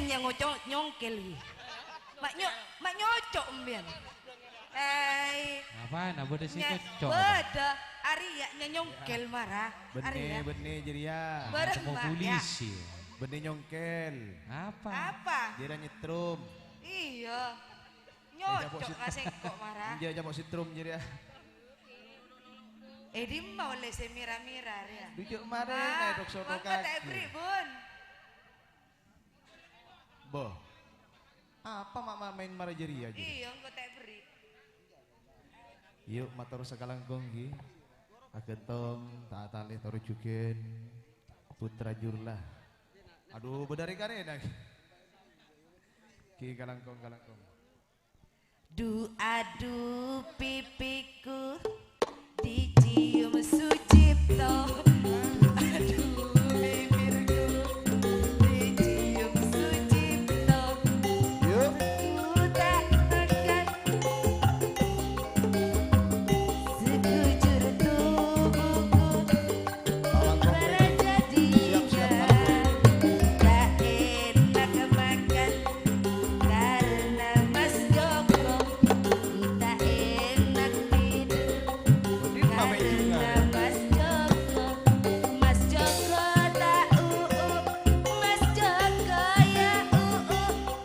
nyang ngoco' nyongkel, wi. Ma' nyo-, ma' nyoco' mbiyan. Ai. Apaan? Apa ada sih nye-, cocok? Beda. Ari ya, nya nyongkel marah. Ari ya. Benne, benne, jadi ya. Bareng, Ketemu Mak, ya. Polisi. Benne nyongkel. Apa? Apa? Jadi nyetrum. Iya. Nyocok ka sengko' marah. Iya, nyamuk setrum jadi ya. Eh, dimma oleh se mira-mira, ya? Dujuk mare, ah, dok soto engko' ta' kaki. Beri, Bun. Boh. Apa mak ma-, main mara jeri aja? Iya, engko' ta' beri. Yuk, mator sakalangkong, gi. Agentong, ta' talih toro jugen. Putra Jurlah. Aduh, bedari karena. Ki kalangkong, kalangkong. Du-adu pipiku dicium Sucipto. Du-adu bibirku dicium Sucipto. Yuk. Ku tak makan sekujur tubuhku. Para jadinya tak enak makan karena Mas Joko, tak enak tidur karena Mas Joko. Mas Joko tak uu, Mas Joko ya uu,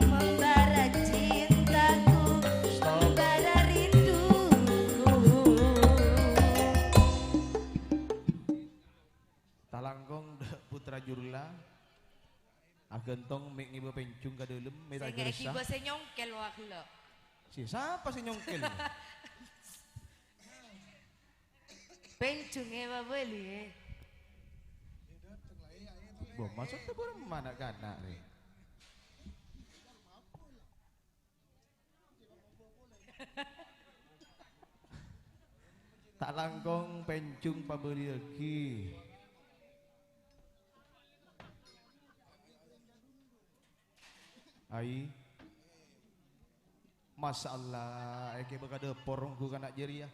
membara cintaku, membara rinduku. Talangkong dha' Putra Jurla. Agantong me' ngibâ penjung ka dâlem, me' ta' gersa. Sè ngibâ sè nyongkel, wah, lo. Si, sapa sè nyongkel? Penjung è mabâli, è. Bo, maksudnya bârâmma na'-kana', rè? Ta' langkong penjung pabâliyâghi. Ai. Masya Allah, èkè bâka dâpor ongghu kana' jârèya.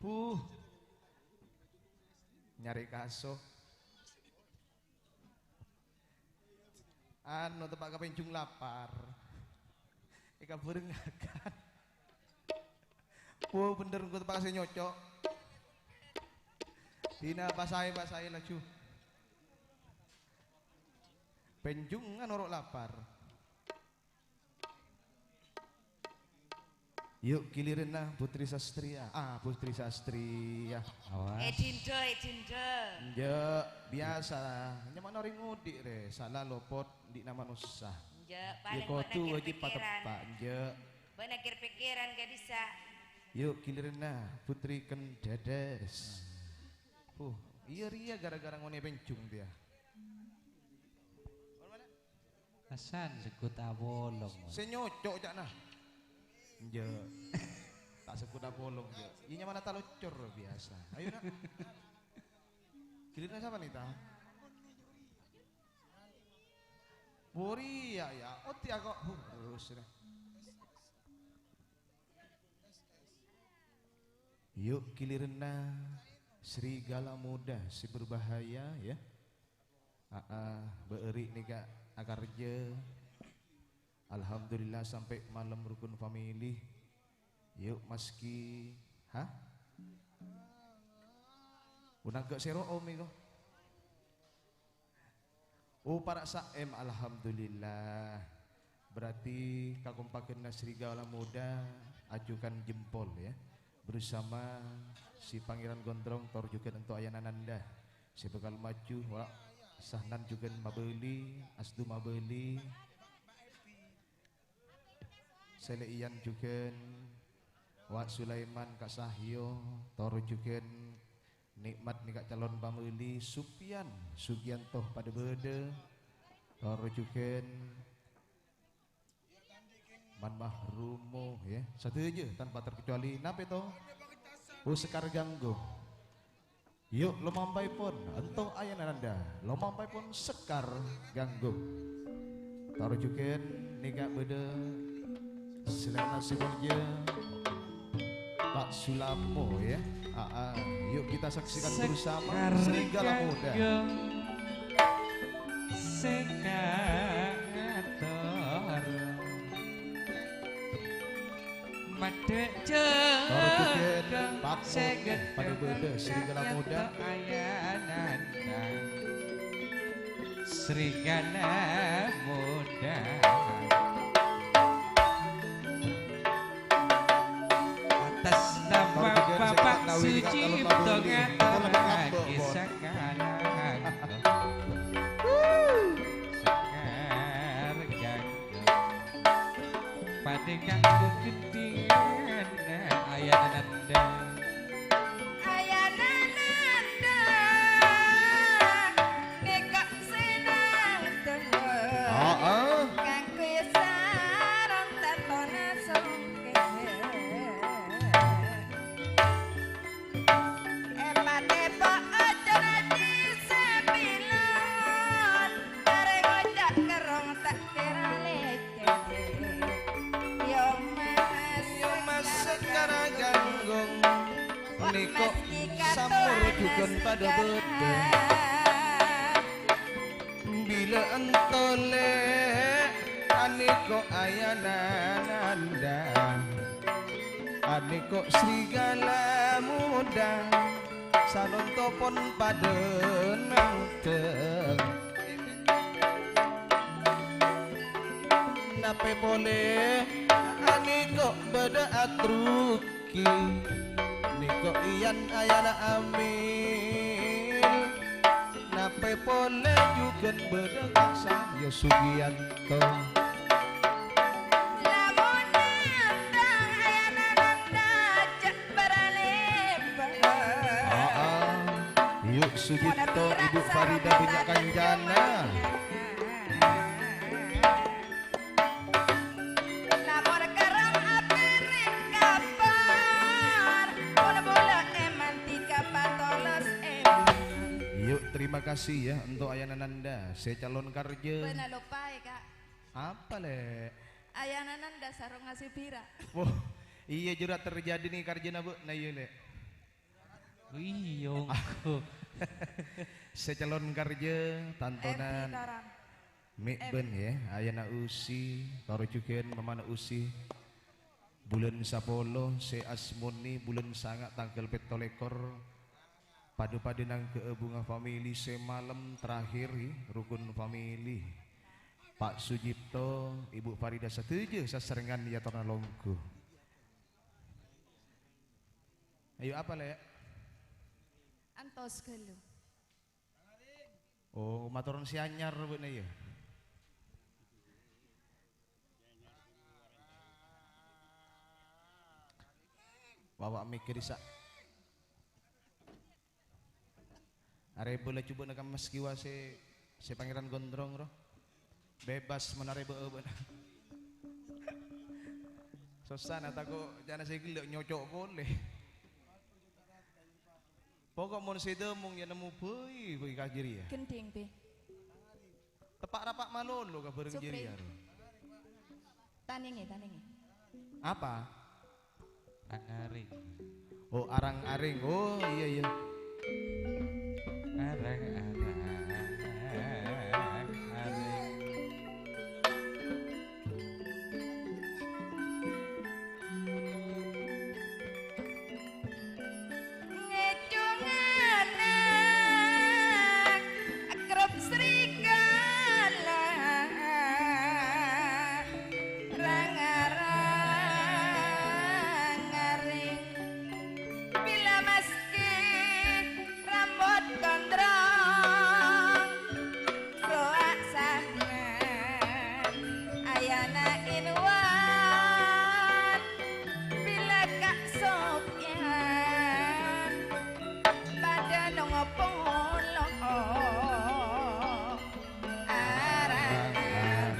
Huh. Nyarè kaso. Anu, teppa' ka penjung lapar. Èkabhâreng ngakan. Wo, bhender engko' teppa' sè nyoco'. Dina pasaè-pasaè laju. Penjung anu ro' lapar. Yuk, giliranna Putri Sastria. Ah, Putri Sastria. Awas. Èdhindhâ, èdhindhâ. Enjâ', biasa. Nyamana orèng odi', rè. Sala lopot, andi' na manossa. Enjâ', palèng kodhu wajib pateppa', enjâ'. Bâ'na kèr-pèkkèran ka'dissa'. Yuk, giliranna Putri Kendades. Huh, iyâ rèya gara-gara ngonè penjung, dia. Hasan, seggut apolong, Mas. Sè nyoco' ca'na. Enjâ'. Ta' seggut apolong, jâ'. Iyâ nyamana talocor biasa. Ayo, Nak. Giliran sapa nih, Ta? Pori ya, ya. Oti' ako. Huh, terus, rè. Yuk, giliranna Serigala Muda sè berbahaya, ya. Aa, bâ'âri' nèka akarjâ. Alhamdulillah, sampè' malem rukun famili. Yuk, maski, ha? Unang gâ' sèro, Om, iko. Oh, para' sa'em, alhamdulillah. Berarti kakompakanna Serigala Muda ajukan jempol, ya. Bersama si Pangeran Gondrong, tor jhughân ento' Ayan Ananda. Sè bhâkal maju, Wa' Sahnan jhughân mabâli, Asdu mabâli. Sè lè' Iyan jhughân, Wa' Sulaiman, Ka' Sahyo, tor jhughân Nikmat nèka calon pamèlè, Supyan Sugiyanto padâ bâdâ, tor jhughân Man Mahrumo, ya. Sadhâjâ tanpa terkecuali. Napè to? Oh, Sekar Ganggung. Yuk, lomampaèpon, ento' Ayan Ananda, lomampaèpon Sekar Ganggung. Tor jhughân nèka bâdâ salèrana sè molja Pak Sulamo, ya. Aa, yuk kita saksikan bersama Serigala Muda. Sekar Toro' jhughân, Pak Muni, padhâ bâdâ Serigala Muda. Serigala Muda. Atas nama Bapak Sujipto ngatorraghi sakalangkong. Sekar ganggu. Padhâ kanggo ghâddhiyânna Ayana Nanda. Ayana Nanda, nèka sè nang dâmma. Heeh. Kaangghuy sareng tatona songkè. Èpadèpo' oca' rajhi sè bilân, bareng oca' kerrong ta' kèra lècèk. Yo Mas, yo Mas Sekar ganggu. Nèko sampon jhughân padhâ bâdâ. Bilâ èntolè, anèko Ayana Nanda, anèko Serigala Muda, sanonto pon padhâ nangdhâng. Napè polè, anèko bâdâ Atruk. Ki, nèko Iyan Ayana Amil. Napè polè jhughân bâdâ Kang Sahya Sugiyanto. Lamon nandhâng Ayana Nanda jhâ' bârâlèbât. Aa, yu' Sujipto, Ibu Farida bânnya' kancana. Lamon kerrong abhâreng kabhâr, mon bulâ èmantika patolos èman. Yu', terima kasih ya untuk Ayana Nanda, sè calon karjâ. Bâ'na loppaè, Ka'. Apa, Lè'? Ayana Nanda sarong asè bira'. Wah, iyâ, jhughân terjadi nèng karjâna bâ'na, iyâ, Lè'. Iyâ, ongghu. Sè calon karjâ, tanto Evi Tarang. Mè' bân, yâ, Ayana Usi, toro' jhughân Mamana Usi. Bulân sapolo sè asmonè bulân sanga' tangghâl pètto lèkor. Padhâ-padhâ nangghâ'â bhunga famili sè malem terakhir, yâ, rukun famili. Pa' Sujipto, Ibu Farida sadhâjâ sasarengngan èyatorana longghu. Ayo, apa, Lè'? Antos ghâllu. Oh, matoron sè anyar bâ'na, yâ? Wa'-wa' mèkkèr, Sa'. Arèbâ la jhubâ'na ka Mas Kiwa sè, sè Pangèran Gondrong, ro. Bebas mon arèbâ'â bâ'na. Sossana tako' ca'na sè ghellâ' nyoco' polè. Pokok mon sè dâmong yâ nemmo bhâi, bhâi ka jârèya. Gendhing, Bi. Teppa' rapa' malolo ka bhâreng Supri. Jârèya, ro. Tanèngè, tanèngè. Apa? Arang-arèng. Oh, arang-arèng. Oh, iyâ, iyâ. Arang-arèng. Ngècungana grup serigala, rang-arang ngarèng. Bilâ maskè rambut gondrong, rowa sanget, Ayana Inwan, bilâ Ka' Sopyan, padâ nongopolo. Arang-arang,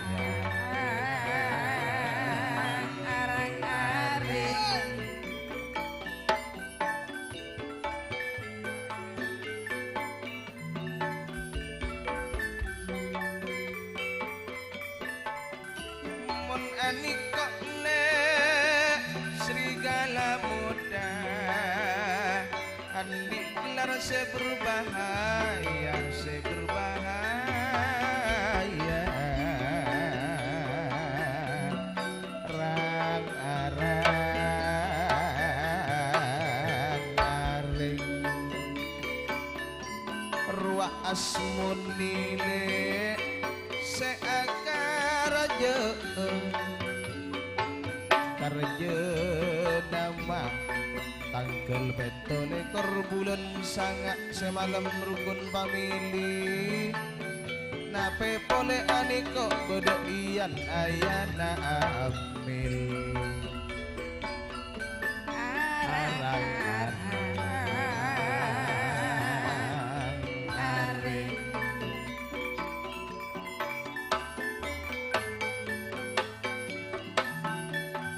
arang-arèng. Mon anèko' Lè' serigala muda, andi' gelar sè berbahaya, sè berbahaya. Rang-arang. Asmoni lè' sè akaraja'a, karjâna ma' tangghâl pètto lèkor bulân sanga' sè malem rukun pamèlè. Napè polè anèko bâdâ Iyan Ayana Amil. Arang-arang arèng.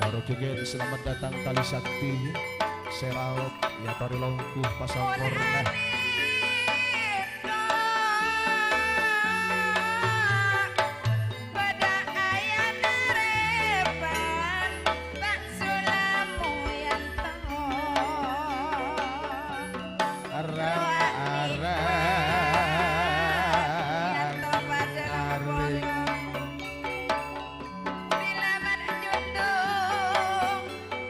Para jhugân, selamat datang Tali Sakti, sè raos, yâ, Tari Longgu, Pasamporna. Bâdâ ayana rèpan, Pak Sulamoyanto. Arang-arang arèng. Bilaman jundung,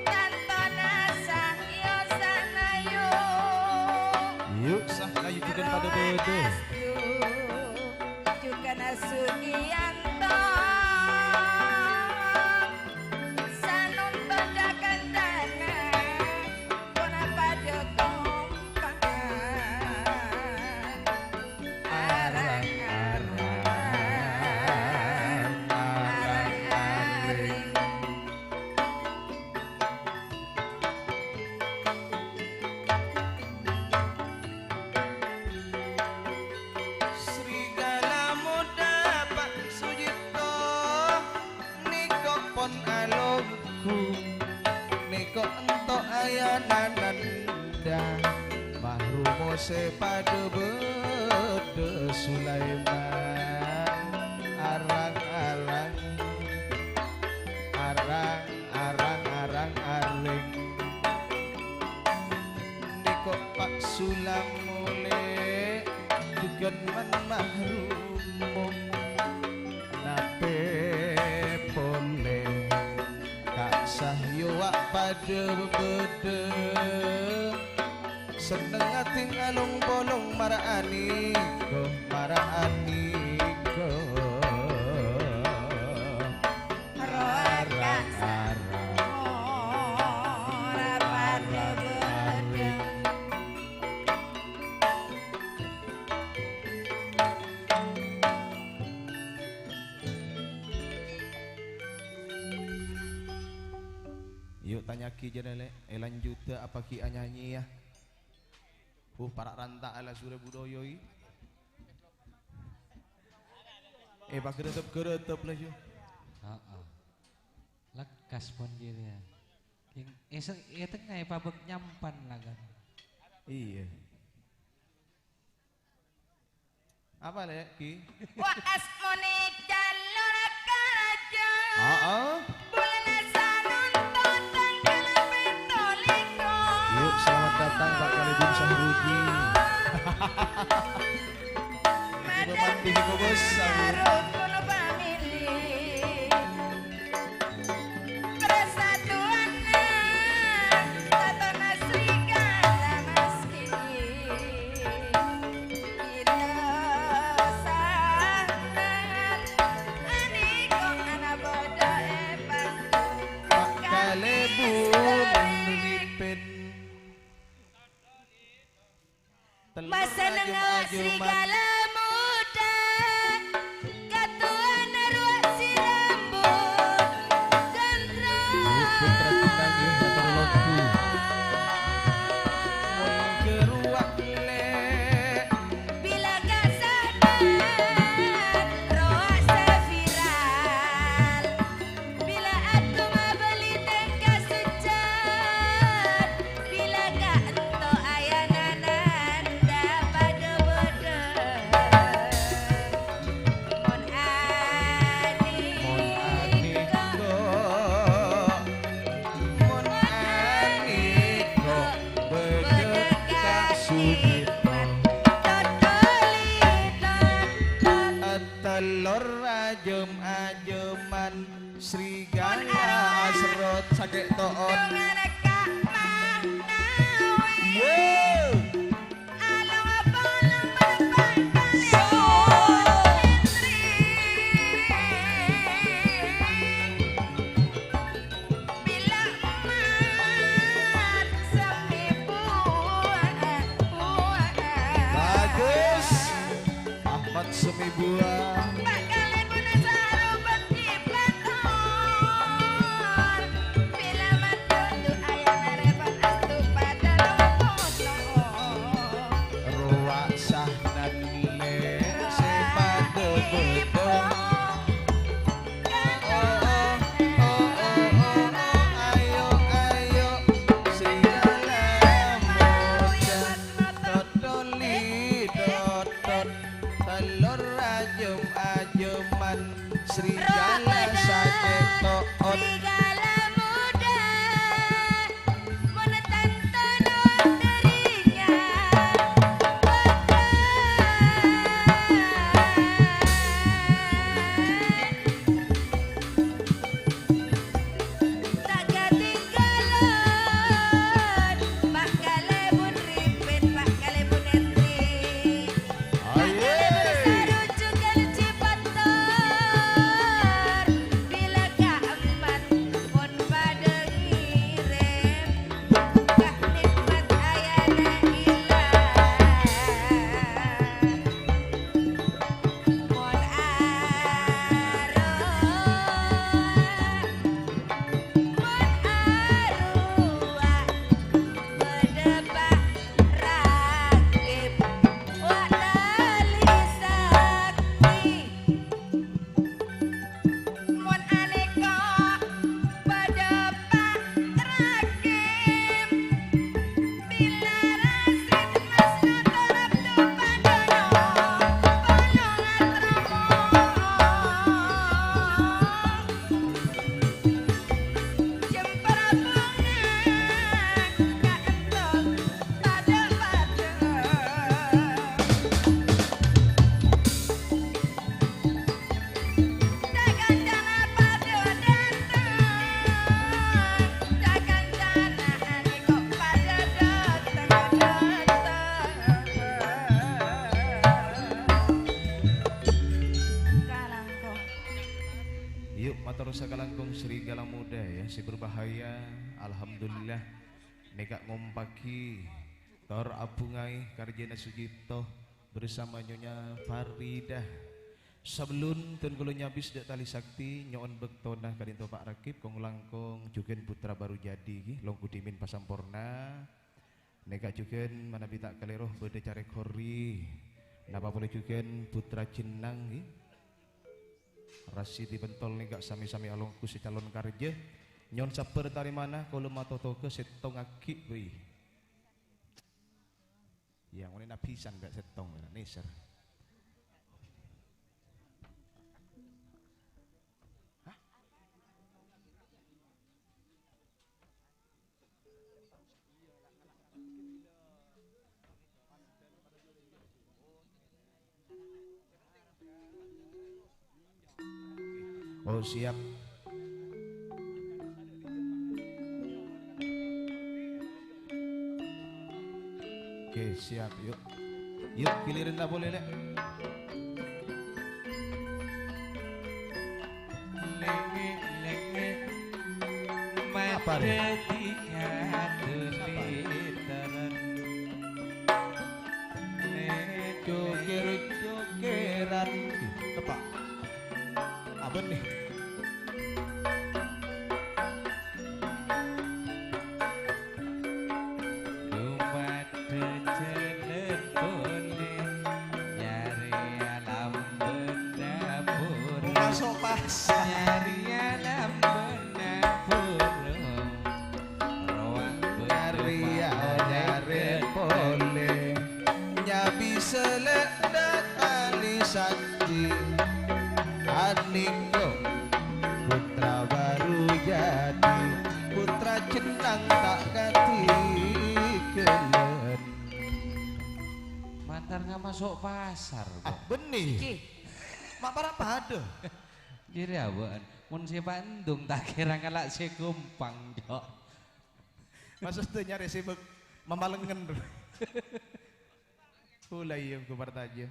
tantona sah, yo sah nayu. Yu, sah nayu jhughân padâ bâdâ. Astu, jhughân Sugiyanto. Sanonton dâ-kandâna, pon padâ kompak. Arang-arang, arang-arang. Serigala Muda Pak Sujipto, nèko pon alonggu, nèko ento ayana Nanda, mahrumo sè padâ bâdâ Sulaiman. Arang-arang, arang-arang, arang-arèng. Nèko Pak Sulam molè, jhughân man mahrumo. Napè polè, Ka' Sahyowa padâ bâdâ. Senneng atè ngalong-polong mara anèko, mara anèko. Rowa Ka' Sahyowa padâ bâdâ. Yu, tanyaghi jârèya, Lè', èlanjhuddhâ apa ghi' anyanyi, yâ? Uh, para' ranta' ala surè budaya, i. Eh, pagertep-gertep la, yu. Heeh. Lekkas pon jârèya. Kèng, èsè-, ètengnga èpabâk nyampan la, kan? Iyâ. Apa, Lè', ghi? Wa asmoni calon karaja. Heeh. Bulân sanonton tangghâl pètto lèkor. Yu, selamat datang, Pak Kalibun Sahrudi. Madhâddhi kobâsa rukun pamèlè. Persatuanna Tatona Serigala Maskini. Pinosangan anèko ana' bâdâ è Pak Kalèbun Ripin. Tello' masenengnga rajum-ajuman. Serigala Muda, katowana rowa si rambut gondrong. Rukun rajum-ajuman, mator longgu. Mon ghâruwa lè'. Bilâ ka' sadhâr, rowa sè viral. Bilâ addhu mabâli tèngka sujjhân, bilâ ka'ento ayana Nanda padâ bâdâ. Mon anèko, mon anèko bâdâ ka' Sujipto. Todhuli, todhuli. Tello' rajum-ajuman. Serigala asrot sakè' to'on. Iyâ. Along-polong mabâk kalèbun Serigala sakèto'on. Serigala muda, mon tanto no darinya. Ta' katinggalan, Pa' Kalèbun Ripit, Pa' Kalèbun Entri. Pa' Kalèbun Saruju Kalèbun Cipator. Bilâ ka'emmat pon padâ ngirèm, ka nèkmat ayana ilang. Mon arowa, mon arowa, padâ Pa' Rakib, wa' tali sakti. Mon alèko padâ Pa' Rakib, Bilâ Rasid Mas Noto Abdul Padono, polong atromo. Jempor bhunga kaènto padâ-padâ. Ca-kancana padâ dâteng, ca-kancana alèko padâ dâteng-dâteng. Kalangkong. Yuk, mator sakalangkong serigala muda, ya, sè berbahaya. Alhamdulillah, nèka ngompaghi tor abhungaè karjhâna Sujipto bersama Nyonya Faridah. Sabellun dhân kaulâ nyabis dâ' tali sakti, nyo'on bâktona ka'dinto Pa' Rakib, kong-langkong jhughân putra baru jadi, ghi, longghu dhimèn pasamporna. Nèka jhughân manabi ta' kalèro bâdâ Carè Khorri. Napa polè jhughân putra Jennang, ghi. Rasidi Pentol nèka sami-sami alongghu sè calon karjhâ. Nyo'on sabbhâr tarèmana, kaulâ matotoghâ sèttong aghi' bhâi. Iyâ, ngonèna bhisan bâ' sèttong, nèser. Hah? Oh, siap. Oke, siap, yuk. Yuk, giliran ta' polè, Lè'. Lèngè'-lèngè' Apa, Rè? Madâdhi kaduliteren. Lè-, cokèr-cokèran. Ih, tepa'. Abân, nè. Dumadâ jhâlân polè, nyarè alambâna burung. Maso' pasar. Nyarè alambâna burung. Rowa nyarè, nyarè polè. Nyabisâ lè' dâ' tali sakti. Anèko putra baru jadi, putra Jennang ta' katinggalan. Mator ngamaso' pasar, Bu. Ah, bânnè. Iki. Ma' para' padâ. Jârèya, Bu. Mon sè pandung ta' kèra ngala' sè ghâmpang, Cok. Maksudnya nyarè sè bek-, mamalengen. Pula iyâ, ghu partajâ.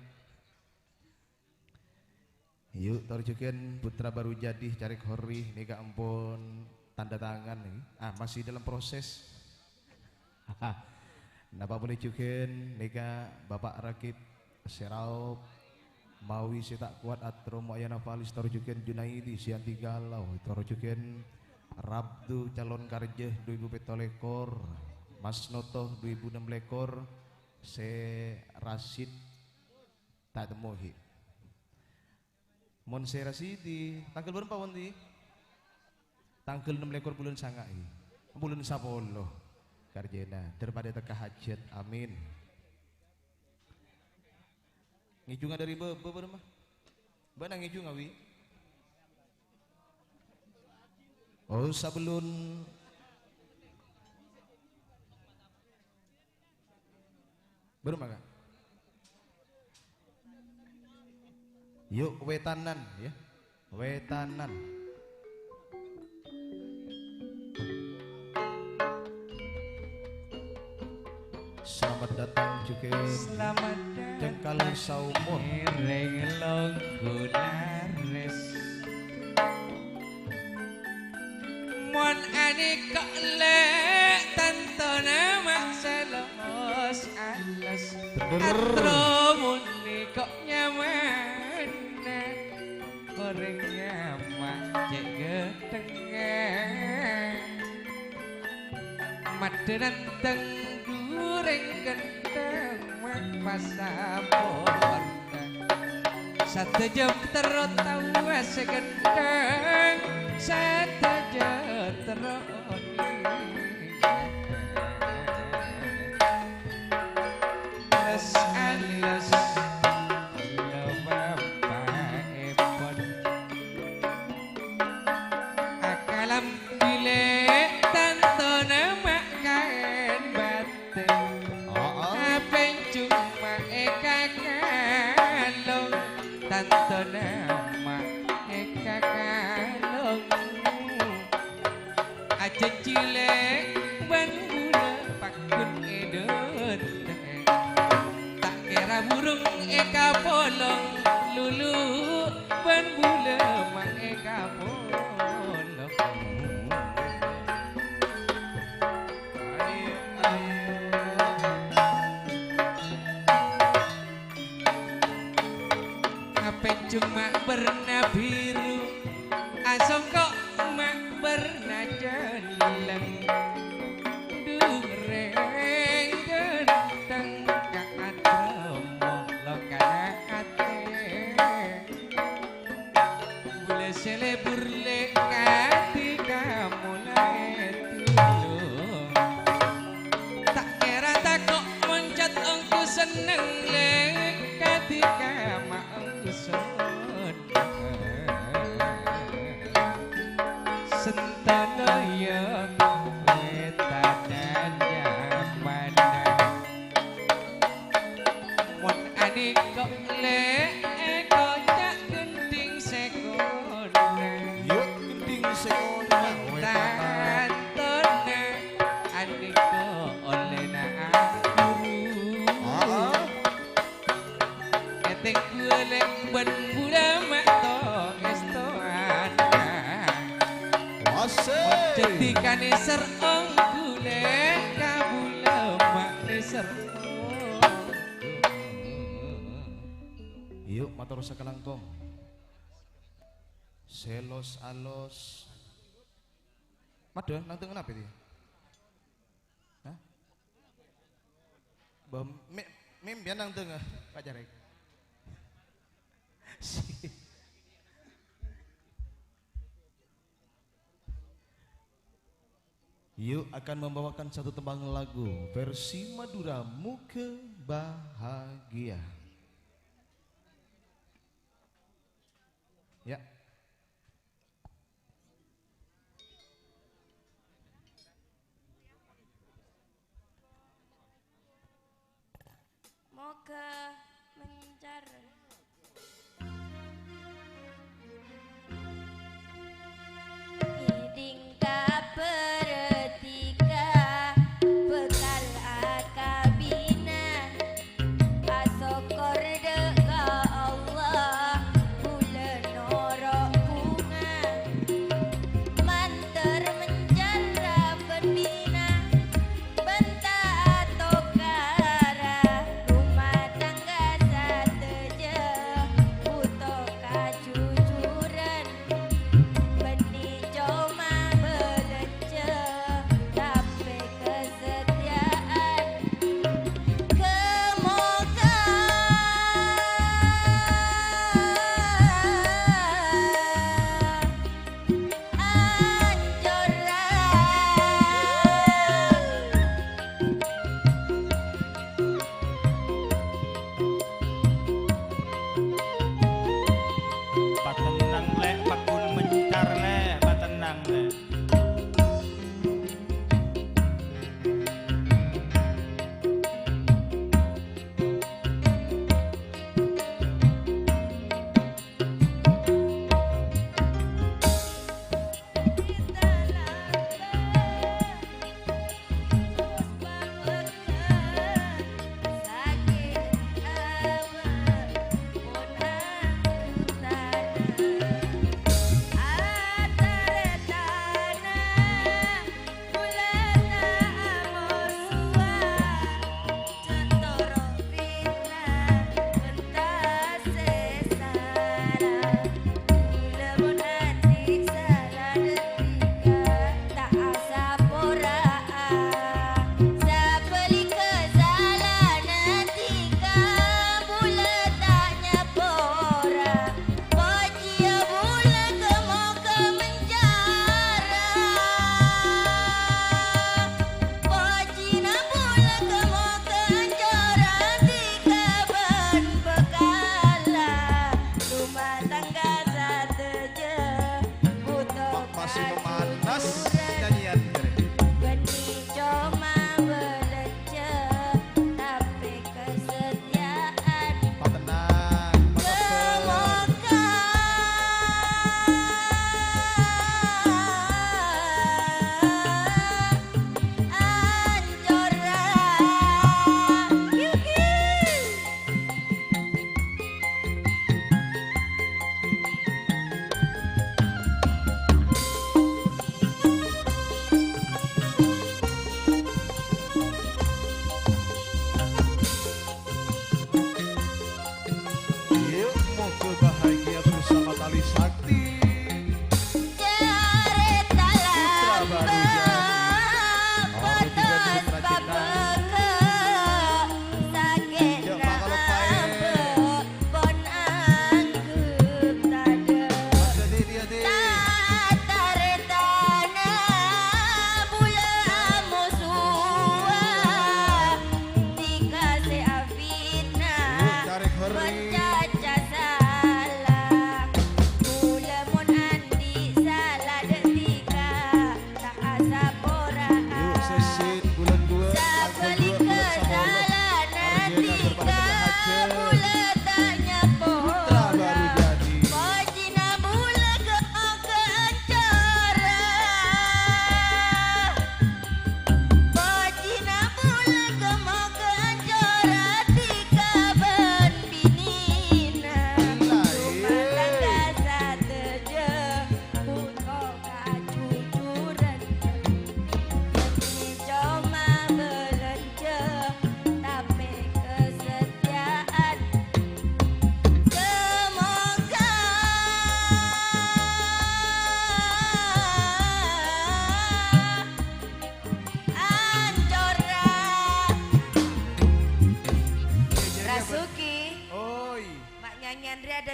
Yu, tor jhughân putra baru jadi Carè Khorri nèka ampon tanda tangan nèka. Ah, masih dalam proses. Napa polè jhughân nèka Bapak Rakib sè raop mawi sè ta' kowat atromo Ayana Falis, tor jhughân Junaidi Sianti Galau, tor jhughân Rabdu calon karjhâ dhu èbu pètto lèkor, Mas Noto dhu èbu ennem lèkor, sè Rasid ta' temmo, Hi. Mon sè Rasidi, tangghâl bârâmpa, Wandi? Tangghâl ennem lèkor bulân sanga', Hi. Bulân sapolo. Karjhâna, dâripadâ tekka hajhât. Amin. Ngèjhunga dâri bâbâ bârâmpa? Bâ'na ngèjhunga, Wi? Oh, sabellun. Bârâmma, Ka'? Yu', wetanan, ya. Wetanan. Selamat datang juga Selamat datang Dengkal Saumur. Ngiring longgo laris. Mon anèko lè' tantona ma' sè los alos. Bener. Atro muni ko' nyamana. Orèng nyama cè' ghâtèngnga. Maddhâ nantèng dhurèng ghântèng ma' pasaporna. Sadhâjâ terro taowa sè ghântèng, sadhâjâ terro onèng. Terros alos, ya bapa'èpon. Akalam bilè tantona ma' kaèn batè. Heeh. Apènjung ma' èkakalong, tantona ma' èkakalong. Ajhâjhi lè' bân bulâ paggun è dâteng. Ta' kèra burung èkapolong, lulu bân bulâ ma' èkapolong. Apènjung ma' bârna biru, asongko' ma' bârna celleng. Dhurèng ghântèng ka' atremo lokana atè. Bulâ sè lebur lè' kadhi ka molaè dulu. Ta' kèra tako' moncat ongghu senneng lè' kadhi ka ma' ongghu senneng. Sentana ya wetanan nyamana. Mon anèko lè' èkoca' gendhing sè kona. Yu', gendhing sè kona, wetanan. Tantona anèko ollèna aburu. Heeh. Ètèng ghulâ bân bulâ ma' to èstowana. Asik. Mon dhâddhi kanèser ongghu lè' ka bulâ ma' nèser ongghu. Yu', mator sakalangkong. Sè los-alos. Maddhâ, nangtèng kenapa itu? Hah? Bâ, mè', mè' mbiyan nangtèng, Pak Jarek. Yu' akan membawakan satu tembang lagu versi Madura, Moga Bahagia. Ya. Moga mencar. Ngèdhing kabhâr dhika bhâkal akabina. Asokkor dâ' ka Allah, bulâ noro'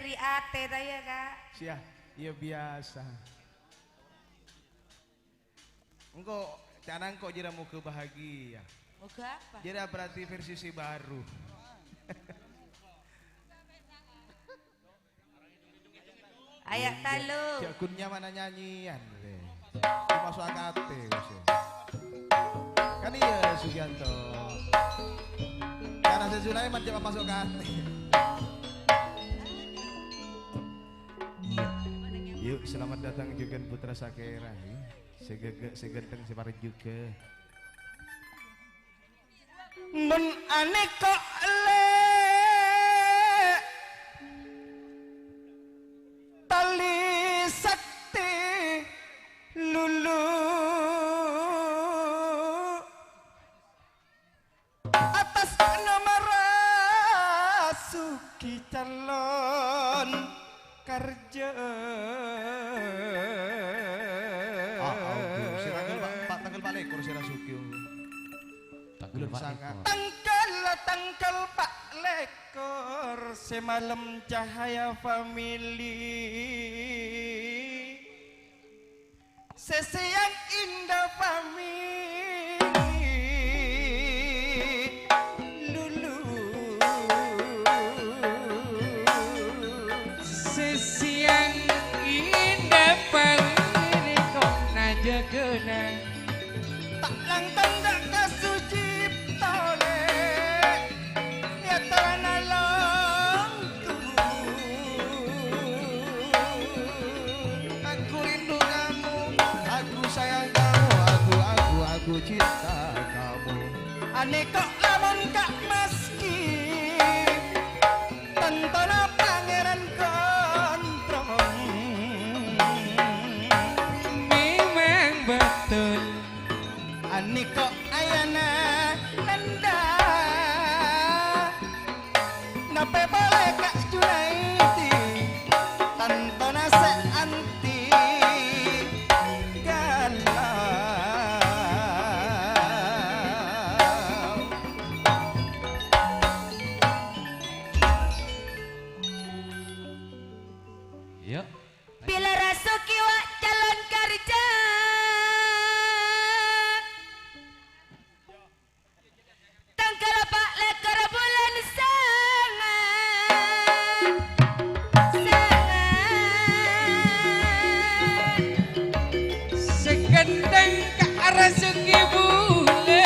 Dâri atè ta' iyâ, Ka'? Siya, iyâ biyasa. Engko', ca'na engko' jârèya moghâ bahagia. Moghâ apa? Jârèya berarti versi si baru. Aya' talo. Jhâ' ghun nyamana nyanyian, lè. Maso' ka atè, wis. Kan iyâ, Sugianto. Karena si Sulaiman cuma maso' ka atè. Iyâ. Yuk, selamat datang jhughân putra sakèra, yâ. Sè ghâghâ', sè ghântheng, sè parèng jhughân. Mon anèko' lè' talè saktè lulu, attas nomor Sugi calon karja. Ah, audu. Sè tangghâl pa', pa', tangghâl pa' lèkor sè Rasugi. Tangghâl bulân pa' sanga'. Lèkor. Tangghâl, tangghâl pa' lèkor sè malem cahaya famili. Sè sèyang indah famili lulu. Sè sèyang indah famili kok najâgâna. Ta' langkong dâ' ka Sujipto, lè'. Yâ Tuhan, along turun. Aku rindu kamu, aku sayang kamu, aku, aku, aku cinta kamu. Anèko' lamon ka' maski, tantona Pangèran Kontrong. Memang betul. Anèko' ayana nanda. Napè polè ka' Junaidi, tantona sè anti galau. Yuk. Bilâ Rasugi wa' calon karja. Tangghâl pa' lèkor bulân sanga', sanga'. Sè ghântheng ka' Rasugi bulâ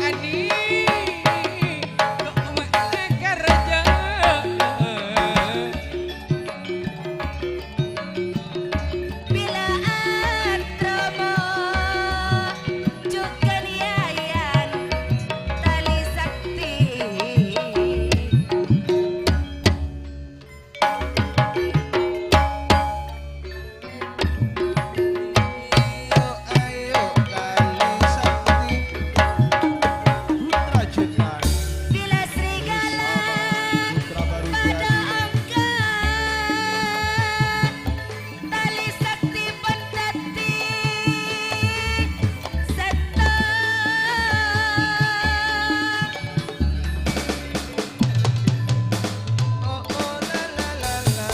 ani, kok ma' lèkor jâ'. Bilâ atromo jhughân Yayan talè saktè. Ayo, ayo, talè saktè. Putra Jepang. Bilâ serigala padâ angkat, talè saktè pon dhâddhi sèttong. Oh, oh, la, la, la, la.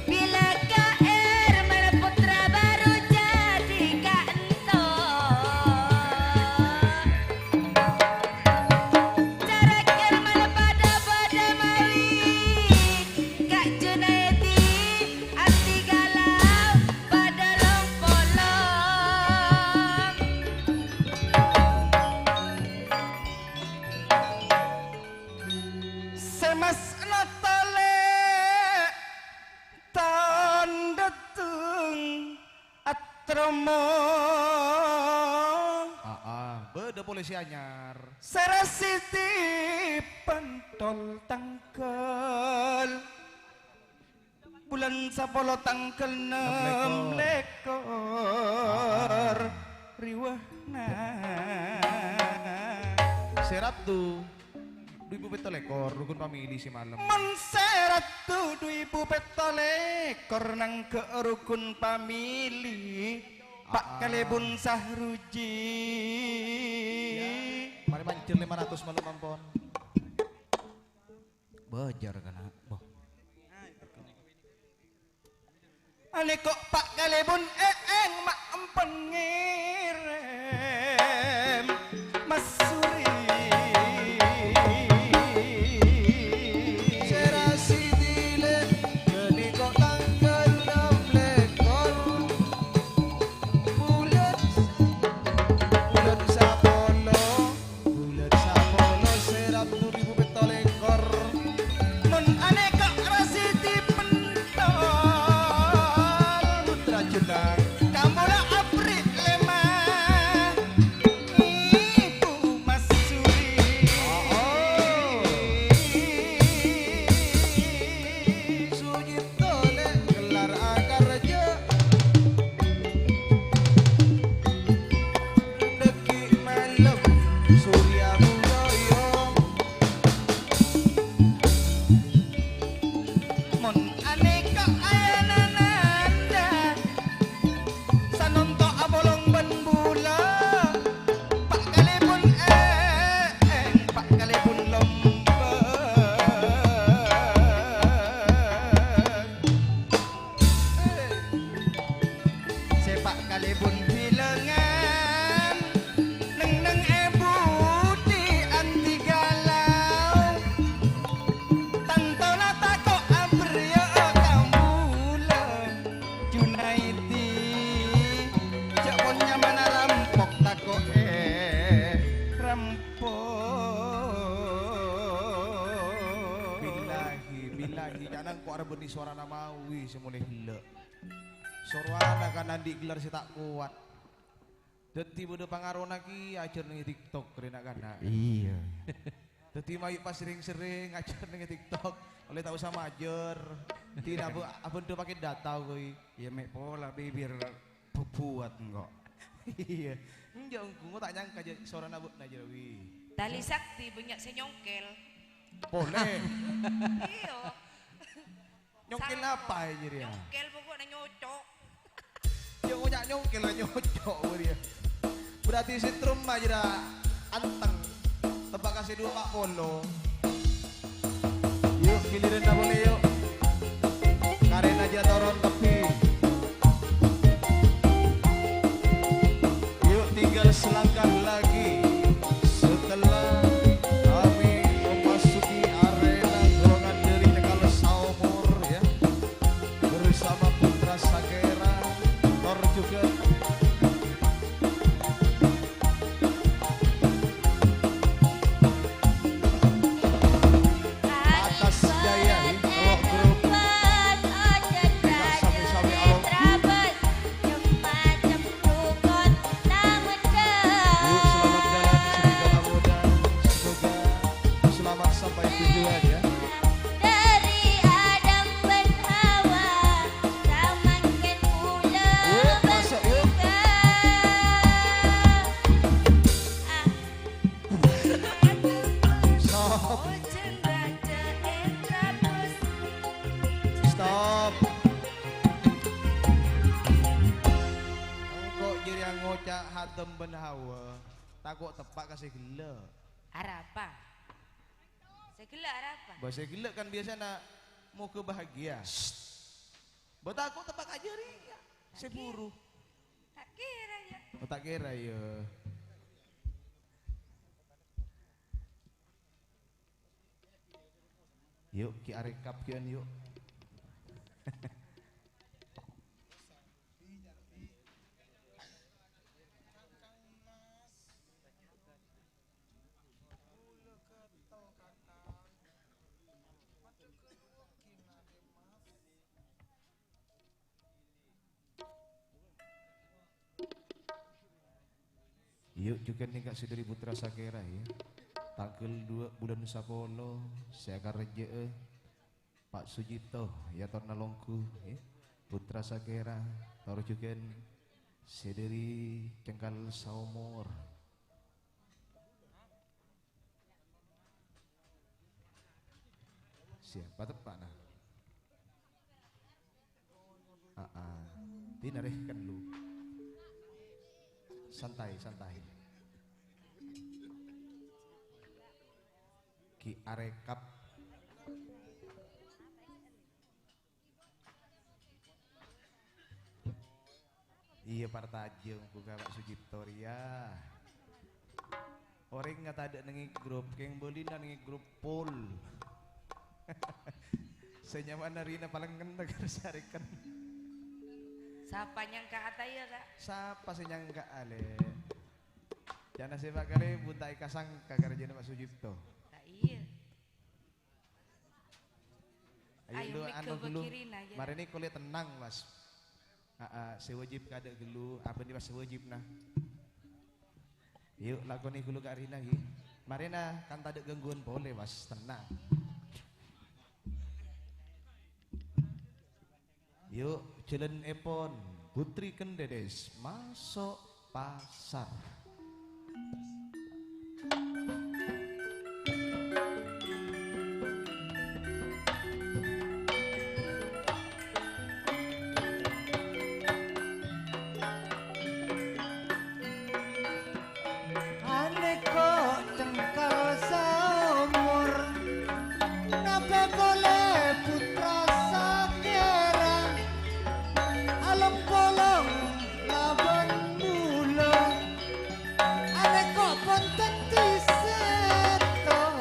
Bilâ Ka' Erman putra bhâru jadi ka'ento. Cara Ka' Erman padâ-padâ mawi Ka' Junaidi, ati galau padâ long-polong. Sè masna talè tandhâteng atromo. Aa, bâdâ polè sè anyar. Sè rasidi pentol tangghâl. Bulân sapolo tangghâl nem lèkor. Aa. Riwâna. Sè Rabu du èbu pètto lèkor, rukun pamili sè malem. Mon sè Rabu du èbu pètto lèkor nangghâ' rukun pamili, Pa' Kalèbun Sahruji. Aa. Iyâ. Marè manjhâr lèma ratos malem ampon. Bâjâr kana', bo. Anèko pa' kalèbun èèng ma' empon ngèrèm Mas Suri. Sèra Siti lè', ghânèko tangghâl ennem lèkor. Bulân, bulân sapolo, bulân sapolo sèra dhu èbu pètto lèkor. Mon anèka Rasidi pentol, Putra Junang, kamola aberri' lèma. Ibu Mas Suri. Oh, oh. Sujito lè' kellar akarjâ. Dhâggi' malem surya mulaya. Mon anèka ayana nanda, sanonto abolong bân bulâ, pa' kalèbun èèng, pa' kalèbun lombâng. Sè pa' kalèbun bilângan, neng-neng è budi anti galau. Tanto la tako' aberri'â ka bulâ, Junaidi. Jhâ' pon nyamana rampok tako' èrampok. Billahi, billahi, jhâ' nangko' arè bânnè sowarana mawi sè molè ghellâ'. Sorowana kan andi' ghellâr sè ta' kowat. Dhâddhi bâdâ pangarona kèya ajhâr neng TikTok rè na'-kana'. Iyâ. Dhâddhi mayu' pas rèng-serrèng ajhâr neng TikTok. Ollè ta' osa majâr. Dina bu-, abhândhâ pakai data, koy. Iyâ, mè' pola bibir bhubuwat engko'. Iyâ. Enjâ' ongghu, engko' ta' nyangka jâ' sorana bâ'na jârèya, wi. Tali sakti bânnya' sè nyongkel. Polè. Iyâ. Nyongkel apa ya, Jir, ya? Nyongkel pokoknya nyocok. Ya, ngoca' nyongkel, nyocok, Jir, ya. Berarti setrum aja dah anteng. Tebak kasih dua pak polo. Yuk, giliran dah boleh, yuk. Karen aja turun tepi. Yuk, tinggal selangkah lagi setelah kami memasuki arena golongan dari Tegal Saumur, ya, bersama Putra Sagera, Tor juga. Atas Jaya, Rock Group. Sami-sami along. Yuk, selamat jalan, serigala muda. Semoga selamat sampai tujuan, ya. Dari Adam bân Hawa, samangkèn kaulâ. Yuk, masuk, yuk. Stop. Stop. Engko' jârèya ngoca' Adam bân Hawa, tako' teppa' ka sè ghellâ'. Arapa? Sè ghellâ' arapa? Bâ, sè ghellâ' kan biasana moga bahagia. Bâ, tako' teppa' ka jârèya. Sè buru. Ta' kèra, ya. Oh, ta' kèra, ya. Yuk, ki arekap kian, yuk. Yuk, jhughân nèka sè dhâri Putra Sakèra, ya. Tangghâl dua bulân sapolo, sè akarajâ'â Pa' Sujito, ya, torna longghu, ya. Putra Sakèra, tor jhughân sè dhâri Cengkal Saomor. Siapa teppa'na? Aa, dinarèkan lu. Santai, santai. Ki arekap. Iyâ, partajâ ongghu ka Pak Sujipto rèya. Orèng tadâ' neng è grup, kèng bâlina neng è grup full. Sè nyamana rèna palèng ngennèng sarèken. Sapa nyangka ataya, Ka'? Sapa sè nyangka, alè? Jhâ' nasèba kalè buta èkasangka karajâna Pak Sujipto. Ta' iyâ. Ayo, Ayo, lu, mèghâ anu, ghâllu. Bâkirina, ya. Marèna kolè tennang, Mas. Aa, sè wajib kadâ' ghâllu, abâ' nè, Mas, sè wajib, nah. Yu', lakonè ghâllu ka rèna, ghi. Marèna, kan tadâ' gangguan polè, Mas. Tennang. Yu', jhâlânèpon Putri Kendedis maso' pasar. Anèko cengkal saomor, napè polè putra sakèra, along-polong labân bulâ, anèko pon dhâddhi sèttong.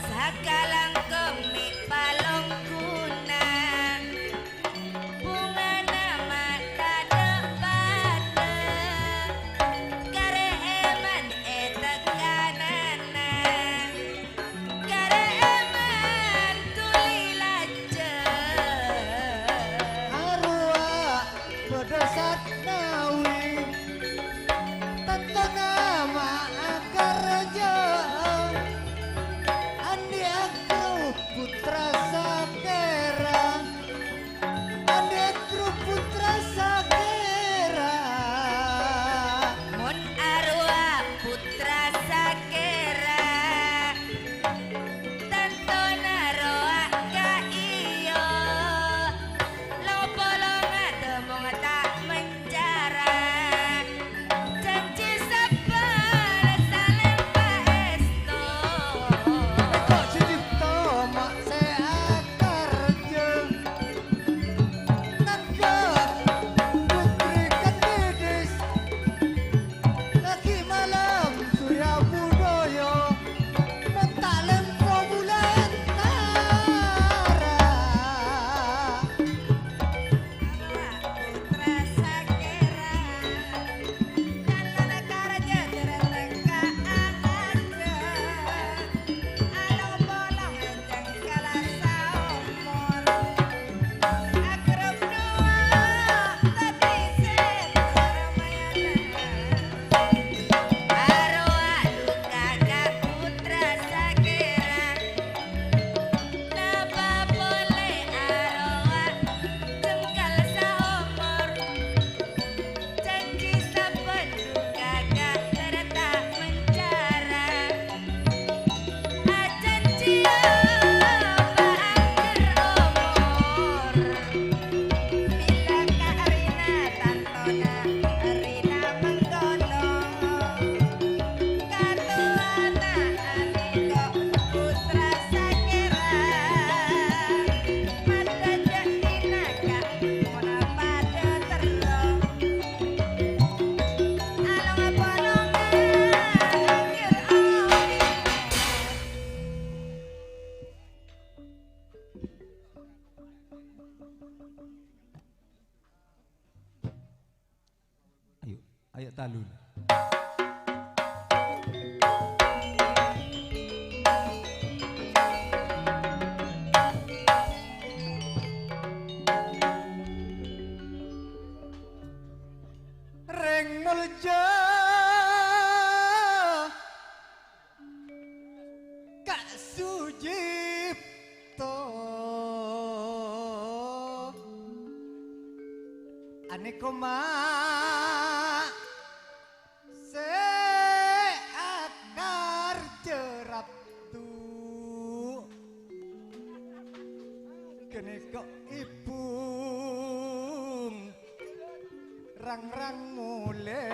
Sakalangkong mè' palongguna. Bungana ma' tadâ' padâ, karè èman è tekkananna, karè èman dhuli lajâ. Arowa padâ satnawi, tantona ma' akarjâ, andi' agru putra sakèra. Andèk Gru Putra Sakèra. Mon arowa Putra Sakèra, tantona rowa ka iyâ. Lo-polonga temong ta' mencara. Janji sabbhân salèng paèsto. Èko' Sujipto ma' sè akarjâ. Nangghâ Putri Kendedis. Laghi' malem surya budaya. Mon ta' lèmpo bulâ èntara. Arowa Putra Sakèra, tantona karajâ terrèng ka anakka. Along-polong cengkal saomor, agrep duwâ' tadhi' sè parmayana. Arowa duka ka Putra Sakèra. Napa polè arowa cengkal saomor, janji sabbhân duka ka terta mencara. Ajanjiyâ paangghâr omor. Bilâ ka rèna tantona rèna mangkono. Katowana anèko Putra Sakèra. Padâ jâ' dinaka mon padâ terro. Along-polongan anggèr omor. Ayo, ayo talun. Rèng molja. Ka' Sujipto. Anèko ma' sè akarjâ Rabtu. Ghânèka èbhung rang-rang molè.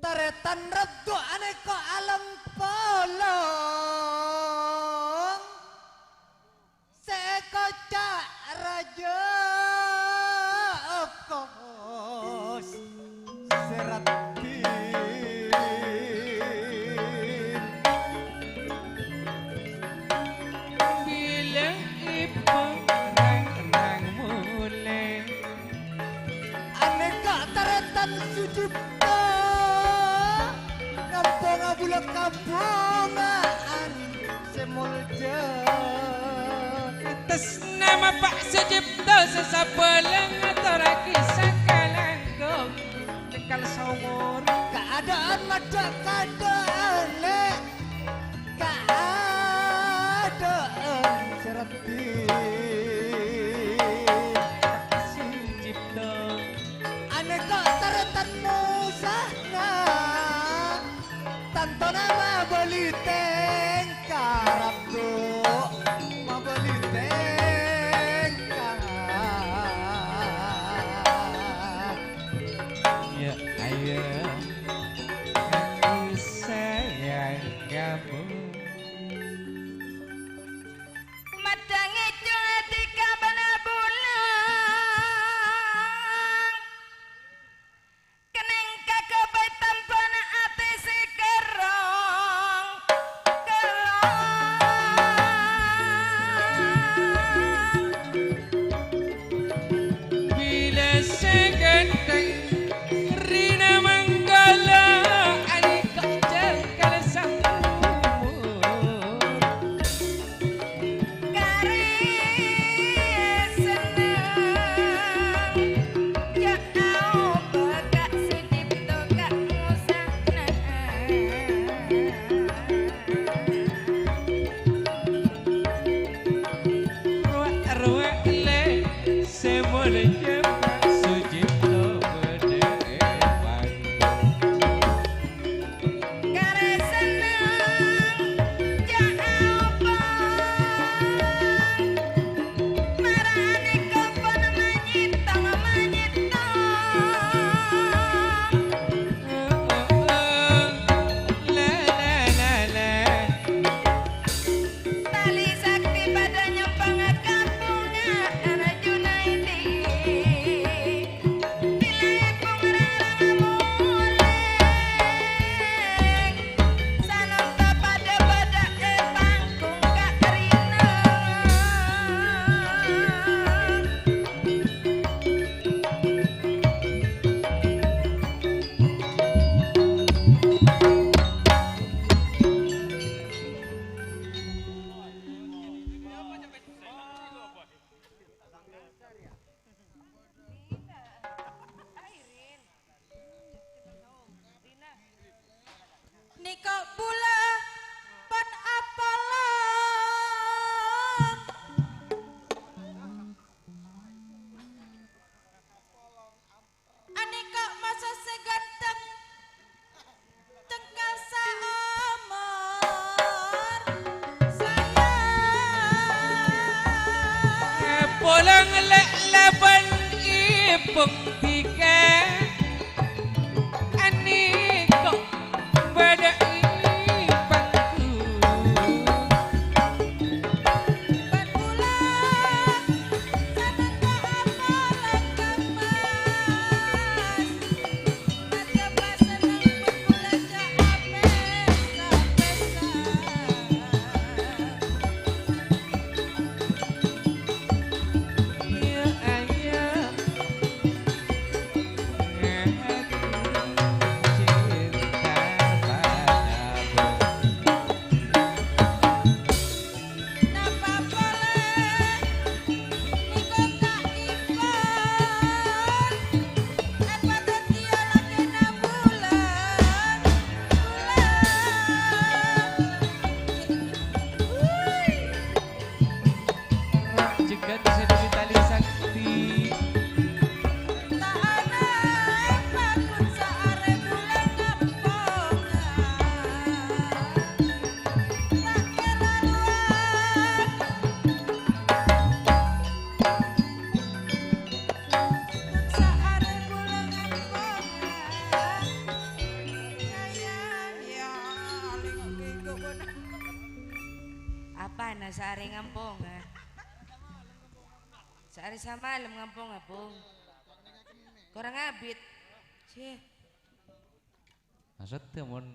Tarètan Rabtu anèka along-polong. Jâ' okos sè raddhin. Bilâ èbhârâng-râng molè. Anèka tarètan Sujipto, ngamponga bulâ kabhunga'an sè molja. Tessna Bapa' Sujipto sè sabâlâ ngatorraghi sakalangkong cengkal saomor. Kaadâ'ân maddhâ' kaadâ'ân, Lè'. Kaadâ'ân sè raddhin. Sujipto. Anèka tarètan Musana. Tantona mabâli tèngka, Rabbu, mabâli tèngka. Ya, ayo, aku sayang kamu. Maddhâ ngèjhung ati ka bâna bulâ. Kenning kaghâbây tambhâna atè sè kerrong, kerrong. Bilâ sè ghânteng rèna mangkala, anèka jhâlkal sampur. Karè senneng, jhâ' aobâ ka Sujipto ka Musana. Rowa-rowa lè' sè molja Sujipto bâdâ è panggung. Karè senneng, jhâ' aobâ. Mara anèka pon manyèttong, manyèttong. La, la, la, la. Talè sakti padâ nyompang ka bhunga'an Junaidi. Bilâ èbhungarang-rang molè, sanonto padâ bâdâ è panggung karina. Nèka bulâ pon apolong. Anèka masa sè ghânteng, cengkal saomor, sayang. Polong lè' labân èbhung dhika, anèka bâdâ è panggung. Bân bulâ sanonto apolong kang mas. Ajâ pasenneng bân bulâ jhâ' apèsa-pèsa. Iyâ, ayo. Napa polè nèko ka Ipon? Apa dhâddhiyâ lakèna bulâ? Bulâ. Wuih. Rak jeggat sè dhâddhi talè sakti. Ta' ana panggun saarè bulâ kampongan. Ta' kèra rowa. Saarè bulâ kampongan. Sayang, ya, linggo-linggo. Apana saarè kampongan? Sa Arè samalem ngampong, Abong. Korang abit. Cè. Maksodda mon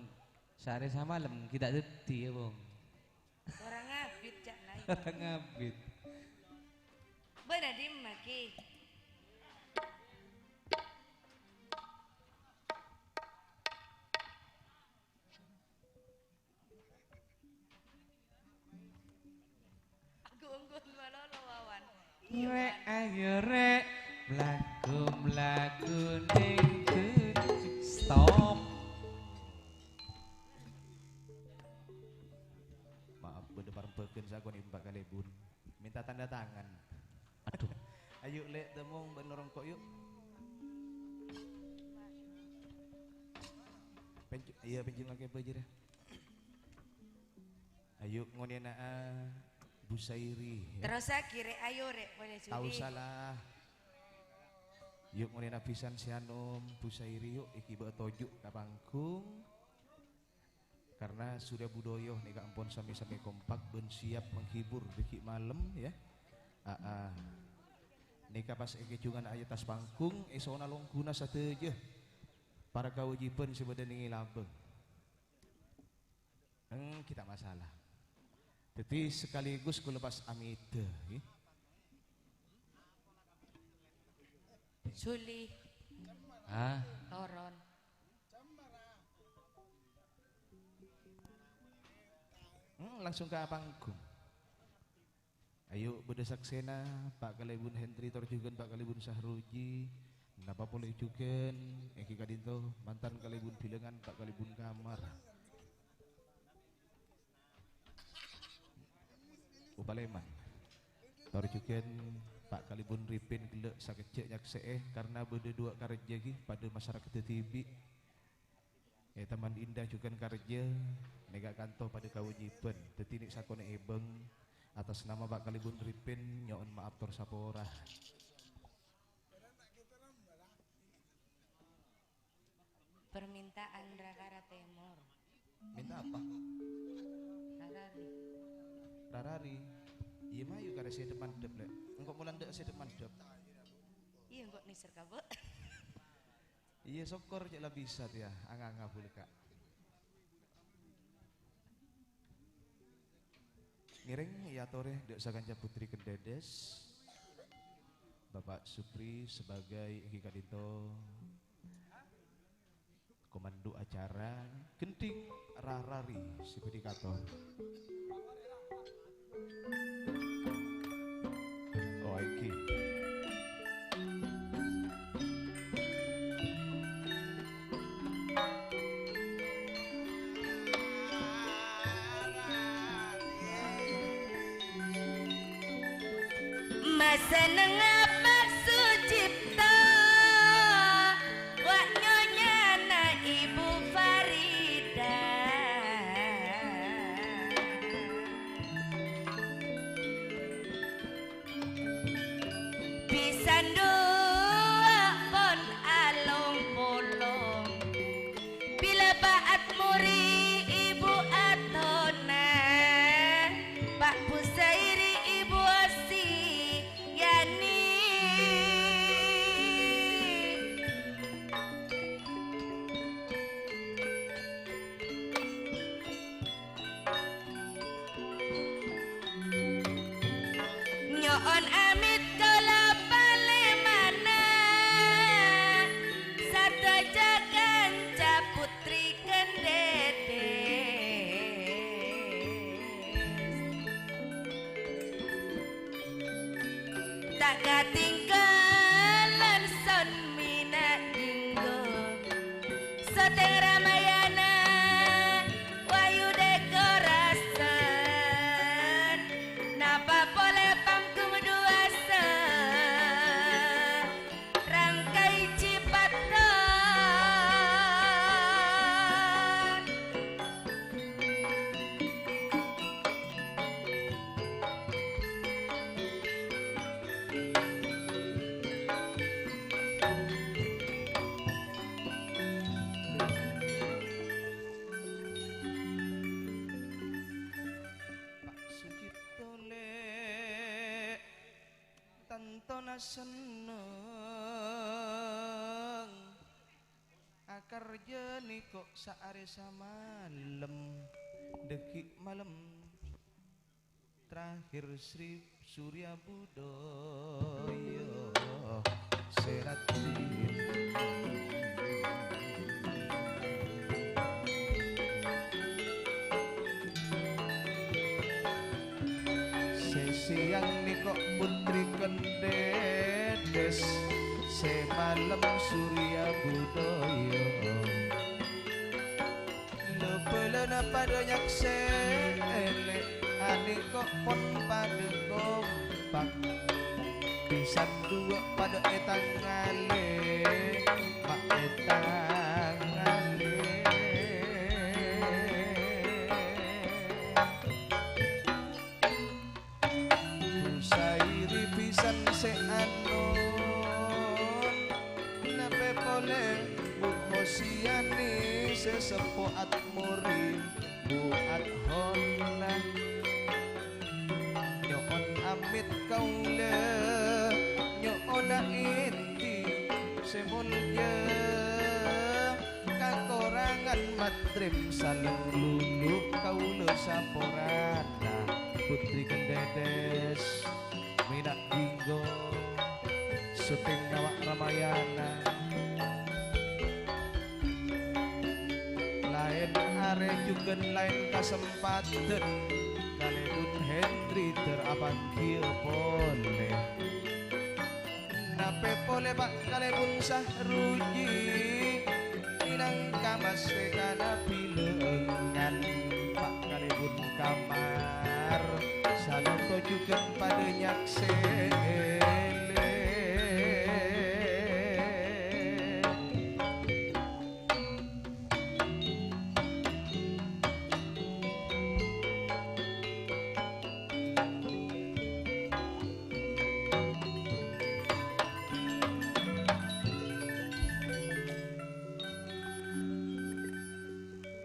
saarè samalem ghi' ta' dhâddhi, Abong. Korang abit, ca'na. Korang abit. Bâ'na dimma, Ki? Aku ongghu malolo, Wawan. Iyâ, Rek, Wan. Ayo, Rek, mlaku-mlaku ning duri. Stop. Maaf, bâdâ parembhâghân sakonè' Pak Kalèbun. Minta tanda tangan. Aduh. Ayo, Lè', tèmong bân norongko', yu'. Penj-, iyâ, penjelasan ke bajir, ya. Ayo, ngonèna'a Bu Sairi, ya. Terrosaghi, Rek. Ayo, Rek, polè Juli. Tao salah. Yu', ngonèna bhisan sè anom, Bu Sairi, yu', èghibâ toju' ka panggung. Karena Surya Budoyo nèka ampon sami-sami kompak bân siap menghibur dâgghi' malem, ya. Aa. Nèka pas è kejungan è attas panggung, è sona longguna sadhâjâ para kawâjibhân sè bâdâ nèng è labâng. Engghi, ta' masalah. Dhâddhi, sekaligus kaulâ pas amèdhâ, ngghi. Juli. Hah? Toron. Hmm, langsung ka panggung. Ayo, bâdâ saksèna, Pak Kalèbun Hendri tor jhughân Pak Kalèbun Sahroji. Napa polè jhughân, èngghi ka'dinto, mantan Kalèbun Bilângan, Pak Kalèbun Kamar. Upalèman. Tor jhughân Pak Kalèbun Ripin ghellâ' sakejjhâ' nyaksè'è, karna bâdâ duwâ' karjâ ghi, padâ masarakadhâ dhibi'. È Taman Indah jhughân karjâ, nèka kanto padâ kawâjibhân. Dhâddhi nè' sakonè' èbâng, atas nama Pak Kalèbun Ripin, nyo'on maaf tor sapora. Permintaan Rarara Tèmor. Minta apa? Rarari. Rarari. Iyâ, mayu karè sè dep-mandep, Lè'. Engko' mola endâ' sè dep-mandep. Iyâ, engko' nèser ka, Bu. Iyâ, sokkor cè' la bisa, tèya. Anga-anga bulâ, Ka'. Ngèrèng èyatorè dâ' sakanca putri Kendèdès, Bapak Supri sebagai èngghi ka'dinto komando acara, gendhing rarari sè bhâdhi kator. Oh, èngghi. Masenengnga Pak Sucipto, wa' nyonyana Ibu Farida. Bhisan duwâ' pon along-polong. Bilâ bâ'at morè Ibu Atona, Pak Busairi Ibu Osi, Yani. Nyo'on amit kaulâ palèmana, sadhâjâ kanca putri Kendèdès. Ta' katinggalan son mina'dinggo. Soteng Ramayana, Wahyu Dekorasi. Napa polè panggung duwâsa. Rangkai Cipaton. Senneng. Akarjâ nèko saarè samalem, dhâggi' malem terakhir Sri Surya Budaya sè raddhin. Sè sèyang nèko Putri Kendèdès, sè malem Surya Budaya. La-bâlâna padâ nyaksèlè, anèko pon padâ kompak. Bhisan duwâ' padâ ètangalè, ma' ètangalè. Busairi bhisan sè anon, napè polè Bu Hosiani sè seppo Atmori, Bu Athona. Nyo'on amit kaulâ, nyo'ona ènti sè molja. Kakorangan matrèm salèng lulu kaulâ saporana Putri Kendèdès, Mèna Binggo, syuting Nawa Ramayana. Laèn arè jhughân laèn kasempadhân, kalèbun Hendri ter apanggiyâ polè. Napè polè, Pa' kalèbun Sahruji, mènangka masèkana bilângan, Pa' kalèbun Kamar, salonto jhughân padâ nyaksèlè.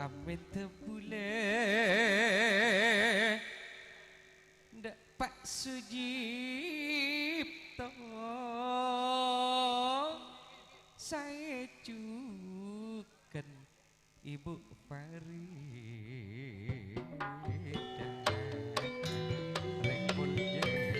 Amèdhâ bulâ dâ' Pa' Sujipto, saè jhughân Ibu Farida. Rèng Ponjeng.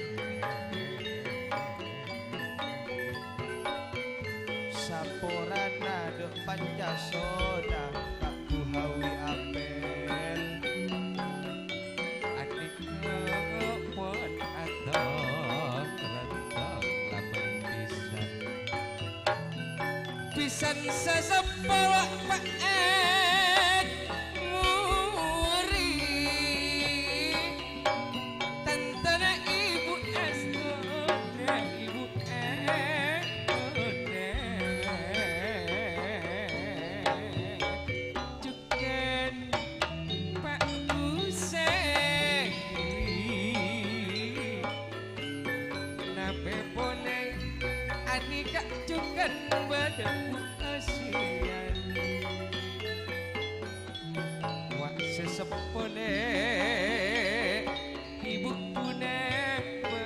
Saporana dâ' Pancasona, Ka' Buhawi Apel. Anèka pon adhâ' rèntang laban bhisan. Bhisan saseppo pa'èt muri. Tantana ibu astona, ibu èbuna. Jhughân Pa' Busairi. Napè polè anèka jhughân bâdâ Bu Asian. Wa' sè seppona ibu punapa?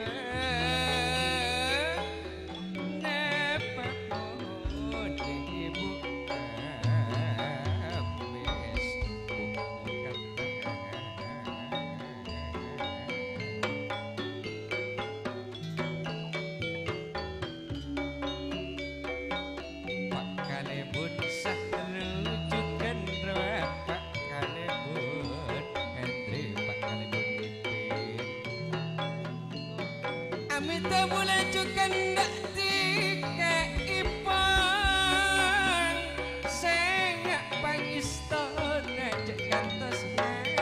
Napa pon ibu abis buka? Pa' kalèbun Sahru jhughân rowa, Pa' kalèbun Hendri, Pa' kalèbun Ipin. Amèdhâ bulâ jhughân dâ' dhika ipon, sènga' pangèstona jhâ' kantos nyawa.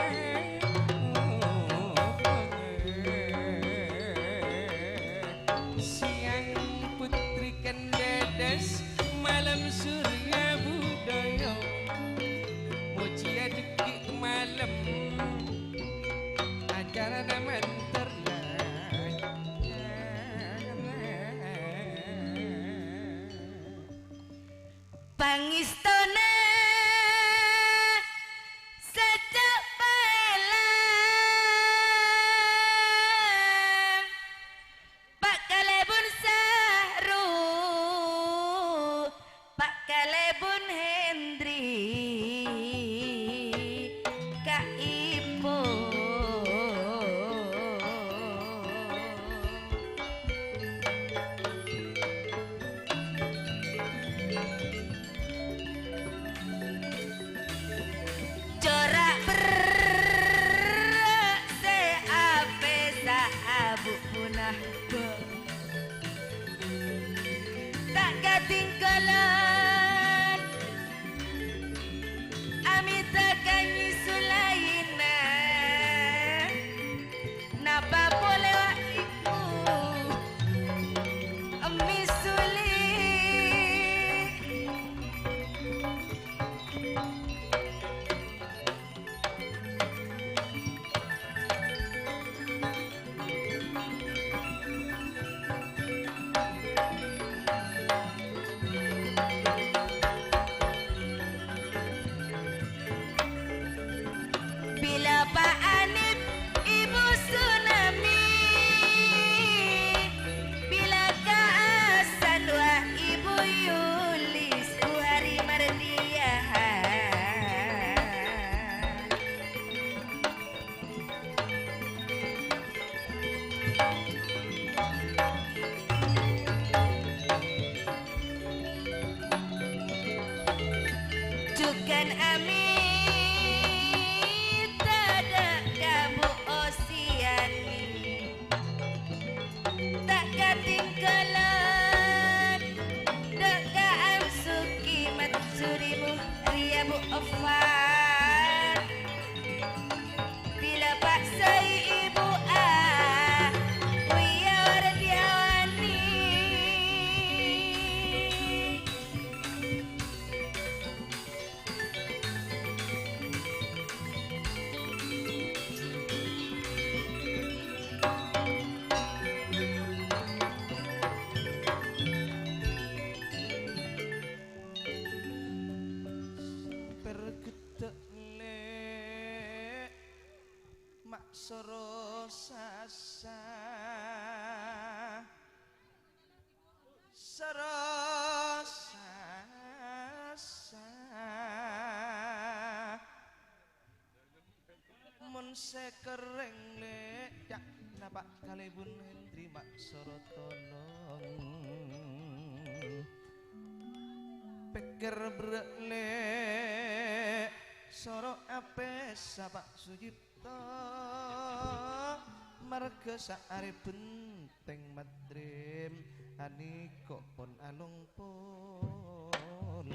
Sèyang Putri Kendèdès, malem Surya Budaya, mojiyâ dhâggi' malem acarana manter. Soro sasa, soro sasa. Mon sè kerrèng, Lè', ca'na Pa' Kalèbun Hendri ma' soro tolong. Pèkkèr berrâ', Lè', soro apèsa Pa' Sujib to, marghâ saarè bhenteng Madrim, anèko pon along polong.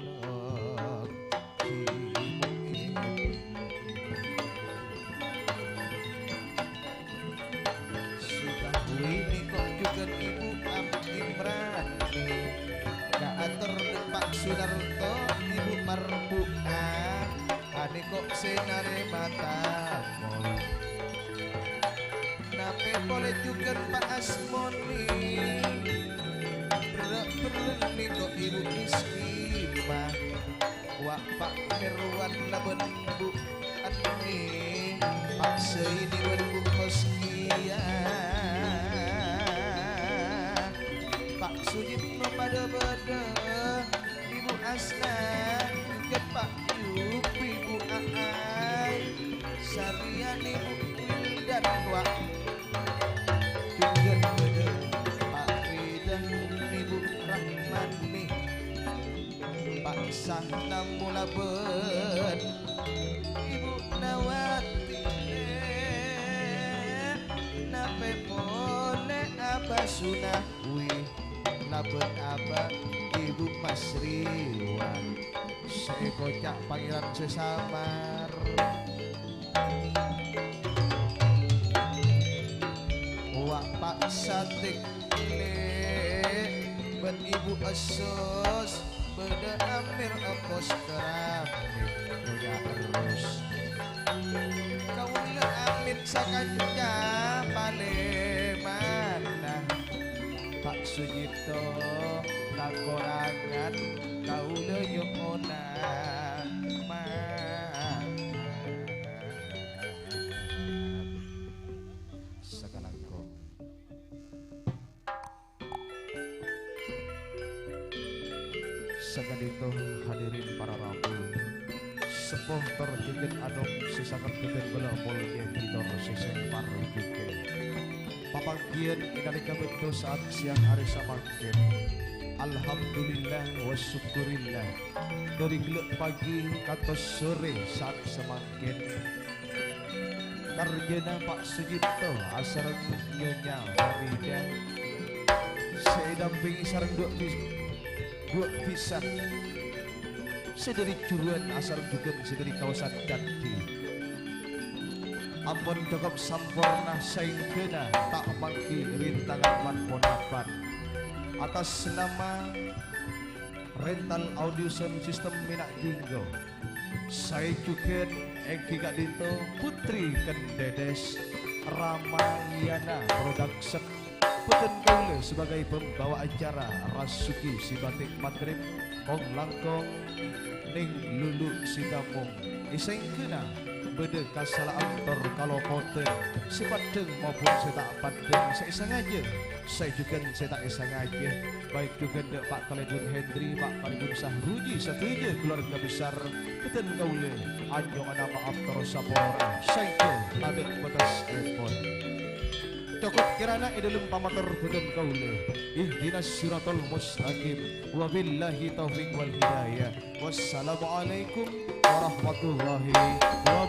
Sè kabbhi nèko jhughân Ibu Am Imran. Kaator dâ' Pa' Sunarto, Ibu Marbu'a. Anèko sè narèma tamoy. Napè polè jhughân Pa' Asmoni. Berrâ'-berrâ' nèko Ibu Miskima. Wa' Pa' Herwan labân Bu Anni. Pa' Zaini bân Bu Hoskia. Pa' Sujipto padâ bâdâ. Ibu Asna, jhughân Pa' Yupi, Bu Aai, sarèyan Ibu Wildan, wa'. Jhughân bâdâ Pa' Ridha, Ibu Rahmani, Pa' Sahnam labân Ibu Nawati, napè polè Aba Suna. Wi, labân Aba Ibu Masriwan, sè èkoca' Pangèran sè samar. Wa' Pa' Satik, Lè', bân Ibu Esus, bâdâ Amir Epos keramik, Nyonya Erus. Kaulâ amit sakanca palèmanna. Pa' Sujipto, kakorangan kaulâ nyo'ona maaf. Sakalangkong. Sakadinto hadirin para rabu, seppo tor jhughân anom sè sanget bhâdhân bâlâ polè èditor sè sempar jhughân. Papangghiyân è nalèka bâkto sa'at sèyang arè samangkèn. Alhamdulillah wa syukurillah. Dâri ghellâ' pagi kantos sorè sa'at samangkèn. Karjana Pa' Sujipto asareng Nyonya Farida sè èdampèngè sareng dhu-, dhu-, dhu bhisan sè dâri Juruwân asareng jhughân sè dâri kawasan Candhi. Ampon cokop samporna saèngghâna ta' mangghi rintangan man-ponapan. Atas nama Rental Audio Sound System Mena' Jinggo. Saè jhughân èngghi ka'dinto Putri Kendedes, Ramayana Production. Bhâdhân kaulâ sebagai pembawa acara Rasuki Sibatik Madrib, kong-langkong neng lulu' sitamong. È saèngghâna bâdâ kasala'an tor kalopodhân sè paddhâng maupun sè ta' paddhâng, sè èsangajâ, sè jhughân sè ta' èsangajâ. Bâik jhughân dâ' Pa' Kalèbun Hendri, Pa' Kalèbun Sahruji, sadhâjâ keluarga besar, bhâdhân kaulâ anyo'ona ma'af tor sapora, saèngghâ tadâ' bâtessèpon. Cokop kirana è dâlem pamator bhâdhân kaulâ. Ihdinas siratal mustaqim. Wabillahi taufiq wal hidayah. Wassalamualaikum warahmatullahi wabarakatuh.